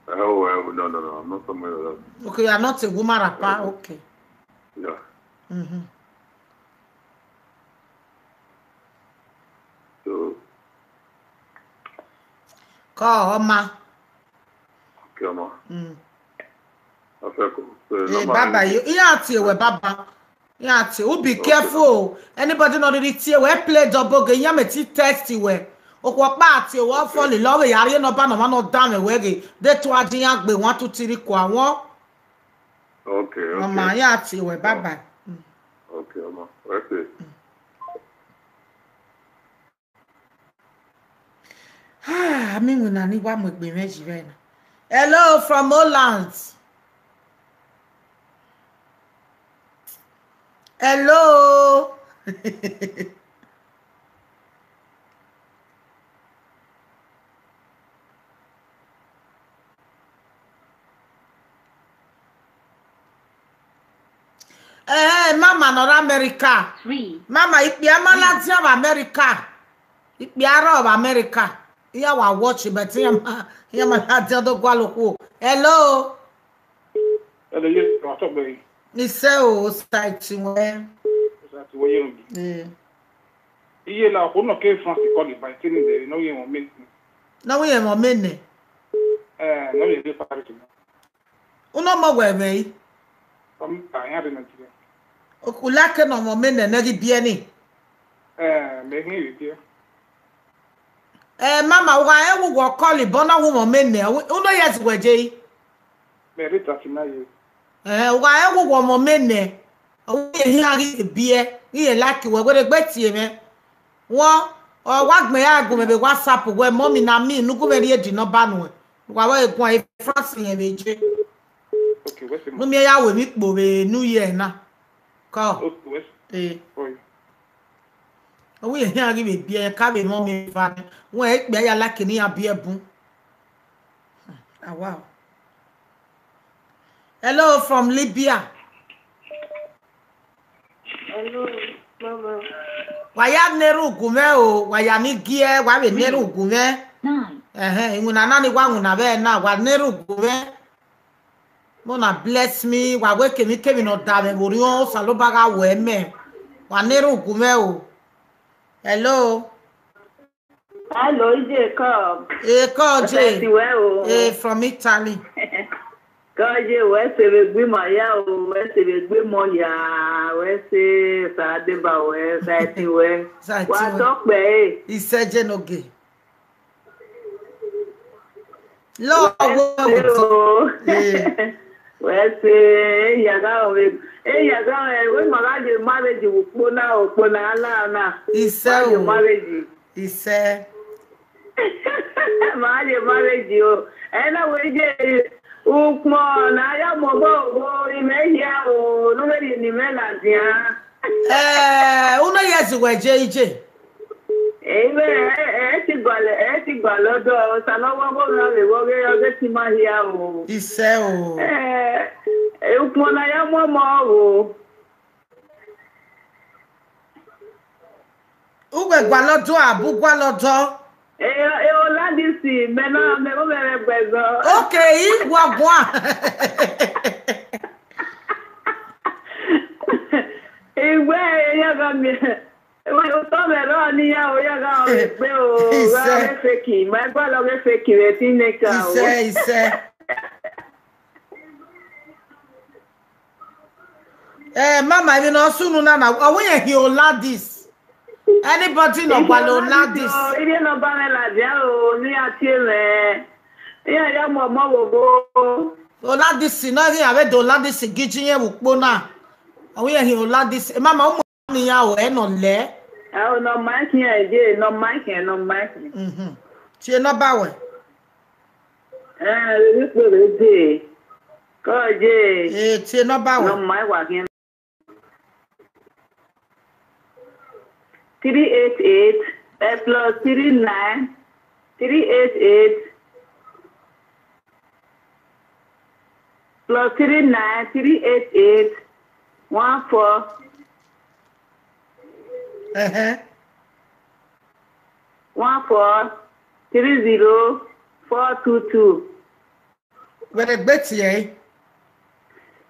Oh, well, no, no, no, I'm not somewhere like that. Okay, you are not a woman rapa. Okay. Yeah. Mm-hmm. So. Call Oma. Okay, Oma. Mm. I feel cool. So, eh, normally, baba, you, you are tie wẹ, baba. You are tie. You be careful. Anybody not really tie wẹ, play double game. You may text you wẹ. Okhuo kpa tie wẹ, fall in love, ya rrie nọ ba nọ ma nọ da mwẹ wẹ ghe. De tu adi ya gbe one, two, three, kua wọn. Okay, okay. Oma, you are tie wẹ, baba. Mm. Okay, Oma. Okay. Ah, mi winna ni wa mu egbe mwẹ yi vbe na. Hello, from Holland. Hello. Eh, mama nọ rre America. Free. Mama, ikpia ma ladian vbe America. Ikpia rrọọ vbe America. Iran wa watch, but iran ma, iran ma ladian do gualọ okhuo. Hello. Hello, yes, ma tọ gbe. Ni sẹ o, site wẹ. Site wẹ ye mi. Eh. Iye la ko no ke France call by tini de, no ye mo me. No ye mo me ne. Eh, no ye de Paris. Unu ọmọ wẹ vbe ẹre? Ọmọ, a, iran rre Nigeria. U like ne ọmọ mẹ nẹ, ne ghi biẹ ni? Eh, mẹ ghi vbe biẹ. Eh, mama, u gha rẹn wẹ uwẹ ọ call, but na wu mwẹ mẹ nẹ. U no yes wẹ je yi. Mẹ rre thirty-nine years. Eh, u gha rẹn wẹ uwẹ ọmọ mẹ nẹ. Ọ wẹ ehian ghi biẹ, ghi rẹn like wẹ, wẹ rre gbe tie mwẹ. Wọ, ọ wa gbẹn ya gu mwẹ vbe WhatsApp wẹ, mummy na me, ne u gu mwẹ rhie the number nuẹn. Wa vbe guan e France yẹn vbe je. Okay, wẹ sẹ ma. Ne u miẹn ya ru emwi kpo vbe New Year na. Kọ. Okay, wẹ sẹ. Eh. Ọ wẹ ehian ghi vbe biẹ, ka vbe mwẹ ọmọ eva nẹ. Wẹ ikpia ya like ne iran biẹ bun. Ah, wow. Hello from Libya. Hello, mama. Wa ya ne erha ugu mwẹ o, wa ya ni giẹ, wa vbe ne erha ugu mwẹ. Ẹhẹn, iwinna na ni wa winna vbe na, wa ne erha ugu mwẹ. Mona bless me, wa wẹ kemwi kemwi ne ọ da mwẹ vbe orhiọn, Osanobua gha wẹ mẹ. Wa ne erha ugu mwẹ o. Hello. Hello, Jacob. Eh, call J. Wẹ o. Eh, from Italy. Call J, wẹ sẹ vbe gbe ima ya o, wẹ sẹ vbe gbe imọ ya, wẹ sẹ sa deba wẹ, sa ẹtin wẹ. Sa ẹtin wẹ. Wa tọ kpẹ e. Isẹ je noge. Lọ wẹ wẹ o. Eh. Wẹ sẹ, eya gha o, eya gha o, wẹ ma gha ye marriage vbe ukpo na, ukpo na la na. Isẹ o. Marriage. Isẹ. Ma ye marriage o. Ẹ na wẹ ye ukpọn ne a ya mu ọgbọ obo, imẹ hia o, ne u vbe rhie ne imẹ ladian. Eh, u no yes wẹ je ije. Imẹ, ẹ, ẹ ti gualọ, ẹ ti gualọ dọ, Osanobua ọghe ọmwa vbe vbe ọghe, ọghe te ima hia o. Isẹ o. Eh, ukpọn ne a ya mu ọmọ o. Uwẹ gualọ dọ, abu gualọ dọ. E, e, Oladisi, mẹ na, mẹ vbe mẹ vbe gbe ẹzọ. Okay, I wa guan. Iwẹ, eya gha miẹn. Iwẹ, otọ mwẹ rrọọ ne iran o, ya gha ọghe egbe o, gha ọghe fake, ma gualọ ọghe fake vbe teenager o. Isẹ, isẹ. Eh, mama, emwi ne ọ sunu na na, ọ wẹ irẹn hin Oladis. Anybody ne ọ gualọ Oladis. Ivie ne ọ ba mwẹ ladian o, ne iran tie mwẹ. Iran ya mu ọmọ vbe obo. Oladis nọ, iran vbe do Oladis gidi yẹn vbe ukpo na. Ọ wẹ irẹn hin Oladis. Eh, mama, u mu ni ya o, ẹ nọ lẹ. Ẹ o, nọ ma khian je, nọ ma khian, nọ ma khian. Mhm. Tie nọmba wẹ. Eh, vbe kpe vbe je. Kọ je. Eh, tie nọmba wẹ. Nọ ma wa khian. Three eight eight, eh, plus three nine, three eight eight, plus three nine, three eight eight, one four. Uh-huh. One four three zero four two two. Wẹ rhie egbe tie ẹre.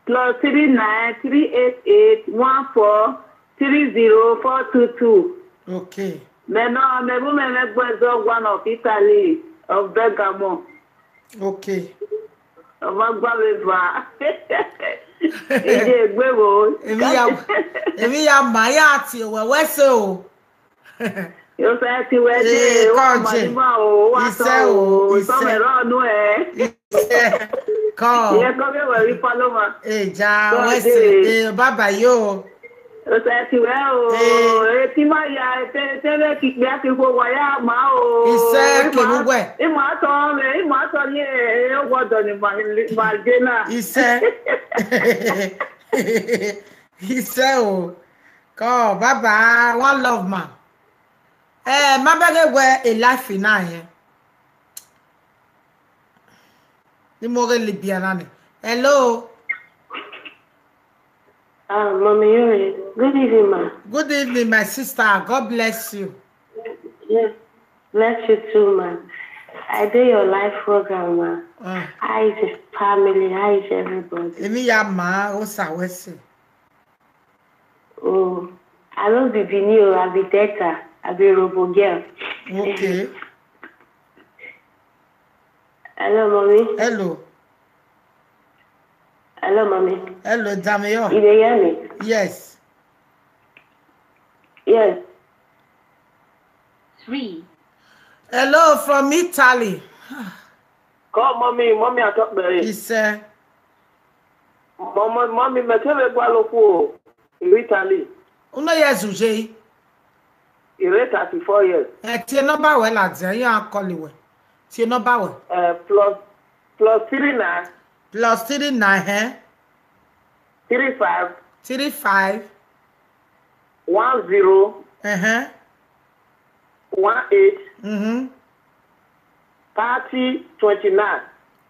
Plus three nine three eight eight one four three zero four two two. Okay. Mẹ nọ, mẹ vbe mẹ mwẹ gbe ẹzọ, one of Italy, of Bergamo. Okay. Ọ ma gba vbe eva. Iye egbe vbo. Emwi ya, emwi ya ma ya tie wẹ, wẹ sẹ o. Yo sẹ ti wẹ de, eh, wa ma ni ma o, wa sẹ o, sọ mẹ rọ nu ẹ. Isẹ. Kọ. Iye kọ vbe wẹ ri follow ma. Eh, ja, wẹ sẹ, eh, bye bye yo. Yo sẹ ti wẹ o, eh, ti ma ya, te, te vbe ki kpia ki fo wa ya ma o. Isẹ, kevbe uwẹ. I ma tọ vbe, i ma tọ ni, eh, ọghuọdọ ni ma, ma je na. Isẹ. Isẹ o. Kọ, bye bye, one love ma. Eh, ma bẹghe wẹ e life na yẹn. Ni mo ghe Libya na ni. Hello. Ah, Mommy Yore. Good evening, ma. Good evening, my sister. God bless you. Yeah. Bless you too, ma. I dey your live program, ma. Ah. How is the family? How is everybody? Emwi ya ma, o sa wẹ sẹ. Oh, I no be Benin o, I be Delta. I be Urhobo girl. Okay. Hello, mommy. Hello. Hello, mommy. Hello, Damiyo. You dey hear me? Yes. Yes. Three. Hello, from Italy. Call mommy, mommy atọkpẹre. Isẹ. Mommy, mommy, mẹ te vbe gualọ okhuo, Italy. Uno ye zuje. Ire thirty-four years. Ẹ tie nọmba wẹ ladian, iran call wẹ. Tie nọmba wẹ. Eh, plus, plus three nine. Plus three nine, eh? Three five. Three five. One zero. Uh-huh. One eight. Mm-hmm. Thirty twenty-nine.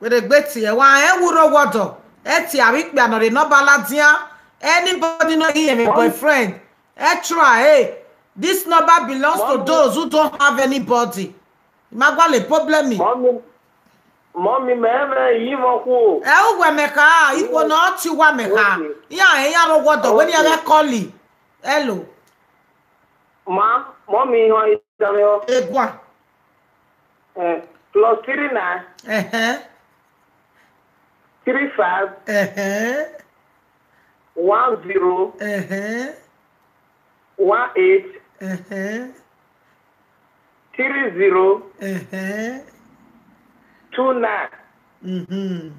Wẹ de gbe tie, wa ẹ wurro wọdọ. Ẹ tie avbe ikpia nọ rre nọmba ladian. Anybody nọ ghi yẹn mwẹ boyfriend, ẹ try, hey. This number belongs to those who don't have anybody. I ma gualọ problem. Mommy, mommy, mẹ mwẹ iyinmwẹ okhuo. Ẹ u wẹ mẹ kha, ikhuo ne ọ tie uwa mẹ kha. Okay. Iran, iran rre wọdọ, wẹ ne iran ghẹ call. Hello. Ma, mommy, họn idanmwehọ. Egua. Eh, plus three nine. Uh-huh. Three five. Uh-huh. One zero. Uh-huh. One eight. Uh-huh. Three zero. Uh-huh. Two nine. Mm-hmm.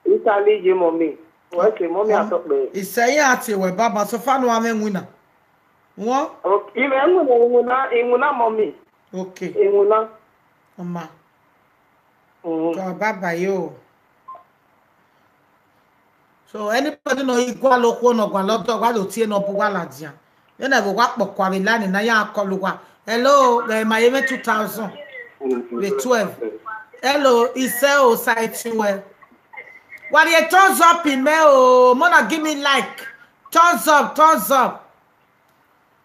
Italy ye mommy. Wẹ ke mommy atọkpẹre. Isẹ iran tie wẹ baba, so far ne uwa mwẹ iwinna. Wọ? Okay, imẹ iwinna, iwinna, iwinna mommy. Okay. Iwinna. Ọma. Mm. Ka baba yo. So anybody nọ i gualọ okhuo nọ gualọ ọdọ, wa do tie nọ bu uwa ladian. Vbene vbe uwa kpọkua vbe line na, ya call uwa. Hello, eh, ma ye mwẹ two thousand. Vbe twelve. Hello, isẹ o, side wẹ. Wa rhie thumbs up mẹ o, mona give me like. Thumbs up, thumbs up.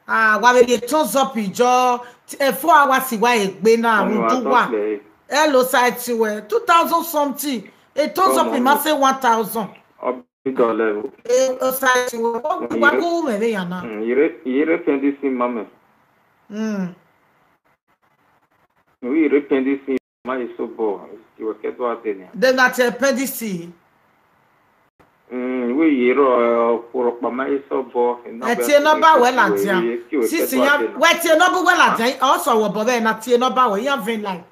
Ah, wa vbe rhie thumbs up ijọ, eh, four hours wa egbe na, rhunmwuda uwa. Hello, side wẹ. Two thousand something. A thumbs up, ma say one thousand. Idọlẹ o. Eh, side wẹ. Wa gu mwẹ vbe yan na. Mm, ire, ire pendisi ma mẹ. Mm. Wi ire pendisi ma ye so bọ, ti wẹ kẹ do ade nia. De na tie pendisi. Mm, wi ye ro, eh, ọkpọrọkpa ma ye so bọ. Ẹ tie nọmba wẹ ladian. Sisi ya, wẹ tie nọmba wẹ ladian, ọ sọ wẹ obọ vbe na tie nọmba wẹ, iran vẹ line.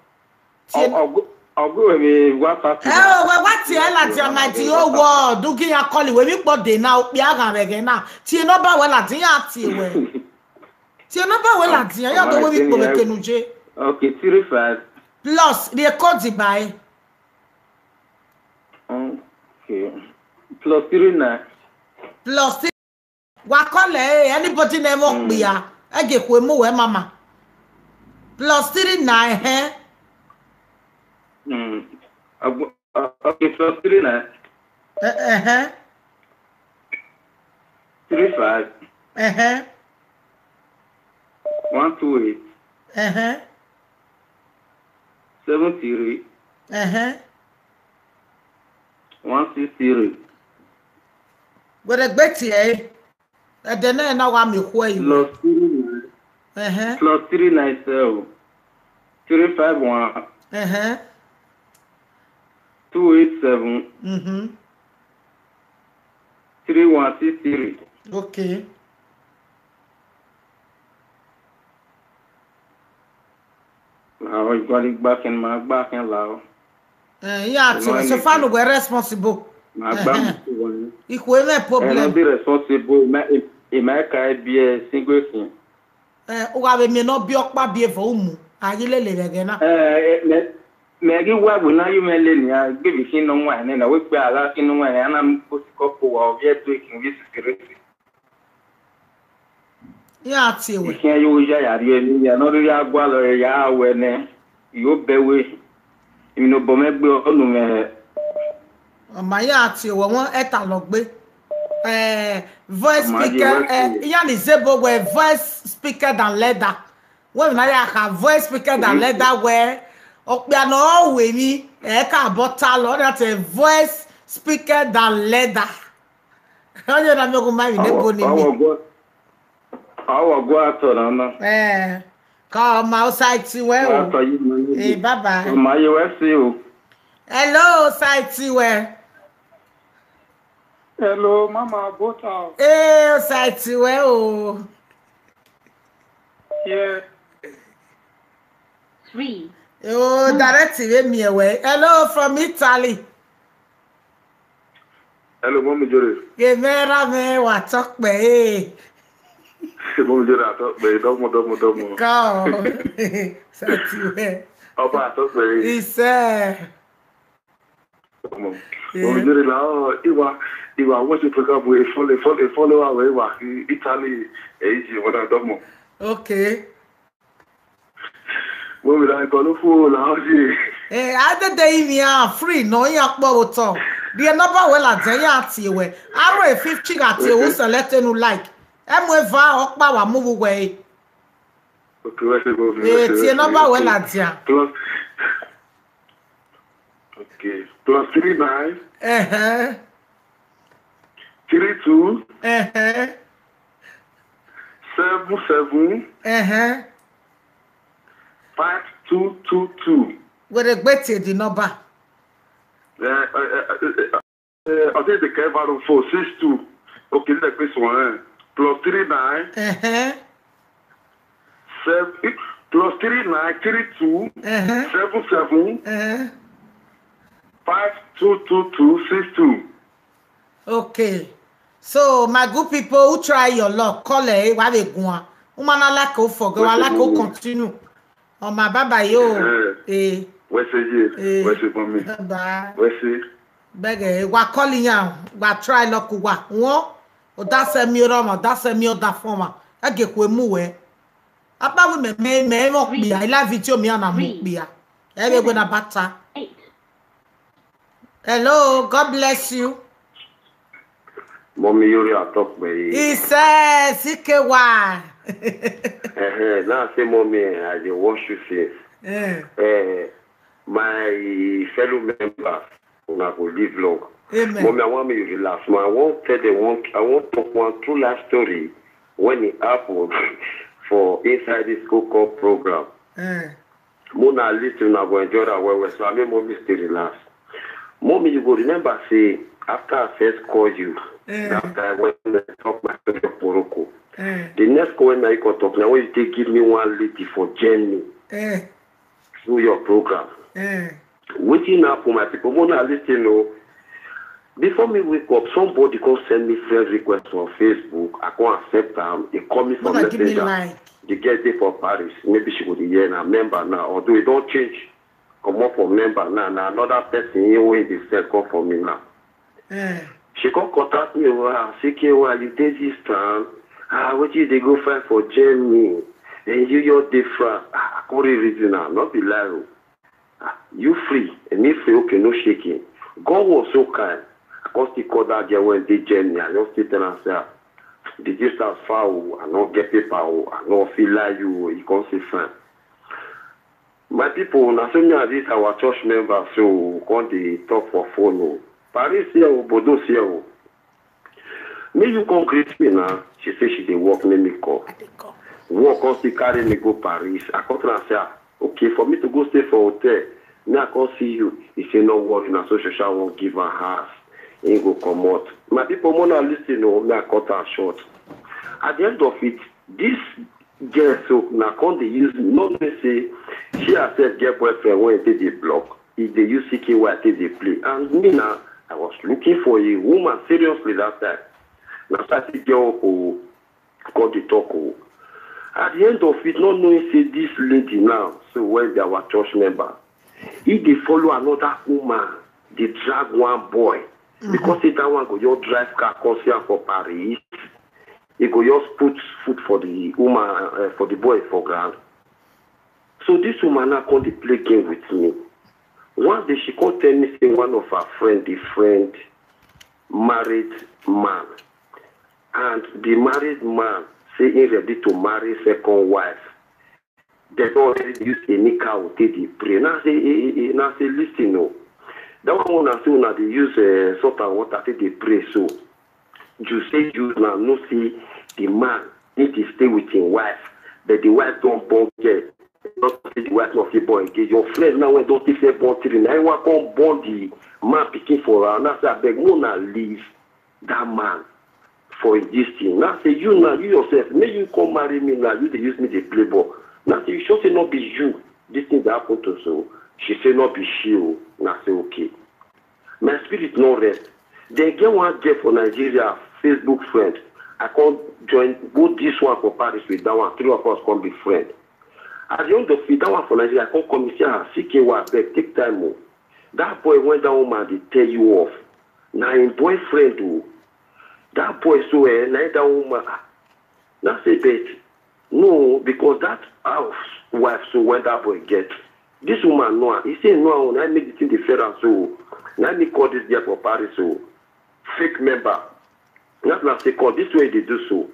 Tie Ọ, ọ, ọ gbe wẹ vbe WhatsApp. Ẹ o, wẹ wa tie ladian, ma di o wọ, du gi ya call wẹ mi kpọ de na, okpia ghan vbe ẹghẹ na. Tie nọmba wẹ ladian, ya tie wẹ. Tie nọmba wẹ ladian, ya do wẹ mi kpọ vbe kenu je. Okay, three five. Plus, rhie code ba e. Okay. Plus three nine. Plus three. Wa call ẹ, anybody ne ẹmwẹ okpia, ẹ ghe ekhue mu wẹ mama. Plus three nine, ẹhẹn. Mm. Agbo-, uh, okay, plus three nine. Ẹ-, ẹhẹn. Three five. Ẹhẹn. One two eight. Ẹhẹn. Seven three. Ẹhẹn. One six three. Wẹ de gbe tie ẹre. Ẹdẹ nẹ na wa miẹn okhuo ẹre. Plus three nine. Ẹhẹn. Plus three nine seven. Three five one. Ẹhẹn. Two eight seven. Mhm. Three one six three. Okay. Àwọn ìgbàlígbà kí n máa gbà kí n là ó. Eh, iran tie wẹ, so far ne wẹ responsible. Máa gbà mí sí wọn. Ikhuo mwẹ problem. Ẹ no be responsible, ẹ ma ka ẹ biẹ single thing. Eh, u gha vbe miẹn ne ọ biẹ ọkpa biẹ vbe umu, a ghi lele vbe ẹghẹ na. Eh, eh, mẹ, mẹ ghi wa wẹ ne a ye mwẹ lele nian, gbe vbe khin ne ọ wan nẹ, na wẹ kpe a gha khin ne ọ wan nẹ, a na mu post kọkọ wa, ọ viẹ do ekin, ọ viẹ sisi rre. Iran tie wẹ. Ikhian yo ya ya rhie emwi ya ne ọ rhirhi a gualọ ẹre ya wẹ nẹ, I yo bẹ wẹ, emwi ne obọ mwẹ gbe ọ nu mwẹ. Ọ ma ya tie wẹ, wọn ẹta lọ gbe. Eh, voice speaker, eh, iran ni zẹ ebo wẹ voice speaker than leather. Wẹ emwi na ya kha voice speaker than leather wẹ, okpia ne ọ ru emwi, ẹ ka bọ ta lọ, ọ na te voice speaker than leather. Ọ ye na miẹn ọghe ma emwi ne ebo ni mi. Awọ gu atọ na na. Eh, ka ọ ma osaiti wẹ o. Atọ yi ma ye. Eh, bye bye. Ọ ma ye wẹ si o. Hello, osaiti wẹ. Hello, mama, bota o. Eh, osaiti wẹ o. Yeah. Three. Oh, direct vbe miẹn wẹ. Hello from Italy. Hello, Mummy Jore. Ghe mẹ ra mẹ wa tọ kpẹ e. Mummy Jore atọ kpẹ, dọmọ, dọmọ, dọmọ. Come. Sati wẹ. Ọba atọ kpẹ e. Isẹ. Dọmọ. Yeah. Mummy Jore la, oh, iwa, iwa watch the program with a follow, follow, follow our way, iwa, Italy, eh, Egypt, what a dọmọ. Okay. Mummy, la call fu la, oh, yeah. Eh, a dede imian free nọ, iran kpọ vbe otọ. Rhie number wẹ ladian, iran tie wẹ. Aro e fifty gha tie wẹ, u select enu like. Ẹ mu eva ọkpa wa mu vbe uwẹ e. Okay, wẹ se, Mummy, wẹ se, tie wẹ se, number wẹ okay. Ladian. Plus, okay, plus three nine. Ẹhẹn. Three two. Ẹhẹn. Seven seven. Ẹhẹn. Five two two two. Wẹ rhie egbe tie the number. Eh, eh, eh, eh, eh, I think the Kevaro four six two. Okay, let me swear. Plus three nine. Ẹhẹn. Seven, plus three nine three two, ẹhẹn, seven seven, ẹhẹn, five two two two six two. Okay. So, my good people, who try your luck, call e, wa vbe guan. U ma na like u forget, wa like u continue. Ọ ma baba yo. Eh. Eh. Wẹ se ye, eh, wẹ se, Mummy. Bye. Wẹ se. Bẹghe, wa call iran, wa try luck wa. Won, ọ da sẹ miẹn orọmwẹ, ọ da sẹ miẹn ọdafẹn ọmwa. Ẹ ghe khuemu wẹ. Akpawẹ mẹ, mẹ, mẹ mwẹ okpia, I like video mẹ a na mu okpia. Ẹ vbe wẹ na bata. Hello, God bless you. Mummy Jore atọ kpẹ e. Isẹ, C K Y. Ẹhẹn, na say, Mummy, I dey watch you since. Eh. Eh, my fellow members, una go live long. Amen. Mummy, I want make you relax. Man, I wan tell them one, I wan talk one true life story when it happened for inside this so-called program. Eh. Mona listen, una go enjoy that well well. So I make Mummy stay relax. Mummy, you go remember say after I first call you, eh, that time when I talk my story of Morocco, eh, the next call when I call talk, now when you take give me one lady for Germany, eh, through your program. Eh. Wetin happen, my people? Mona listen o. Before me wake up, somebody come send me friend request on Facebook. I come accept am. He call me for messenger. Mona give me like. The girl dey for Paris. Maybe she go dey hear na member now. Although e don change, comot for member now. Na another person he wey dey send come for me now. Eh. She come contact me, "Wow, C K Y, you dey this town? Ah, wetin you dey go find for Germany? And you, you dey France." Ah, I come really reason am. No be lie o. Ah, you free? And me free, okay, no shaking. God was so kind. I come still call that girl wey dey Germany. I just still tell am say, ah, the distance far o, I no get paper o, I no fit lie you o. He come say, fine. My people, na so me and this our church member so come dey talk for phone o. Paris here o, Bordeaux here o. Me you come greet me now. She say she dey work, make me call. I dey come. Work come still carry me go Paris. I come tell am say, ah, okay, for me to go stay for hotel, me I come see you. He say, no worry, na so Shosha wan give am house. He go comot. My people, mona listen o, me I cut am short. At the end of it, this girl so na come dey use, no know say she herself get boyfriend wey take dey block. He dey use C K Y take dey play. And me now, I was looking for a woman seriously that time. Na so I take get up o, come dey talk o. At the end of it, not knowing say this lady now, so wey be our church member, he dey follow another woman, dey drag one boy. Because say that one go just drive car come see am for Paris. He go just put food for the woman, uh, for the boy for ground. So this woman now come dey play game with me. One day she come tell me say one of her friend dey friend married man, and the married man say he ready to marry second wife. Dem don already use a nikah take dey pray. Now say, eh, eh, eh, now say, listen o. That one una say una dey use, eh, salt and water take dey pray so. You say you now know say the man need to stay with him wife, but the wife don born girl. Not say the wife not fit born again. Your friend now when don take say born three, now you wan come born the man pikin for her. Now say, abeg, make una leave that man for this thing. Now say you now, you yourself, make you come marry me now. You dey use me dey play ball. Now say you sure say no be you this thing dey happen to so, she say no be she o. Na say okay. My spirit no rest. Then get one girl for Nigeria, Facebook friend. I come join both this one for Paris with that one. Three of us come be friend. At the end of it, that one for Nigeria, I come come, he say, ah, C K Y, abeg, take time o. That boy when that woman dey tell you off, na him boyfriend o. That boy so, eh, na him that woman, ah, na say, but no, because that house wife so when that boy get, this woman know am. He say no, na make the thing dey fair am so. Na me call this girl for Paris o, fake member. Na na say, call this way dey do so.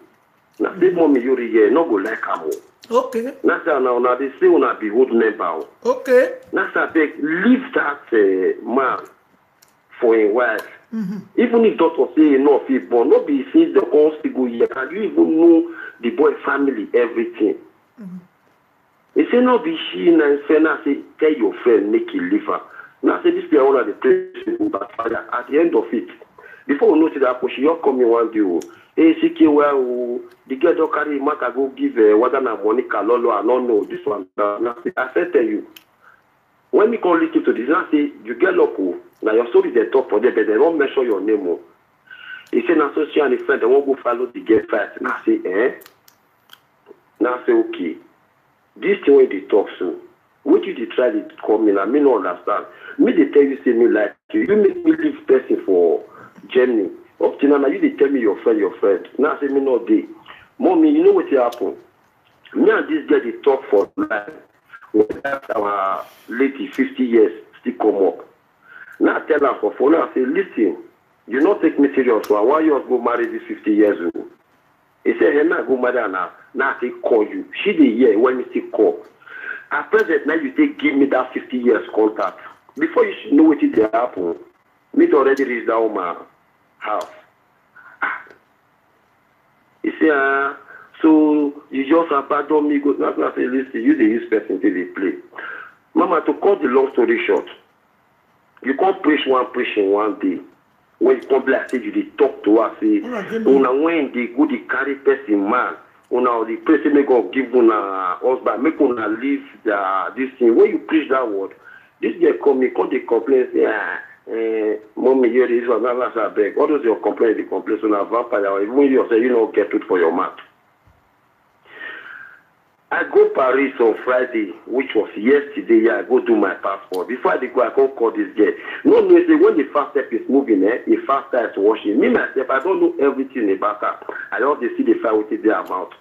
Na say, mommy, you here, no go like am o. Okay. Na say, na una dey say una be old member o. Okay. Na say, abeg, leave that uh, man for him wife. Mm-hmm. Even if doctor say enough, he born, no be since the come still go here. Can you even know the boy family, everything? Mm-hmm. He say no be she, na him friend. Na say, tell your friend make he leave her. Na say, this thing I wanna dey pray say go backfire at the end of it. Before we know say that, she just come in one day o. Hey, C K Y o, the girl don carry him matter go give uh, whether na Monica, Lolo, I no know. This one, na, na say, I first tell you. When me come listen to this, I say, you get luck o. Na your story dem talk for there, but dem no mention your name o. He say na so she and him friend dem wan go follow the girl fight. Na say, eh? Na say, okay. This thing wey dey talk so, wetin you dey try dey call me na, me no understand. Me dey tell you say me like you. You make me leave person for Germany. Up till now, na you dey tell me your friend, your friend. Na say me no dey. Mommy, you know wetin happen? Me and this girl dey talk for life. We pass our lady fifty years still come up. Na I tell am for phone, na I say, listen, you no take me serious o. Why you go marry this fifty years old? He say, hey, na I go marry her na. Na I take call you. She dey hear when me still call. At present, na you take give me that fifty years contact. Before you should know wetin dey happen, me don already reach that woman house. Ah. He say, ah, so you just abandon me, go. Na I say, listen, you dey use person take dey play. Mama, to cut the long story short, you come preach one preaching one day, when you come be like say you dey talk to her, say, una when dey go dey carry person man, una dey pray say make God give una husband, make una leave their this thing. When you preach that word, this girl come, he come dey complain say, ah, eh, mommy, hear this one, na I say, abeg, all those your complaint, dey complain, so na vampire, even you yourself, you no get truth for your mouth. I go Paris on Friday, which was yesterday. Yeah, I go do my passport. Before I dey go, I come call this girl. No know say when the fast step is moving, eh, the faster it's washing. Me myself, I don't know everything about her. I just dey see the fire wetin dey her mouth.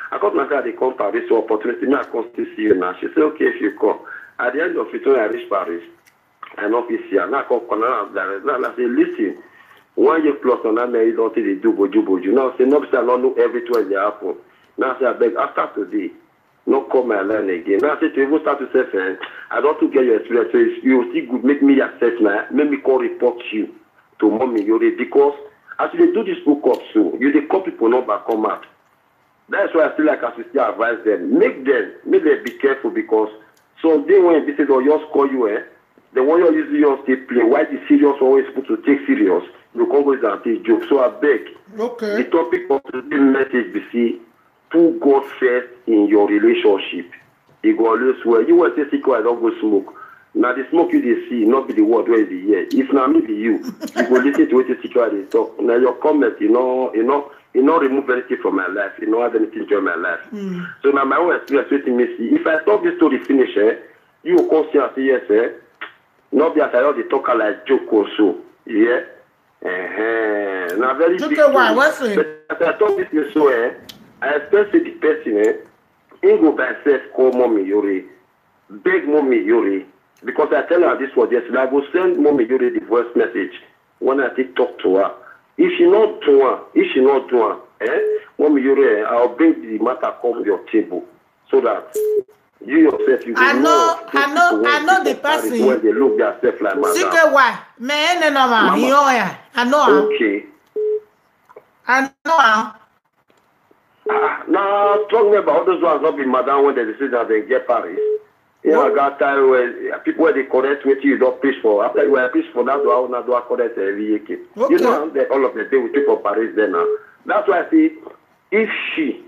I come na say I dey come Paris, so opportunity, me I come still see you now. She say, okay, if you come. At the end of it, when I reach Paris, I no fit see am. Now I come corner am direct. Now I say, listen, one year plus now, now me you don take dey do boju boju. Now say, no be say I no know everything wey dey happen. Now I say, abeg, after today, no call my line again. Now I say, to even start to say, eh, I don too get your experience. So if you still good, make me accept now. Make me come report you to Mommy Yore, because as you dey do this hookup so, you dey call people number come out. That's why I feel like I should still advise them. Make them, make them be careful, because some day when they say they'll just call you, eh? The one you're using yours take play. Why the serious one is supposed to take serious? You can't go and take joke. So I beg. Okay. The topic of today's message be say, put God first in your relationship. He go always well. You want to see I don't go smoke. Now the smoke you dey see, not be the word where the year. If na me be you, you go listen to what the secret dey talk. Now your comment, you know, you know, you know, remove anything from my life. You know, have anything join my life. Mm. So now my own experience with me see. If I talk this story finish, eh, you go come see and say yes, eh. Not be as I just dey talk am like joke or so. Yeah. Uh-huh. Now very big J K Y, story. What's it? But as I talk this thing so, eh, I expect say the person, eh, he go by himself call Mommy Yore, beg Mommy Yore, because I tell her this was yesterday. I go send Mommy Yore the voice message when I take talk to her. If she not do am, if she not do am, eh, Mommy Yore, eh, I'll bring the matter come your table so that you yourself you go I know, know, I know, I know the person. When they look their self like madam. C K Y, me ene no ma, Mama. He own ya. I know am. Okay. I know am. Ah, now talking about all those ones not be madam when they say that they get Paris. Yeah, I got time where people where they correct what you don't preach for. After you were preach for that, do I not do I correct every year? Okay. You know, they, all of the day we take for Paris then now. That's why I say, if she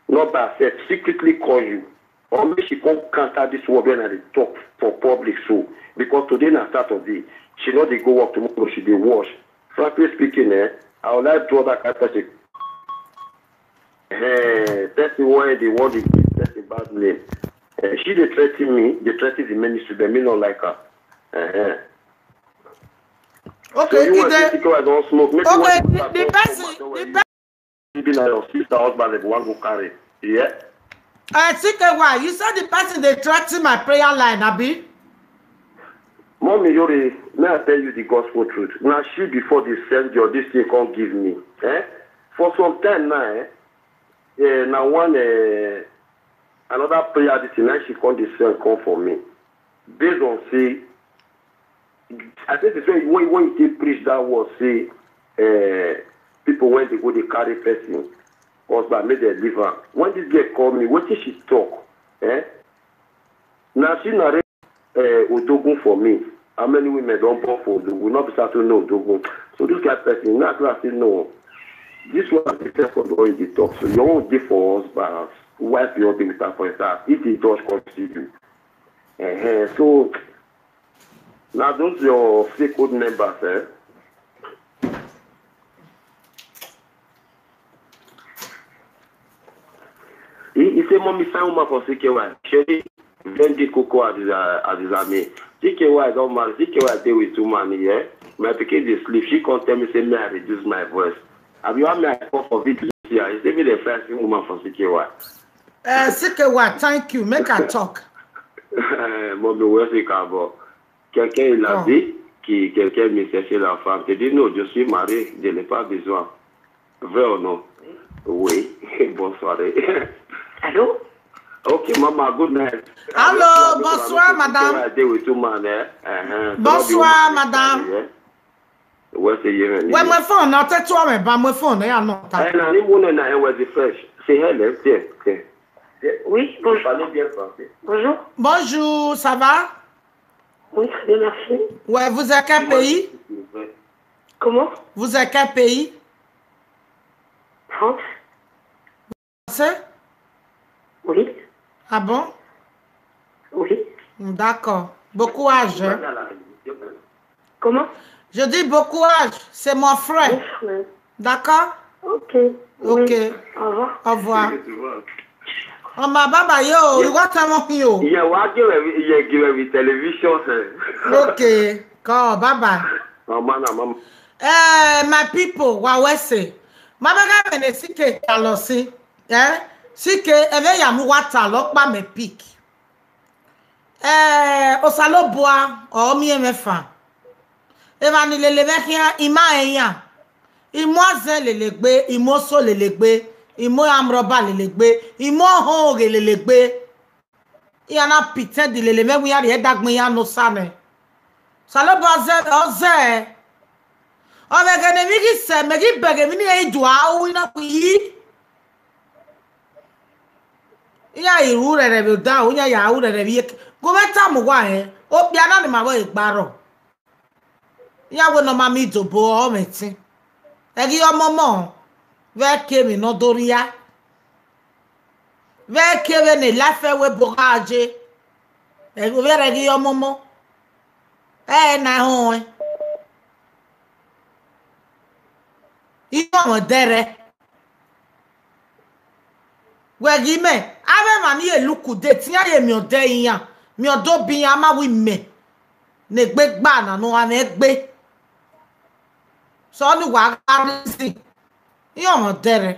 not by herself secretly call you, Or make she come counter this word when I dey talk for public so, because today na Saturday, she no dey go work, tomorrow she dey wash. Frankly speaking, eh, I would like draw that kind of person. Eh, person wey dey want to give person bad name. Eh, she dey threaten me, dey threaten the ministry, but me no like her. Eh, eh. So Okay, you want Ide. Say T K Y don smoke? Make you Okay, want the, the person, the person be na your sister husband dem wan go carry. Yeah. Uh, T K Y, you said the person dey threaten my prayer line, abi? Mommy Yori, may I tell you the gospel truth? Now she before they send your this thing come give me. Eh? For some time now, eh? Yeah, now one uh, another prayer this thing, now she come dey send come for me. Based on say I think it's when when when you take preach that word say uh, people when they go they carry person husband make them leave am. When this girl call me, wetin she talk? Eh? Now she narrate uh, Odogun for me. How many women don't born for Odogun? Not be to know Odogun. So this kind of person, not class say no. This one is the second one in the talk. So your own day for husband, wife your day with her for his house. If the judge come see you, uh-huh. So now those your fake old members, eh? He, he say, "Mommy, find woman for C K Y." Shey, then the cocoa as is, uh, as is me. C K Y don marry, C K Y dey with two man here. My pikin dey sleep. She come tell me say may I reduce my voice. I be one me I call for video here. He say me dey find single woman for C K Y. Uh, C K Y, thank you. Make I talk. Mommy, where's the car? Kẹ̀kẹ́ Ìlàdé kì kẹ̀kẹ́ mi sẹ̀sẹ̀ la fa. Tèdí náà òjò sí màrí jèlè pa besoin. Vrai ou non? Oui. Bonsoir. Allô? Okay, mama, good night. Hello, bonsoir, madam. I dey with two man, eh? Uh-huh. Bonsoir, madam. Wẹ se ye mẹ ni. Wẹ mẹ phone na, tẹ tuẹ mẹ ba mẹ phone na ya nọ ta. Eh, na ni mu nẹ na, eh, wẹ the fresh. Say hello, tiẹ, tiẹ. Oui, bonjour. Parlez bien français. Bonjour. Bonjour, ça va? Oui, très bien, merci. Ouais, vous êtes quel pays? Comment? Vous êtes quel pays? France. Français? Oui. Ah bon? Oui. D'accord. Bon courage, hein. Comment? Je dis bon courage, c'est mon frère. Mon frère. D'accord? Ok. Ok. Oui. Au revoir. Au revoir. Ọmọ bàbá yóò, ìwọ tẹ wọn fi o. Ìyẹn wàá gé rẹ̀, ìyẹn gé rẹ̀ with television, sir. Ok, kọ bàbá. Mama na mama. Eh, my people, wa wẹ se. Ma bẹ gha mẹ ne C K ta lọ si. Eh, C K, ẹmwẹ ya mu wa ta lọ kpa mẹ pick. Eh, Osanobua, ọ miẹn mwẹ fan. Emwa ni lele mwẹ khian, I ma rẹn iran. I mu azẹn lele gbe, I mu oso lele gbe, I mu armed robber lele gbe, I mu ọhọn oghe lele gbe. Iran na pretend lele mwẹ wẹ iran rhie ẹdẹ agbọn iran ne Osa nẹ. Osanobua zẹ, ọ zẹ. Ọ vbe ẹghẹ ne emwi ghi sẹ, mẹ ghi bẹghe emwi ne iran i dua ru, I na khui yi. Iran i ru rẹrẹ vbe odaro, iran ya ru rẹrẹ vbe iyeke. Gu mwẹ tama uwa rẹn, okpia na ne ima vbe gba rrọọ. Iran wẹ ne ọ ma miẹn idobo ọmwẹ ẹtin. Ẹghi ọmọmọ, vbe ẹke emwi ne ọ do rhia. Vbe ẹke vbene life ẹvbo ebo gha ye. Ẹ, ovbi ẹre ẹghi ọmọmọ. Ẹ na họn ẹn. Iran mwẹ dẹrẹ. Wẹ ghi mẹ, avbe emwa ni ye look date, iran ye miẹn ọdẹ iran, miẹn ọdẹ obọ iran, a ma wẹ imẹ ne egbe gba na ne ọ gha mwẹ egbe. So ọni wa gha reason, iran mwẹ ọdẹrẹ.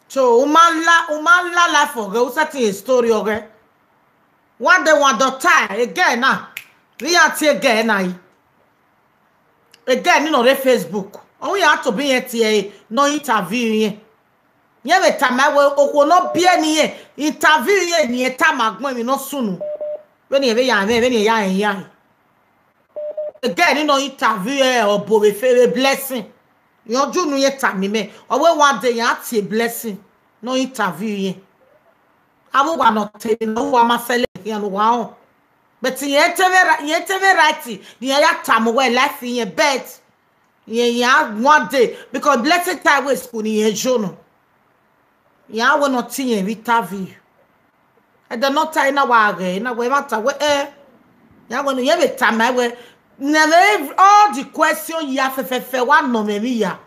So, u ma la, u ma la life ọghẹ, u setting a story ọghẹ. One day, one daughter, a girl na, vbe iran tie a girl na yi. A girl ni nọ rre Facebook. Ọ wẹ iran tobọ irẹn tie ẹre, ne ọ interview irẹn. Irẹn vbe tama wẹ okhuo ne ọ biẹ ne irẹn, interview irẹn ne irẹn tama agbọn emwi ne ọ sunu. Vbene irẹn vbe ya mwẹ, vbene irẹn ya rẹn iran. A girl ni nọ interview ẹre, ọ bo vbe fe vbe Blessing. Irẹn ju unu irẹn tama imẹ. Ọ wẹ one day iran tie Blessing, ne ọ interview irẹn. Avbe uwa ne ọ te emwi ne uwa ma fẹlẹ khian ne uwa họn. But irẹn te vbe ri-, irẹn te vbe right, ne iran ya tama uwa life irẹn, but Irẹn ya one day, because blessing time wey school ni irẹn yo nọ. Iran wẹ ne ọ tie irẹn vbe interview. Ẹdẹ ne ọ ta na wa ghẹ, na wẹ ẹmwata wẹ, ẹ. Iran wẹ ne irẹn vbe tama wẹ, ne mwẹ all the question ya fẹfẹfẹ wa nọ mwẹ emwi ya.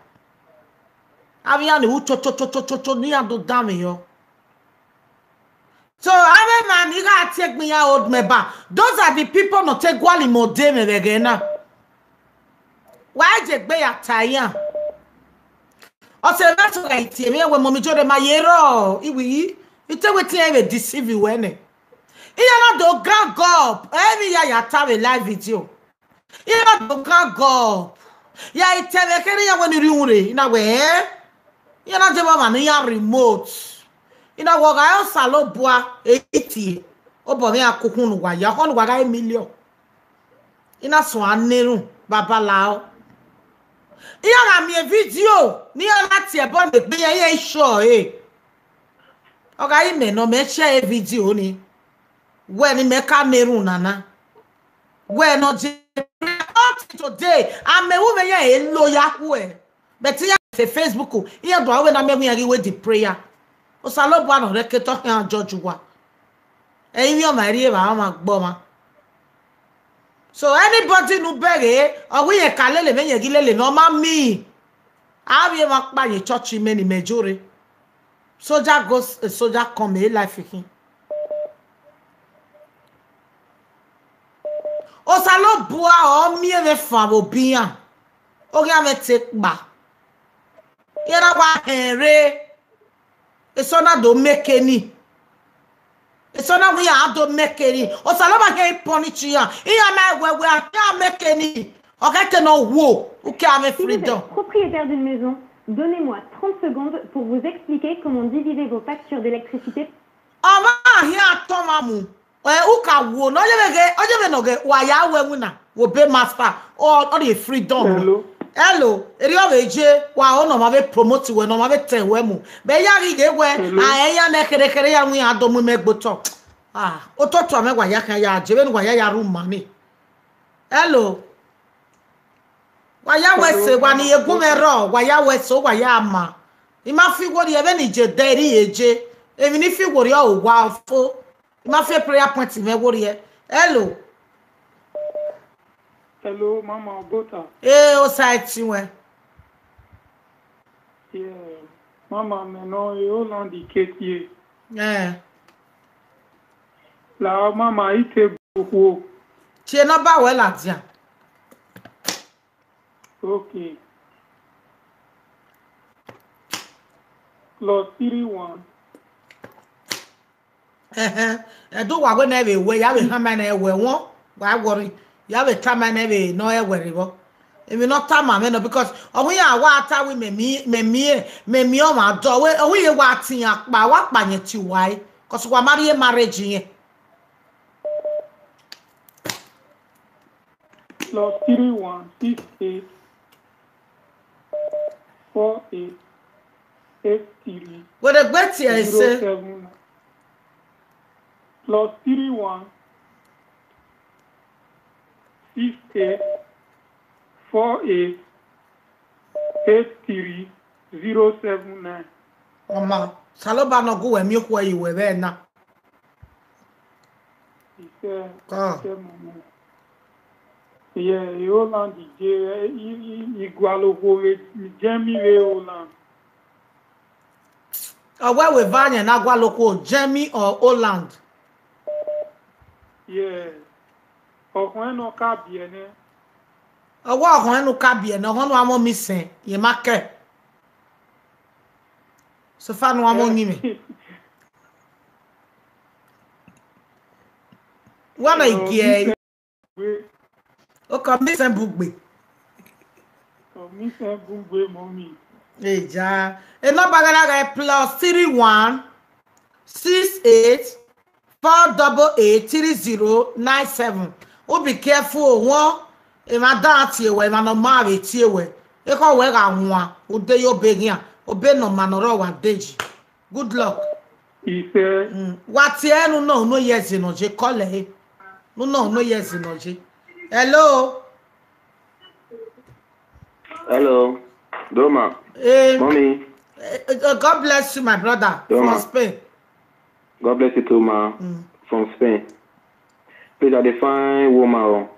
Avbe iran ni ru chochochochocho ne iran do danmwẹ yọ. So, avbe emwa ni gha tie egbe iran hold me back. Those are the people ne ọ te gualọ imẹ ode mwẹ vbe ẹghẹ na. Wa i je gbe ya ta iran. Ọ sẹ vbe ẹsẹ gha tie mwẹ wẹ, mummy Jode, ma ye rrọọ, iwi yi, I te wẹ te iran vbe deceive wẹ nẹ. Iran na do gang up, ẹ vbe ya ya ta vbe live video. Iran na do gang up. Ya i te vbe kherhe iran wẹ ne I rri uhunmwu rre, I na wẹ, ẹ? Iran na deba ọmwa ne iran remote. I na wẹ ọ gha re Osanobua, e i tie. Obọ mwẹ iran kukhun ne uwa ya, ọkhọ ne uwa gha re million. I na suẹn ne erhunmwu babalao. Iran gha miẹn video ne iran na tie ẹbọ ne egbe iran, iran i sure ẹre. Ọ gha re imẹ nọ, mẹ share video ni. Wẹ ne imẹ ka na erhunmwu nana. Wẹ ne ọ je up to today, amẹ ru mwẹ iran e lo ya khuẹ. But iran se Facebook, iran do aro wẹ ne amẹ wẹ iran ghi wẹ the prayer. Osanobua ne ọ rre ẹkẹtọ khian judge uwa. Ẹ i mwẹ ọmwa rhie evba, ọmwa gbe ọmwa. So anybody ne u bẹghe, ọ wẹ irẹn ka lele vbe irẹn ghi lele ne ọ ma miẹn. Avbe emwa kpa ye church imẹ ne imẹ jọ rre. Soldier go, soldier come, e life khin. Osanobua ọ miẹn mwẹ fan vbe obọ iran, ọ ghi a mwẹ te kpa. Iran na wa hẹn rre, eso na do make ni. Eso na wẹ iran do make ni. Osanobua khian i punish iran. Iran ma wẹ wẹ a khian make ni. Ọ ghẹ te ne ọ wo, u ke a mwẹ Vous êtes freedom. Propriétaire d'une maison, donnez-moi trente secondes pour vous expliquer comment diviser vos factures d'électricité. Ọmwa khian tọn ọmwa mu. Ẹ, u ka wo ne ọ ye vbe ghe, ọ ye vbe nọ ghe, wa ya wẹ winna, wo be master, ọ, ọ rhie freedom. Hello. Hello, erriọ vbe je, wa ho ne ọmwa vbe promote wẹ, ne ọmwa vbe tẹ wẹ mu. Mẹ ya ghi ghe wẹ, hello, a ẹ ya nẹ kherekhere ya win a do mu imẹ gbe otọ. Ah, otọ tuẹ mwẹ wa ya khian ya je, vbene wa ya ya ru ma ni. Hello. Wa ya wẹ se, hello, wa ni ye gun mwẹ rrọọ, wa ya wẹ se, wa ya ma. I ma fi iwo rhie vbene I je dẹ erriọ ye je. Emwi ne I fi iwo rhie ọre owa fo. I ma fi prayer point mwẹ wo rhie. Hello. Hello, Mama Obota. Ee, Osa ẹtin wẹ. Yeah, Mama, mẹ nọ e Holland ketie. Eh. La, Mama, I te bu okhuo. Tie number wẹ ladian. Okay. Plus three one. Ẹhẹn, ẹdẹ uwa wẹ ne ẹ vbe wẹ, ya vbe hama ne ẹ wẹ wọn, wa worry, ya vbe tama ne ẹ vbe ne ọ ẹ wẹ rre vbọ. Emwi ne ọ tama mwẹ nọ, because ọ wẹ iran wa ta wẹ mẹ miẹn, mẹ miẹn, mẹ miẹn ọmwa dọ, wẹ, ọ wẹ iye wa tian kpa, wa kpa yẹn tie uwa re, 'cause wa ma rhie marriage yẹn. Plus three one six eight four eight eight three. Wẹ de gbe tie ẹse. Zero seven nine. Plus three one six eight four eight eight three zero seven nine. Ọma, Osanobua ne ọ gu wẹ miẹn okhuo yi wẹ vbe na. Isẹ, ah, isẹ mama. Iye, i Holland je, i, i, i gualọ okhuo vbe Germany vbe Holland. Ọ wẹ wẹ eva yẹn na gualọ okhuo Germany or Holland? Yeah. Ọkhọe ne ọ ka biẹ nẹ. Ọ wẹ ọkhọe ne u ka biẹ nẹ, ọkhọe ne u a mwẹ omi sẹn, ye ma kẹ. Sofa ne u a mwẹ oyin mwẹ. Wa na igie. Okọ mi sẹn bugbe. Okọ mi sẹn bugbe, mommy. Eja. E number gha gha plus three one six eight four double eight three zero nine seven. U be careful o, wọn emwa dan tie wẹ, emwa ne ọ ma vbe tie wẹ. Ekhọe wẹ gha wan, u de ye obọ eghian, obọ ne ọ ma ne ọ rrọọ wa deji. Good luck. Isẹ. Mm. Wa tie unu nọ, unu ye ẹzẹ nọ je, call ẹre. Unu nọ, unu ye ẹzẹ nọ je. Hello. Hello. Doma. Eh, Mommy. Eh, eh, God bless you, my brother, Doma. From Spain. God bless you too, ma. Mm. From Spain. Please, I dey find woman. Oh.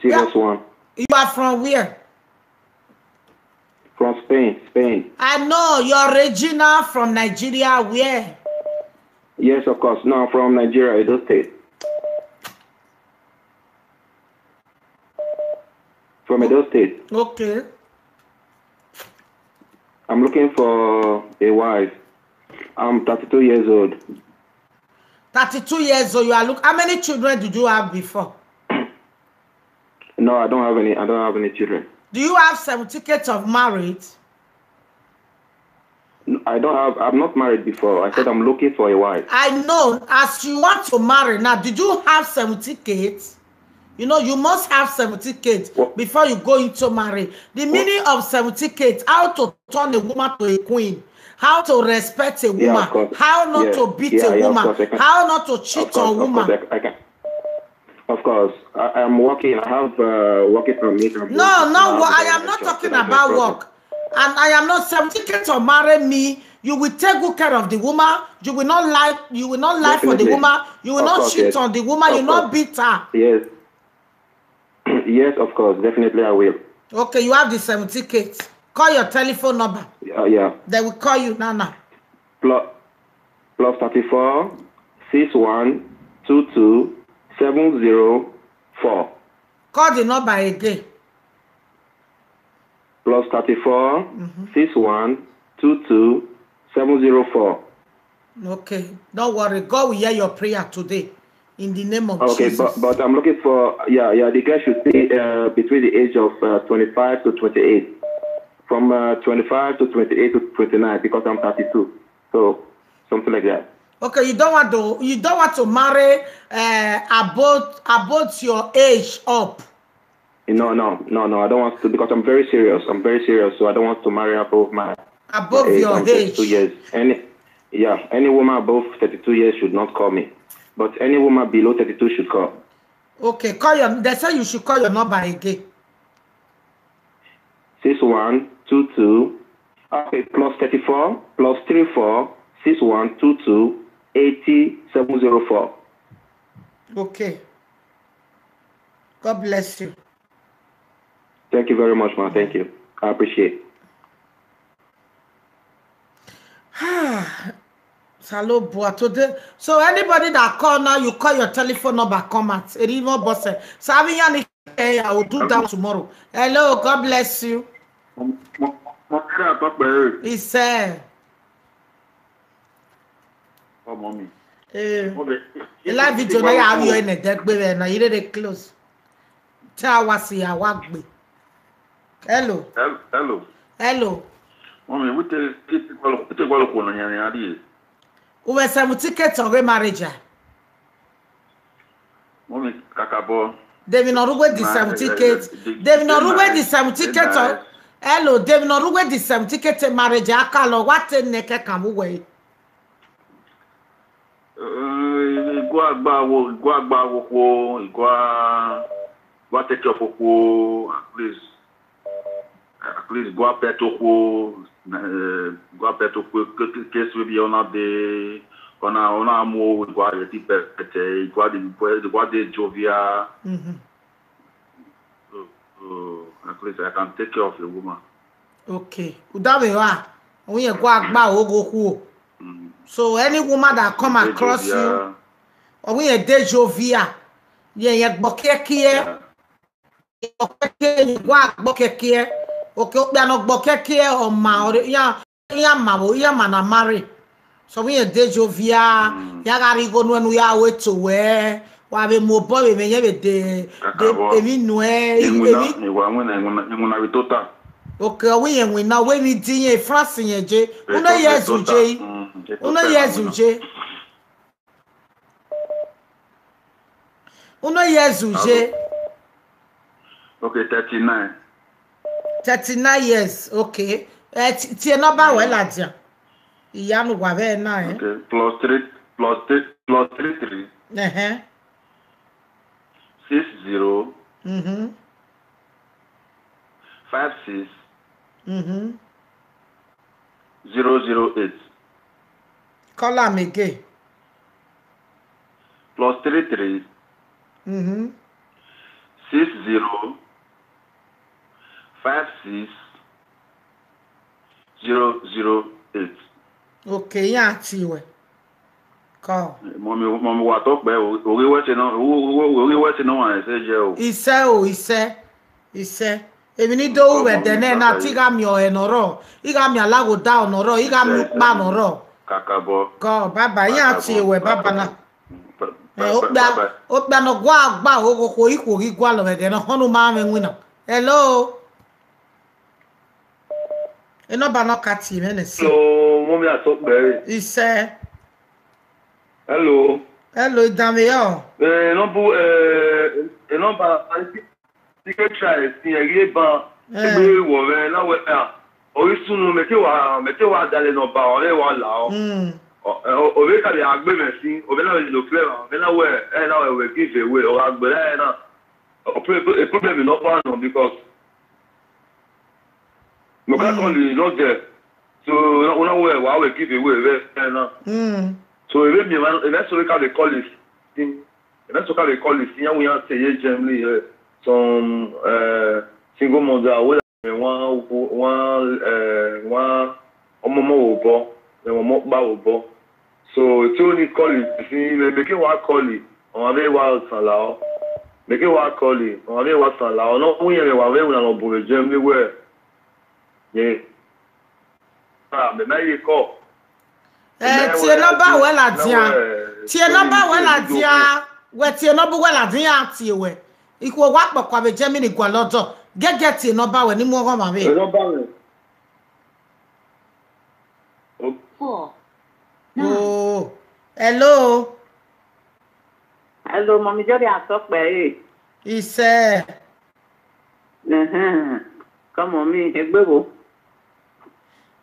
Serious one. You are from where? From Spain, Spain. I know your Regina from Nigeria. Where? Yes, of course. No, I'm from Nigeria, Edo State. From Edo State. Okay. I'm looking for a wife. I'm thirty-two years old. Thirty-two years old, you are look. How many children did you have before? No, I don't have any. I don't have any children. Do you have certificate of marriage? N- I don't have. I've not married before. I said I'm looking for a wife. I know. As you want to marry now, did you have certificate? You know, you must have certificate What? Before you go into marry. The What? Meaning of certificate, how to turn a woman to a queen, how to respect a Yeah, woman, of course. How not Yeah, to beat yeah, a yeah, of woman, course, I can. How not to cheat Of course, on of course, woman. I, I can. Of course, I, I'm working. I have uh, working permit. I'm No, working. No, I have wha- I a am not process. Talking That's my about process. Work. And I am not certificate of marry me. You will take good care of the woman. You will not lie. You will not lie for the Definitely. Woman. You will Of not course, cheat yes. On the woman. Of You will not course. Beat her. Yes. Yes, of course. Definitely, I will. Okay, you have the certificate. Call your telephone number. Yeah, yeah. They will call you now, now. Plus, plus thirty-four, six one, two two, seven zero four. Call the number again. Plus thirty-four, Mm-hmm. six one, two two, seven zero four. Okay, don't worry. God will hear your prayer today in the name of Okay, Jesus. But, but I'm looking for, yeah, yeah, the girl should be uh, between the age of uh, twenty-five to twenty-eight. From uh, twenty-five to twenty-eight to twenty-nine because I'm thirty-two. So, something like that. Okay, you don't want to, you don't want to marry uh, about, about your age up. No, no, no, no. I don't want to because I'm very serious. I'm very serious, so I don't want to marry above my Above my age. Your I'm age. Thirty-two years. Any, yeah, any woman above thirty-two years should not call me. But any woman below thirty-two should call. Okay, call your. They say you should call your number again. Six one two two. Okay, plus thirty-four plus three four six one two two eighty seven zero four. Okay. God bless you. Thank you very much, man. Thank you. I appreciate. Salobua today. So anybody that call now, you call your telephone number, come out. It even boss. Sabi yani, eh, I will do that tomorrow. Hello, God bless you. Mo mo mo kí àtọ́pẹ́ rẹ̀. He said. Ọmọ mi. Eh, Mo bẹ. Live video na ya rí ọ ẹnẹ dẹgbẹ rẹ na, you dey close. Tell us ya wa gbe. Hello. Hello. Hello. Hello. Mọmi, wíte wíte gbọlọ wíte gbọlọ kò nà yẹn rìn adìyẹ. Uwe seventy k tọghe marriage a. Mọmi, kakabọ. Demi nọ rugbe the seventy k. Demi nọ rugbe the seventy k tọ. Hello, demi nọ rugbe the seventy k te marriage a kalọ wa te ne kẹkan vbe uwẹ. Igua gba wo igua gba wo khuo igua igua take off okhuo at least at least igua pet okhuo igua pet okhuo case maybe ọna de ọna ọna mu igua yeti pet igua de igua de jovia. So, so at least I can take care of a woman. Okay. Udavbe wa, oyin gua gba ogho khuo. So any woman that come across you, oyin de jovia, ye ye gbọ kiekie. Gbọ kiekie, ye gua gbọ kiekie. Okay, okpia no gbọ kiekie, ọ ma, ọ ya, ya ma wo, ya ma na marry. So we ye de jovia, ya gha rhie igho nuẹn ne u ya ru eto wẹ, wa vbe mu obọ vbe mwẹ yẹn vbe de de emwi nuẹn, emwi. Iwinna vbe tota. Okay, ọ wẹ irẹn winna, wẹ emwi di irẹn, France irẹn je. Unu ye zẹ uje. Unu ye zẹ uje. Unu ye zẹ uje. Okay, thirty-nine. Thirty-nine years, okay. Eh, ti- tie number wẹ ladian. Iyanu wa vbe na, eh? Okay, plus three, plus three, plus three three. Uh-huh. Six zero. Mm-hmm. five six Mhm. zero zero eight. Call am again. Plus three three Mhm. six zero five six zero zero eight. Okay, iran tie wẹ. Call. Mọmi, mọmi wa tọ kpẹ, oghe wẹ te nọ, oghe wẹ te nọ wa ẹsẹ jẹ o. Isẹ o, isẹ, isẹ. Emwi ni do ru vbe ẹdẹ nẹ na, te I gha miẹn ọhẹ ne ọ rrọọ, I gha miẹn alaghoda ne ọ rrọọ, I gha miẹn ukpa ne ọ rrọọ. Kakabọ. Call, bye bye, iran tie wẹ, bye bye na. Eh, okpia, okpia ne ọ gua gba oghokhuo ikhuo ghi gualọ vbe ẹghẹ ne ọ họn ne u ma mwẹ iwinna. Hello. Enọba nọ ka tie mwẹ nẹ si. Hello, mọmi atọ kpẹ. Isẹ. Hello. Hello, idanmwehọ. Eh, nọmba, eh, nọmba, I think I try sin ẹghe ban. Eh. Egbe wọ vbe na wẹ, ah, ọ ghi sunu, mẹ ke wa, mẹ ke wa dale nọmba, ọ re wa la ọ. Mm. Ọ, ọ, ọ vbe ka vbe a gbe mwẹ sin, ọ vbe na vbe lo clear, ọ vbe na wẹ, ẹ na wẹ, wẹ give away, ọ gha gbe rẹ na. Ọ pro-, pro-, problem nọ kpa nọ because mẹ ka Mm. call you, not there. So, una, una wẹ, wa wẹ give away vbe na. Mm. So, ebe mi, ebe so we ka vbe call you. Ebe so ka vbe call you, iran wi iran te ye Germany, eh, some, eh, single mother, we one, one, eh, one ọmọmọ vbe obọ, eh, ọmọ ọkpa vbe obọ. So, te oni call you, si, mẹ, mẹ ke wa call you, ọmwa vbe wa san la ọ. Mẹ ke wa call you, ọmwa vbe wa san la ọ. Nọ, u yẹn vbe wa vbe wuna nọ bun vbe Germany wẹ, ye. Ah, mẹ ma ye call. Eh, tie nọmba wẹ ladian. Tie nọmba wẹ ladian. Wẹ tie nọmba wẹ ladian, tie wẹ. Ikhuo wa kpọkua vbe Germany gualọ dọ. Gẹgẹ tie nọmba wẹ ne I mu ọghọmwa vbe. Nọmba wẹ. Oh. Oh. Hello. Hello, mọmi Jọri atọ kpẹ re. Isẹ. Ẹhẹn. Come on, mi, egbe vbo?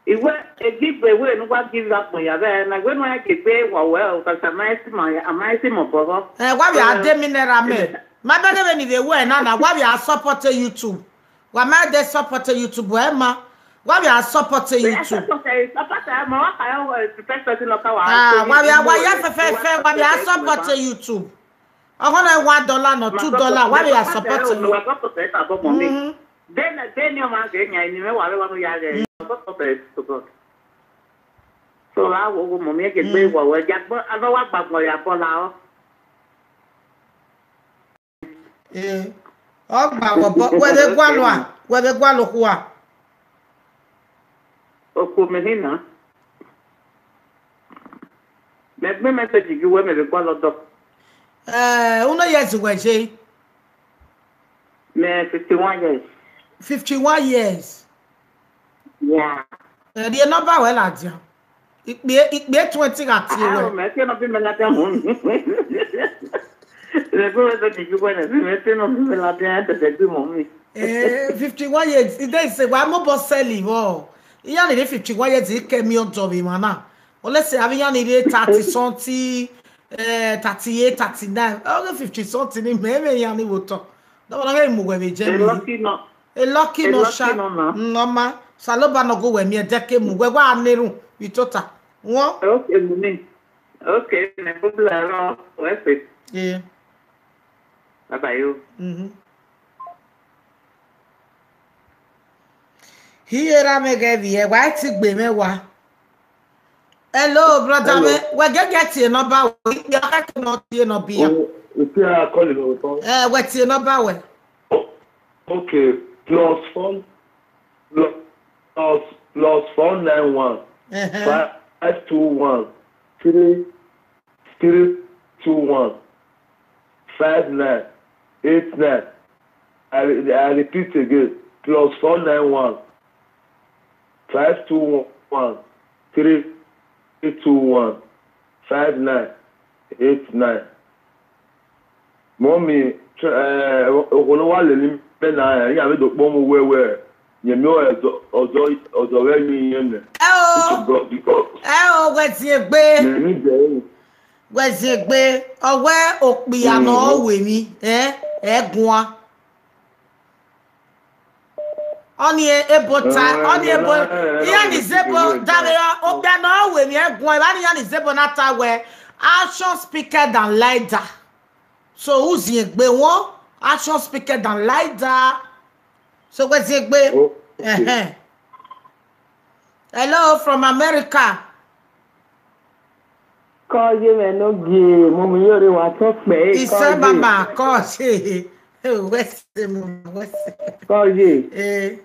Iwẹ, e give away ne uwa give akpọ ya vbe na, wẹ ne uwa gie egbe wa wẹ o, because a ma si ma, a ma si ma obọ vbọ. Eh, wa vbe a de mi nẹ ra mẹ. Ma bẹghe vbene I vbe wẹ na na, wa vbe a support YouTube. Wa ma de support YouTube, ẹ ma. Wa vbe a support YouTube. Support, support, ma wa ka yo, eh, the first person nọ ka wa. Ah, wa vbe a, wa ya fẹfẹfẹ, wa vbe a support YouTube. Ọghọ na one dollar nọ, two dollar, wa vbe a support. Wa support ẹ ka bọ mọ mi. Mhm. Then, then your man get nya ni me wa vbe wa no ya ge. Support ẹ to God. So la wo wo mọ mi eke gbe wa wẹ ja gbọ, a no wa gba gbọ ya bọ la o. Eh. Ọ gba wọ bọ, wẹ vbe gualọ a, wẹ vbe gualọ okhuo a. Okhuo mẹ hin na. Mẹ gbe message gi wẹ mẹ vbe gualọ dọ. Eh, uno years wẹ ye? Mẹ fifty-one years. Fifty-one years. Yeah. Eh, rhie number wẹ ladian. Ikpia, ikpia twenty gha tie wẹ. Ah, mẹ te nọ bi mẹ ladian mu. Mẹ gbe message gi wẹ nẹ, mẹ te nọ bi mẹ ladian, ẹ dẹdẹ gbe mọ mi. Eh, fifty-one years, ide ise wa mobọ sẹli vbọ. Iran ni rhie fifty-one years, I ke miẹn ọdọ vbe emwa na. Olese avbe iran ni rhie thirty something, eh, thirty-eight, thirty-nine. Ọ ghe fifty something ni mẹ vbe iran ni vbe otọ. Dọmọ na ghe mu wẹ vbe jẹ mi. Lucky nọ. A lucky nọ sha. Mm, ọ ma. Osanobua nọ gu wẹ miẹn ẹdẹ ke mu wẹ wa na erhunmwu vbe tota. Wọn. Okay, mummy. Okay, no problem. Wẹ se. Yeah. Bye bye o. Mhm. Hi erha mwẹ ghẹ vbiẹ, wa i ti gbe mwẹ wa. Hello, brother. Hello. Wẹ, wẹ gẹgẹ tie number wẹ, ikpia khẹke nọ tie nọ bian. O, o, ikpia call vbe otọ. Eh, wẹ tie number wẹ. O-, okay, plus four, plus, plus four nine one, Uh-huh. five two one, three three two one, five nine eight nine. I, I repeat again, plus four nine one, five two one, three two one, five nine eight nine. Mummy, tr-, eh, okhuo ne wa lele imẹ na, eh, iran vbe do kpọnmwẹ uwẹ wẹ, yẹn miẹn ọdọ, ọdọ, ọdọ ghẹ ye iyẹn nẹ. Ẹ o. Because, because Ẹ o, wẹ ziengbe. Mẹ ni dẹ o. Wẹ ziengbe, ọ wẹ okpia nọ Mm. ọ wẹ emwi, ẹ, ẹ guan. Ọni ebo ta, ọni ebo, iran ni zebo davbe okpia ne ọ ru emwi ẹguọn, evba ni iran ni zebo na ta wẹẹ, action speaker than louder. So, u ziengbe wọn, action speaker than louder. So, wẹ ziengbe. Ẹhẹn. Hello, from America. Kọye mwẹ ne ogie, mummy Iyore wa tọ kpẹ, e. Isẹ kọye. Mama, kọye. Wẹ sẹ, mama, wẹ sẹ. Kọye. Eh.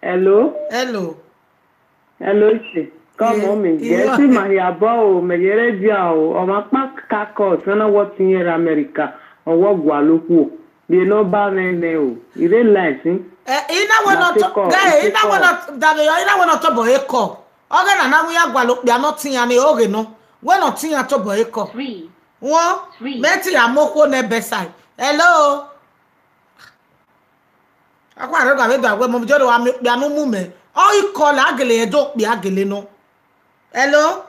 Hello. Hello. Hello, ise. Come, eh, mummy. Yes, ma hia bọ o, mẹ yẹrẹ dia o. Ọmwa kpa ka kọ, sana wọ tin yẹrẹ America. Ọwọ gualọ okhuo. Rhie nọmba mwẹ nẹ o. I re live, hmm? Eh, ina wẹ nọ to, guy, ina wẹ nọ, davbe yọ, ina wẹ nọ tobọ ekọ. Ọghẹe na na wẹ ya gualọ okpia ne ọ tian ni oghe nọ. Wẹ ne ọ tian tobọ ekọ. Wọn, mẹ ti ya mu okhuo nẹ bedside. Hello. Akwa rẹ gha vbe do awẹ mummy Iyore wa miẹn okpia ne u mu mẹ. Ọ i call a gele ẹdẹ okpia gele nọ. Hello?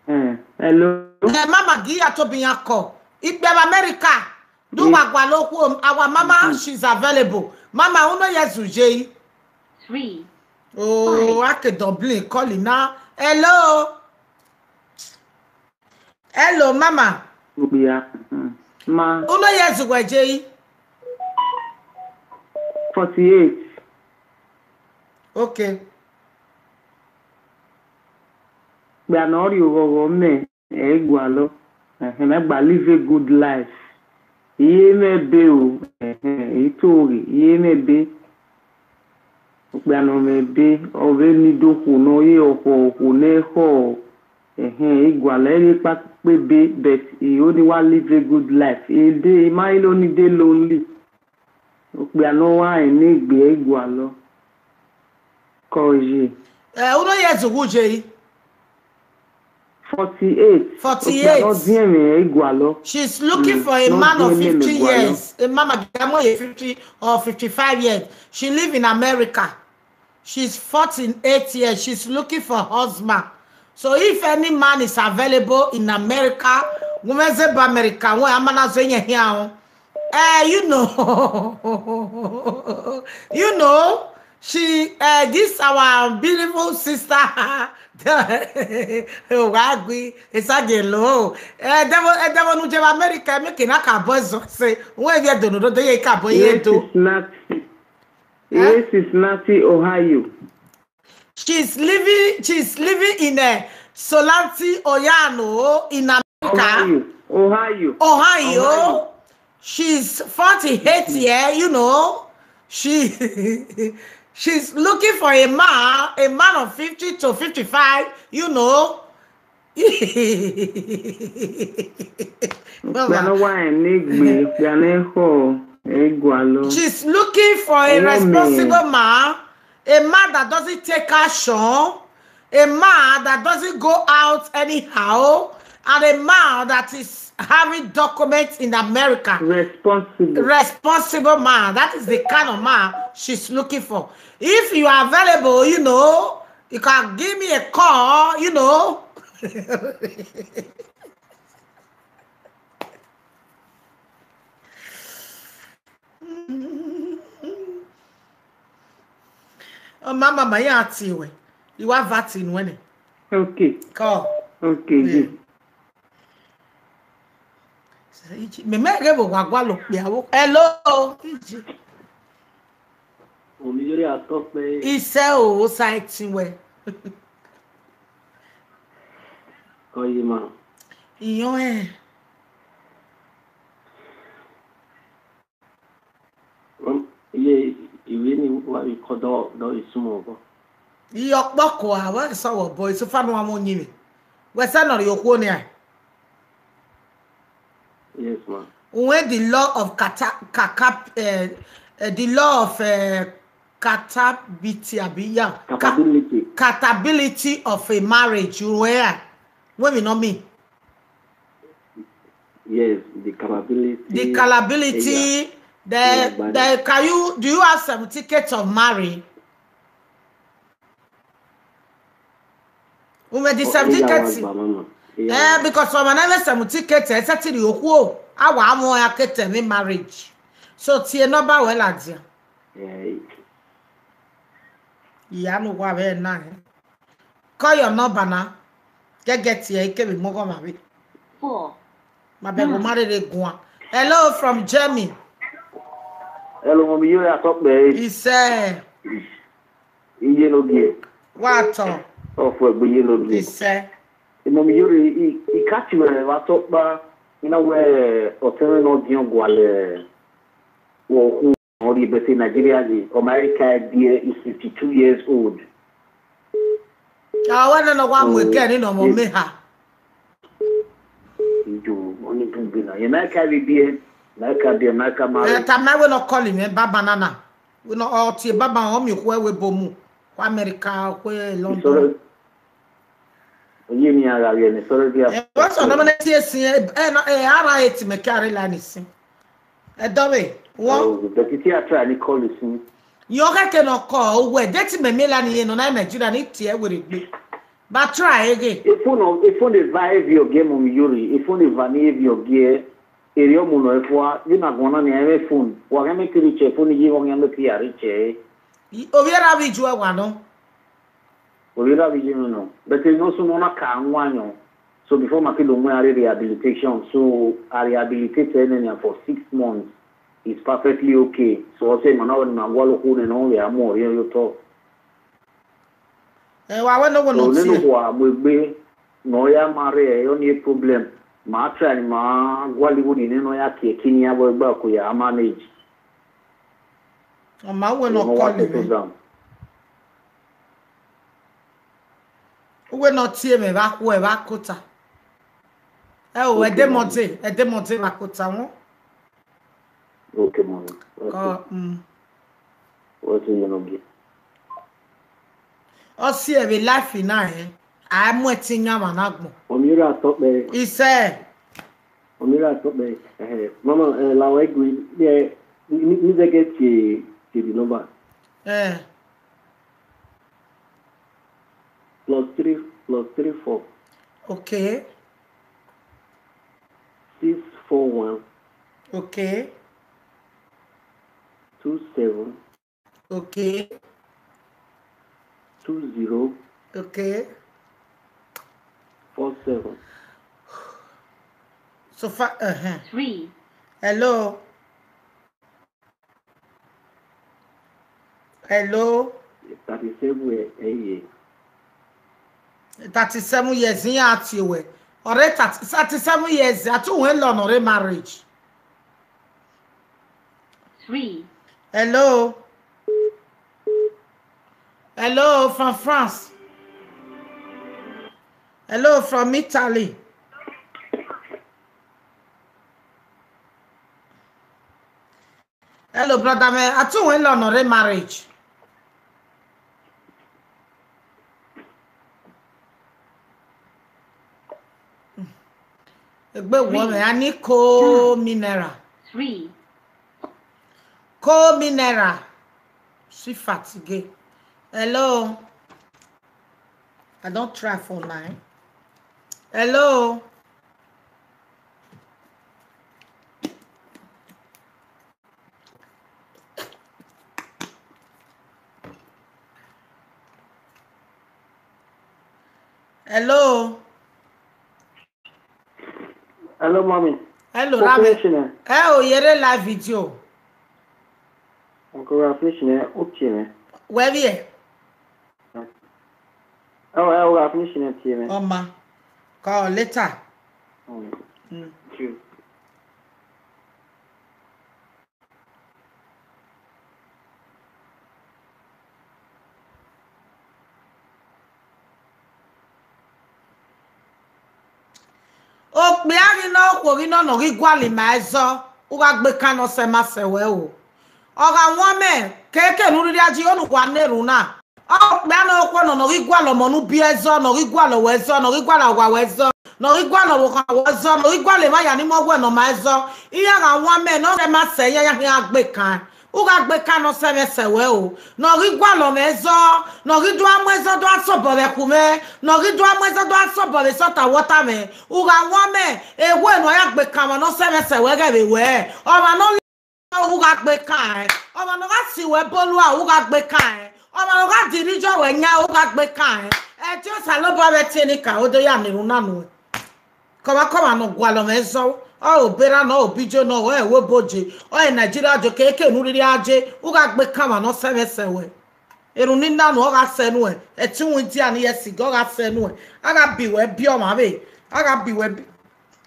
Eh, hello. Eh, mama gi ya tobọ iran call. Ikpia vbe America. Do wa gualọ okhuo, our mama, she's available. Mama, u nọ ye zu ye i. Oh, I can Dublin calling now. Hello. Hello, mama. Okpia. Mm. Ma. U nọ ye zu wẹ ye i. Forty-eight. Okay. Okpia ne ọ rhie oghọghọ mẹ, ẹ i gualọ. Ẹhẹn, mẹ gba live a good life. Iye mwẹ ebe o, ẹhẹn, i to ghe, iye mwẹ ebe. Okpia ne ọ mwẹ ebe, ọ vbe need okhuo ne ọ ye ọkhọ, okhuo ne ẹ khọ, ẹhẹn, i gualọ, ẹ i re kpakpa ebe, but I only wa live a good life. Ede, I ma rẹn ne ọ need lonely. Okpia ne ọ wa rẹn ne egbe, ẹ i gualọ. Kọye. Eh, u nọ ye zu wu ye i. Forty-eight. Forty-eight. Okpia ne ọ diẹn mwẹ, ẹ i gualọ. She's looking for a man of fifty years. A mama, fifty or fifty-five years. She live in America. She's forty-eight years. She's looking for husband. So if any man is available in America, women say America, wọn a ma na zẹ yẹn hian o. Eh, you know, you know, she, uh, this our beautiful sister. Wa gui, esagelo. Eh, devil, eh, devil nu jeva America, make na ka boy so say, when we do no, do ye ka boy ye do. Yes, it's Nati. Ohio. She's living, she's living in, uh, Solanti Oyano in America. Ohio. Ohio. Ohio. Ohio. She's forty-eight year, you know. She, she's looking for a man, a man of fifty to fifty-five, you know. She's looking for a responsible man, a man that doesn't take action, a man that doesn't go out anyhow, and a man that is having documents in America. Responsible. Responsible man. That is the kind of man she's looking for. If you are available, you know, you can give me a call, you know. Ọ ma, mama, ya tie wẹ. I wa va tie nuẹn nẹ. Okay. Call. Okay, yeah. Mẹ, mẹ ghẹ vbe wa gualọ okpia vbo. Hello. Omi yọrẹ atọ pẹ. Isẹ o, osa ẹtin wẹ. Kọye ma. Iyọn ẹ. Iye, ivbi ni wa vbe kọ dọ, dọ vbe sumọ obọ. Iye ọkpọkọ a, wa sẹ ọvbọ, eso fa ne uwa mwẹ uyinmwẹ. Wẹ sẹ ne ọ rhie okhuo nian? Yes, ma. When the law of cata-, caca-, eh, eh, the law of, eh, catabiti, abi, yeah, ca-, capability. Capability of a marriage, you were, when we know me. Yes, the capability. The capability, yeah. The, yeah, but the, can you, do you have certificate of marry? Ume di certificate. Eh, because ọmwa ne ẹ vbe certificate, ẹ sẹtin rhie okhuo, a wa mu ẹn a ke terminate marriage. So, tie number wẹ ladian. Eh, Iya ne uwa vbe na hẹn. Call your number na. Gẹgẹ tie i kevbe mu ọghọmwa vbe. Four. Ma bẹghe ma rere guan. Hello from Germany. Hello, mummy, you are top, eh? Isẹ. Iye no gie. Wa tọ. Ọfọ egbe iye no gie. Isẹ. Mummy, you are, i, i catch you, eh, wa top ba. Ina wẹ ọtẹn mwẹ ne ọ diọn gualọ. Wọ khu. Ọ rhie bẹtẹ Nigeria ye, ọ ma i ka biẹ is fifty-two years old. A wẹ nọ nọ wa mu eke ni nọ mọ me ha. Ijo, ọni bun gbe na. Ye ma i ka vbe biẹ, ma i ka biẹ, ma i ka ma. Eh, ta ma wẹ nọ call me baba nana. Wẹ nọ ọ tie baba ọ mi khu ẹwe bomu. Khu America, khu London. Sorry. Oye ni a gha vbiẹ ni sorry vbe a. Eh, what's your name? Tie sin, eh, eh, no, eh, ara eti me ka re la ni sin. Ẹ dọ vbe, wọ. Oh, but you see, I try ni call you sin. Yọ kẹkẹ nọ kọ, owẹ, de ti mẹ miẹn la ni ye nọ na Nigeria ni tie were gbe. Ba try again. Efun nọ, efun ne va evi ọgiẹ mummy Yori, efun ne va ni evi ọgiẹ, eri ọmọ nọ ẹfua, you na guan na ni ẹ phone. Wa ghẹ me kiri che phone ye, wa ghẹ me kiri are che. I, ovbi erha vbe ijuẹ wa nọ. Ovbi erha vbe ijuẹ nọ. But ẹ nọ sunu na ka wan yọn. So before ma ke do mu ẹre rehabilitation, so I rehabilitate ẹre nẹ for six months. It's perfectly okay. So ọ sẹ ma na wẹ ne ma gualọ okhuo nẹ ne ọ vbe a mu ọre ye otọ. Ẹ wa wẹ ne ọ wẹ ne So ọ nene tie. Okhuo a mu egbe ne ọ ya ma rre, ẹ, ọ ni problem. Ma try ni ma gualọ igho ni nene ọ ya kie kini ya vbe gba ko ya manage. Ọ ma wẹ ne So ọ no wa call settle me. Down. Uwẹ ne ọ tie mwẹ vbe akhuẹ vbe akota. Ẹ o, Okay, ẹdẹ mummy. Mọdẹ, ẹdẹ mọdẹ vbe akota wọn. Okay, mummy. Okay. Kọ, mm. What's in your nugget? Ọ si ẹvbo life na rẹn, a mu ẹtin yan mwa na agbọn. Ọmọ ira tọ kpẹ. Isẹ. Ọmọ ira tọ kpẹ. Eh, mama, eh, la wẹ gui, eh, ni, ni, ni zẹgẹ tie, tie the number. Eh. Plus three, plus three four. Okay. Six four one. Okay. Two seven. Okay. Two zero. Okay. Four seven. So far, uh-huh. Three. Hello. Hello. Thirty-seven years. Thirty-seven years, iran a tie wẹ. Ọre thirty, thirty-seven years, a tu wẹ lọ nọ re marriage. Three. Hello. Hello from France. Hello from Italy. Hello, brother man. A tu wẹ lọ nọ re marriage. Egbe wọ mẹ, I need cold mineral. Three. Cold mineral. She fatigue. Hello. I don't try for line. Hello. Hello. Hello, mommy. Hello, Rami. Ẹ o, yere live video. Uncle Rafnish nẹ, okay, man. Where we? Oh, I will finish in a few minutes. Ọma. Call later. Mm. Mm. True. Okpia ghi nọ, okhuo ghi nọ, ne ọ ghi gualọ ima ẹzọ, u gha gbe kan ne ọ sẹ ma sẹ wẹ o. Ọ gha wan mẹ, keke ne u rhirhi aji, onu wa na erhunmwu na. Okpia ne okhuo nọ, ne ọ ghi gualọ ọmọ ne u biẹ ẹzọ, ne ọ ghi gualọ wẹ ẹzọ, ne ọ ghi gualọ owa wẹ ẹzọ, ne ọ ghi gualọ ọvbokhan wẹ ẹzọ, ne ọ ghi gualọ emwa ya ni mu ọwẹ ne ọ ma ẹzọ. Iran gha wan mẹ, ne ọ sẹ ma sẹ, iran ya khian gbe kan. U gha gbe kan ne ọ sẹ mwẹ sẹ wẹ o. Ne ọ ghi gualọ mwẹ ẹzọ, ne ọ ghi do a mu ẹzọ do a sobọ vbe ẹkhu mwẹ, ne ọ ghi do a mu ẹzọ do a sobọ vbe salt and water mwẹ. U gha wan mẹ, ewe ne ọ ya gbe kan mwa ne ọ sẹ mwẹ sẹ wẹ ghẹ vbe wẹ. Ọmwa ne ọ ọ, u gha gbe kan ẹn. Ọmwa ne ọ gha si wẹ bọ lua, u gha gbe kan ẹn. Ọmwa ne ọ gha diri jọ wẹ yan, u gha gbe kan ẹn. Ẹtin Osanobua vbe ẹtin enikaro do ya na erhunmwu na nuẹn. Kọmwakọmwa ne ọ gualọ mwẹ zọ, ọ re Obera nọ, ọ re Obijo nọ, ọ re Ẹwoboje, ọ re Nigeria je, keke ne u rhirhi a je, u gha gbe kan ọmwa ne ọ sẹ mwẹ sẹ wẹ. Erhunmwu ni na nuẹn, ọ gha sẹ nuẹn, ẹtin uwindia ne irẹn si gẹ, ọ gha sẹ nuẹn. A gha bi wẹ biẹ ọmwa vbe, a gha bi wẹ bi-,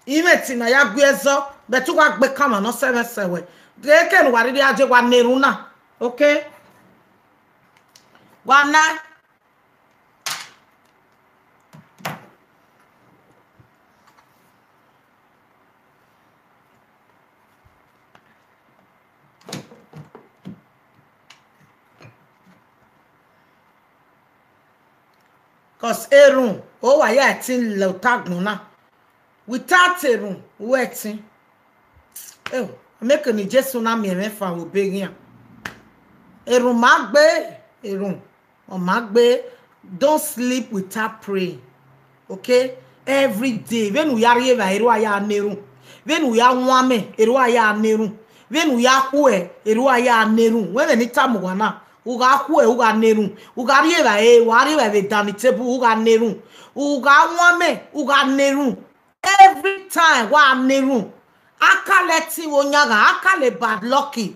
imẹ ẹtin na ya gu ẹzọ, but u gha gbe kan ọmwa ne ọ sẹ mwẹ sẹ wẹ. Keke ne uwa rhirhi a je, wa na erhunmwu na, okay? Wa na. Cause erhunmwu, ọ wa ya ẹtin la ota agbọn na. Without erhunmwu, u ẹtin. Eo, mẹ ke ne Jesu na miẹn mwẹ fan vbe obọ eghian. Erhunmwu ma gbe, erhunmwu, ọ ma gbe, don't sleep without praying. Okay? Every day, vbene u ya rri evbare, erhunmwu a ya na erhunmwu. Vbene u ya wan amẹ, erhunmwu a ya na erhunmwu. Vbene u ya khuẹ, erhunmwu a ya na erhunmwu. Wẹ vbene I tama uwa na, u gha khuẹ, u gha na erhunmwu. U gha rri evbare, wa rri evbare vbe dining table, u gha na erhunmwu. U gha wan amẹ, u gha na erhunmwu. Every time wa na erhunmwu. A ka lẹ ẹtin vbe oyanghan, a ka lẹ bad lucky.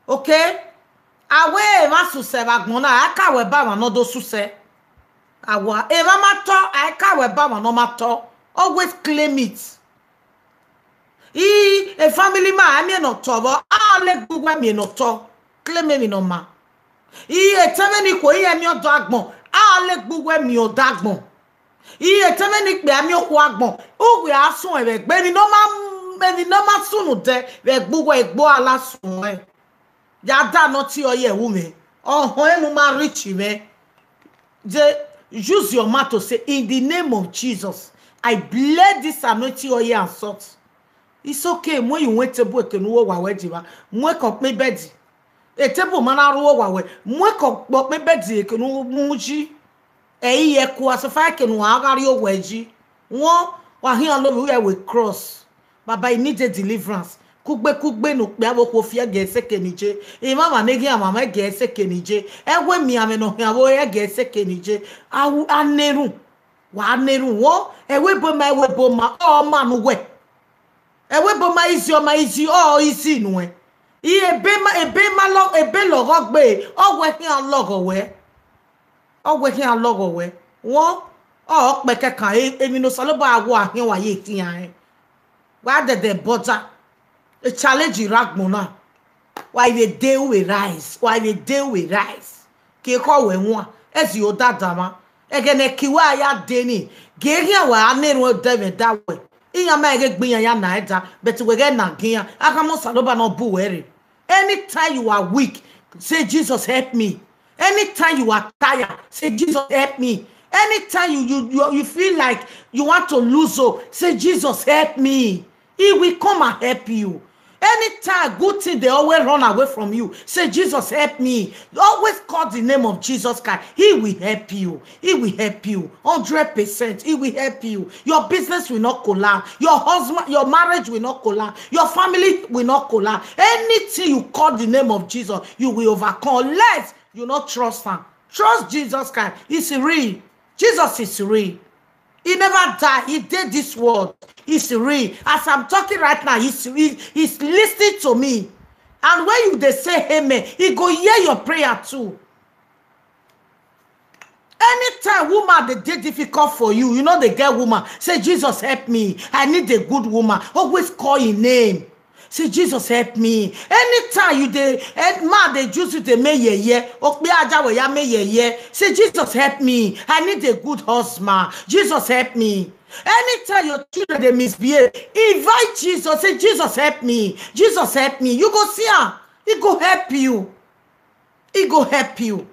Okay? A wẹ emwa susẹ vbe agbọn na, a ka wẹ ba emwa ne ọ do susẹ. A wa, emwa ma tọ, a ka wẹ ba emwa ne ọ ma tọ. Always claim it. I, e family ma, a miẹn ne ọ tọ vbọ, a lẹ egbe uwẹ miẹn ne ọ tọ. Claim emwi ne ọ ma. I, etẹn mwẹ ni khuo, iran miẹn ọdọ agbọn, a lẹ egbe uwẹ miẹn ọdọ agbọn. I, etẹn mwẹ ni kpia miẹn okhuo agbọn, uwẹ a suẹn vbe egbe, emwi ne ọ ma, emwi ne ọ ma sunu dẹ vbe egbe uwẹ, egbe a la suẹn. Ya da ne ọ tie ọ ye ẹvbo mwẹ, ọhọn, emu ma rich mwẹ. They use your mouth to say, "In the name of Jesus, I bless this anointing oil and salt." It's okay, mu ye uwẹ table eke ne u ru owa wẹ je evba, mu ẹko kpẹ bed. E table ma na ru owa wẹ, mu ẹko kpẹ bed eke ne u mu yi. Ẹ i ye ẹko, asọfa eke ne uwa gha rrie owa yi. Wọn, wa khian love uwẹ vbe cross. Baba, I need a deliverance. Kugbe kugbe ne okpia vbe okhuo fi ẹgẹ ẹse eke ne I je. Emwamwa ne ghian mwamwa ẹgẹ ẹse eke ne I je. Ẹwu emianmwẹ ne ọ khian vbe ẹgẹ ẹse eke ne I je. A wu, a na erhunmwu. Wa na erhunmwu, ẹvbo ebo ma, ẹvbo ebo ma, ọ ma ne uwẹ. Ẹvbo ebo ma, izi ọ ma, izi ọ, izi nuẹn. I ebe ma, ebe ma lọ, ebe lọghọ gbe, ọ wẹ khian lọghọ wẹ. Ọ wẹ khian lọghọ wẹ. Wọn, ọ kpẹkẹkan, e-, emwi ne Osanobua wa khian wa ye khian rẹn. Wa dẹdẹ bọda. E challenge rre agbọn na. Wa vbe de u vbe rise, wa vbe de u vbe rise. Ke ekhọe wẹ wan, ẹzi odada mwa. Ẹghẹ ne ẹki wa ya de ni, gie khian wa na erhunmwu odẹ mwẹ da wẹ. Iran ma ghe gbe iran ya na ẹda, but wẹ ghẹ na gie iran, a khama Osanobua ne ọ bu wẹ rre. Anytime you are weak, say, "Jesus, help me." Anytime you are tired, say, "Jesus, help me." Anytime you, you, you, you feel like you want to lose hope, say, "Jesus, help me." He will come and help you. Anytime good thing they always run away from you, say, "Jesus, help me." Always call the name of Jesus Christ. He will help you. He will help you. Hundred percent. He will help you. Your business will not collapse. Your husband, your marriage will not collapse. Your family will not collapse. Anything you call the name of Jesus, you will overcome. Unless you not trust him. Trust Jesus Christ. It's real. Jesus is real. He never die. He did this world. He's real. As I'm talking right now, he's, he, he's listening to me. And when you they say amen, he go hear your prayer too. Anytime woman they dey difficult for you, you know they get woman. Say, "Jesus, help me. I need a good woman." Always call his name. Say, "Jesus, help me." Anytime you dey, eh, man dey use you dey make yeye, okpia aja wẹ ya make yeye. Say, "Jesus, help me. I need a good husband. Jesus, help me." Anytime your children dey misbehave, invite Jesus. Say, "Jesus, help me. Jesus, help me." You go see him. He go help you. He go help you.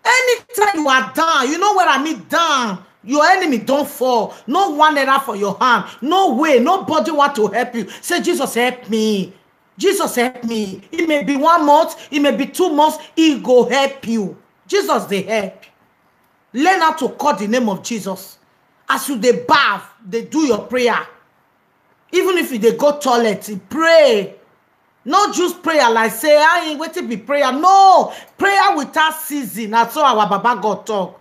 Anytime you are down, you know what I mean, down. Your enemy don't fall. No one error for your hand. No way. Nobody want to help you. Say, "Jesus, help me. Jesus, help me." It may be one month. It may be two months. He go help you. Jesus, they help. Learn how to call the name of Jesus. As you dey bath, dey do your prayer. Even if you dey go toilet, pray. No use prayer like say, "Ayin, wetin be prayer?" No, prayer without ceasing. Na so our Baba God talk.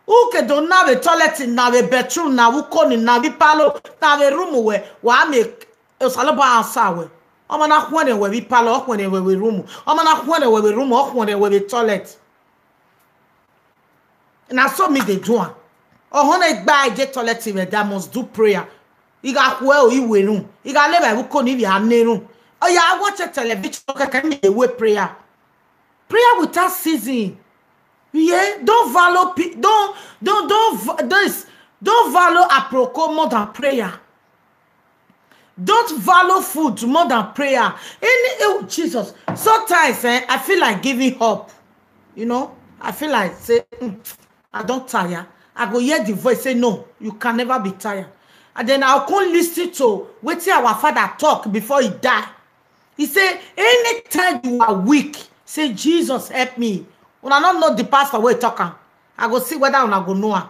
Uke do na vbe toilet, na vbe bedroom, na vbe ukoni, na vbe parlour, na vbe room wẹ, wa make Osanobua answer wẹ. Ọmọ na khuẹnrẹn wẹ vbe parlour, ọ khuẹnrẹn wẹ vbe room. Ọmọ na khuẹnrẹn wẹ vbe room, ọ khuẹnrẹn wẹ vbe toilet. Na so me dey do am. Ọhọn ne gba je toilet vbe, I must do prayer. I gha khuẹ o, I werhun. I gha le vbe ukoni, I vbe a na erhun. Ọ ya watch television kẹkẹ, me dey wẹ prayer. Prayer without ceasing. Yeah, don't value pe-, don't, don't, don't v-, this, don't value aproko more than prayer. Don't value food more than prayer. Any, oh, Jesus. Sometimes, eh, I feel like giving up. You know, I feel like say, "Mm, I don tire." I go hear the voice say, "No, you can never be tired." And then I'll come listen to wetin our father talk before he die. He say, "Anytime you are weak, say, 'Jesus, help me.'" Una no know the pastor wey talk am. I go see whether una go know am.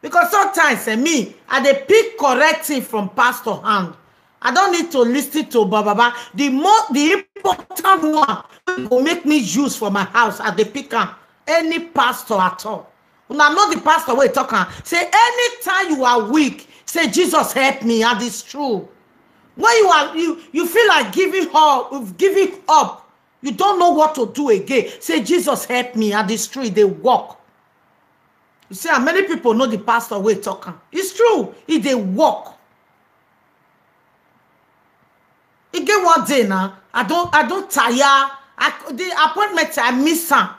Because sometimes, eh, me, I dey pick correct thing from pastor hand. I don't need to listen to Baba. The mo-, the important one wey go make me use for my house, I dey pick am. Any pastor at all. Una know the pastor wey talk am. Say, "Anytime you are weak, say, 'Jesus, help me.'" And it's true. When you are, you, you feel like giving up, giving up, you don't know what to do again, say, "'Jesus, help me.'" And it's true, e dey work. You see how many people know the pastor wey talk am? It's true, e dey work. E get one day now, I don, I don tire. I, the appointment, I miss am.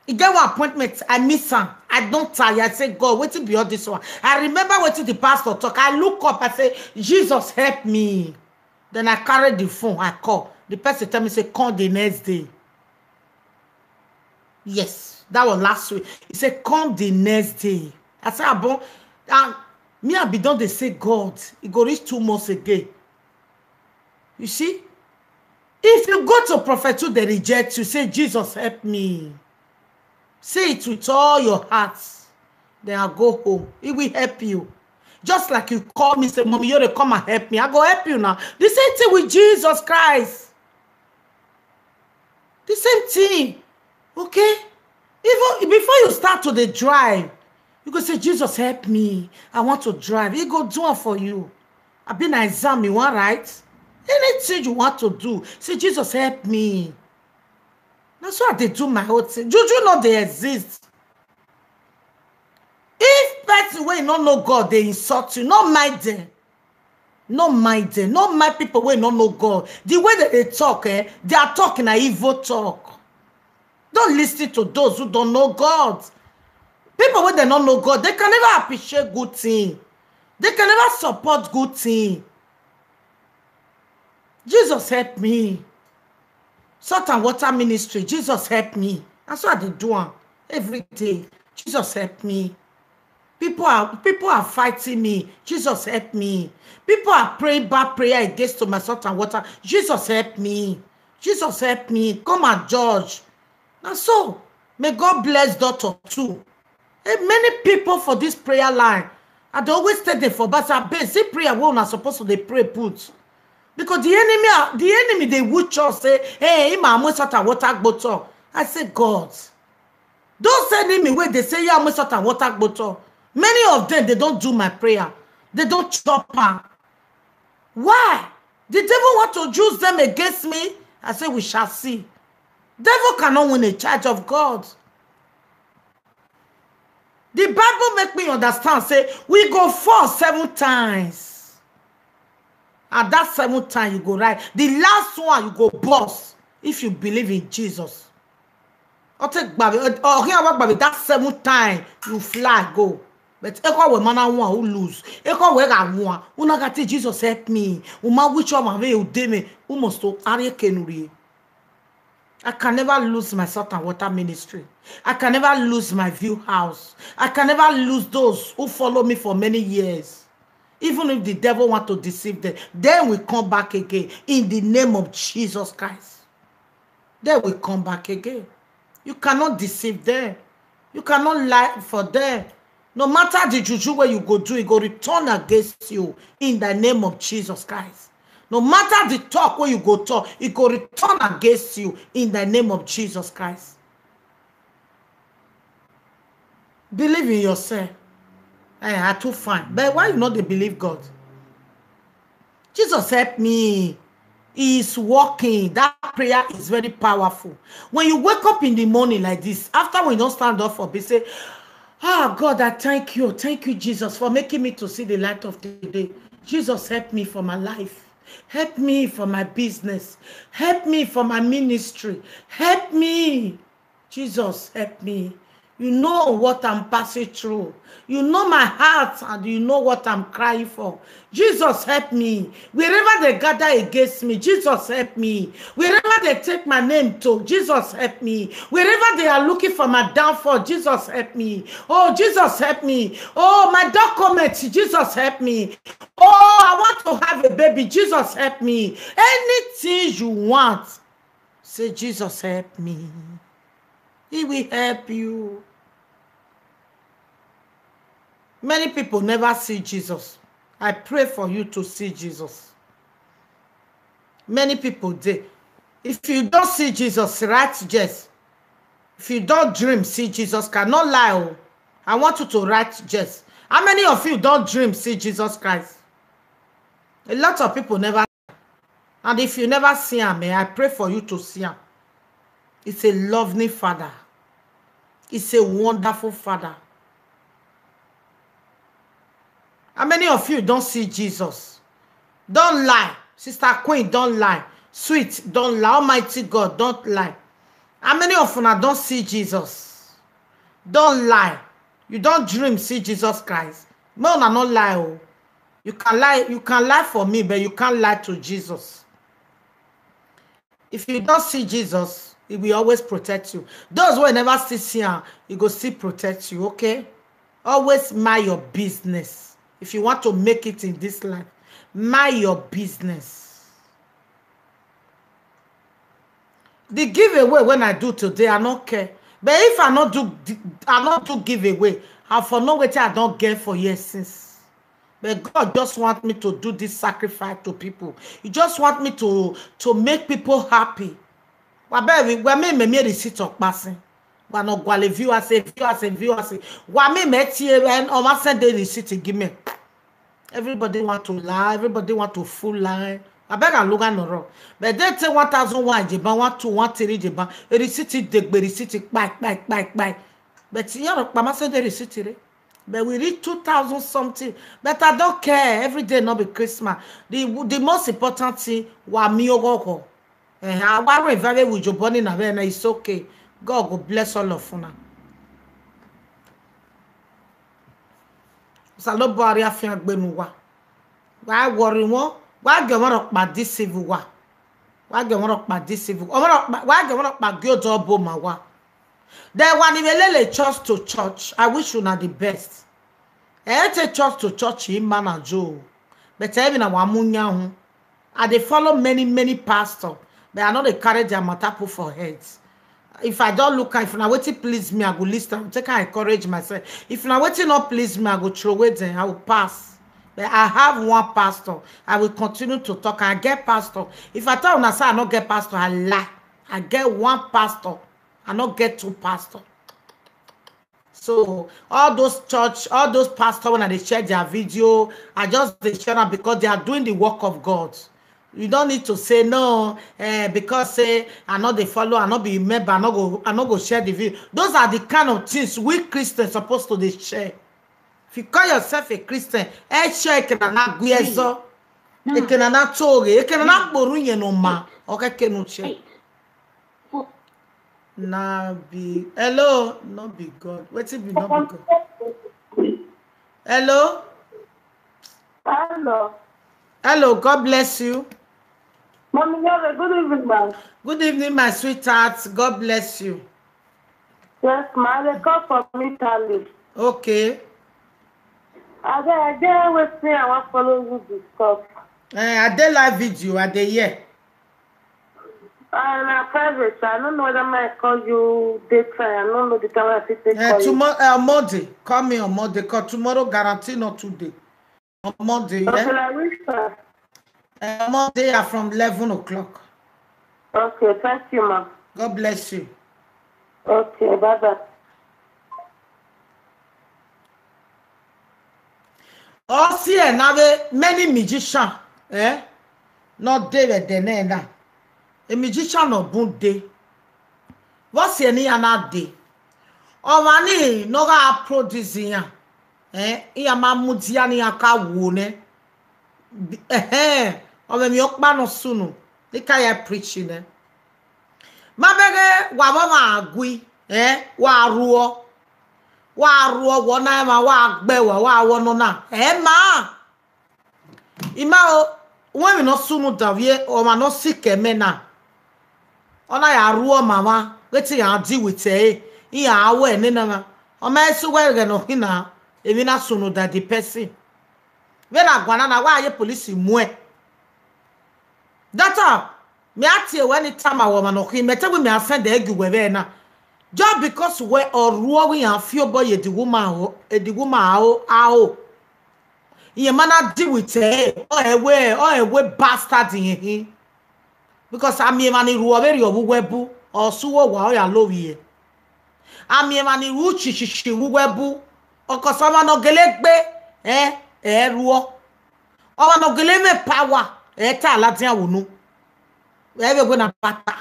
E get one appointment, I miss am. I don tire. I say, "God, wetin be all this one?" I remember wetin the pastor talk. I look up, I say, "Jesus, help me." Then I carry the phone, I call. The person tell me say, "Come the next day." Yes, that was last week. He said, "Come the next day." I said, "Abon, and me, I be don dey say, 'God, e go reach two months again.'" You see, if you go to prophet who dey reject you, say, "Jesus, help me." Say it with all your heart. Then I go home. It will help you. Just like you call me, say, "Mommy, you dey come and help me." I go help you now. The same thing with Jesus Christ. The same thing. Okay? Even before you start to dey drive, you go say, "Jesus, help me. I want to drive." He go do am for you. Abi na exam you wan write? Anything you want to do, say, "Jesus, help me." Na so I dey do my whole thing. Juju no dey exist. If person wey no know God dey insult you, no mind them. No mind them. No mind people wey no know God. The way that they talk, eh, their talk na evil talk. Don't listen to those who don't know God. People wey dem no know God, they can never appreciate good thing. They can never support good thing. Jesus, help me. Salt and water ministry, Jesus, help me. Na so I dey do am every day. Jesus, help me. People are, people are fighting me. Jesus, help me. People are praying bad prayer against to my salt and water. Jesus, help me. Jesus, help me. Come and judge. Na so, may God bless doctor too. Eh, many people for this prayer line, I dey always tell them for back, say, "Abeg, see prayer wey una suppose to dey pray put." Because the enemy are, the enemy dey watch us say, "Hey, him a mu salt and water gbotọ." I say, "God, those enemy wey dey say, 'Him a mu salt and water gbotọ,' many of them, they don't do my prayer. They don't chop am." Why? The devil want to use them against me? I say, "We shall see." Devil cannot win a child of God. The Bible make me understand, say, we go fall seven times. And that seven time you go rise. The last one you go burst if you believe in Jesus. Ọ te gba vbe, ọ khian wa gba vbe that seven time you fly go. But ekhọe wẹ ma na wan, u lose. Ekhọe wẹ gha wan, u na gha te, "Jesus, help me." U ma wichọ ọmwa vbe ude mwẹ, u must to arrie eke ne u rrie. I can never lose my salt and water ministry. I can never lose my view house. I can never lose those who follow me for many years. Even if the devil want to deceive them, they will come back again in the name of Jesus Christ. They will come back again. You cannot deceive them. You cannot lie for them. No matter the juju wey you go do, it go return against you in the name of Jesus Christ. No matter the talk wey you go talk, e go return against you in the name of Jesus Christ. Believe in yourself. Eh, I too fine. But why you no dey believe God? Jesus, help me. He is working. That prayer is very powerful. When you wake up in the morning like this, after when you don stand up for bed, say, "Ah, God, I thank you. Thank you, Jesus, for making me to see the light of the day. Jesus, help me for my life. Help me for my business. Help me for my ministry. Help me. Jesus, help me. You know what I'm passing through. You know my heart and you know what I'm crying for. Jesus, help me. Wherever they gather against me, Jesus, help me. Wherever they take my name to, Jesus, help me. Wherever they are looking for my downfall, Jesus, help me. Oh, Jesus, help me. Oh, my document, Jesus, help me. Oh, I want to have a baby, Jesus, help me." Anything you want, say, "Jesus, help me." He will help you. Many people never see Jesus. I pray for you to see Jesus. Many people dey. If you don see Jesus, write yes. If you don dream see Jesus Christ, no lie o. I want you to write yes. How many of you don dream see Jesus Christ? A lot of people never. And if you never see am, eh, I pray for you to see am. He's a loving father. He's a wonderful father. How many of you don see Jesus? Don't lie. Sister Queen, don't lie. Sweet, don't lie. Almighty God, don't lie. How many of una don see Jesus? Don't lie. You don dream see Jesus Christ? Make una no lie o. You can lie, you can lie for me, but you can't lie to Jesus. If you don see Jesus, he will always protect you. Those wey never still see am, he go still protect you, okay? Always mind your business. If you want to make it in this life, mind your business. The giveaway wey I do today, I no care. But if I no do, I no do giveaway, I for know wetin I don get for here since. But God just want me to do this sacrifice to people. He just want me to, to make people happy. Wa bẹghe, wa miẹn mẹ miẹn receipt ọkpa sin. Wa ne ọ gualọ viewers, viewers, viewers. Wa miẹn mẹ tie ẹmwẹ, ọ ma send the receipt give me. Everybody want to lie, everybody want to fool lie. Abeg, I look at no. But they take one thousand one jeban, one two, one three jeban. A receipt degbe, receipt kpai, kpai, kpai, kpai. But you know, Mama send the receipt re. But we reach two thousand something. But I don't care. Every day not be Christmas. The, the most important thing, wa mi ogogo. Eh, I want to invite with your body na, it's okay. God go bless all of una. Osanobua rhie afiangbe ne uwa. Wa worry wọn, wa gie ọmwa rhọkpa deceive uwa. Wa gie ọmwa rhọkpa deceive, ọmwa rhọkpa, wa gie ọmwa rhọkpa gie odọ ọbo ma wa. Then wa ni vbe lele church to church, I wish una the best. Ẹ te church to church i manage o. But emwi na wa mu yan uhun. I dey follow many, many pastor, but I no dey carry their matter put for head. If I don look am, if na wetin please me, I go listen, I go take am encourage myself. If na wetin no please me, I go throw away them, I will pass. But I have one pastor. I will continue to talk. I get pastor. If I tell una say I no get pastor, I lie. I get one pastor. I no get two pastor. So all those church, all those pastors, when I dey share their video, I just dey share am because they are doing the work of God. You don't need to say no, eh, because say I no dey follow, I no be member, I no go, I no go share the video. Those are the kind of things we Christians supposed to dey share. If you call yourself a Christian, eh, share ekena na gui ẹzọ, ekena na toghe, ekena na kporu yẹn no ma, okay, kenu share. Na be, hello, no be God. Wetin be no be God? Hello? Hello. Hello, God bless you. Mommy Yore, good evening, ma. Good evening, my sweetheart. God bless you. Yes, ma. I dey call from Italy. Okay. I dey, I dey wetin I wan follow you discuss. Eh, I dey live video, I dey hear. Uh, na private, so I don't know whether I call you daytime. I don't know the time I fit take Eh, call you. Tomorrow, uh, Monday. Call me on Monday, 'cause tomorrow guarantee not today. On Monday, Okay, yeah? like which time? Uh, Monday are from eleven o'clock. Okay, thank you, ma. God bless you. Okay, bye bye. Ọ si ẹre na vbe many magician, eh? Ne ọ de vbe ẹdẹ nẹ na. A magician nọ bun de. Vbọ si ẹre ne iran na de? Ọmwa ni ne ọ gha produce iran, eh, iran ma mudia ne iran ka wo nẹ. Ẹhẹn, ọ mwẹ emwi ọkpa ne ọ sunu, ne I ka ya preach nẹ. Ma bẹghe wa vbe ọmwa gui, eh, wa ruọ. Wa ruọ, wọ na emwa, wa gbe wa, wa wọ nọ na. Ẹ ma. I ma o, wẹ emwi ne ọ sunu da vbe ọmwa ne ọ sikẹ mẹ na. Ọ na ya ru ọmwa mwa, ghẹ te iran deal with ẹre, iran wẹ nene mwa. Ọ ma su wẹ ẹghẹ ne ọ khin na, emwi na sunu da the person. Vbene a guan na na, wa ye police muẹ. Doctor, mẹ a tie wẹ ne I tama wẹ ọmwa ne ọ khin, mẹ te wẹ mẹ a send ẹre gie uwẹ vbe na. Just because wẹ ọ ru ọghe iran fi obọ ye the woman o, the woman a o, a o. Iran ma na deal with ẹre, ọ ẹ wẹ, ọ ẹ wẹ bastard iran khin. Because a miẹn emwa ni ru ọ vberriọ vbe uwu ẹbu, ọ sẹ uwu owa, ọ ya lovbiẹ. A miẹn emwa ni ru chichichi vbe uwu ẹbu, ọkọsẹ ọmwa ne ọ gele gbe, ẹ, ẹ ruọ. Ọmwa ne ọ gele mwẹ power, ẹ ta ladian vbe unu. Ẹ vbe wẹ na bata.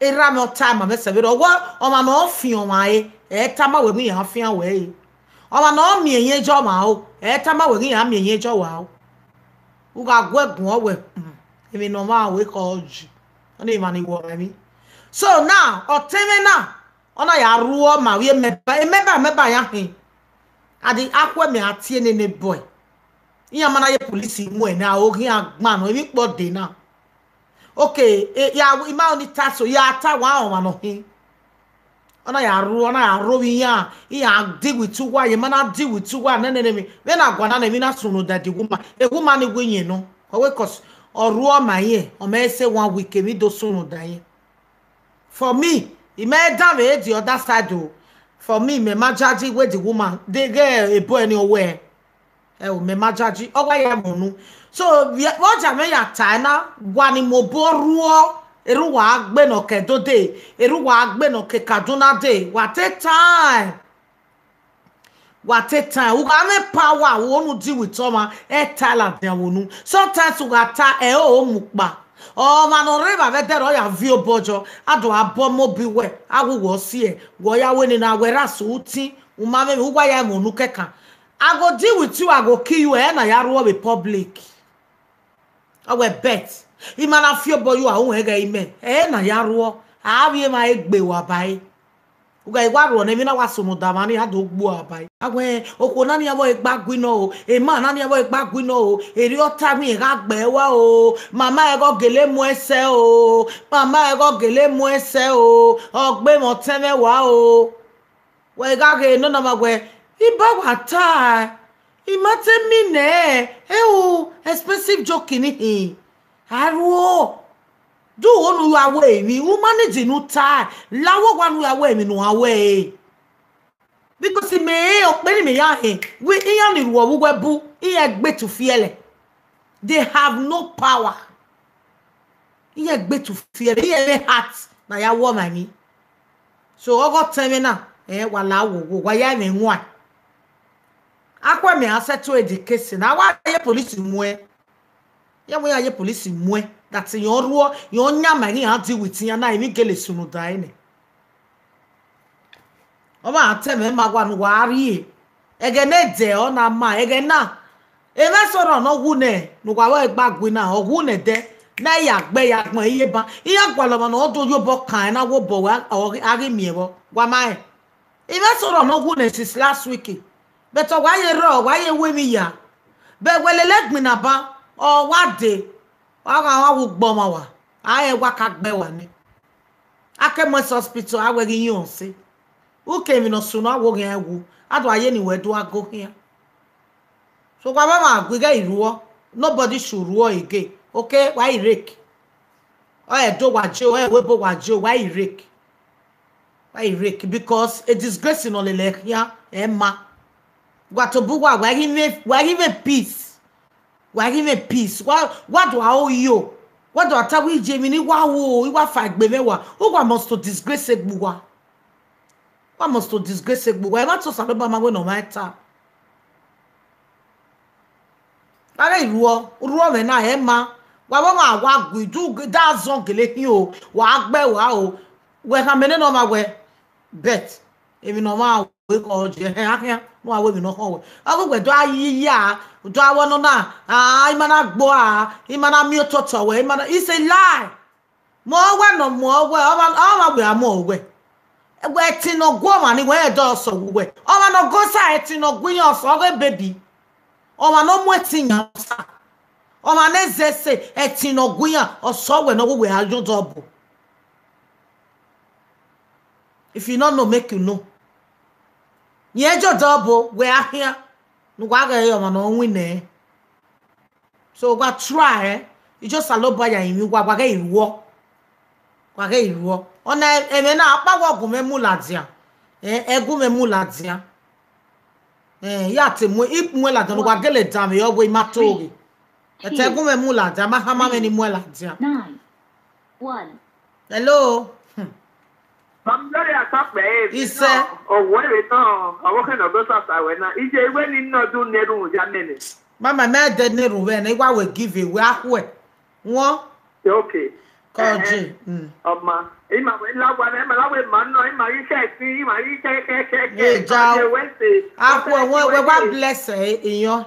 Erha mwẹ ọ ta ma mwẹ sẹ vberriọ. Ọmwa ne ọ fian ọmwa ẹre, ẹ ta ma wẹ ne iran fian wẹ ẹre. Ọmwa ne ọ miẹn ẹyẹn jọ ọmwa o, ẹ ta ma wẹ ne iran miẹn ẹyẹn jọ wa o. U gha gu ẹguọn wẹ, hmm, emwi ne ọmwa wẹ khọ yi, ọnii emwa ni wọ mwẹ emwi. So now, ọtẹn mwẹ na, ọ na ya ru ọmwa vbe mẹba, mẹba, mẹba ya khin. Adi akhuẹ mẹ a tie nene boy. Iran ma na ye police mu ẹre na, oghian gban nọ, emwi kpọ de na. Okay, e, ya, I ma ọni ta so, ya ta wa ọmwa nọ khin. Ọ na ya ru, ọ na ya ro vbe iran, iran deal with uwa, iran ma na deal with uwa, nene, nene, emwi. Vbene a guan na, emwi na sunu da the woman. A woman ni wẹ iyẹn nọ. Ọ wẹ, 'cause ọ ru ọmwa irẹn, ọ ma sẹ one week, emwi do sunu da irẹn. For me, I ma dan vbe the other side o. For me, mẹ ma judge wẹ the woman, deghẹ ebo ẹre ni ọ wẹ. Ẹ o, mẹ ma judge, ọ wa ya mu unu. So, vbe ọ ja mwẹ ya ta ẹre na, wa ni mu obọ rhuọ, erha uwa gbe nọ ke Ẹdo dee, erha uwa gbe nọ ke Kaduna dee, wa take time. Wa take time. U gha mwẹ power, wo nu deal with ọmwa, ẹ ta ladian vbe unu. Sometimes u gha ta, ẹ o mu kpa. Ọmwa ne ọ rre evbavbe ẹdẹrriọ, ọ ya viọ obọ jọ, a do a bọ mobile wẹ, a wu wẹ ọ si ẹe, wẹ ọ ya wẹ nene, wẹ ra so utin, u ma mwẹ emwi, u wa ya mu unu kẹkan. I go deal with you, I go kill you, ẹ na ya rhuọ vbe public. Ọ wẹ bet. I ma na fi obọ ye uwa, u wẹ ghẹ imẹ, ẹ na ya rhuọ, a vbe emwa egbe wa ba ẹre. U gha wa rhuọ ne emwi na wa sunu da mwa ni, a do gbe uwa ba ẹre. A wẹ, okhuo na ni avbe gba gui nọ o, emwa na ni avbe gba gui nọ o, erriọ ta emwi gha gbe wa o, mama ẹghẹ ọ gele mu ẹsẹ o, mama ẹghẹ ọ gele mu ẹsẹ o, ọ gbe mwẹ ọtẹn mwẹ wa o. Wẹ gha ghe nọ na ma wẹ, I ba wa ta, I ma te mi nẹ, ẹ o, expensive joke ni hin. A rhuo. Do wo ne u ya wẹ emwi, u ma need ne u ta, la wẹ owa ne u ya wẹ emwi ne u ya wẹ ẹre. Because mẹ rẹn okpia ni mẹ ya hẹn, wẹ iran ni rhuọ vbe uwu ẹbu, iran gbe to fiẹlẹ. They have no power. Iran gbe to fiẹlẹ, iran mwẹ heart na ya wọ ọmwa emwi. So, ọghe ọtẹn mwẹ na, ẹ, wa la wo wo, wa ya mwẹ wan. Akhuẹ mẹ a settle the case na, wa ye police mu ẹre. Ya wẹ ya ye police mu ẹre, that iran rhuọ, iran yan ma iran deal with iran na, emwi gele sunu da ẹre nẹ. Ọ ma te mwẹ ma wa ne uwa rrie. Ẹghẹ ne ẹdẹ ọ na ma, ẹghẹ na, emwa eso rọ ne ọ wu nẹ, ne uwa vbe gba gui na, ọ wu nẹ dẹ, ne a ya gbe ya gbọn iye ban. Iran gualọ ọmwa ne ọ do ye obọ kan, na wẹ obọ wẹ, ọ, a ghi miẹn vbọ, wa ma rẹn. Emwa eso rọ ne ọ wu nẹ since last week. But ọ wa ye rrọọ, ọ wa ye wu emwi ya. But wẹ lele ẹgbin na ban, ọ wa dee, ọ gha wa wu gbe ọmwa wa, a rẹn wa ka gbe wa nẹ. A ke mu ẹse hospital, a wẹ ghi yọn ọse. Uke emwi ne ọ sunu, a wo ghian wu, a do a ye ne wẹ do a go khian. So, wa ma ma gu ighẹ I rhuọ, nobody should rhuọ again. Okay, wa i rake. Ọ Ẹdo wa je o, ọ Ẹvbo wa je o, wa i rake. Wa i rake, because a disgrace nọ lele khian, ẹ ma. Wa tobọ uwa, wa ghi vbe, wa ghi vbe peace. Wa ghi mwẹ peace. Wa, wa do a yo. Wa do a ta wẹ iye emwi ne I wa ru, I wa fa egbe mwẹ wa. Uwa must to disgrace egbe uwa. Wa must to disgrace egbe uwa. Emwa to Osanobua ma wẹ ne ọ mwa ta. A ghe rhuọ, rhuọ mwẹ na, ẹ ma. Wa vbe ọmwa wa gui, du da zọn gele hin o, wa gbe wa o. Wẹ khama nene ọmwa wẹ, bet emwi ne ọmwa wẹ khọ je, ẹhẹn, a khian, ne uwa wẹ emwi ne ọ khọn wẹ. Ọ ghi wẹ do a yi ya, do a wẹ nọ na, a, ima na gbo a, ima na miẹn ototọ wẹ, ima na, it's a lie. Mu wẹ nọ, mu wẹ, ọmwa, ọmwa wẹ a mu wẹ. Wẹ ẹtin ne ọ gu ọmwa ni, wẹ ẹdẹ ọsọ wu wẹ. Ọmwa ne ọ go sa ẹtin ne ọ gu iran ọsọ, ọ ghe baby. Ọmwa ne ọ mu ẹtin yan ọsa. Ọmwa ne zẹ ẹse, ẹtin ne ọ gu iran ọsọ wẹ ne ọ wu wẹ a yo dọbọ. If you no know, make you know. Yẹn yo dọbọ, wẹ a khian. Ne uwa ghẹ re ọmwa ne ọ winna ẹre. So wa try, eh? I just Osanobua ya rinmwian uwa, wa ghẹ rhuọ. Wa ghẹ rhuọ. Ọna ẹmwẹ na, akpa wa gu mwẹ mu ladian. Eh, ẹ gu mwẹ mu ladian. Eh, ya te mu, I mu ladian, wa gele danmwẹ, ọ wẹ I ma to ghe. Ẹtẹ gu mwẹ mu ladian, ma khama mwẹ ne I mu ladian. Nine, one. Hello. Hmm. Mami, lórí àtọ́pẹ́ èmi Isẹ. Náà, ọ̀wọ́ èrè náà, ọwọ́ kẹ́nà ọdún sàṣà wẹ̀ náà. Iye ìwé ni iná ọdún nẹrù ya mẹ́nẹ̀. Mama, mẹ dẹ ne ruvẹ ne wa we give away akhuẹ. Wọn. Okay. Kọji. Ẹhẹn. Mm. Ọma. Ima we lawa na, ima lawa ma nọ, ima yi kẹ fi, ima yi kẹ kẹ kẹ kẹ. Ye ja. Kọji we se. Akhuẹ wọn we wa bless e iyan.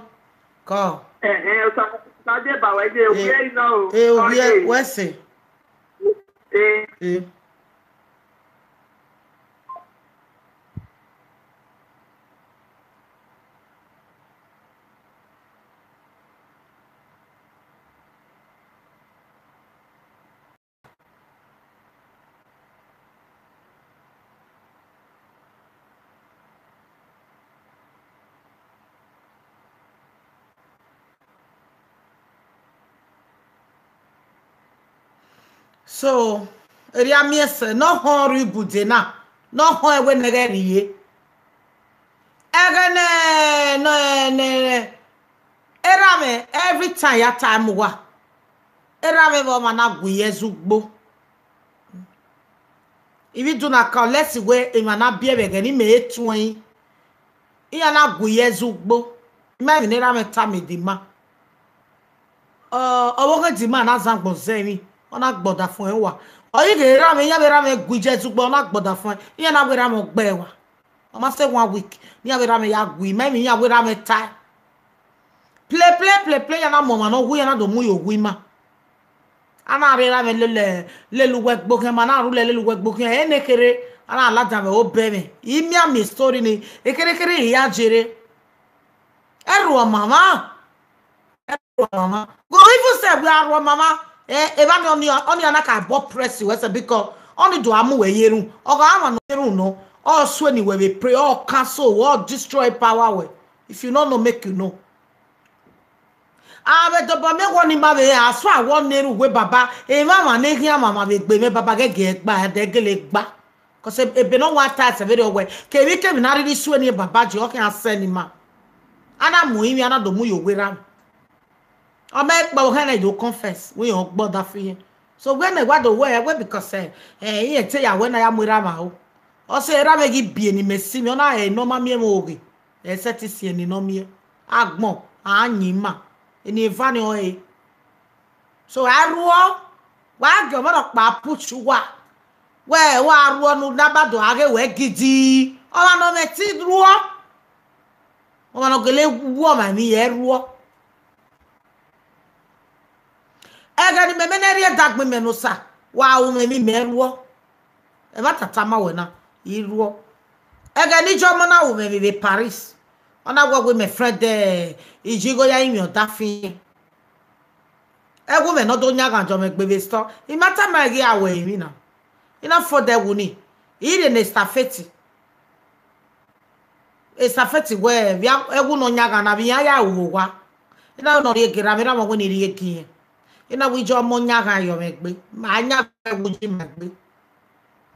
Kọ. Ẹhẹn, o sa, sa de ba we je, eh, we iná o. Eh, we Kọji. We se. Eh. Eh. So, erriọ miẹn sẹ, ne ọ họn rre ibude na, ne ọ họn ẹwẹ ne ẹghẹ rrie. Ẹghẹ ne, ne, ne, ne, erha mwẹ, every time ya ta mu uwa. Erha mwẹ vbe ọmwa na gu iye zẹ ugbo. I vbe do na ka lẹsi wẹ emwa na biẹ vbe ẹghẹ ne imẹ e tuẹn. Iran na gu iye zẹ ugbo. I ma emwi ne erha mwẹ tama dima. Ọ, ọvbokhan dima na zan agbọn zẹ emwi, ọ na gbe ọdafẹn uwa. Ọ ghi ghe erha mwẹ, iran vbe erha mwẹ gu iye zẹ ugbo, ọ na gbe ọdafẹn, iran na wẹ erha mwẹ ọ gbe ẹre wa. Ọ ma sẹ one week, ne iran vbe erha mwẹ ya gu, I ma emwi iran wẹ erha mwẹ tae. Play, play, play, play, iran na mu ọmwa ne ọ wu, iran na do mu ye owu ima. A na rre erha mwẹ lele, lele uwu ẹgbokhian, ma na rhulẹ lele uwu ẹgbokhian, ẹre ne kherhe, a na ladian vbe obọ ẹmwẹ. I miẹn amẹ story ni, ekherhe kherhe I ya jere. Ẹ rhuọ ọmamwa. Ẹ rhuọ ọmamwa. Go even say we are rhuọ ọmamwa. Eh, evba ni ọni, ọni a na ka bọ press wẹ sẹ, because ọni do a mu wẹ ye erhunmwu. Ọ gha mwa nọ ye erhunmwu nọ, ọ sue ne wẹ vbe pray, ọ cancel, ọ destroy power wẹ. If you no know, make you know. A vbe dobọ miẹn wọ ni ma vbe a sua wọ ne erhunmwu wẹ baba, emwamwa ne khian mwamwa vbe gbe mwẹ baba ghẹghẹ gba, ẹdẹ gele gba. Cause ebe ne ọ wa ta ẹsẹ vberriọ wẹ, kevbikevbi ne a rhirhi sue ne baba ji, ọ khian sẹ ne ima. A na mu ivbian, a na do mu ye owa erha mwẹ. Ọ ma kpa ohẹn na, I do confess, wẹ ọ gbe ọdafẹn. So wẹ ne wa do wẹ, wẹ because, eh, eh, irẹn te ya wẹ na ya mu erha mwẹ aro. Ọ sẹ erha mwẹ ghi biẹ ne imẹ si mwẹ, ọ na rẹn ne ọ ma miẹn mwẹ oghe. Ẹ sẹtin siẹn eni ne ọ miẹn. Agbọn, a yin ima. Eni eva ni ọre. So, a rhuọ, wa gie ọmwa nọkpa put uwa. Wẹ, wa rhuọ ne u na ba do a ghe wẹ gidi. Ọmwa ne ọ mwẹ ti rhuọ. Ọmwa ne ọ gele wu ọmwa emwi ye rhuọ. Ẹghẹ ne imẹ mẹ ne rhie dagbe mẹ ne Osa, wa ru mwẹ emwi mẹ rhuọ. Ẹmwata tama wẹ na, I rhuọ. Ẹghẹ ne Ijeọma na ru mwẹ emwi vbe Paris, ọ na wẹ wẹ mẹ friend, eh, Ijigho ya rinmwian ọdafẹn. Ẹwu mwẹ ne ọ do yanghan jọ mwẹ gbe vbe store. I ma tama ẹre ghi a wẹ emwi na. I na fọdẹ ẹwu ni. I rhie ne estafette. Estafette wẹ, vbe a, ẹwu ne ọ yanghan na, vbe iran ya ru owa. I na wẹ ne ọ rhie gie erha mwẹ, erha mwẹ wẹ ne I rhie gie irẹn. I na wẹ Ijeọma ọ yanghan yọ mwẹ gbe. Ma yanghan ẹwu ji ma gbe.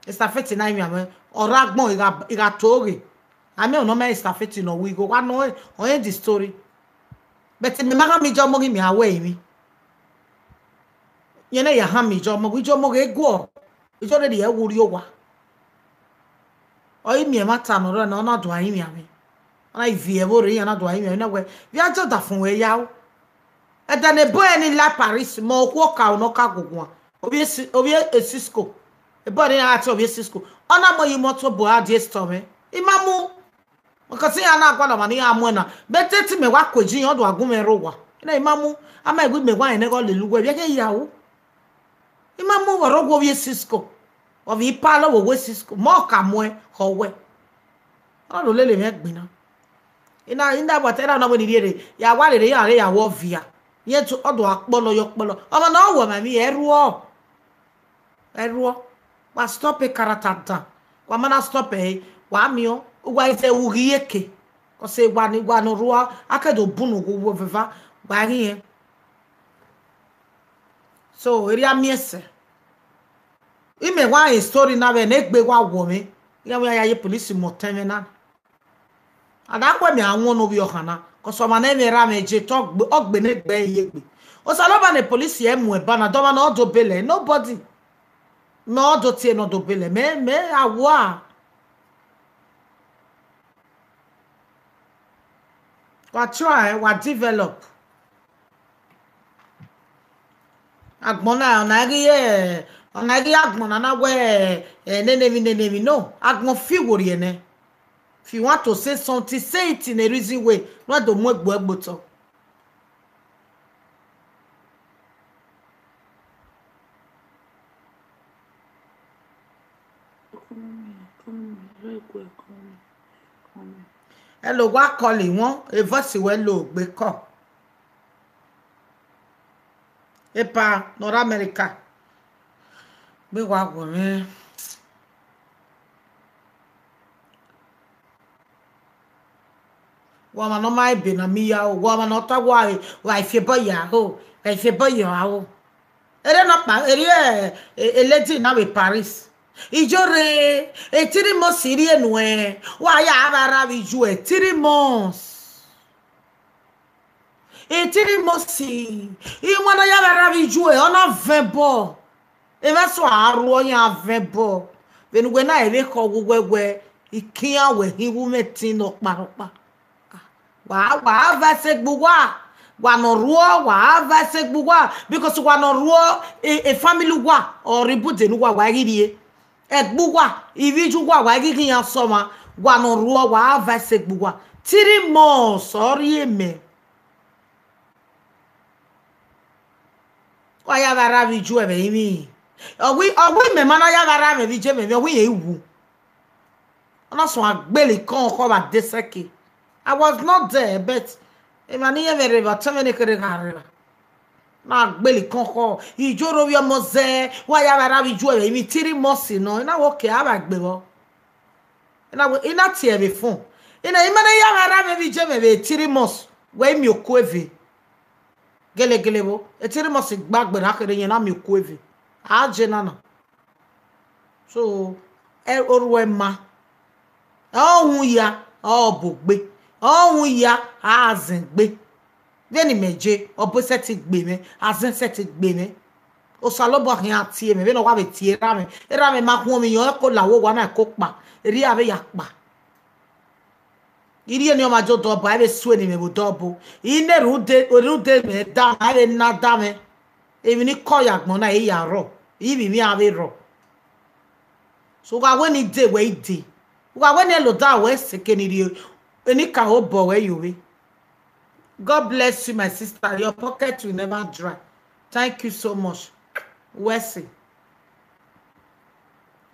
Estafette na rinmwian mwẹ, ọ rre agbọn, I gha, I gha to ghe. A miẹn ọnọ ma estafette ne ọ wu igho, wa nọ, ọ rẹn the story. But mẹ ma khama Ijomo ghi mẹ a wẹ emwi. Rẹn ne ya khama Ijomo, Ijomo ghe guọ, Ijo rhie ẹwu rrie owa. Ọ i miẹn ẹmwata ne ọ rrọọ na, ọ na do a rinmwian mwẹ. Ọ na i viẹ ẹvbo rre iran na do a rinmwian mwẹ na wẹ, vbe a jọ da fun wẹ ya ru. Ẹdẹ ne ebo ẹre ni la Paris, mẹ okhuo ka ne ọ ka guguan. Ovbi e Si-, ovbi e Cisco. Ebo ẹre ni a tie ovbi e Cisco. Ọ na mu yi imọto bu a die store mwẹ. I ma mu. Because iran na gualọ ọmwa ne iran muẹn na. Bẹtẹ te imẹ wa ku eji iran, ọ do a gu mwẹ rre owa. I na i ma mu, a ma wẹ imẹ wa rẹn ne ẹghẹ ọ lele uwẹ, vbe ẹghẹ ya ru. I ma mu vbe ọre ovbi e Cisco. Ọ vbe i pal vbe owẹ Cisco. Mẹ ọ ka muẹn, khọ wẹ. Ọ do lele mwẹ gbinna. I na, I na wa te ra na wẹ ne I rhie rre, ya wa rere iran rre ya wẹ ọ via. Rẹn te ọ do a kpọlọ yọ kpọlọ. Ọmwa ne ọ wẹ ọmwa emwi, ẹ rhuọ. Ẹ rhuọ, wa stop e character dan. Wa ma na stop ẹre, wa miẹn, uwa i zẹ ru ghi eke. Cause wa ni, wa ne ọ rhuọ, a ke do bunu gu uwu veva, wa ghi rẹn. So, erriọ a miẹn sẹ. Imẹ wa rẹn story na vbe ne egbe wa wọ mwẹ. Iran wẹ iran ya ye police mu ọtẹn mwẹ na. A da khuẹ mẹ a wọn ne ovbi ọkhan na, cause ọmwa ne ẹmwẹ ra mwẹ je te ọ gbe, ọ gbe ne egbe ẹre ye egbe. Osanobua ne police ẹ mu ẹba na, dọmwa ne ọ do belẹ, nobody. Mẹ ọ do tie ne ọ do belẹ, mẹ, mẹ a wa. Wa try, wa develop. Agbọn na, ọ na ghi, ọ na ghi agbọn na na wẹ, eh, nene emwi, nene emwi, no. Agbọn fi iworriẹ nẹ. If you want to say something, say it in a reason way. No do mu egbe ẹgbe otọ. Hello, wa call wọn, a voice wẹ lo gbe call. Epa, North America. Gbe wa wọ mwẹ. Wa ọmwa ne ọ ma ebe na miẹn ya o, wa ọmwa ne ọ ta wa, wa ifiebọ ya o, wa ifiebọ ya o. Ere na kpa, ere, eh, eh, lady na vbe Paris. Ijo rre, e three months rrie nuẹn, wa ya vbe ra vbe ijuẹ, three months. E three months, iwan na ya vbe ra vbe ijuẹ, ọ na vẹn bọ. Emwa eso a rhuọ yan vẹn bọ. Vbene uwẹ na ẹvbe khọ wẹ uwẹ wẹ, I kian wẹ hin wu mwẹ tin nọkpa nọkpa. Wa, wa va ẹse gbe uwa. Wa ne ọ rhuọ, wa va ẹse gbe uwa. Because wa ne ọ rhuọ, e, e family uwa, ọ rre ibude ne uwa, wa i ghi rrie. Ẹgbe uwa, ivbi iye uwa, wa i ghi ghi iran sẹ ọmwa. Wa ne ọ rhuọ, wa va ẹse gbe uwa. Three months, ọ rhie mẹ. Wa ya vbe ra vbe ijuẹ vbe emwi. Ọ wẹ, ọ wẹ imẹ ma na ya vbe ra mwẹ vbe iye mwẹ, ọ wẹ irẹn i wu. Ọ na suẹn agbele ikọnkhọ vbe adesẹke. I was not there, but emwa ne irẹn mwẹ rre vbe ọtẹn mwẹ ne kherhe gha rre evba. Na gbele ikọnkhọ, ijo rre ovbi ọmọ zẹ, wa ya vbe ra vbe ijuẹ vbe emwi three months nọ, I na wẹ okay, a vbe gbe vbọ. I na wẹ, I na tie vbe phone. I na, I ma na ya vbe ra mwẹ vbe iye mwẹ vbe three months, wẹ i miẹn oku eve. Gelegele vbo, e three months gba gberra kherhe, irẹn na miẹn oku eve. A je na na. So, ẹ, orhu ẹma, ọ hu ya, ọ bọ gbe, ọ hu ya, a zẹn gbe. Vbene imẹ je, ọ bọ sẹtin gbe mwẹ, a zẹn sẹtin gbe mwẹ. Osanobua khian tie mwẹ, vbene ọ wa vbe tie erha mwẹ, erha mwẹ ma khuọnmwi yan, ọ ko la owa na ko kpa, erriọ a vbe ya kpa. I rhie ne ọmwa je odọbo, a vbe sue ne imẹ vbe odọbo. I na rhunmwuda, rhunmwuda mwẹ da mwẹ, a vbe na da mwẹ. Emwi ne I kọ ya agbọn na, I ya rrọọ, ivbi mwẹ a vbe rrọọ. So, u gha wẹ ne I dee, wẹ I dee. U gha wẹ ne I loda, wẹ sẹ eke ne I rrie, eni ka ho obọ wẹ yo vbe. God bless you, my sister. Your pocket will never dry. Thank you so much. Wẹ sẹ.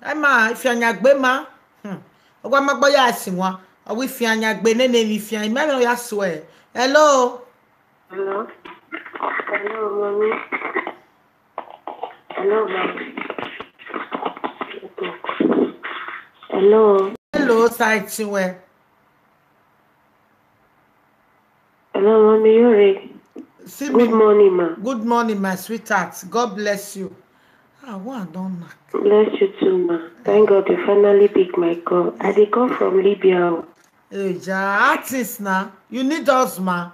Ẹ ma, ifian yan gbe ma. Hmm. Ọ wa ma gbọ ya sin wa. Ọ wẹ ifian yan gbe nene emwi ifian, I ma mwẹ ne ọ ya suẹ. Hello. Hello. Hello, mommy. Hello, mommy. Hello. Hello, Saitiwe. Hello, mommy, you ready? See me. Good morning, ma. Good morning, my sweetheart. God bless you. Ah, one don knock. Bless you too, ma. Thank God you finally pick my call. I dey call from Libya o. Hey, ja, artist na. You need us, ma.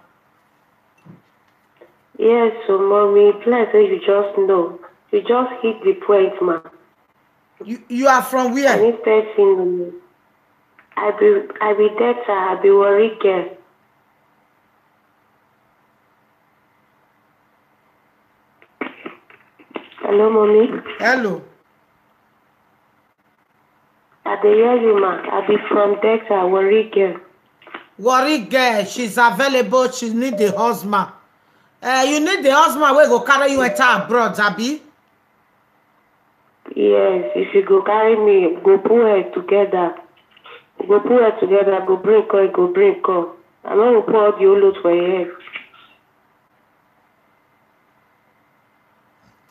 Yes, so mommy, bless say you just know. You just hit the point, ma. You, you are from where? Any person, I be I be Delta, I be Warri girl. Hello, mommy. Hello. I dey hear you, ma. I be from Delta, Warri girl. Warri girl, she's available. She need the husband. Uh, you need the husband wey go carry you enter abroad, abi? Yes, if you go carry me, go put head together. Go put head together, go bring come, go bring come. I no go put all the whole load for your head.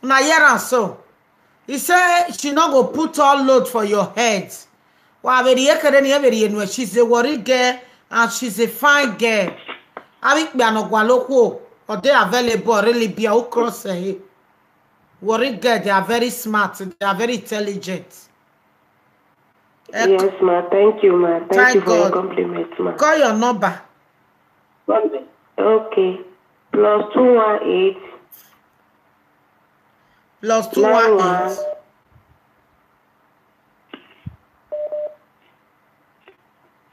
Una hear am so. He say she no go put all load for your head. Wa vbe rhie kere ni, vbe rhie nuẹ, she's a Warri girl and she's a fine girl. Avbe ikpia ne ọ gualọ okhuo, ọ dey available, really be a cross here. Warri girl, they are very smart, they are very intelligent. Yes, ma. Thank you, ma. Thank, thank you for your compliment, ma. Call your number. Okay. Plus two one eight. Plus two one eight.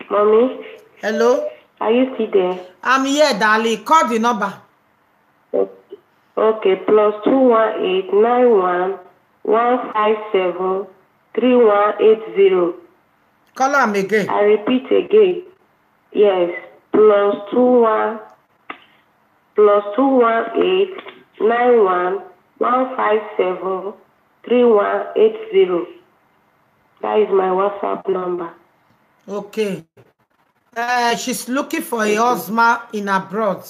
Mommy? Hello? Are you still there? I'm here, darling. Call the number. Okay, plus two one eight nine one one five seven three one eight zero. Call am again. I repeat again. Yes, plus two one plus two one eight nine one one five seven three one eight zero. That is my WhatsApp number. Okay. Uh, she's looking for a husband in abroad.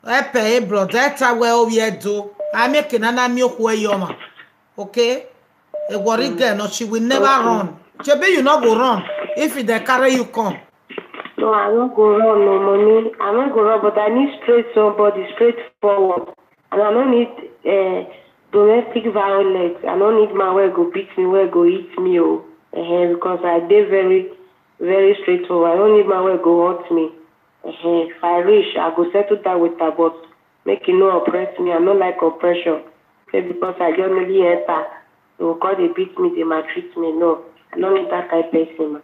Help her abroad. That time where we do. I make another milk where you are. Okay? A Warri girl, no, she will never run. Shebi you no go run if they carry you come. No, I no go run, no, mommy. I no go run, but I need straight somebody, straightforward. And I no need uh, domestic violence. I no need man where go beat me, where go hit me, oh, uh, because I dey very, very straightforward. I no need man where go hurt me. Uh, if I reach, I go settle that with her, but make you no oppress me. I no like oppression. Say because I just newly enter, they go come dey beat me, dey maltreat me. No, I no need that kind person, ma.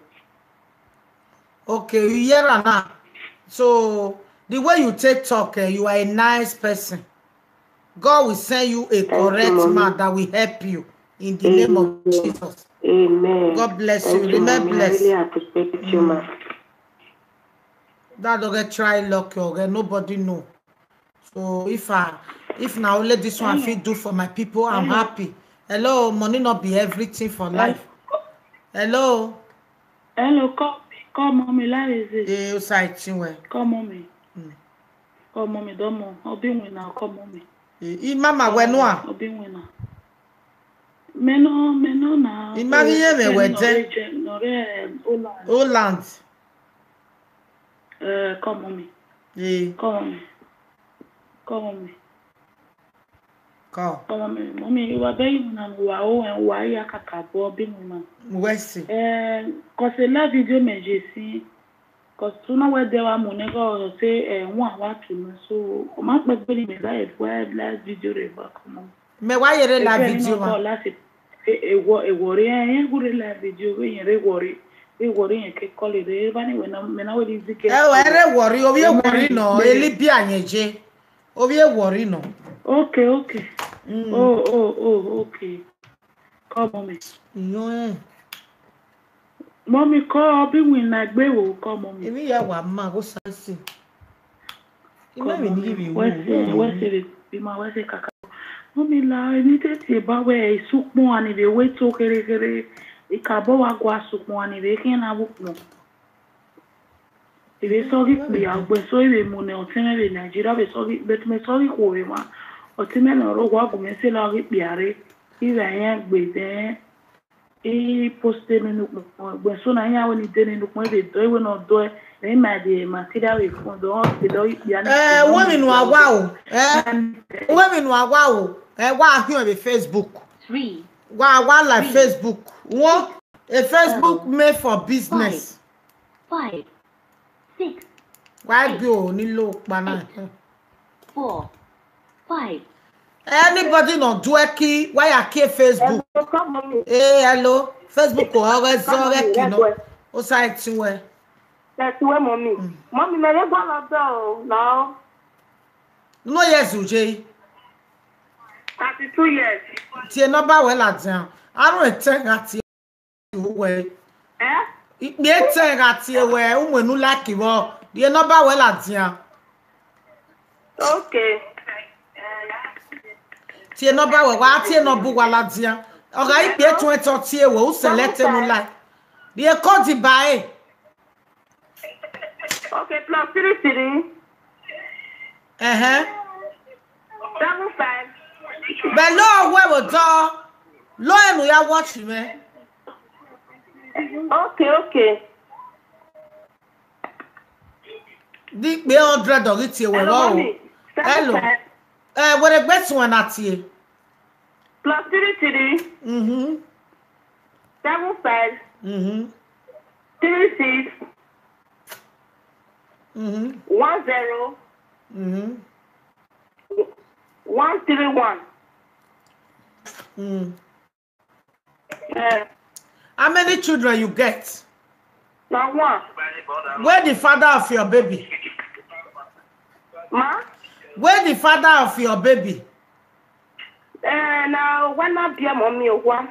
Okay, you hear her now. So the way you take talk, eh, you are a nice person. God will send you a correct man that will help you in the name of Jesus. Amen. God bless you. Remain blessed. I really appreciate you, ma. That don't get try luck, okay? Nobody know. So if I, if now only this one fit do for my people, I'm happy. Hello, money not be everything for life. Hello. Hello, call, call mommy, that is it. Eh, o sa itin we. Call mommy. Call mommy, domo. Obi winna, call mommy. Eh, i mama we no a. Obi winna. Me no, me no na. I ma ghi ye me we de. No re, no re, Holland. Holland. Eh, call mommy. Eh, Call mommy. Call mommy. call. Call mommy. Mommy, you are very winna, wa o, and wa ya kakabo, obi winna. We see. Eh, cause a live video me je see. Cause tuna we de wa mu ne go say eh one wa tunu. So o ma pe gberi me live we live video re ba come on. Me wa yere la video ma. Last e wo e wo re eh gu re live video we yen re wo re. E wo re yen ke call re ba ni we na me na we di zike. E we re Warri, obi e Warri no, eli bi ayen je. Obi e Warri no. Okay, okay. Oh, oh, oh, okay. Call mommy. Iyo eh. Mommy, call obi winna gbe wo, call mommy. Emi ya wa ma go sa si. I ma mi ni bi wo. Wese, wese be bi ma wese kaka. Mommy la, emi te ti ba we isukpọn ani be we to kere kere. I ka bo wa gua sukpọn ani be ke na bu kpọn. Ibe sọ ghi kpia, ọgbẹn so ibe mu ne ọtẹn mwẹ vbe Nigeria, be sọ ghi, but me sọ ghi khuo vbe emwa. Ọtẹn mwẹ ne ọ rre owa gu mwẹ sẹ la ghi kpia rre. Ighẹ iran gbe dẹ, I post nene ukpọn, ọgbẹn so na iran wẹ ne I de nene ukpọn, ibe dọ iwe ne ọ dọ ẹ, ẹ ma de material vbe fun dọ, ọ te dọ ghi kpia ni. Eh, wẹ mi nu awa o. Eh, wẹ mi nu awa o. Eh, wa hiọn vbe Facebook. Wa wa live Facebook. Won, a Facebook made for business. Five, six, Wa bi o ni lo pa na. four, Five. Anybody nọ duẹki, wa ya kie Facebook. Hello, come on me. Hey, hello. Facebook ọghe zọ ghẹ ki nọ. Osa ẹtin wẹ. Ẹtin wẹ, mommy. Mommy, mẹ rhe gualọ dọ o, now. No years u ye? Thirty-two years. Tie nọmba wẹ ladian. Arun etẹn gha tie wẹ. Eh? Ikpia etẹn gha tie wẹ, u mu enu like vbọ. Rhie nọmba wẹ ladian. Okay. Tie nọmba wẹ, wa tie nọmba uwa ladian. Ọ gha ikpia etuẹn te ọ tie wẹ, u select enu like. Rhie code ba ẹre. Okay, plus three three. Ẹhẹn. Seven five. Bẹ lo wẹ vbe odọ, lo enu ya watch mwẹ. Okay, okay. Di ikpia hundred ọ ghi tie wẹ vbọ o. Hello, mommy. Seven five. Hello. Eh, wẹ rhe gbe suẹn na tie. Plus three three. Mhm. Seven five. Mhm. Three six. Mhm. One zero. Mhm. One three one. Mm. Eh. How many children you get? Na one. Where the father of your baby? Ma? Where the father of your baby? Eh, na wa na biẹ, mommy, owa.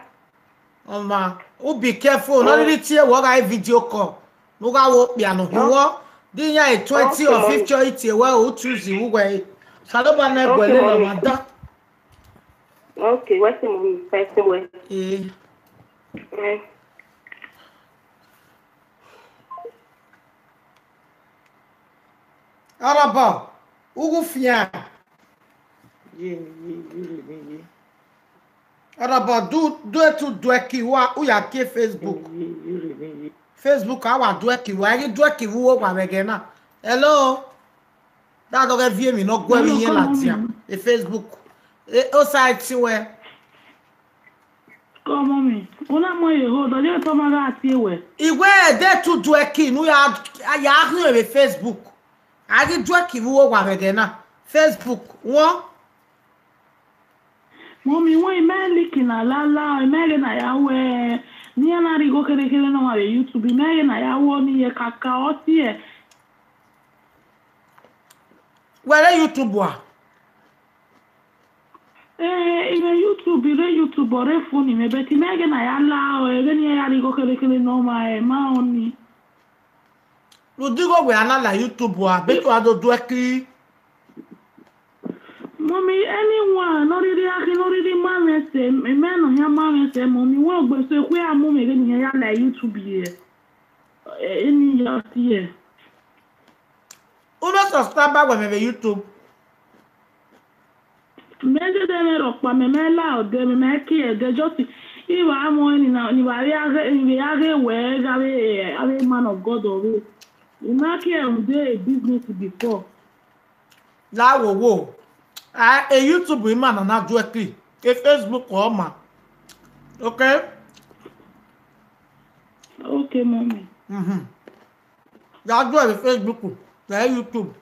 Ọma, u be careful. Nọ rhirhi tie wẹ, ọ gha re video call. Ne u gha wo okpia nọ khin wọ. Di iran e twenty or fifty ọ i tie wẹ, u choose vbe uwẹ. Osanobua ne ẹguẹ lele ọmwa da. Okay, wẹ sẹ, mommy, wẹ sẹ wẹ. Eh. Eh. Ọrọbọ, u ghu fian. Ye, ye, ye, ye, ye. Ọrọbọ, du, du etu duẹki, wa, u ya kie Facebook. Ye, ye, ye, ye, ye. Facebook, a wa duẹki, wa, i ghi duẹki vbe uwu owa vbe ẹghẹ na. Hello? Da dọghọ viọ emwi ne ọ gu ẹmwẹ iyen ladian, e Facebook. E, osa ẹtin wẹ. Come on me. Una mọ ye hold, ọ ye tọ ma gha tie wẹ. Iwẹ de tu duẹki, ne u ya, ya khian vbe Facebook. A ghi duẹki vbe uwu owa vbe ẹghẹ na. Facebook, wọn. Mommy, wọn imẹ liki na lala, imẹ ghe na ya wẹ, ne iran na rhie igho kherhe kherhe ne ọmwa vbe YouTube, imẹ ghe na ya wẹ ọni ye kaka, ọ tie. Wẹ rre YouTube a? Eh, I rre YouTube, I rre YouTube, ọ rre phone mwẹ, but imẹ ghe na ya la, ọ, vbene iran ya rhie igho kherhe kherhe ne ọmwa, ẹ ma ọni. Rhunmwuda igho wẹ a na la YouTube a, bẹghe wa do duẹki. Mommy, anyone, ne ọ rhirhi akhin, ne ọ rhirhi ma mwẹ ẹse, imẹ ne ọ khian ma mwẹ ẹse, mommy, wẹ ogbe so ekhue a mu mwẹ vbene iran ya la YouTube ye. Eh, eni ya tie. Unu subscriber wẹ mwẹ vbe YouTube. Mẹ dede mwẹ rhọkpa, mẹ, mẹ la ọdẹ, mẹ, mẹ kie ẹdẹ, just, I wa mu ẹni na, ni wa ya ghe, ni wa ya ghe wẹ, gha vbe, eh, a vbe man of God ọ vbe. I ma kie rhunmwuda business before. La wo wo. A, e YouTube ima na na duẹki. E Facebook ọ ma. Okay? Okay, mommy. Mhm. Ya duẹ vbe Facebook, vbe YouTube.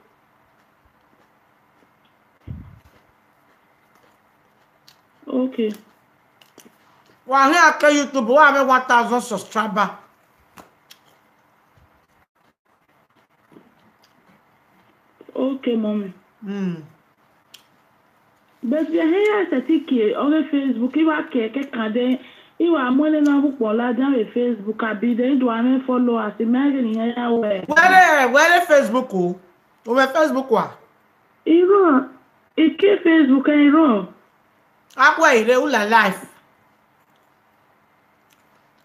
Okay. Wa hia ke YouTube, wa mwẹ one thousand subscriber. Okay, mommy. Mm. But vbe ehia sẹtin kie ọghe Facebook, I wa kie kẹkan de, I wa mu ẹre na vbe ukpọn ladian vbe Facebook, abi de I do ame followers, imẹ ghe ne iran ya wẹ. Wẹ rre, wẹ rre Facebook o. U mwẹ Facebook wa? I rrọọ, I kie Facebook, I rrọọ. Akhuẹ I rre, u la live.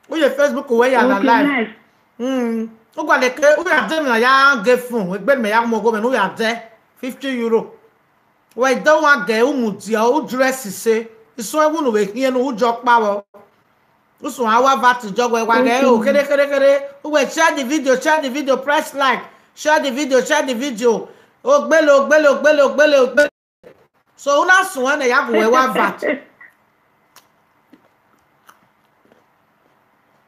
U ye Facebook wẹ ya la live. Okay, live. Hmm. U gualọ ke, u ya dẹ emwi ne a ya ge fun, egbe ne mẹ ya mu ọghe mwẹ ne u ya dẹ fifty euro. Wẹ dọ wa gẹ, u mudia, u dress se. Isuẹn ẹwu ne u vbe khian ne u jọ kpa vbọ. Usun a wa va tijọ wẹ wa ghẹ o, khere, khere, khere. U wẹ share the video, share the video, press like, share the video, share the video. Ogbele, ogbele, ogbele, ogbele, ogbele. So, u na suẹn nẹ ya gu wẹ wa va.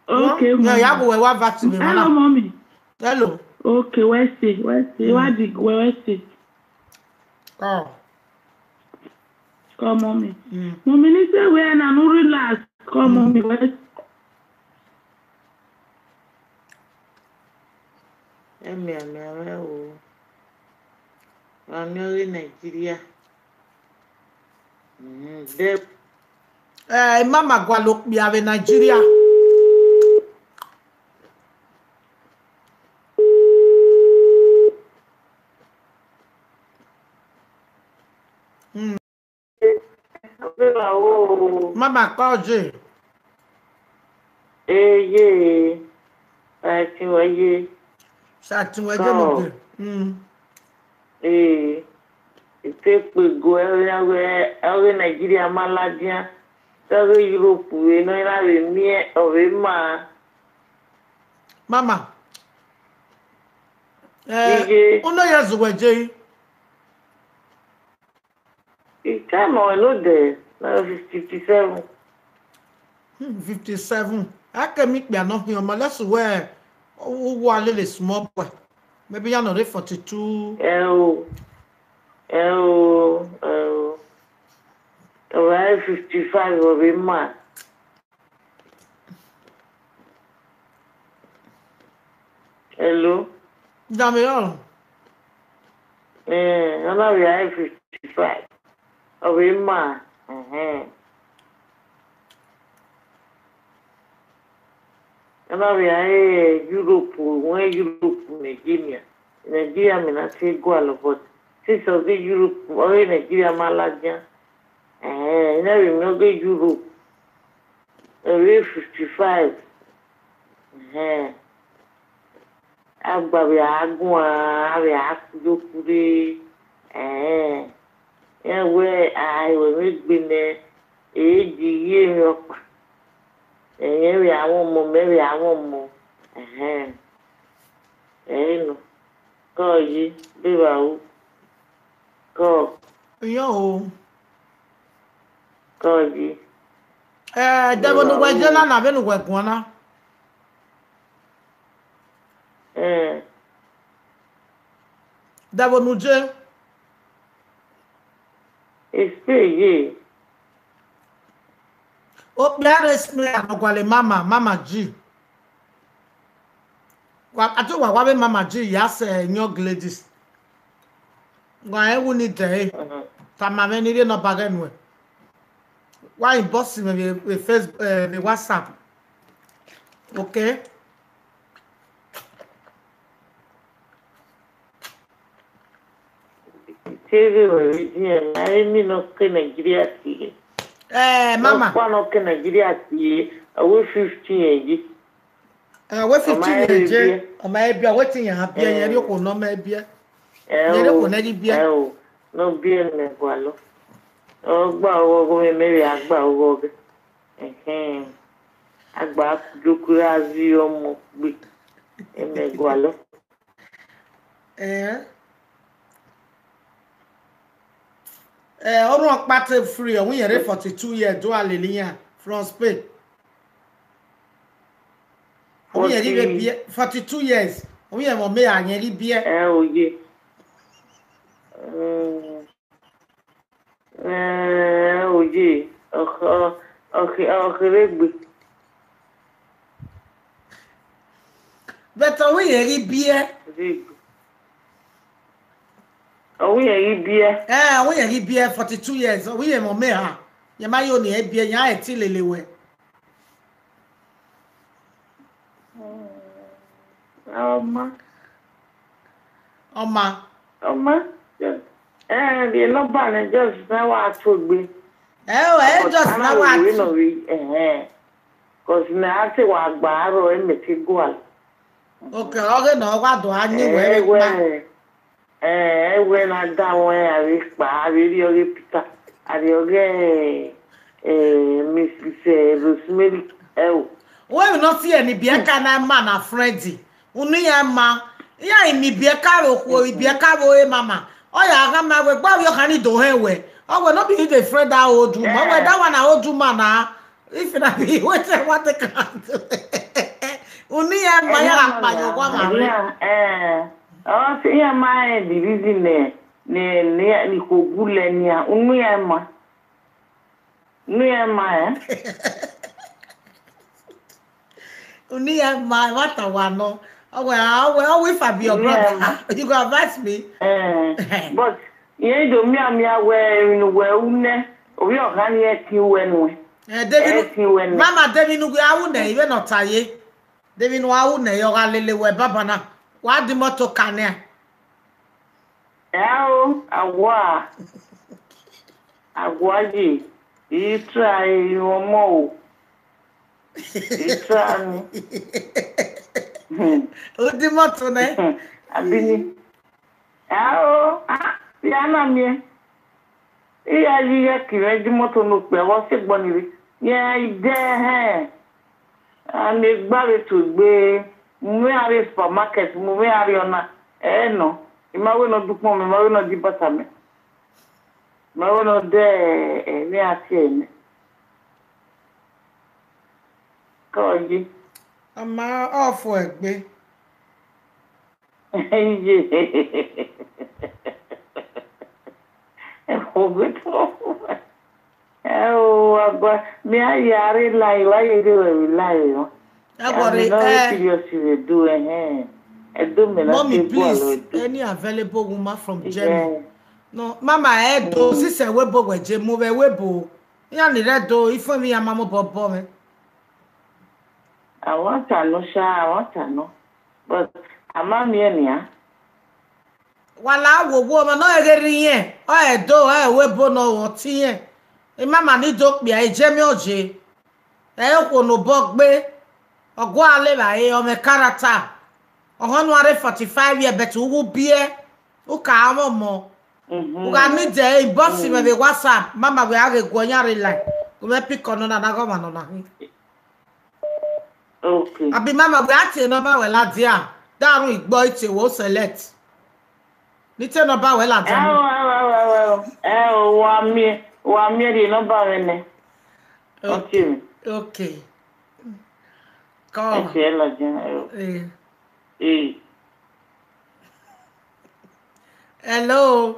Okay, mommy. Ya gu wẹ wa va ti vbe. Hello, mommy. Hello. Okay, wẹ se, wẹ se, wa di wẹ, wẹ se. Oh. Call mommy. Mm. Mommy, ni sẹ wẹ na nu relax. Call mommy. Wẹ. Ẹmia, mia mwẹ o. Wa miẹn ọghe Nigeria. Mm, de. Eh, mama gualọ okpia vbe Nigeria. Mm. Mama kọ je. Eye, a ti wẹ ye. Sa ti wẹ je mo gbe. Mm. Ee, ite kpego ẹre ọghe Nigeria ma ladian, te ọghe Europe vbe nọ na vbe miẹn ọ vbe ma. Mama. Eh, Iye. Unu ya zẹ uwẹ je? I tama ẹn nodẹ, na fifty-seven. Hmm, fifty-seven. A kẹ emọ ikpia nọ khian ọmọ, let's say wẹ uwa lele small boy. Maybe ya nọ rre forty-two. Ẹ o, ẹ o, ẹ o. Ọ wa re fifty-five ọ vbe ma. Hello? Dame ọ. Eh, ọ na vbe a fifty-five. Ọ vbe ma. Mhm. Ọ na vbe a Europe, wẹ Europe, Nigeria. Nigeria mẹ na te gualọ, but since ọ ghe Europe, ọ ghe Nigeria ma ladian. Eh, I na vbe miẹn ọ ghe Europe. Ọ vbe fifty-five. Ẹhẹn. Agba vbe a guan, a vbe a ku yo kure. Ẹhẹn. Iran wẹ a wẹ vbe gbe nẹ, e ji ye emwi ọkpa. Ẹhẹn, vbe a mwẹ ọmọ, mẹ vbe a mwẹ ọmọ. Ẹhẹn. Ẹ i nọ. Kọ yi, beba u. Kọ. Iyọ o. Kọ yi. Eh, de vbene uwẹ ye na, na vbene uwẹ guan na. Eh. De vbene u ye. Espe ye. Okpia rre Smyrna ne ọ gualọ mama, mama ji. Wa, a do wa wa vbe mama ji ya sẹ young ladies. Wa rẹn wu ni dẹ ẹre. Mhm. Tama mwẹ ne I rhie nọmba ghẹ nuẹn. Wa inbox mwẹ vbe, vbe Facebook, eh, vbe WhatsApp. Okay? Te vbe wẹ vbe diẹn, ma emi ne ọ ke Nigeria tie. Eh, mama. Ọkpa ne ọ ke Nigeria tie, ọ wẹ fifteen ye. Eh, ọ wẹ fifteen ye, ọ ma he biẹ, ọ wẹ te iran biẹ, yẹn rhie okhuo ne ọ ma he biẹ. Yẹn rhie okhuo ne ẹ ghi biẹ. Ẹ o, ne ọ biẹ ne mẹ gualọ. Ọ gba ọghọghọ, mẹ, mẹ vbe a gba ọghọghọ. Ẹhẹn. A gba kujokuru a zẹ ọmọ gbe. Ẹmẹ gualọ. Eh. Eh, orhunmwu ọkpa te free, ọ wẹ irẹn rre forty-two years, do a lele iran from Spain. Ọ wẹ irẹn ghi vbe biẹ, forty-two years. Ọ wẹ irẹn vbe ọmọ iran ghi biẹ. Ẹ o ye. Mm. Ẹ o ye. Ọ khe, ọ khe, ọ kherhe gbe. But ọ wẹ irẹn ghi biẹ. Ọ wẹ irẹn ghi biẹ. Eh, ọ wẹ irẹn ghi biẹ, forty-two years. Ọ wẹ irẹn vbe ọmọ iran. Yẹn ma yo ne irẹn biẹ, iran ẹ ti lele wẹ. Ọma. Ọma. Ọma. Eh, the number ne just na wa to gbe. Eh, o, eh, just na wa to. Ẹhẹn. 'Cause mẹ a te wa gba aro, e mẹ te gualọ. Okay, ọghe nọ wa do a yin wẹ vbe kpa. Eh, wẹ na da wọn a vbe kpa, a vbe rhie ọghe Peter, a rhie ọghe, eh, Missus, eh, Rosemary, ẹ o. Wẹ vbe nọ si ẹre ne ibiẹka na ma na friend, unu iran ma, iran i miẹn ibiẹka vbe okhuo, ibiẹka vbe ore mama. Ọ ya gha ma wẹ, gba vbe ọkhan ni do hẹn wẹ. Ọ wẹ no be you dey friend that old woman. Ọ wẹ that one na old woman na. If na be wetin I want to come do. Unu iran ma ya gha kpa ye owa ma rre. Eh, ọ si iran ma rẹn the reason ne, ne, ne, ne ikhuo gu lẹ nian. Unu iran ma. Unu iran ma ẹ. Unu iran ma ẹ, vbe a ta owa nọ. Ọ wẹ, ọ wẹ, ọ wẹ, if I be your brother, you go advise me? Eh, but irẹn do mianmian wẹ emwi ne uwẹ ru nẹ, ovbi ọghan ni ẹtin uwẹ nuẹn. Eh, David, ẹtin uwẹ nuẹn. Mama, David, ne uwẹ a ru nẹ, ivbe nọ ta ye. David, ne uwẹ a ru nẹ, ọ gha lele wẹ baba na. Wa di moto ka nian. Ẹo, awa, awa ye, I try ọmọ o, I try ni. Hmm. U di moto nẹ? Hmm, abini. Ẹo, ah, ya na miẹn. I ya yi yẹ ke mwẹ di moto ne okpia vbe ọ sẹ egbe ọnii rre. Yẹn idẹ hẹn. A miẹn egbe avbe tuegbe, mu mwẹ a rrie supermarket, mu mwẹ a rrie ọna, ẹ nọ. I ma wẹ ne ọ dẹ ukpọn mẹ, I ma wẹ ne ọ dẹ ibata mẹ. I ma wẹ ne ọ dẹ, eh, emwi a tie mẹ. Kọ yi. Ọ ma ọ fo ẹgbe. Iye. Ẹkhuọgbe to. Ẹ o, agua, mẹ a ya rre line, wa ye rre ruẹ vbe line nọ. Ẹ wọrẹ, ẹ serious vbe do, ẹhẹn. Ẹ do mẹ na. Mommy, please, any available woman from Germany? No, mama, ẹ do, sisẹ webo wẹ je mu vbe webo. Iran ni rre do, ifo emwi iran ma mobọ bọ mwẹ. I want to know, sha, I want to know. But a ma miẹn nian. Wa la wo wo ọmọ nọ ghe rre iyẹn, ọ ẹ do, ọ ẹ webo nọ, ọ tie iyẹn. Imama ni do kpia, e Germany ọ je. Ẹ okhuo ne obọ gbe, ọ gua le vba re, ọ mwẹ character. Ọhọn nu a rre forty-five year, but u wu biẹ, u ka mwẹ ọmọ. U gha need ẹ, inbox mwẹ vbe WhatsApp, mama wẹ a ghe guọ yan rre line. U mwẹ pick ọnọ na, na ghe ọmwa nọ na hin. Okay. Abi mama wẹ a tie number wẹ ladian, da run igbọ, I tie wẹ select. Ni tie number wẹ ladian. Ẹ o, ẹ o, ẹ o, ẹ o, ẹ o, wa miẹn, wa miẹn rhie number mwẹ nẹ. Ọ tie mwẹ. Okay. Call. Ẹ tie ladian, ẹ o. Eh. Eh. Hello.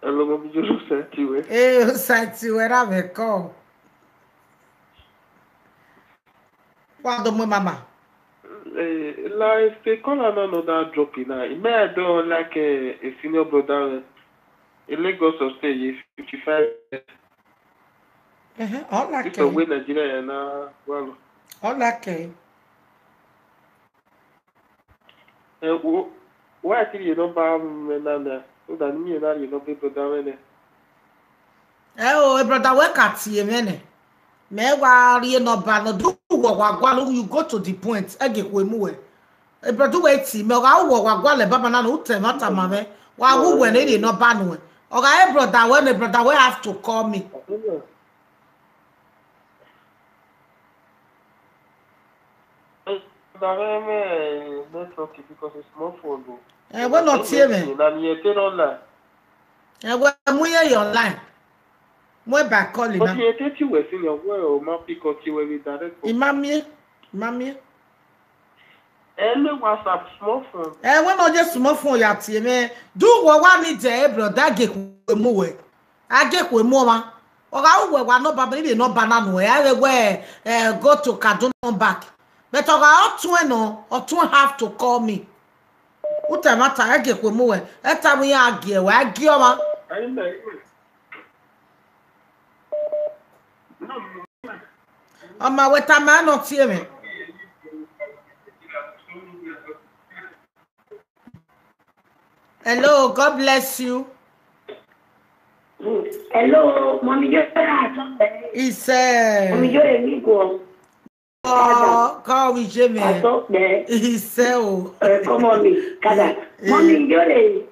Hello, Mami Jolo, side wẹ. Eh, side wẹ ra mwẹ call. Wa do mu mama. Eh, like, the caller no know that dropping now. He may have done like a, a senior brother, a Lagos of say, ye fifty-five. Uh-huh. All like this way Nigeria na, well. All like. Eh, wo, wa ti rhie number mwẹ na na, so that mi na rhie number brother mwẹ nẹ. Ẹ o, e brother wẹ ka tie mwẹ nẹ. Mẹ wa rhie number nọ, do wọ wa gualọ, you go to the point, ẹ ghe khuemu wẹ. E brother wẹ tie mẹ, ọ gha wọ wa gualọ baba na, u tẹ mwa tama mwẹ, wa wu wẹ ne rhie number nuẹn. Ọ gha e brother wẹ nẹ, brother wẹ have to call me. Brother, me, me, network because it's small phone though. Eh, wẹ nọ tie mwẹ. Na mi ete nọ na. Eh, wẹ mu ye online. Mu eba call na. But you ete ti wẹ senior, wẹ o ma pick up ti wẹ with direct call. I ma miẹn, I ma miẹn. Ẹ le WhatsApp small phone. Eh, wẹ nọ ye small phone ya tie mwẹ. Do wọ wa need ẹ, brother, ghe khuemu wẹ. A ghe khuemu ọmwa. Ọ gha ru wẹ wa number, maybe number na nuẹn, a ghe wẹ, eh, go to Kaduna back. But ọ gha ọ tuẹn nọ, ọ tuẹn have to call me. U tẹ mwa ta, ẹ ghe khuemu wẹ, ẹ ta mu iran gie wẹ, a gie ọmwa. Ọma wẹ tama nọ tie mwẹ. Hello, God bless you. Hello, Mommy Joy, I talk back. Isẹ. Mommy Joy, mi go. Kọ, kọ wi je mẹ. I talk back. Isẹ o. Eh, come on, me. Kada. Eh. Mommy Joy.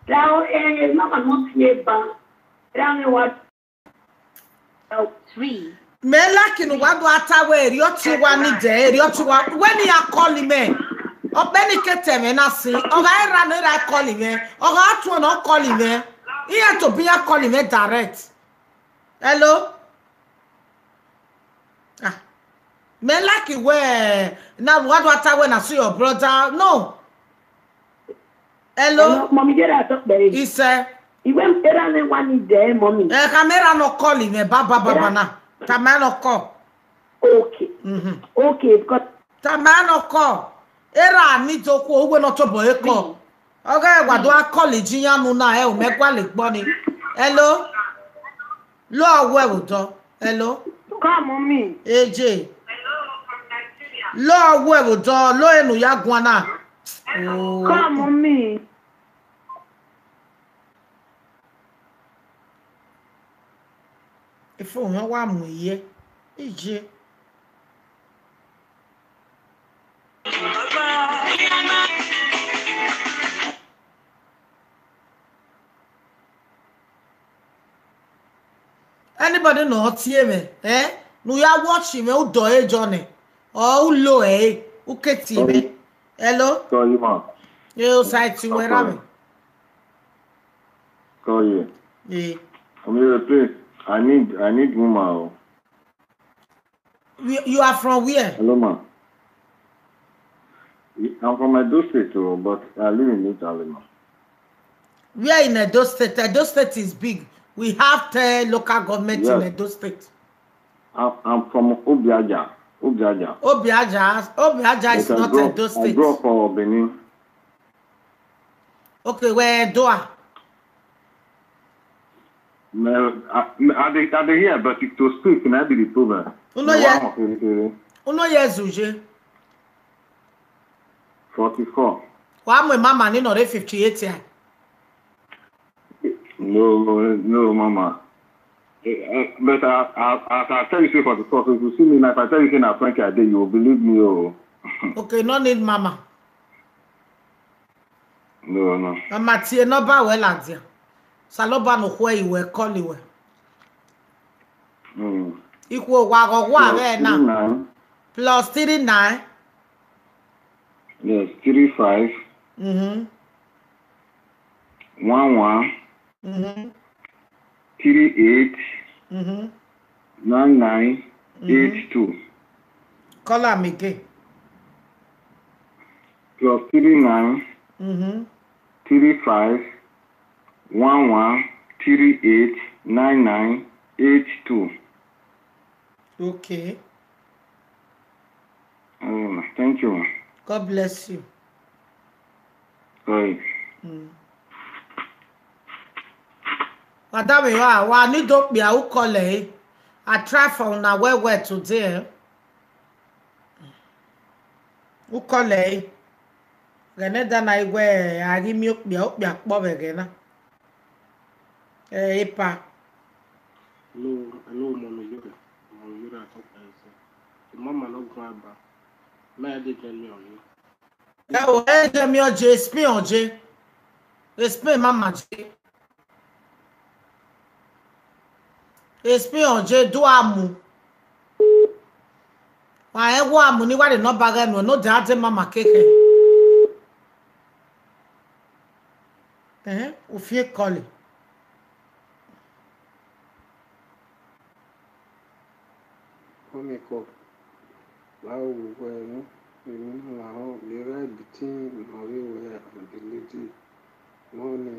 Lao, eh, mama not here, ba. Lao, what? Three. Mẹ like ne uwa do a ta wẹ, erriọ tie uwa need ẹ, erriọ tie uwa. Wẹ ne iran call mwẹ, ọ kpẹ ne I ke ta ẹmwẹ na sin. Ọ gha ra ne ra call mwẹ, ọ gha tuẹn ne ọ call mwẹ. Iran tobọ iran call mwẹ direct. Hello? Ah. Mẹ like wẹ, na uwa do a ta wẹ na see your brother. No. Hello? Hello, Mommy Joy, I talk back. Isẹ. Iwẹ era ne wa ni dẹ, mommy. Ẹ, khama erha ne ọ call mwẹ baba baba na. Tama ne ọ call. Okay. Mhm. Okay, because tama ne ọ call. Erha ni do ku uwẹ ne ọ tobọ e call. Ọghe wa do a call ji iran nu na, ẹ, u mẹ gualọ egbọ ni. Hello? Lo ọwẹ vbe odọ. Hello? Come on me. Eje. Lo ọwẹ vbe odọ, lo enu ya guan na. Oh. Come on me. Efe ohan wa mu iye. Ije. Anybody ne ọ tie mwẹ, eh? Ne u ya watch mwẹ, u dọ ẹre jọ nẹ. Ọ u lo ẹre, u ke tie mwẹ. Hello? Sorry, ma. Yo, side to where am I? Sorry. Eh. I'm here, please. I need, I need woman. You, you are from where? Hello, ma. I'm from Edo State, oh, but I live in Italy, ma. Where in Edo State? Edo State is big. We have ten local government in Edo State. I'm, I'm from Obiaja. Obiaja. Obiaja. Obiaja is not Edo State. I grew up for Benin. Okay, where do I? Me, I, I, dey, I dey hear, but it to speak, na be the problem. Uno ye, uno ye zuje. Forty-four. Wa mu mama ni nọ re fifty-eight ya. No, no, mama. Eh, eh, but I, I, I can tell you say forty-four. So if you see me now, if I tell you say na French I dey, you will believe me, oh. Okay, no need mama. No, no. Mama tie nọmba wẹ ladian. Osanobua ne okhuo ẹre wẹ call wẹ. Mm. Ikhuo wa ghọghọ avbe na. Plus three nine. Plus three nine. Yes, three five. Mm-hmm. One one. Mm-hmm. Three eight. Mm-hmm. Nine nine eight two. Mm-hmm. Call am again. Plus three nine. Mm-hmm. Three five. One one three eight nine nine eight two. Okay. All right, ma. Thank you, ma. God bless you. All right. Mm. Madam, you are, wa ni do kpia, u call e. I try for una well well today, eh? U call e. Ẹghẹ ne da na i wẹ a ghi miẹn okpia, okpia kpọ vbe ẹghẹ na. Eh, epa. Hello, hello, Mama Yura. Mama Yura, I talk like this. The mama no grab her. Me, I dey tell me on you. Ẹ o, ẹ jẹ mi ọje, Spain ọje. Spain mama je. Spain ọje do a mu. Wa ẹ wa mu ni wa de nọmba ghẹ nuẹn, no de a de mama keke. Eh, u fi call. Ọmiko, vbe a ru wẹ ẹmwẹ, emwi na lahọ, vbe erha everything ma vbe wẹ and the lady, ne ọ ni,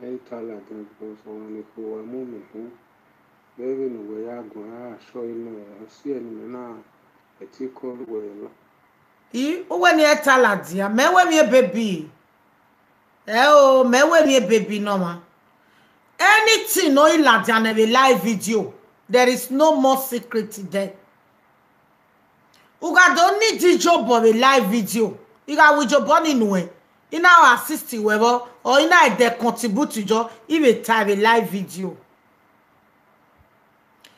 ẹ i ta ladian, because ọmwa ne ikhuo wa mu mẹ hin, vbe vbene uwẹ ya guan, a sure nẹ, ọ si ẹre ne imẹ na, ẹ te call wẹ nọ. I, uwẹ ni ẹ ta ladian, mẹ wẹ emwi baby. Ẹ o, mẹ wẹ emwi baby nọ mwa. Anything ne ọ i ladian vbe live video, there is no more secret there. U gha do need ijobọ vbe live video, I gha ru ijobọ ni nuẹn, I na assist wẹ vbọ, or I na ẹdẹ contribute jọ, I vbe ta vbe live video.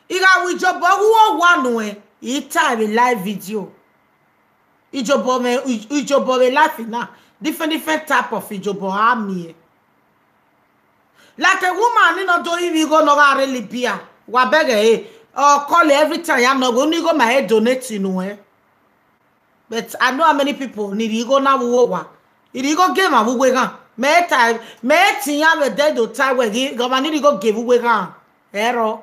I gha ru ijobọ ghe uwu owa nuẹn, I ta vbe live video. Ijobọ mwẹ, ijobọ vbe life na, different, different type of ijobọ a miẹn. Like a woman ni nọ do ivbi igho ne ọ gha rre Libya, wa bẹghe ẹre, ọ call every time ya nọ wẹ, unu igho ma he donate nuẹn. But I know how many people ni rhie igho na vbe uwu owa. I rhie igho gie emwa vbe uwu eghan. Mẹ ta, mẹ te iran vbe ẹdẹ do ta wẹ ghi, ọmwa ni rhie igho gie vbe uwu eghan. Ẹrọ.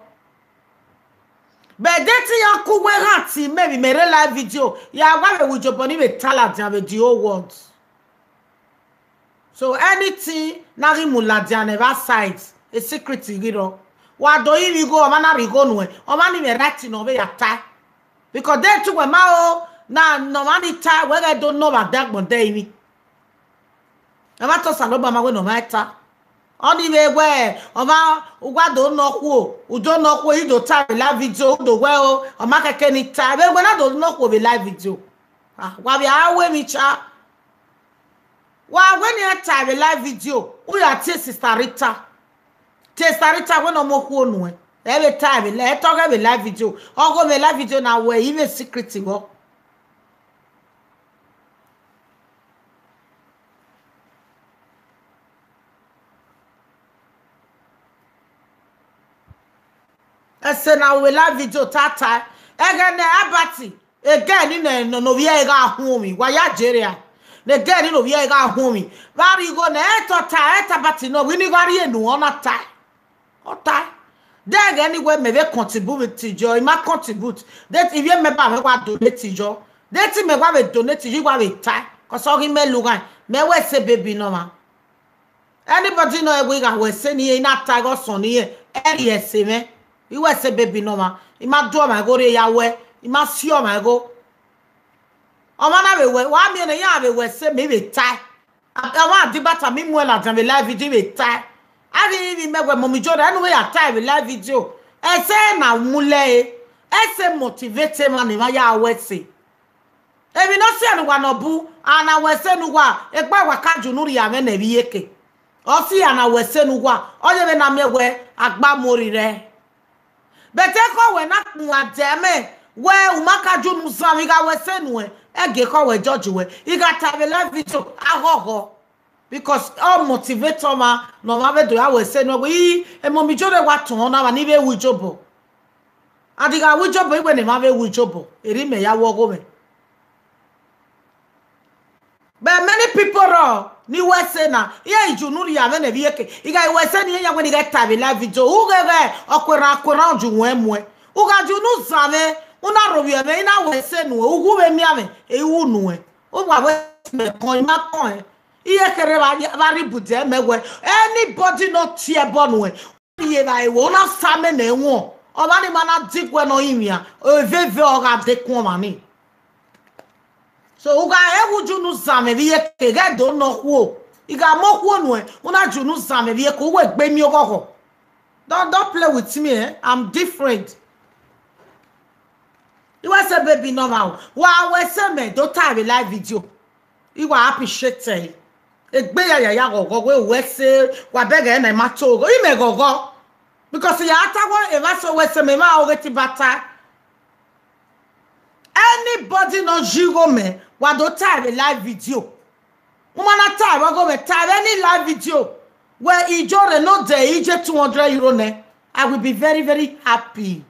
But de te iran ku uwu eghan tie mẹ vbe mẹ rre live video, ya wa vbe ru ijobọ ni vbe ta ladian vbe the whole world. So anything na ghi mu ladian ne evba side, a secret ghi rrọọ. Wa do rinmwian igho, ọmwa na rhie igho nuẹn, ọmwa ni mwẹ right ne ọ vbe ya tae. Because de te uwẹ ma ro na ne ọmwa ni tae, wẹ ghẹ do nọ vbe ada agbọn de rinmwian. Ẹmwata Osanobua ma wẹ ne ọmwa ta. Ọnii vbe wẹ, ọmwa, uwa do nọ khuo, u do nọ khuo, i do tae vbe live video, u do wẹ o, ọmwa kẹkẹ ni tae, vbe wẹ na do nọ khuo vbe live video. Ah, wa vbe a ru emwi cha. Wa wẹ ne iran tae vbe live video, u ya tie Sister Rita. Sister Rita wẹ ne ọ mu okhuo nuẹn, ẹ vbe tae vbe li-, ẹ tọghe vbe live video. Ọghe vbe live video na wẹ i vbe secret vbọ. Ẹse na wẹ live video tata, ẹghẹ ne Albert, egẹ ni ne, ne, ne ovbi ẹre gha huọnmwi, wa ya jeria. Ne egẹ ni ne ovbi ẹre gha huọnmwi. Vbe a rhie igho ne ẹ tọ ta, ẹ ta Albert nọ, vbe ne I gha rhie enu, ọ na tae. Ọ tae. De ẹghẹ ni wẹ mẹ vbe contribute yọ, I ma contribute. De ivbi mẹ ba mwẹ wa donate yọ. De te mẹ wa vbe donate yọ, I wa vbe tae. Cause ọ ghi mẹ lughan, mẹ wẹ ẹse baby ne ọmwa. Anybody nọ wẹ I gha wẹ ẹse ne irẹn, I na tae ighẹ ọsọn ne irẹn, ẹ rhie ẹse mwẹ. I wẹ ẹse baby ne ọmwa, I ma do ọmwa igho rhie ya wẹ, I ma si ọmwa igho. Ọmwa na vbe wẹ, wa miẹn ne iran vbe wẹ ẹse mẹ, I vbe tae. Ọmwa Adibata, mi muẹn ladian vbe live video, I vbe tae. A ghi rinmwian mẹ wẹ Mummy Ijore, ẹ ne u vbe ya tae vbe live video. Ẹse na mu lẹre, ẹse motivate emwa ne emwa ya wẹ ẹse. Emwi ne ọ si ẹre ne uwa nọ bu, a na wẹ ẹse ne uwa, egbe wa ka ju unu rhie mwẹ ne vbe iyeke. Ọ si a na wẹ ẹse ne uwa, ọ ye vbe na miẹn wẹ a gba mu orrirẹn. But ekhọe wẹ na kpun a dẹ mẹ, wẹ u ma ka ju unu zan vbe I gha wẹ ẹse nuẹn, ẹ gie ekhọe wẹ judge wẹ, I gha tae vbe live video, a ghọghọ. Because ọ motivate ọmwa ne ọmwa vbe do ya wẹ ẹse nuẹn, wẹ, "Ii, Mummy Ijore wa tọn na, ọmwa ni vbe ru ijobọ." And I gha ru ijobọ, I wẹ ne emwa vbe ru ijobọ, erriọ mẹ ya wẹ ọghe mwẹ. But many people rọ ni wẹ ẹse na, iran i ju unu rhie mwẹ ne vbe iyeke. I gha wẹ ẹse ne iran ya wẹ ne I ghẹ tae vbe live video. U ghẹ ghẹ ọkuerran ọkuerran ju wẹ muẹn. U gha ju unu zan mwẹ, u na rhovbiẹ mwẹ, I na wẹ ẹse nuẹn, u ghẹ vbe miẹn mwẹ, e u nuẹn. U wa wẹ mẹ kọn, I ma kọn ẹn. Iran kherhe vbe a rhie ibude mẹ wẹ, anybody ne ọ tie ẹbọ nuẹn, rhie evbare wẹ, u na sa amẹ ne ẹwọn. Ọmwa ni ma na diguẹ ne ọ rinmwian, eveve ọ gha dekun ọmwa ni. So, u gha rẹn vbe u ju unu zan mwẹ vbe iyeke, ghẹ do nọ khuo. I gha mu okhuo nuẹn, u na ju unu zan mwẹ vbe iyeke, u wẹ egbe miẹn oghọghọ. Don't, don't play with me, eh? I'm different. I wẹ ẹse baby ne ọmwa o. Wa wẹ ẹse mẹ do tae vbe live video. I wa appreciate ẹre. Egbe ya ya ya ghọghọ, wẹ wẹ ẹse, wa bẹghe na ma to. I mẹ ghọghọ. Because I ya ta wẹ emwa so wẹ ẹse mẹ, emwa ọghe te I ba tae. Anybody ne ọ yi igho mẹ, wa do tae vbe live video. U ma na tae vbe ọghe mwẹ, tae vbe any live video. Wẹ Ijore ne ọ dẹ ije two hundred euro nẹ, I will be very, very happy.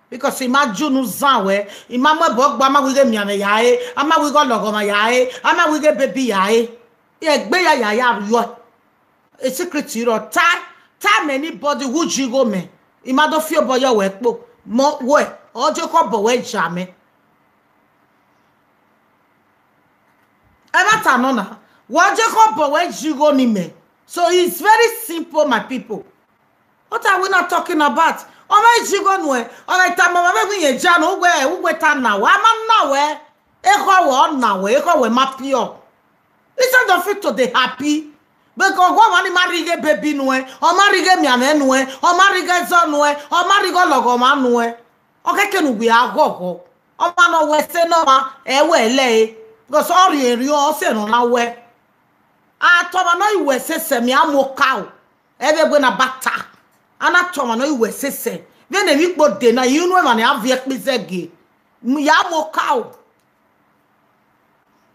Because I ma ju unu zan wẹ, I ma mu ẹbọ gba, a ma wẹ I ghẹ miẹn mwẹ ya re, a ma wẹ I ghẹ ọlọghọmwa ya re, a ma wẹ I ghẹ baby ya re. Egbe ya ya ya rriọ. A secret rrọọ. Tae, tae mẹ anybody who yi igho mẹ, I ma do fi obọ yọ wẹ kpo. Mọ wẹ, ọ je khọbọ wẹ ya mẹ. Ẹmwata nọ na, wẹ ọ je khọbọ wẹ yi igho ni mẹ. So it's very simple, my people. What are we not talking about? Ọ ma yi igho nuẹn, ọ ma tama ọmwa vbe iyẹn ja nọ, uwẹ, uwẹ ta na wẹ, a ma na wẹ, ekhọe wẹ ọ na wẹ, ekhọe wẹ ma pure. Instead of you to dey happy, because ọmwa ni ma rhie ighe baby nuẹn, ọ ma rhie ighe mianmwẹ nuẹn, ọ ma rhie ighe ẹzọ nuẹn, ọ ma rhie ighe ọlọghọmwa nuẹn. Ọ kẹkẹ ne uwẹ a ghọghọ. Ọmwa ne ọ wẹ ẹse ne ọmwa, ẹ wẹ lẹre. Because ọ rhiẹnrhiẹn, ọ sẹ ne ọ na wẹ. A tọmwa ne ọ i wẹ ẹse sẹ, mẹ a mu okaro. Ẹ vbe wẹ ne a ba ta. A na tọmwa ne ọ i wẹ ẹse sẹ. Vbene emwi kpo de na, I unu emwa ne a viọ ẹkpo izẹgie. Ya mu okaro.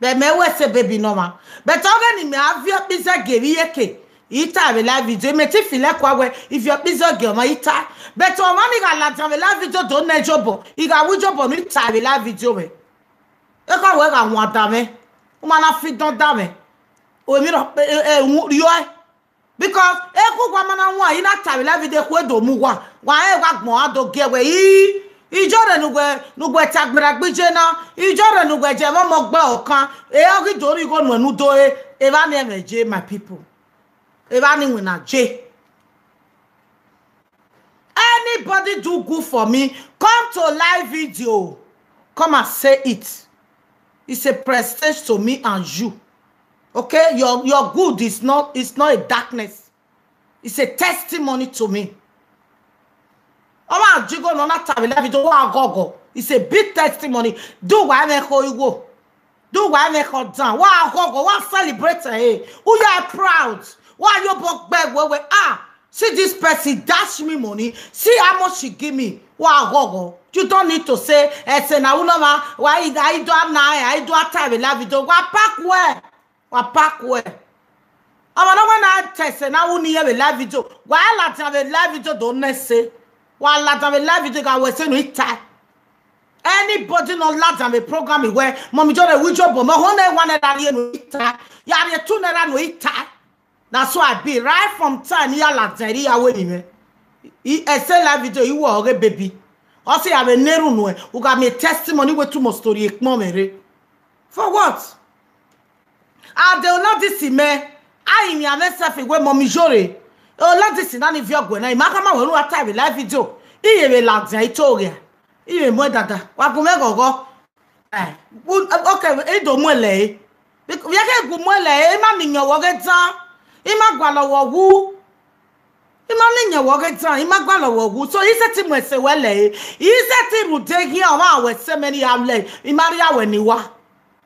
Vbe mẹ wẹ ẹse baby ne ọmwa. But ọghe ne imẹ a viọ ẹkpo izẹgie vbe iyeke, I tae vbe live video, mẹ te feel ẹkua wẹ I viọ ẹkpo izẹgie ọmwa I tae. But ọmwa ni gha ladian vbe live video do nẹ ijobọ, I gha ru ijobọ ne I tae vbe live video mwẹ. Ekhọe wẹ gha wan da mwẹ, u ma na fi dọn da mwẹ. Emwi rọ, e, e, e, rriọe. Because ekhọe uwa ma na wan, I na tae vbe live video ekhọe do mu uwa, wa rẹn wa gbọn a do gie wẹ, ii, Ijọrre ne uwẹ, ne uwẹ ta gberra gbe iye na, ijọrre ne uwẹ je ẹmwẹ ọmọ gbe ọkan, e ọ ghi do rhie igho nuẹn ne u do re, evba ni ẹmwẹ je, my people. Evba ni iwinna je. Anybody do good for me, come to live video, come and say it. It's a prestige to me and you. Okay? Your, your good is not, is not a darkness. It's a testimony to me. Ọmwa ji igho nọ na ta vbe live video, wa ghọghọ. It's a big testimony. Do wa mwẹ kho igho. Do wa mwẹ kho dan. Wa ghọghọ, wa celebrate ẹre. U ya proud. Wa ye obọ gbe wẹ wẹ, ah, see this person dash me money. See how much she give me. Wa ghọghọ. You don't need to say, "Ẹse na u nọ ma, wa i, a i do a na, a i do a ta vbe live video." Wa pack well. Wa pack well. Ọmwa ne ọ wẹ na ta ẹse na wu ni ye vbe live video. Wa ladian vbe live video do nẹ ẹse. Wa ladian vbe live video gha wẹ ẹse ne u i tae. Anybody ne ọ ladian vbe program wẹ, Mummy Ijọrre wu ijọbọ, mẹ họn ne one naira rhie ne u i tae. Ya rhie two naira ne u i tae. That's why I be right from time ya ladian rhie ya wẹ emwi mwẹ. I ẹse live video, I wẹ ọghe baby. Ọ sẹ ya vbe ne erhunmwu nuẹn, u gha miẹn testimony wẹ too much story ekpọnmwẹ rre. For what? Ade Oladisi mẹ, a i miẹn amwẹ self wẹ Mummy Ijọrre. Oladisi na ni viọ guẹ na, I ma khama wẹ ne u ra ta vbe live video. I ye vbe ladian, I to ghe a. I vbe muẹn dada. Wa gu mwẹ ghọghọ. Eh, u-, okay, I do muẹn lẹre. Bec-, vbe I ke gu muẹn lẹre, I ma miẹn iyẹn ọghọ ghe dan. I ma gualọ wẹ wu. I ma miẹn iyẹn ọghọ ghe dan, I ma gualọ wẹ wu. So, I sẹtin mu ẹse wẹ lẹre. I sẹtin rhunmwuda eghian ọmwa wẹ ẹse mẹ ne I ya lẹ, I ma rhie wẹ ne I wa.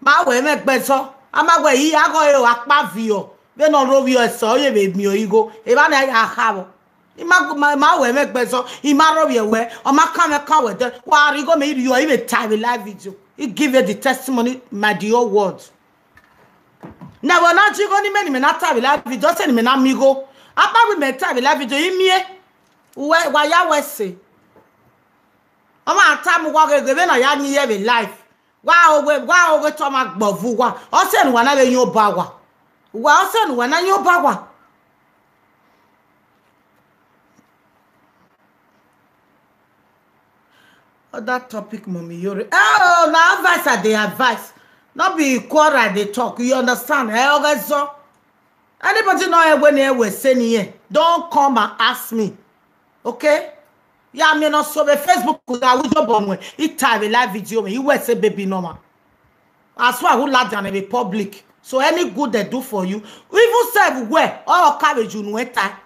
Ma wẹ mwẹ gbe ẹzọ, a ma wẹ I ya ghọe ro akpa viọ, vbene ọ rhovbiẹ ẹse, ọ ye vbe miẹn igho, evba ni a ya kha vbọ. I ma, ma, ma wẹ mwẹ gbe ẹzọ, I ma rhovbiẹ wẹ, ọ ma kan mwẹ kan wẹ dẹ, wa rhie igho mẹ, I rhie, I vbe ta vbe live video. I give you the testimony, my the whole world. Ne ẹvbo na ji igho ne imẹ ne imẹ na ta vbe live video, ọ sẹ ne imẹ na miẹn igho. Akpa vbe imẹ ta vbe live video, I miẹn. Uwẹ, wa ya wẹ ẹse. Ọ ma tama uwa ghe, ghe vbene a ya yin ye vbe live. Wa ho wẹ, wa ho wẹ te ọ ma gbọ vu uwa. Ọ sẹ ne uwa na vbe yin oba uwa. Uwa, ọ sẹ ne uwa na yin oba uwa. Other topic, Mummy Ijọrre. Oh, na advice I dey advise. No be quarrel I dey talk. You understand? Eh, okay, so anybody no hear when they were saying here, don't come and ask me. Okay? Ya miẹn ne ọ so vbe Facebook, I wu ijọbọ muẹn, I ta vbe live video mẹ, I wẹ ẹse baby normal. As far who ladian vbe public. So any good they do for you, even self wẹ, ọ ka vbe ju nuẹn ta.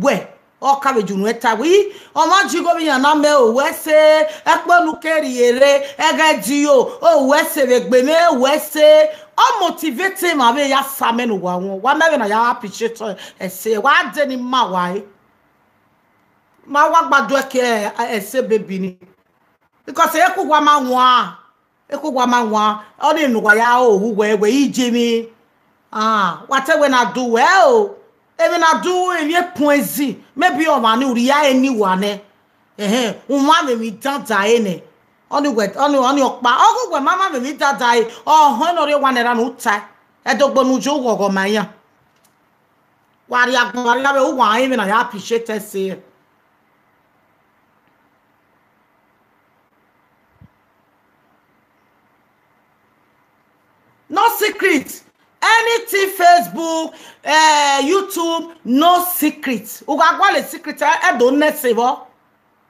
Wẹ, ọ ka vbe ju nuẹn ta. Wẹ, ọ ma ji igho vbe iran na mẹ o, wẹ ẹse, ẹkpo ne u ke rhie rre, ẹghẹ di o, o, wẹ ẹse vbe gbe mwẹ, wẹ ẹse. Ọ motivate emwa vbe ya sa mẹ ne uwa wọn. Wa mẹ vbe na ya appreciate ẹse, wa de ni ma wa re. Ma wa gba duẹ ke ẹse baby ni. Because eku wa ma wan, eku wa ma wan, ọ ni ne uwa ya o, hu wẹ, wẹ i je emwi. Ah, wa te wẹ na du wẹ o. Emwi na du emwi ekun ezi, maybe ọmwa ni u rhia eni wa nẹ. Ẹhẹn, u ma vbe emwi dandan ẹre nẹ. Ọ ni wẹ, ọ ni, ọ ni ọkpa, ọ ghẹ wẹ ma ma vbe emwi dandan ẹre, ọ họn ne ọ rhie one naira ne u tae. Ẹdogbo ne u ye ughọghọ ma iran. Wa rhie agbọn, wa rhie avbe uwa rẹn vbe na ya appreciate ẹse. No secret. Anything Facebook, eh, YouTube, no secret. U gha gualọ secret, ẹ, ẹ do nẹ ẹse vbọ.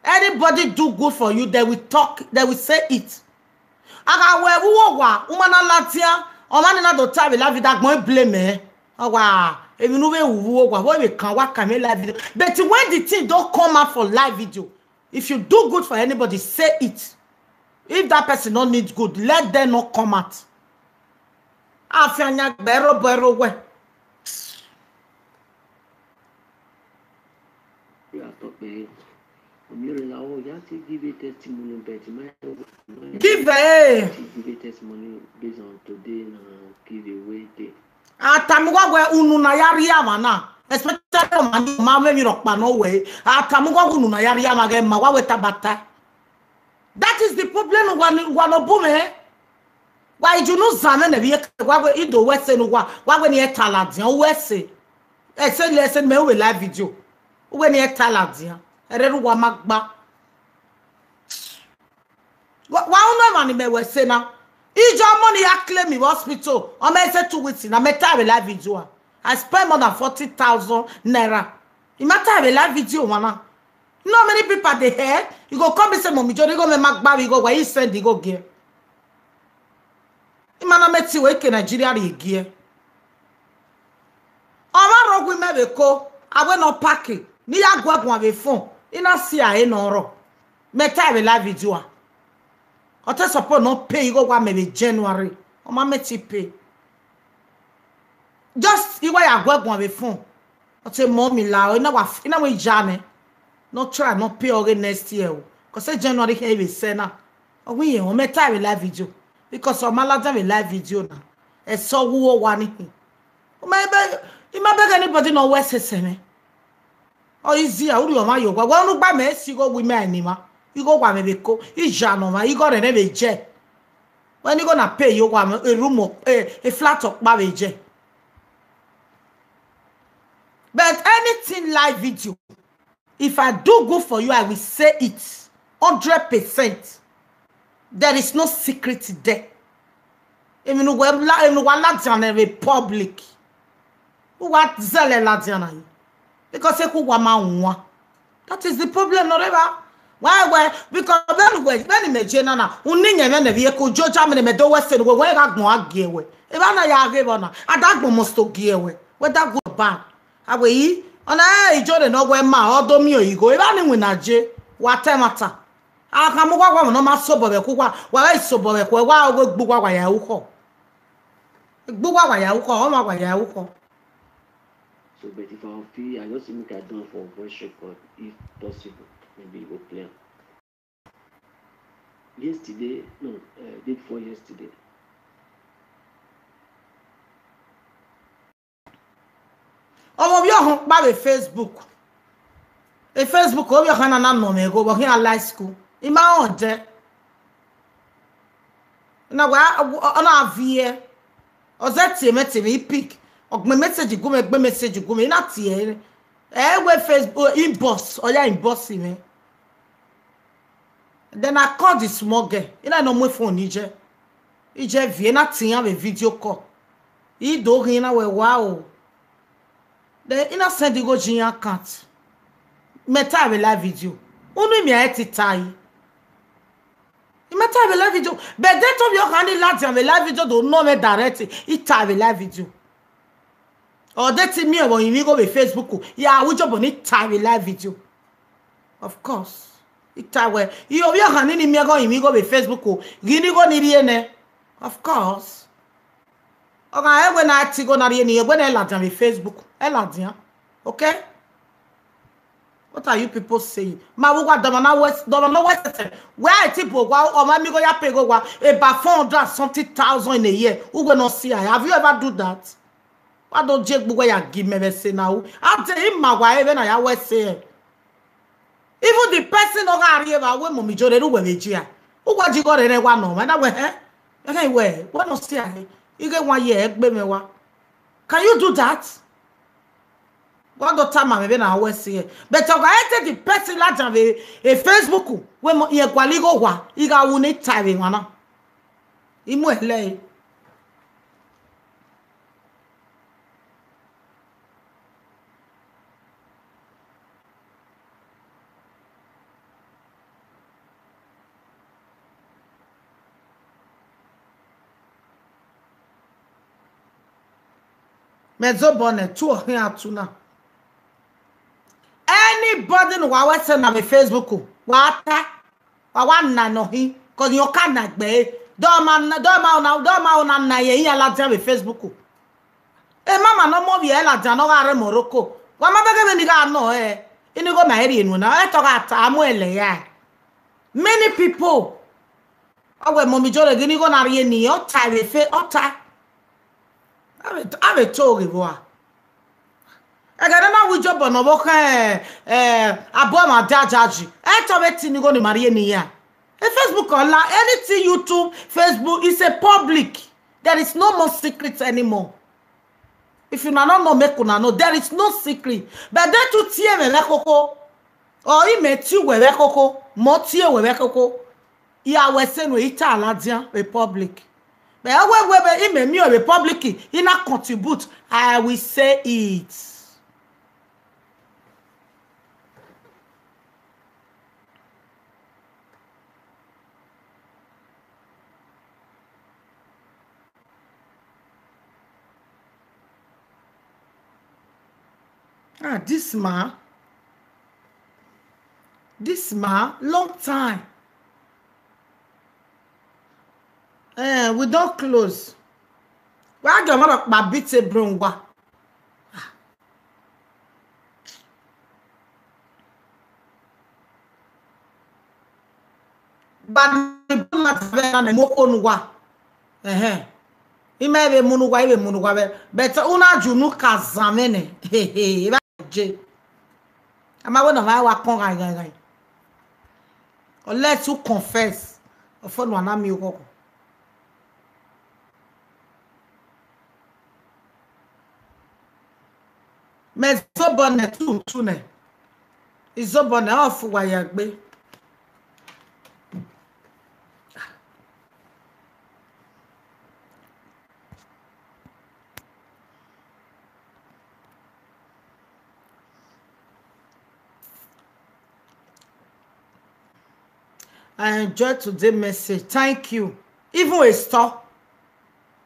Anybody do good for you, they will talk, they will say it. A gha wẹ vbe uwu owa, u ma na ladian, ọmwa ni na do ta vbe live video agbọn blame ẹ. Ọ wa, emwi ne u vbe ru vbe uwu owa, vbe vbe kan wa kan vbe live video. But when the thing don come out for live video, if you do good for anybody, say it. If that person no need good, let them not come out. Afian yan gbe ẹro bọ ẹro wẹ. Ya tọ pé, Omi rẹ la wọ, ya ti give a testimony, but my give a, ti give a testimony based on today na give away day. A tama uwa wẹ unu na ya rhie amwa na, especially ọmwa ni, ọmwa mwẹ emwi rhọkpa ne ọ wẹ. A tama uwa wẹ unu na ya rhie amwa ghẹ ma wa wẹ tabata. That is the problem, wa ni, wa nọ bu mwẹ. Wa iju nu zan mwẹ nẹ vbe iyeke, wa wẹ i do wẹ ẹse ne uwa, wa wẹ ne I ta ladian, u wẹ ẹse. Ẹse le ẹse ne mẹ ru vbe live video. U wẹ ne I ta ladian. Ẹrẹ ne uwa ma gba. Wa, wa unu emwa ni mẹ wẹ sẹ na. Ijo ọmọ ni ya claim vbe hospital, ọ ma sẹ two weeks na, mẹ ta vbe live video a. I spend more than forty thousand naira. I ma ta vbe live video mwa na. No many people dey hear, you go come be say, "Mummy Jore, igho mẹ ma gba vbe igho wa, I send igho gie." I ma na mẹ tie wẹ ke Nigeria rhie gie. Ọ ma rre owa mẹ vbe Eko, a wẹ ne ọ park, ne I ya gu ẹre guan vbe phone, I na si a ẹre ne ọ rrọọ. Mẹ ta vbe live video a. Ọ te suppose ne ọ pay igho wa mẹ vbe January, ọ ma mẹ te pay. Just I wa ya gu ẹre guan vbe phone. Ọ te mọ mi la, I na wa, I na wa ya nẹ. Ne ọ try ne ọ pay ọghe next year o. Cause January khin vbe sẹ na. Ọ wẹ irẹn, ọ mẹ ta vbe live video. Because ọ ma ladian vbe live video na. Ẹsẹ ọ wu owa ni khin. U ma be, I ma beg anybody ne ọ wẹ sẹ sẹ mwẹ. Ọ easy a, u rhie ọmwa ye owa. Wẹ unu gba mẹ si igho wi mẹ ni mwa. Igho wa mwẹ vbe Eko, I ya nọ mwa, igho rẹn rẹn vbe jẹ. Wẹ ne igho na pay ye owa mwẹ, a room, a, a flat ọkpa vbe jẹ. But anything live video, if I do good for you, I will say it hundred percent. There is no secret there. Emwi ne uwẹ la, emwi ne uwa ladian nẹ vbe public. Uwa zẹlẹ ladian na yi. Because eku uwa ma wan. That is the problem, nọ rre evba. Why, why? Because vbene uwẹ, vbene imẹ je na na, unu iyẹn mwẹ nẹ vbe eku joja mẹ ne mẹ do wẹ sẹ ne uwẹ, wẹ gha gbọn a gie wẹ. Evba na ya ghe vbọ na, a da gbọn must to gie wẹ. Whether good or bad. A wẹ yi, ọna ẹ Ijore ne ọ wẹ ma, ọ do miẹn igho. Evba ni winna je, wa ta ẹmwata. A khama uwa, uwa ne ọ ma sobọ vbe ẹkhu uwa, wa gha sobọ vbe ẹkhu, wa gbe uwa, wa ya ru khọ. Gbe uwa, wa ya ru khọ, ọmwa wa ya ru khọ. So, but if I feel, I just make I done for voice record, if possible, maybe you go play am. Yesterday, no, uh, day before yesterday. Ọmọ vbe ọhọn kpa vbe Facebook. E Facebook, ovbi ọhọn na na nọ mwẹ igho, vbe ọ khian la school. I ma rẹn odẹ. Na wa, ọ na viẹ. Ọ zẹ tie mwẹ, tie mwẹ, I pick. Ọ gbẹn message gu mwẹ, gbẹn message gu mwẹ, I na tie ẹre. Ẹ wẹ Facebook, inbox, ọ ya inbox mwẹ. Then I call the small girl. I na nọ mu phone ni jẹ. I jẹ viẹ, I na tie iran vbe video call. I do ghi na wẹ wa o. Then I na send igho ye iran account. Mẹ ta vbe live video. Unu miẹn ẹre te ta yi. I ma ta vbe live video. But de te ovbi ọhọn ni ladian vbe live video do nọ mwẹ direct, I ta vbe live video. Ọ de te miẹn vbe ọ rinmwian igho vbe Facebook, ya ru ijọbọ ne I ta vbe live video. Of course. I ta wẹ, I ovbi ọhọn ni ni miẹn igho rinmwian igho vbe Facebook, ghi ne igho ni rhie nẹ. Of course. Ọ gha rẹn wẹ ne a tie igho na rhie ni, wẹ ne ẹ ladian vbe Facebook. Ẹ ladian. Okay? What are you people saying? Ma vbe uwa dọmọ na wẹ, dọmọ na wẹ sẹsẹ. Wẹ a ti bu owa, ọ ma miẹn igho ya pay igho wa. About four hundred and something thousand in a year. Uwẹ nọ si a. Have you ever do that? Wa do je gbe uwẹ ya gi mẹ vbe ẹse na ru. A de ima wa ẹvbo na ya wẹ ẹse. Even the person ọ gha rrie evba wẹ Mummy Jore ru wẹ vbe jia. Uwa ji igho rẹrẹ wa nọ, wa na wẹ, hẹ? Ẹghẹ wẹ, wẹ nọ si a hẹ. Ighe wa ye ẹgbe mwẹ wa. Can you do that? Wa do tama mwẹ vbene a wẹ ẹse. But ọ gha te the person ladian vbe e Facebook, wẹ mọ, irẹn gualọ igho wa, I gha ru ne I ta vbe emwa na. I mu ẹlẹ ẹre. Mẹ zobọ nẹ, tu ọ khian tu na. Anybody ne uwa wẹ sẹ na vbe Facebook, wa ta, wa wa na nọ hin, 'cause ọ ka na gbe ẹre. Dọma, dọma ọna, dọma ọna na ye iran ladian vbe Facebook. E mama ne ọ mu ovbi ẹre ladian ne ọ gha rre Morocco. Wa ma bẹghe vbene I gha nọ ẹre, inigho ma i rhie nuẹn na, ẹre te ọ gha ta, a mu ẹlẹ ya. Many people. Ọ wẹ Mummy Jore ghi ne igho na rhie ni, ọ ta vbe fe, ọ ta. A vbe, a vbe to ghe vbua. Ẹghẹ ne na wu ijobọ ne ọ vbe khẹ, eh, abọ ma da jaji. Ẹre te ọ vbe ta inigho ni ma rhie ni ya. E Facebook ọ la, anything YouTube, Facebook is a public. There is no more secret anymore. If una no know, make una know. There is no secret. But de te u tie mwẹ vbe ẹkhokho. Ọ i mẹ tie uwẹ vbe ẹkhokho. Mẹ ọ tie uwẹ vbe ẹkhokho. Ya wẹ sẹ nuẹn, I ta ladian Republic. Mẹ wẹ wẹ vbe imẹ miẹn Republic, I na contribute, I will say it. Ah, this man, this man, long time. Eh, we don close. Wa gẹ ọmọ rọkpa bite bro wa. Ba ni bu na vbe na ne mo ko nu wa. Ẹhẹn. I ma vbe mu nu wa, I vbe mu nu wa vbe. But u na ju nu ka zan mwẹ nẹ. Hehe, e ba je. A ma wẹ ne ọ ma wa kọn ghan ghan ghan. Unless u confess, ọfọ ne uwa na miẹn oghọghọ. Mẹ zobọ nẹ tu tu nẹ. I zobọ nẹ, ọ fu uwa ya gbe. I enjoy today message. Thank you. Even a store.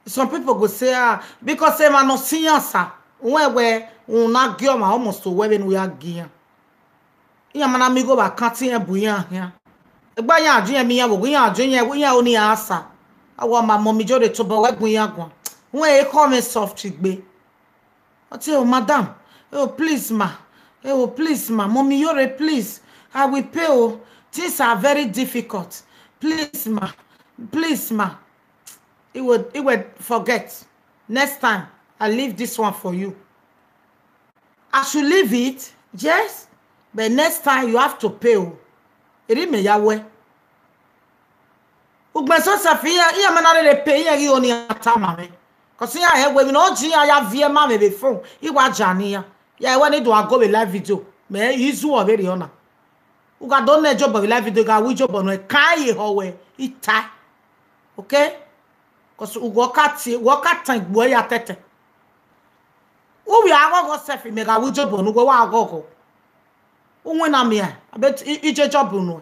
Some people go say, ah, because emwa nọ sẹ iran sa, wẹ wẹ, u na gie ọmwa almost owẹ vbene u ya gie iran. Iran ma na miẹn igho vbe account iran bu iran khian. Egbe iran ju iran miẹn iran vbe ogho, iran ju iran, iran ho ne iran sa. A wa ma mummy Ijore tobọ wẹ gun iran guan. Wẹ ekhọe mwẹ soft gbe. Ọ te, oh, madam, oh, please, ma. Oh, please, ma. Mummy Iyore, please. I will pay, oh. Things are very difficult. Please, ma. Please, ma. He will, he will forget. Next time, I leave this one for you. I should leave it? Yes. But next time, you have to pay, oh. Eri mẹ ya wẹ. Ugbẹn Joseph, iran, iran ma na rere pay, iran ghi ho ne iran tama mwẹ. 'Cause iran hẹ wẹ emwi ne ọ ji iran ya viẹ ma mwẹ vbe phone, I wa ja ne iran. Ya wẹ ne I do a go vbe live video. Mẹ i zu ọ vberriọ na. U gha do nẹ Job vbe live video, gha wi Job nuẹn, kan ye họ wẹ, I ta. Okay? 'Cause uwẹ ọ ka tie, uwẹ ọ ka tan igbuẹ ya tẹtẹ. U vbe a ghọghọ sẹf, mẹ gha wi Job ne uwẹ wa ghọghọ. U winna miẹn, I bet I, I je Job nuẹn.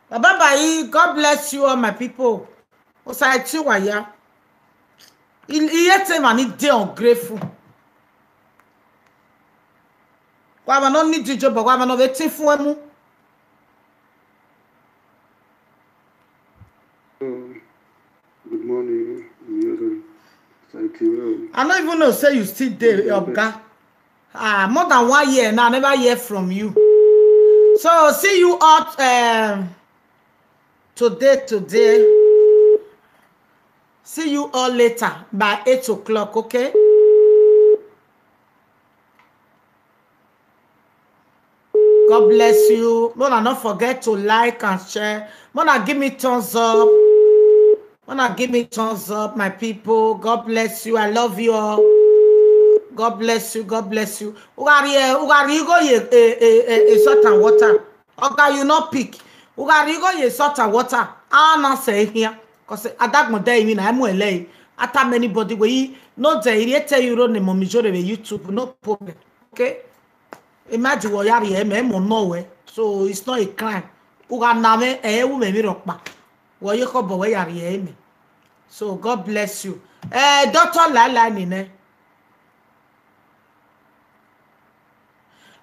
Bye bye, God bless you all my people. Osa ẹ tie uwa ya. I, I hate emwa ni dey ungrateful. Wa emwa ne ọ need Job, wa emwa ne ọ vbe tin fun ẹmu. Oh, good morning, Mary. Thank you. I no even know say you still dey, oga. Ah, more than one year now, I never hear from you. So, see you out, um, today, today. See you all later by eight o'clock, okay? God bless you. Mona, not forget to like and share. Mona, give me thumbs up. Mona, give me thumbs up, my people. God bless you. I love you all. God bless you. God bless you. Ugari, eh, ugari, go ye, eh, eh, eh, eh, salt and water. Oga, you no pick. Ugari, go ye salt and water. Ah, na say here. 'Cause adagbọn de imi na, emu ele. Ata many body we no dey, he tell you run the mommy jore with YouTube, no problem. Okay? Imagine what you are, me mo no way. So it's not a crime. Uga na me, eh, u me mi rokpa. Wo ye ko bo we yari me. So God bless you. Eh, Doctor Lala ni ne.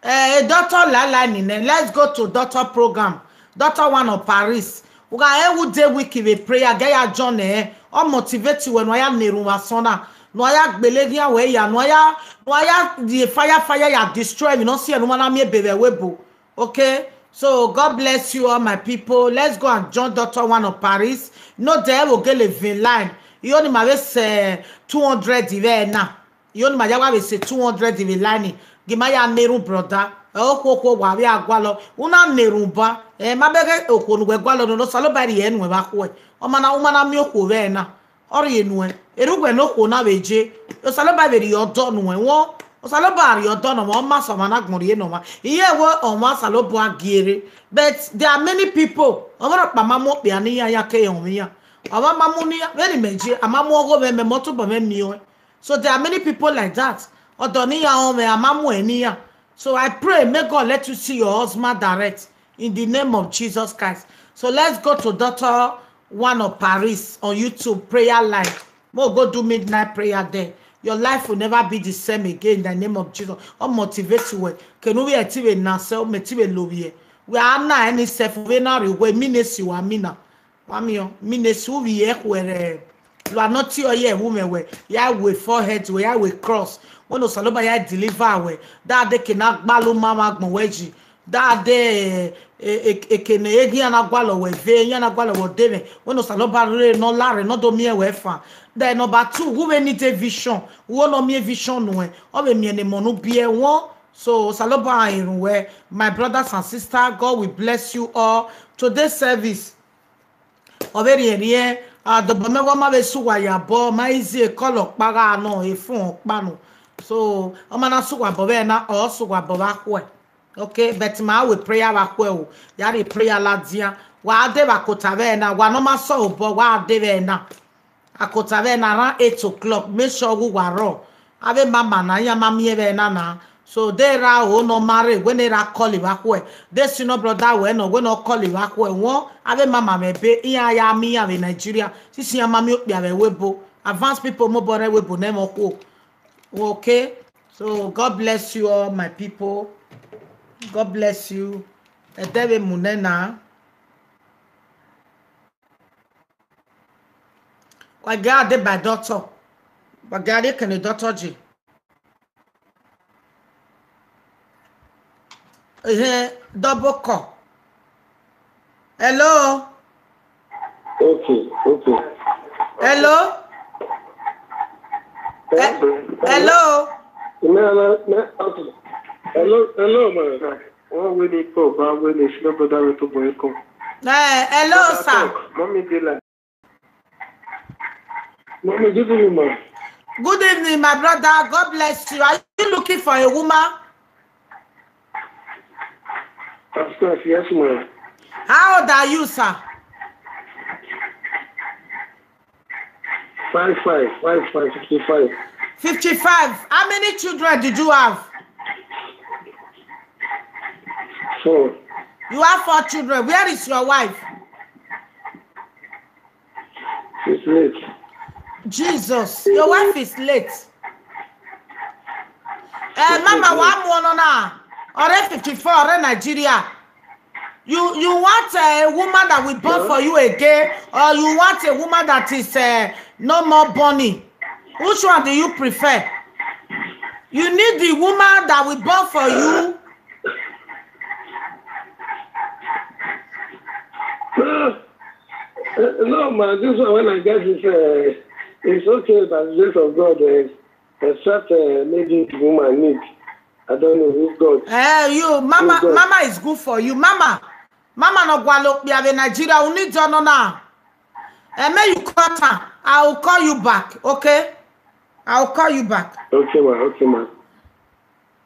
Eh, Doctor Lala ni ne. Let's go to Doctor program. Doctor one of Paris. Uga e wu day week with prayer. Get your John eh. Or motivate you when waya neru wasona. No aya gbele dia we ya. No aya, no aya the fire fire ya destroy. We no see anyone na me bebe we bo. Okay, so God bless you all my people. Let's go and join Doctor One of Paris. No, they will get a vin line. You only ma say two hundred dive na. You only ma ya wa say two hundred dive line. Gima ya neru brother. Eh, okho okho wa we agwalo. Una neru ba. Eh, ma bege okho nu we gwalo no, no salo bari enu ba khwe. O mana, o mana mi okho we na. Ọ rhie nuẹn, erha uwẹ ne okhuo na vbe je, Osanobua vbe rhie ọdọ nuẹn wọn, Osanobua rhie ọdọ ne ọmwa, ọ ma sẹ ọmwa ne agbọn rhie ne ọmwa. Iye wẹ ọmwa Osanobua gie rre. But there are many people, ọmwa rhọkpa ma mu okpia ne iran, iran keghi họn iran. Ọmwa ma mu ne iran, vbene imẹ je, a ma mu ọghomwẹ, mẹ mẹ tobọ mwẹ miẹn ọẹn. So there are many people like that. Ọdọ ne iran họn mwẹ, a ma mu ẹn ne iran. So I pray, may God let you see your husband direct in the name of Jesus Christ. So let's go to Doctor One of Paris on YouTube, prayer line. Mo go do midnight prayer there. Your life will never be the same again in the name of Jesus. Ọ motivate wẹ. Kene uvbiẹ ti vbe na sẹ, ọ mẹ ti vbe lovbiẹ. Wẹ a na ẹn ni sẹ fo vbe na rhie uwẹ, mi ne si wa mi na. Wa miẹn, mi ne si uvbiẹ khuẹrhẹ. Lua nọ tie ọ ye ẹvbu mwẹ wẹ, ya we forehead wẹ, ya we cross. Wẹ ne Osanobua ya deliver wẹ. Dade ke na gbalọ ma vbe agbọn wẹ yi. Dade, e, e, eke ne eghian na gualọ wẹ ve, iran na gualọ wẹ ọdemwẹ. Wẹ ne Osanobua rre ne ọ larre, ne ọ do miẹn wẹ fan. Then number two, who vbe need a vision? Who nọ miẹn vision nuẹn, ọ vbe miẹn ne emọ ne u biẹ wọn. So, Osanobua rẹn erhunmwu wẹ, my brothers and sisters, God will bless you all. Today's service, ọ vbe rhiẹnrhiẹn, a dobọ mẹ wẹ ọ ma vbe sẹ uwa ya obọ, ma easy, call ọkpa gha nọ, efun ọkpa nọ. So, ọ ma na sẹ uwa obọ vbe na, ọ sẹ uwa obọ vbe akhuẹ. Okay, but ma we prayer vbe akhuẹ o, ya rhie prayer ladian. Wa de vbe akota vbe na, wa ne ọ ma sẹ obọ, wa de vbe na. Akota vbe na around eight o'clock, make sure wẹ uwa rrọọ. Avbe mama na, iran ma miẹn vbe na na. So, de ra o ne ọ ma rre, wẹ ne ra call vbe akhuẹ. De senior brother wẹ nọ, wẹ ne ọ call vbe akhuẹ. Wọn, avbe mama mwẹ ebe, iran ya miẹn iran vbe Nigeria. Sisi iran ma miẹn okpia vbe ẹvbo ebo. Advanced people, mobọ rre ẹvbo ebo ne ẹmwẹ okhuo. Okay? So, God bless you all, my people. God bless you. Ẹdẹ vbe mu nẹ na. Wa gha dee by doctor. Wa gha rhie kene doctor je. Ehe, double call. Hello? Okay, okay. Hello? He-, hello? Me, me, me, okay. Hello, hello, man. One way they call, but when they see brother with two boy call. Eh, hello, sir. Talk. Mommy dey like. Mommy, good evening, ma. Good evening, my brother. God bless you. Are you looking for a woman? Of course, yes, ma. How old are you, sir? Five five, five five, fifty-five. Fifty-five. How many children did you have? Four. You have four children. Where is your wife? She's late. Jesus, your wife is late. Eh, Mama, one more no na. Already fifty-four, already Nigeria. You, you want a woman that will born for you again, or you want a woman that is, uh, no more borny? Which one do you prefer? You need the woman that will born for you. No, no, man, this one, when I get this, uh, it's okay by the grace of God, uh, except, uh, maybe the woman need. I don't know if God. Eh, you, Mama, if God. Mama is good for you. Mama, Mama no gualọ okpia vbe Nigeria, you need to know now. Eh, may you cut her. I will call you back, okay? I will call you back. Okay, ma, okay, ma.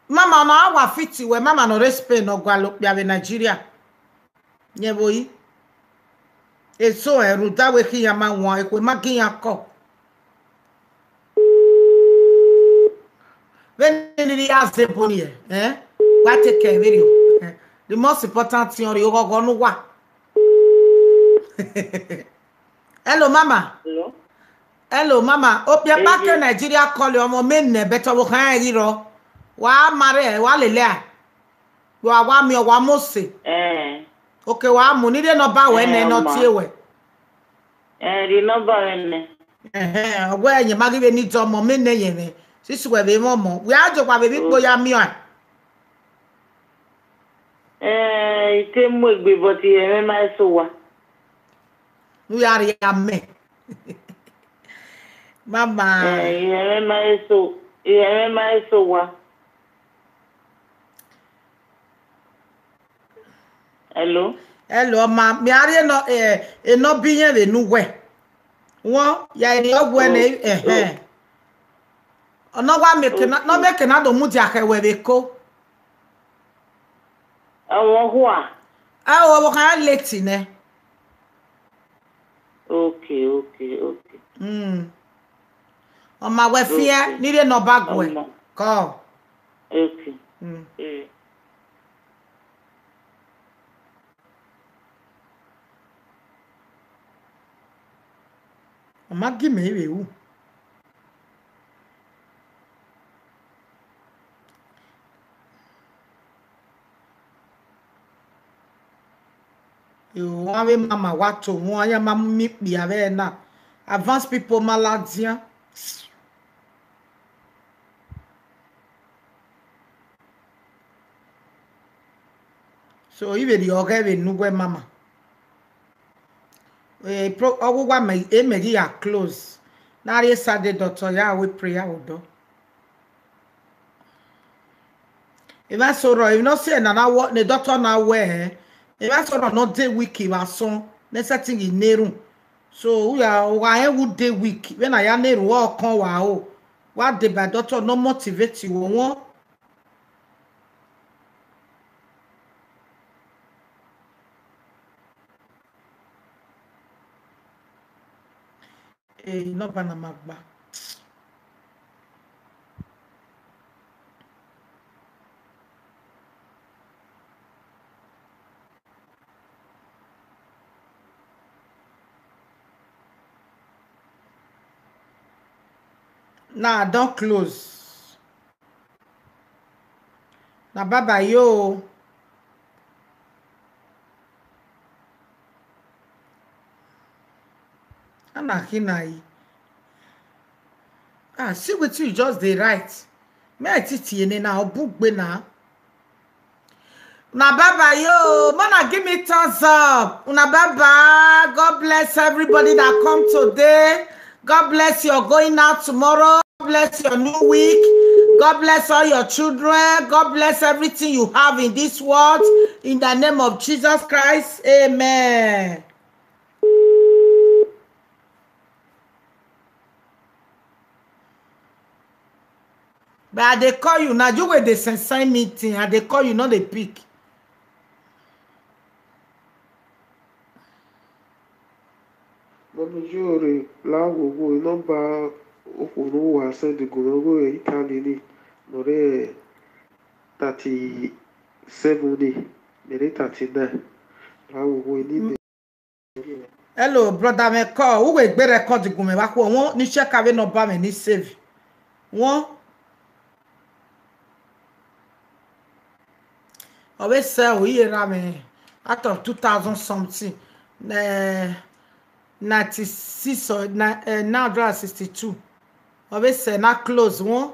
Mama, no, I will fit you. Mama no respect no gualọ okpia vbe Nigeria. Nyẹ vbo yi. Eso ẹ rhunmwuda wẹ khian ma wan, ekhue ma gi iran kọ. Vbene ni ya zẹ ebo ni, eh? Wa take care vberriọ. Eh, the most important thing ọrọre oghọghọ ne uwa. Hello, Mama. Hello. Hello, Mama. Okpia kpa ke Nigeria call ọmọ mẹ nẹ, but ọvbokhan rẹn ghi rrọọ. Wa ma rre, wa lele a. Wa, wa miẹn, wa mose. Eh. Okay, wa mu, ni rhie number wẹ nẹ, ne ọ tie wẹ. Eh, rhie number wẹ nẹ. Ẹhẹn, ọ wẹ ẹyẹn ma ghi vbe need ọmọ, mẹ nẹ ẹyẹn mwẹ. Sisi wẹ vbe mwẹ ọmọ. Wẹ a jọ wa vbe vbe ikpo ya miẹn ọẹn. Eh, I te mu egbe, but I mwẹ ma eso wa. Nu ya rhie amẹ. Mama. Eh, I mwẹ ma eso, I mwẹ ma eso wa. Hello? Hello, ma, mi a rhie nọ, eh, enọ bi yẹn vbe nu wẹ. Wọn, ya eni ọgwẹ ne, ẹhẹn. Ọ nọ wa make na, nọ make na do mudia khẹ wẹ vbe Eko. Ọmwa ọkhua. Ẹ o, ọvbokhan ya late nẹ. Okay, okay, okay. Mm. Ọ ma wẹ fiẹ, okay, ne I rhie nọmba guẹ. Ọmọ. Kọ. Okay. Mm. Eh. Ọ ma gi mẹ vbe ru. Eo, avbe mama wa to wọn, a ya ma miẹn ikpia vbe na. Advanced people ma ladian. So, I vbe rhie ọghẹ vbe ne uwẹ mama. Eh, pro-, ọghuwa mẹ, e mẹ ghi ya close. Na rhie Saturday dọtọ ya we prayer odọ. Emwa eso rrọọ, emwi ne ọ si ẹre na na wọ, ne dọtọ na wẹ hẹ. Emwa eso rrọọ ne ọ de week vbe asọn, ne sẹtin ghi na erhunmwu. So, u ya, u gha rẹn vbe u de weak, vbene a ya na erhunmwu, ọ kọn wa ro. Wa deba dọtọ ne ọ motivate wẹ wọn. Eh, nọmba na ma gba. Na don close. Na bye bye yo. Ana khin na yi. Ah, see wetin you just dey write. Me I titi ene na, ọ bugbe na. Una bye bye yo. Mana give me thumbs up. Una bye bye. God bless everybody that come today. God bless your going out tomorrow. God bless your new week. God bless all your children. God bless everything you have in this world. In the name of Jesus Christ. Amen. But I dey call you now. You wey dey send, send me thing. I dey call you, no dey pick. Mami Joe rre la wo wo nọmba okhuo ne uwa send gu mwẹ, ọghe Italy ni, ne ọ rre thirty seven ni, mẹ rre thirty nine. La wo wo ni. Hello, brother mwẹ, call. Uwẹ gbe record gu mwẹ vbe akhuẹ. Wọn ni check avbe nọmba mwẹ ni save. Wọn. Ọ vbe sẹ o, iye ra mwẹ out of two thousand something, eh, ninety six or ni-, eh, nine hundred and sixty two. Ọ vbe sẹ na close wọn.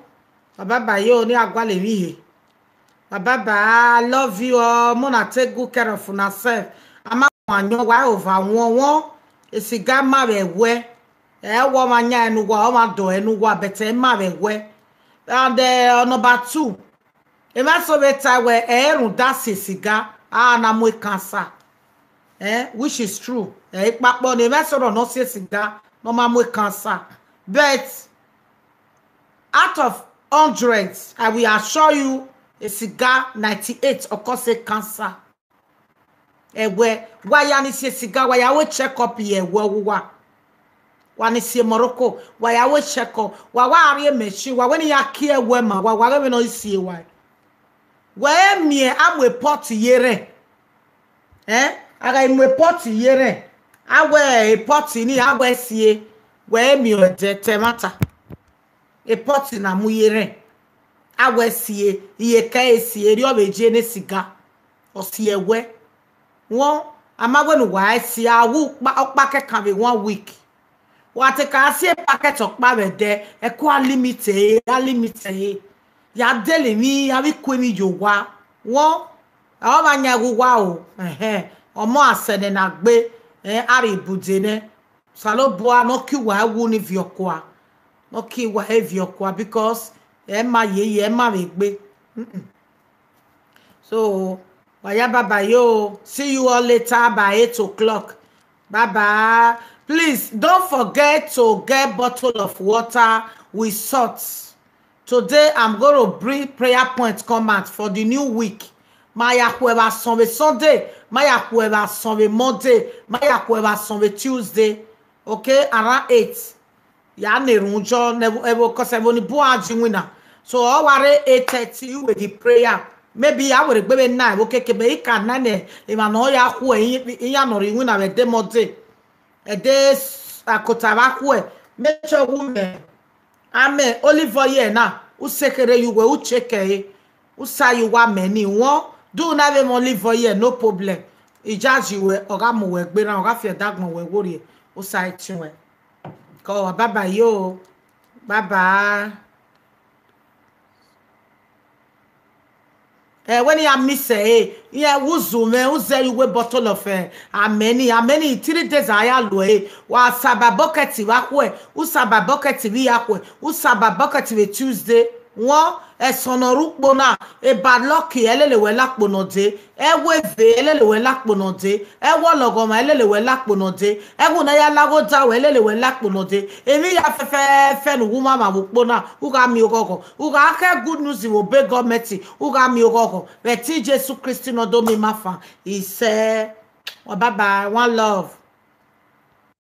Baba ba yo ni a gualọ emwi he. Baba ba, I love you all. Mona take good care of una self. A ma wan yan wa over wọn wọn. Esiga ma vbe wẹ. Ẹ wọ ma yan ẹnu wa, ọ ma dọ ẹnu wa, but ẹ ma vbe wẹ. And, eh, number two, emwa eso vbe ta wẹ ẹ rhunmwuda si esiga, a na mu cancer. Eh, which is true. Ẹ i kpakpọ ni, emwa eso rọ ne ọ si esiga ne ọ ma mu cancer. But out of hundred, I will assure you, esiga ninety-eight ọ cause cancer. Ẹwẹ, wa ya ni si esiga, wa ya we check up ye ẹwẹ uwa. Wa ni si Morocco, wa ya we check up. Wa wa rhie machine, wa wẹ ne iran kie ẹwẹ ma, wa wa ghe vbene ọ i si e wa. Wẹ miẹn a mu pot ye rẹn. Eh? A gha mu pot ye rẹn. A wẹ pot ni, a wẹ si e. Wẹ miẹn ẹdẹ, te ẹmwata. Pot na mu ye rẹn. A wẹ si e, iye ke e si e, erriọ vbe je ne esiga. Ọ si ẹwẹ. Wọn, a ma wẹ ne uwa si a wu ọkpa, ọkpa kẹkan vbe one week. Wa te ka si packet ọkpa vbe ẹdẹ, ẹko a limit ẹre, a limit ẹre. Ya dele emwi, a vbe ku emwi ye owa. Wọn, ọ ma yan ghe uwa o, ẹhẹn, ọmọ a sẹ nẹ na gbe, eh, a rhie ibude nẹ. Osanobua ne ọ kie uwa wu ni viọ kua. Ne ọ kie uwa e viọ kua, because ẹ ma ye ye, ẹ ma vbe gbe. Mm-mm. So, wa ya bye bye yo. See you all later by eight o'clock. Bye bye. Please, don't forget to get bottle of water with salt. Today I'm going to bring prayer points come out for the new week. Ma ya khuẹ vbe asọn vbe Sunday, ma ya khuẹ vbe asọn vbe Monday, ma ya khuẹ vbe asọn vbe Tuesday. Okay, around eight. Ya na erhunmwu jọ ne ẹvbo, ẹvbo, cause ẹvbo ni bun a ji iwinna. So ọ wa rre eight thirty, you will the prayer. Maybe a were egbe vbe na ẹvbo keke, but I ka na nẹ emwa ne ọ ya khuẹ, iran ne ọ rre iwinna vbe ẹdẹ Monday, ẹdẹ s-, akota vbe a khuẹ. Make sure wu mẹ. Amẹ olive oil na, u se kherhe ye uwẹ, u check ẹre, u sa ye uwa mẹ ni wọn. Do na vbe mẹ olive oil, no problem. I judge wẹ, ọ gha mu wẹ gberra, ọ gha fi ẹdagbọn wẹ worriẹ, u sa ẹtin wẹ. Kọ, bye bye yo. Bye bye. Eh, wẹ ne iran miss ẹre, iran wu zu mwẹ, u zẹ ye uwu bottle of, eh, amẹ ni, amẹ ni three days a ya lo ẹre. Wa sa ba bucket vbe akhuẹ, u sa ba bucket vbe iyakhuẹ, u sa ba bucket vbe Tuesday. Wọn, ẹsọn ne ọ rre ukpo na, eba lucky, ẹ lele wẹ la kpo ne ọ dee. Ẹwu eve, ẹ lele wẹ la kpo ne ọ dee. Ẹwu ọlọghọmwa, ẹ lele wẹ la kpo ne ọ dee. Ẹwu ne a ya la ghe odaro, ẹ lele wẹ la kpo ne ọ dee. Emwi hia fẹfẹẹfẹ ne uwu mwamwa vbe ukpo na, u gha miẹn oghọghọ. U gha khẹ good news vbe obọ gọọmẹnti, u gha miẹn oghọghọ. Vbe ẹtin Jesu Kristi ne ọ do miẹn ima fan, isẹ. Bye bye, one love.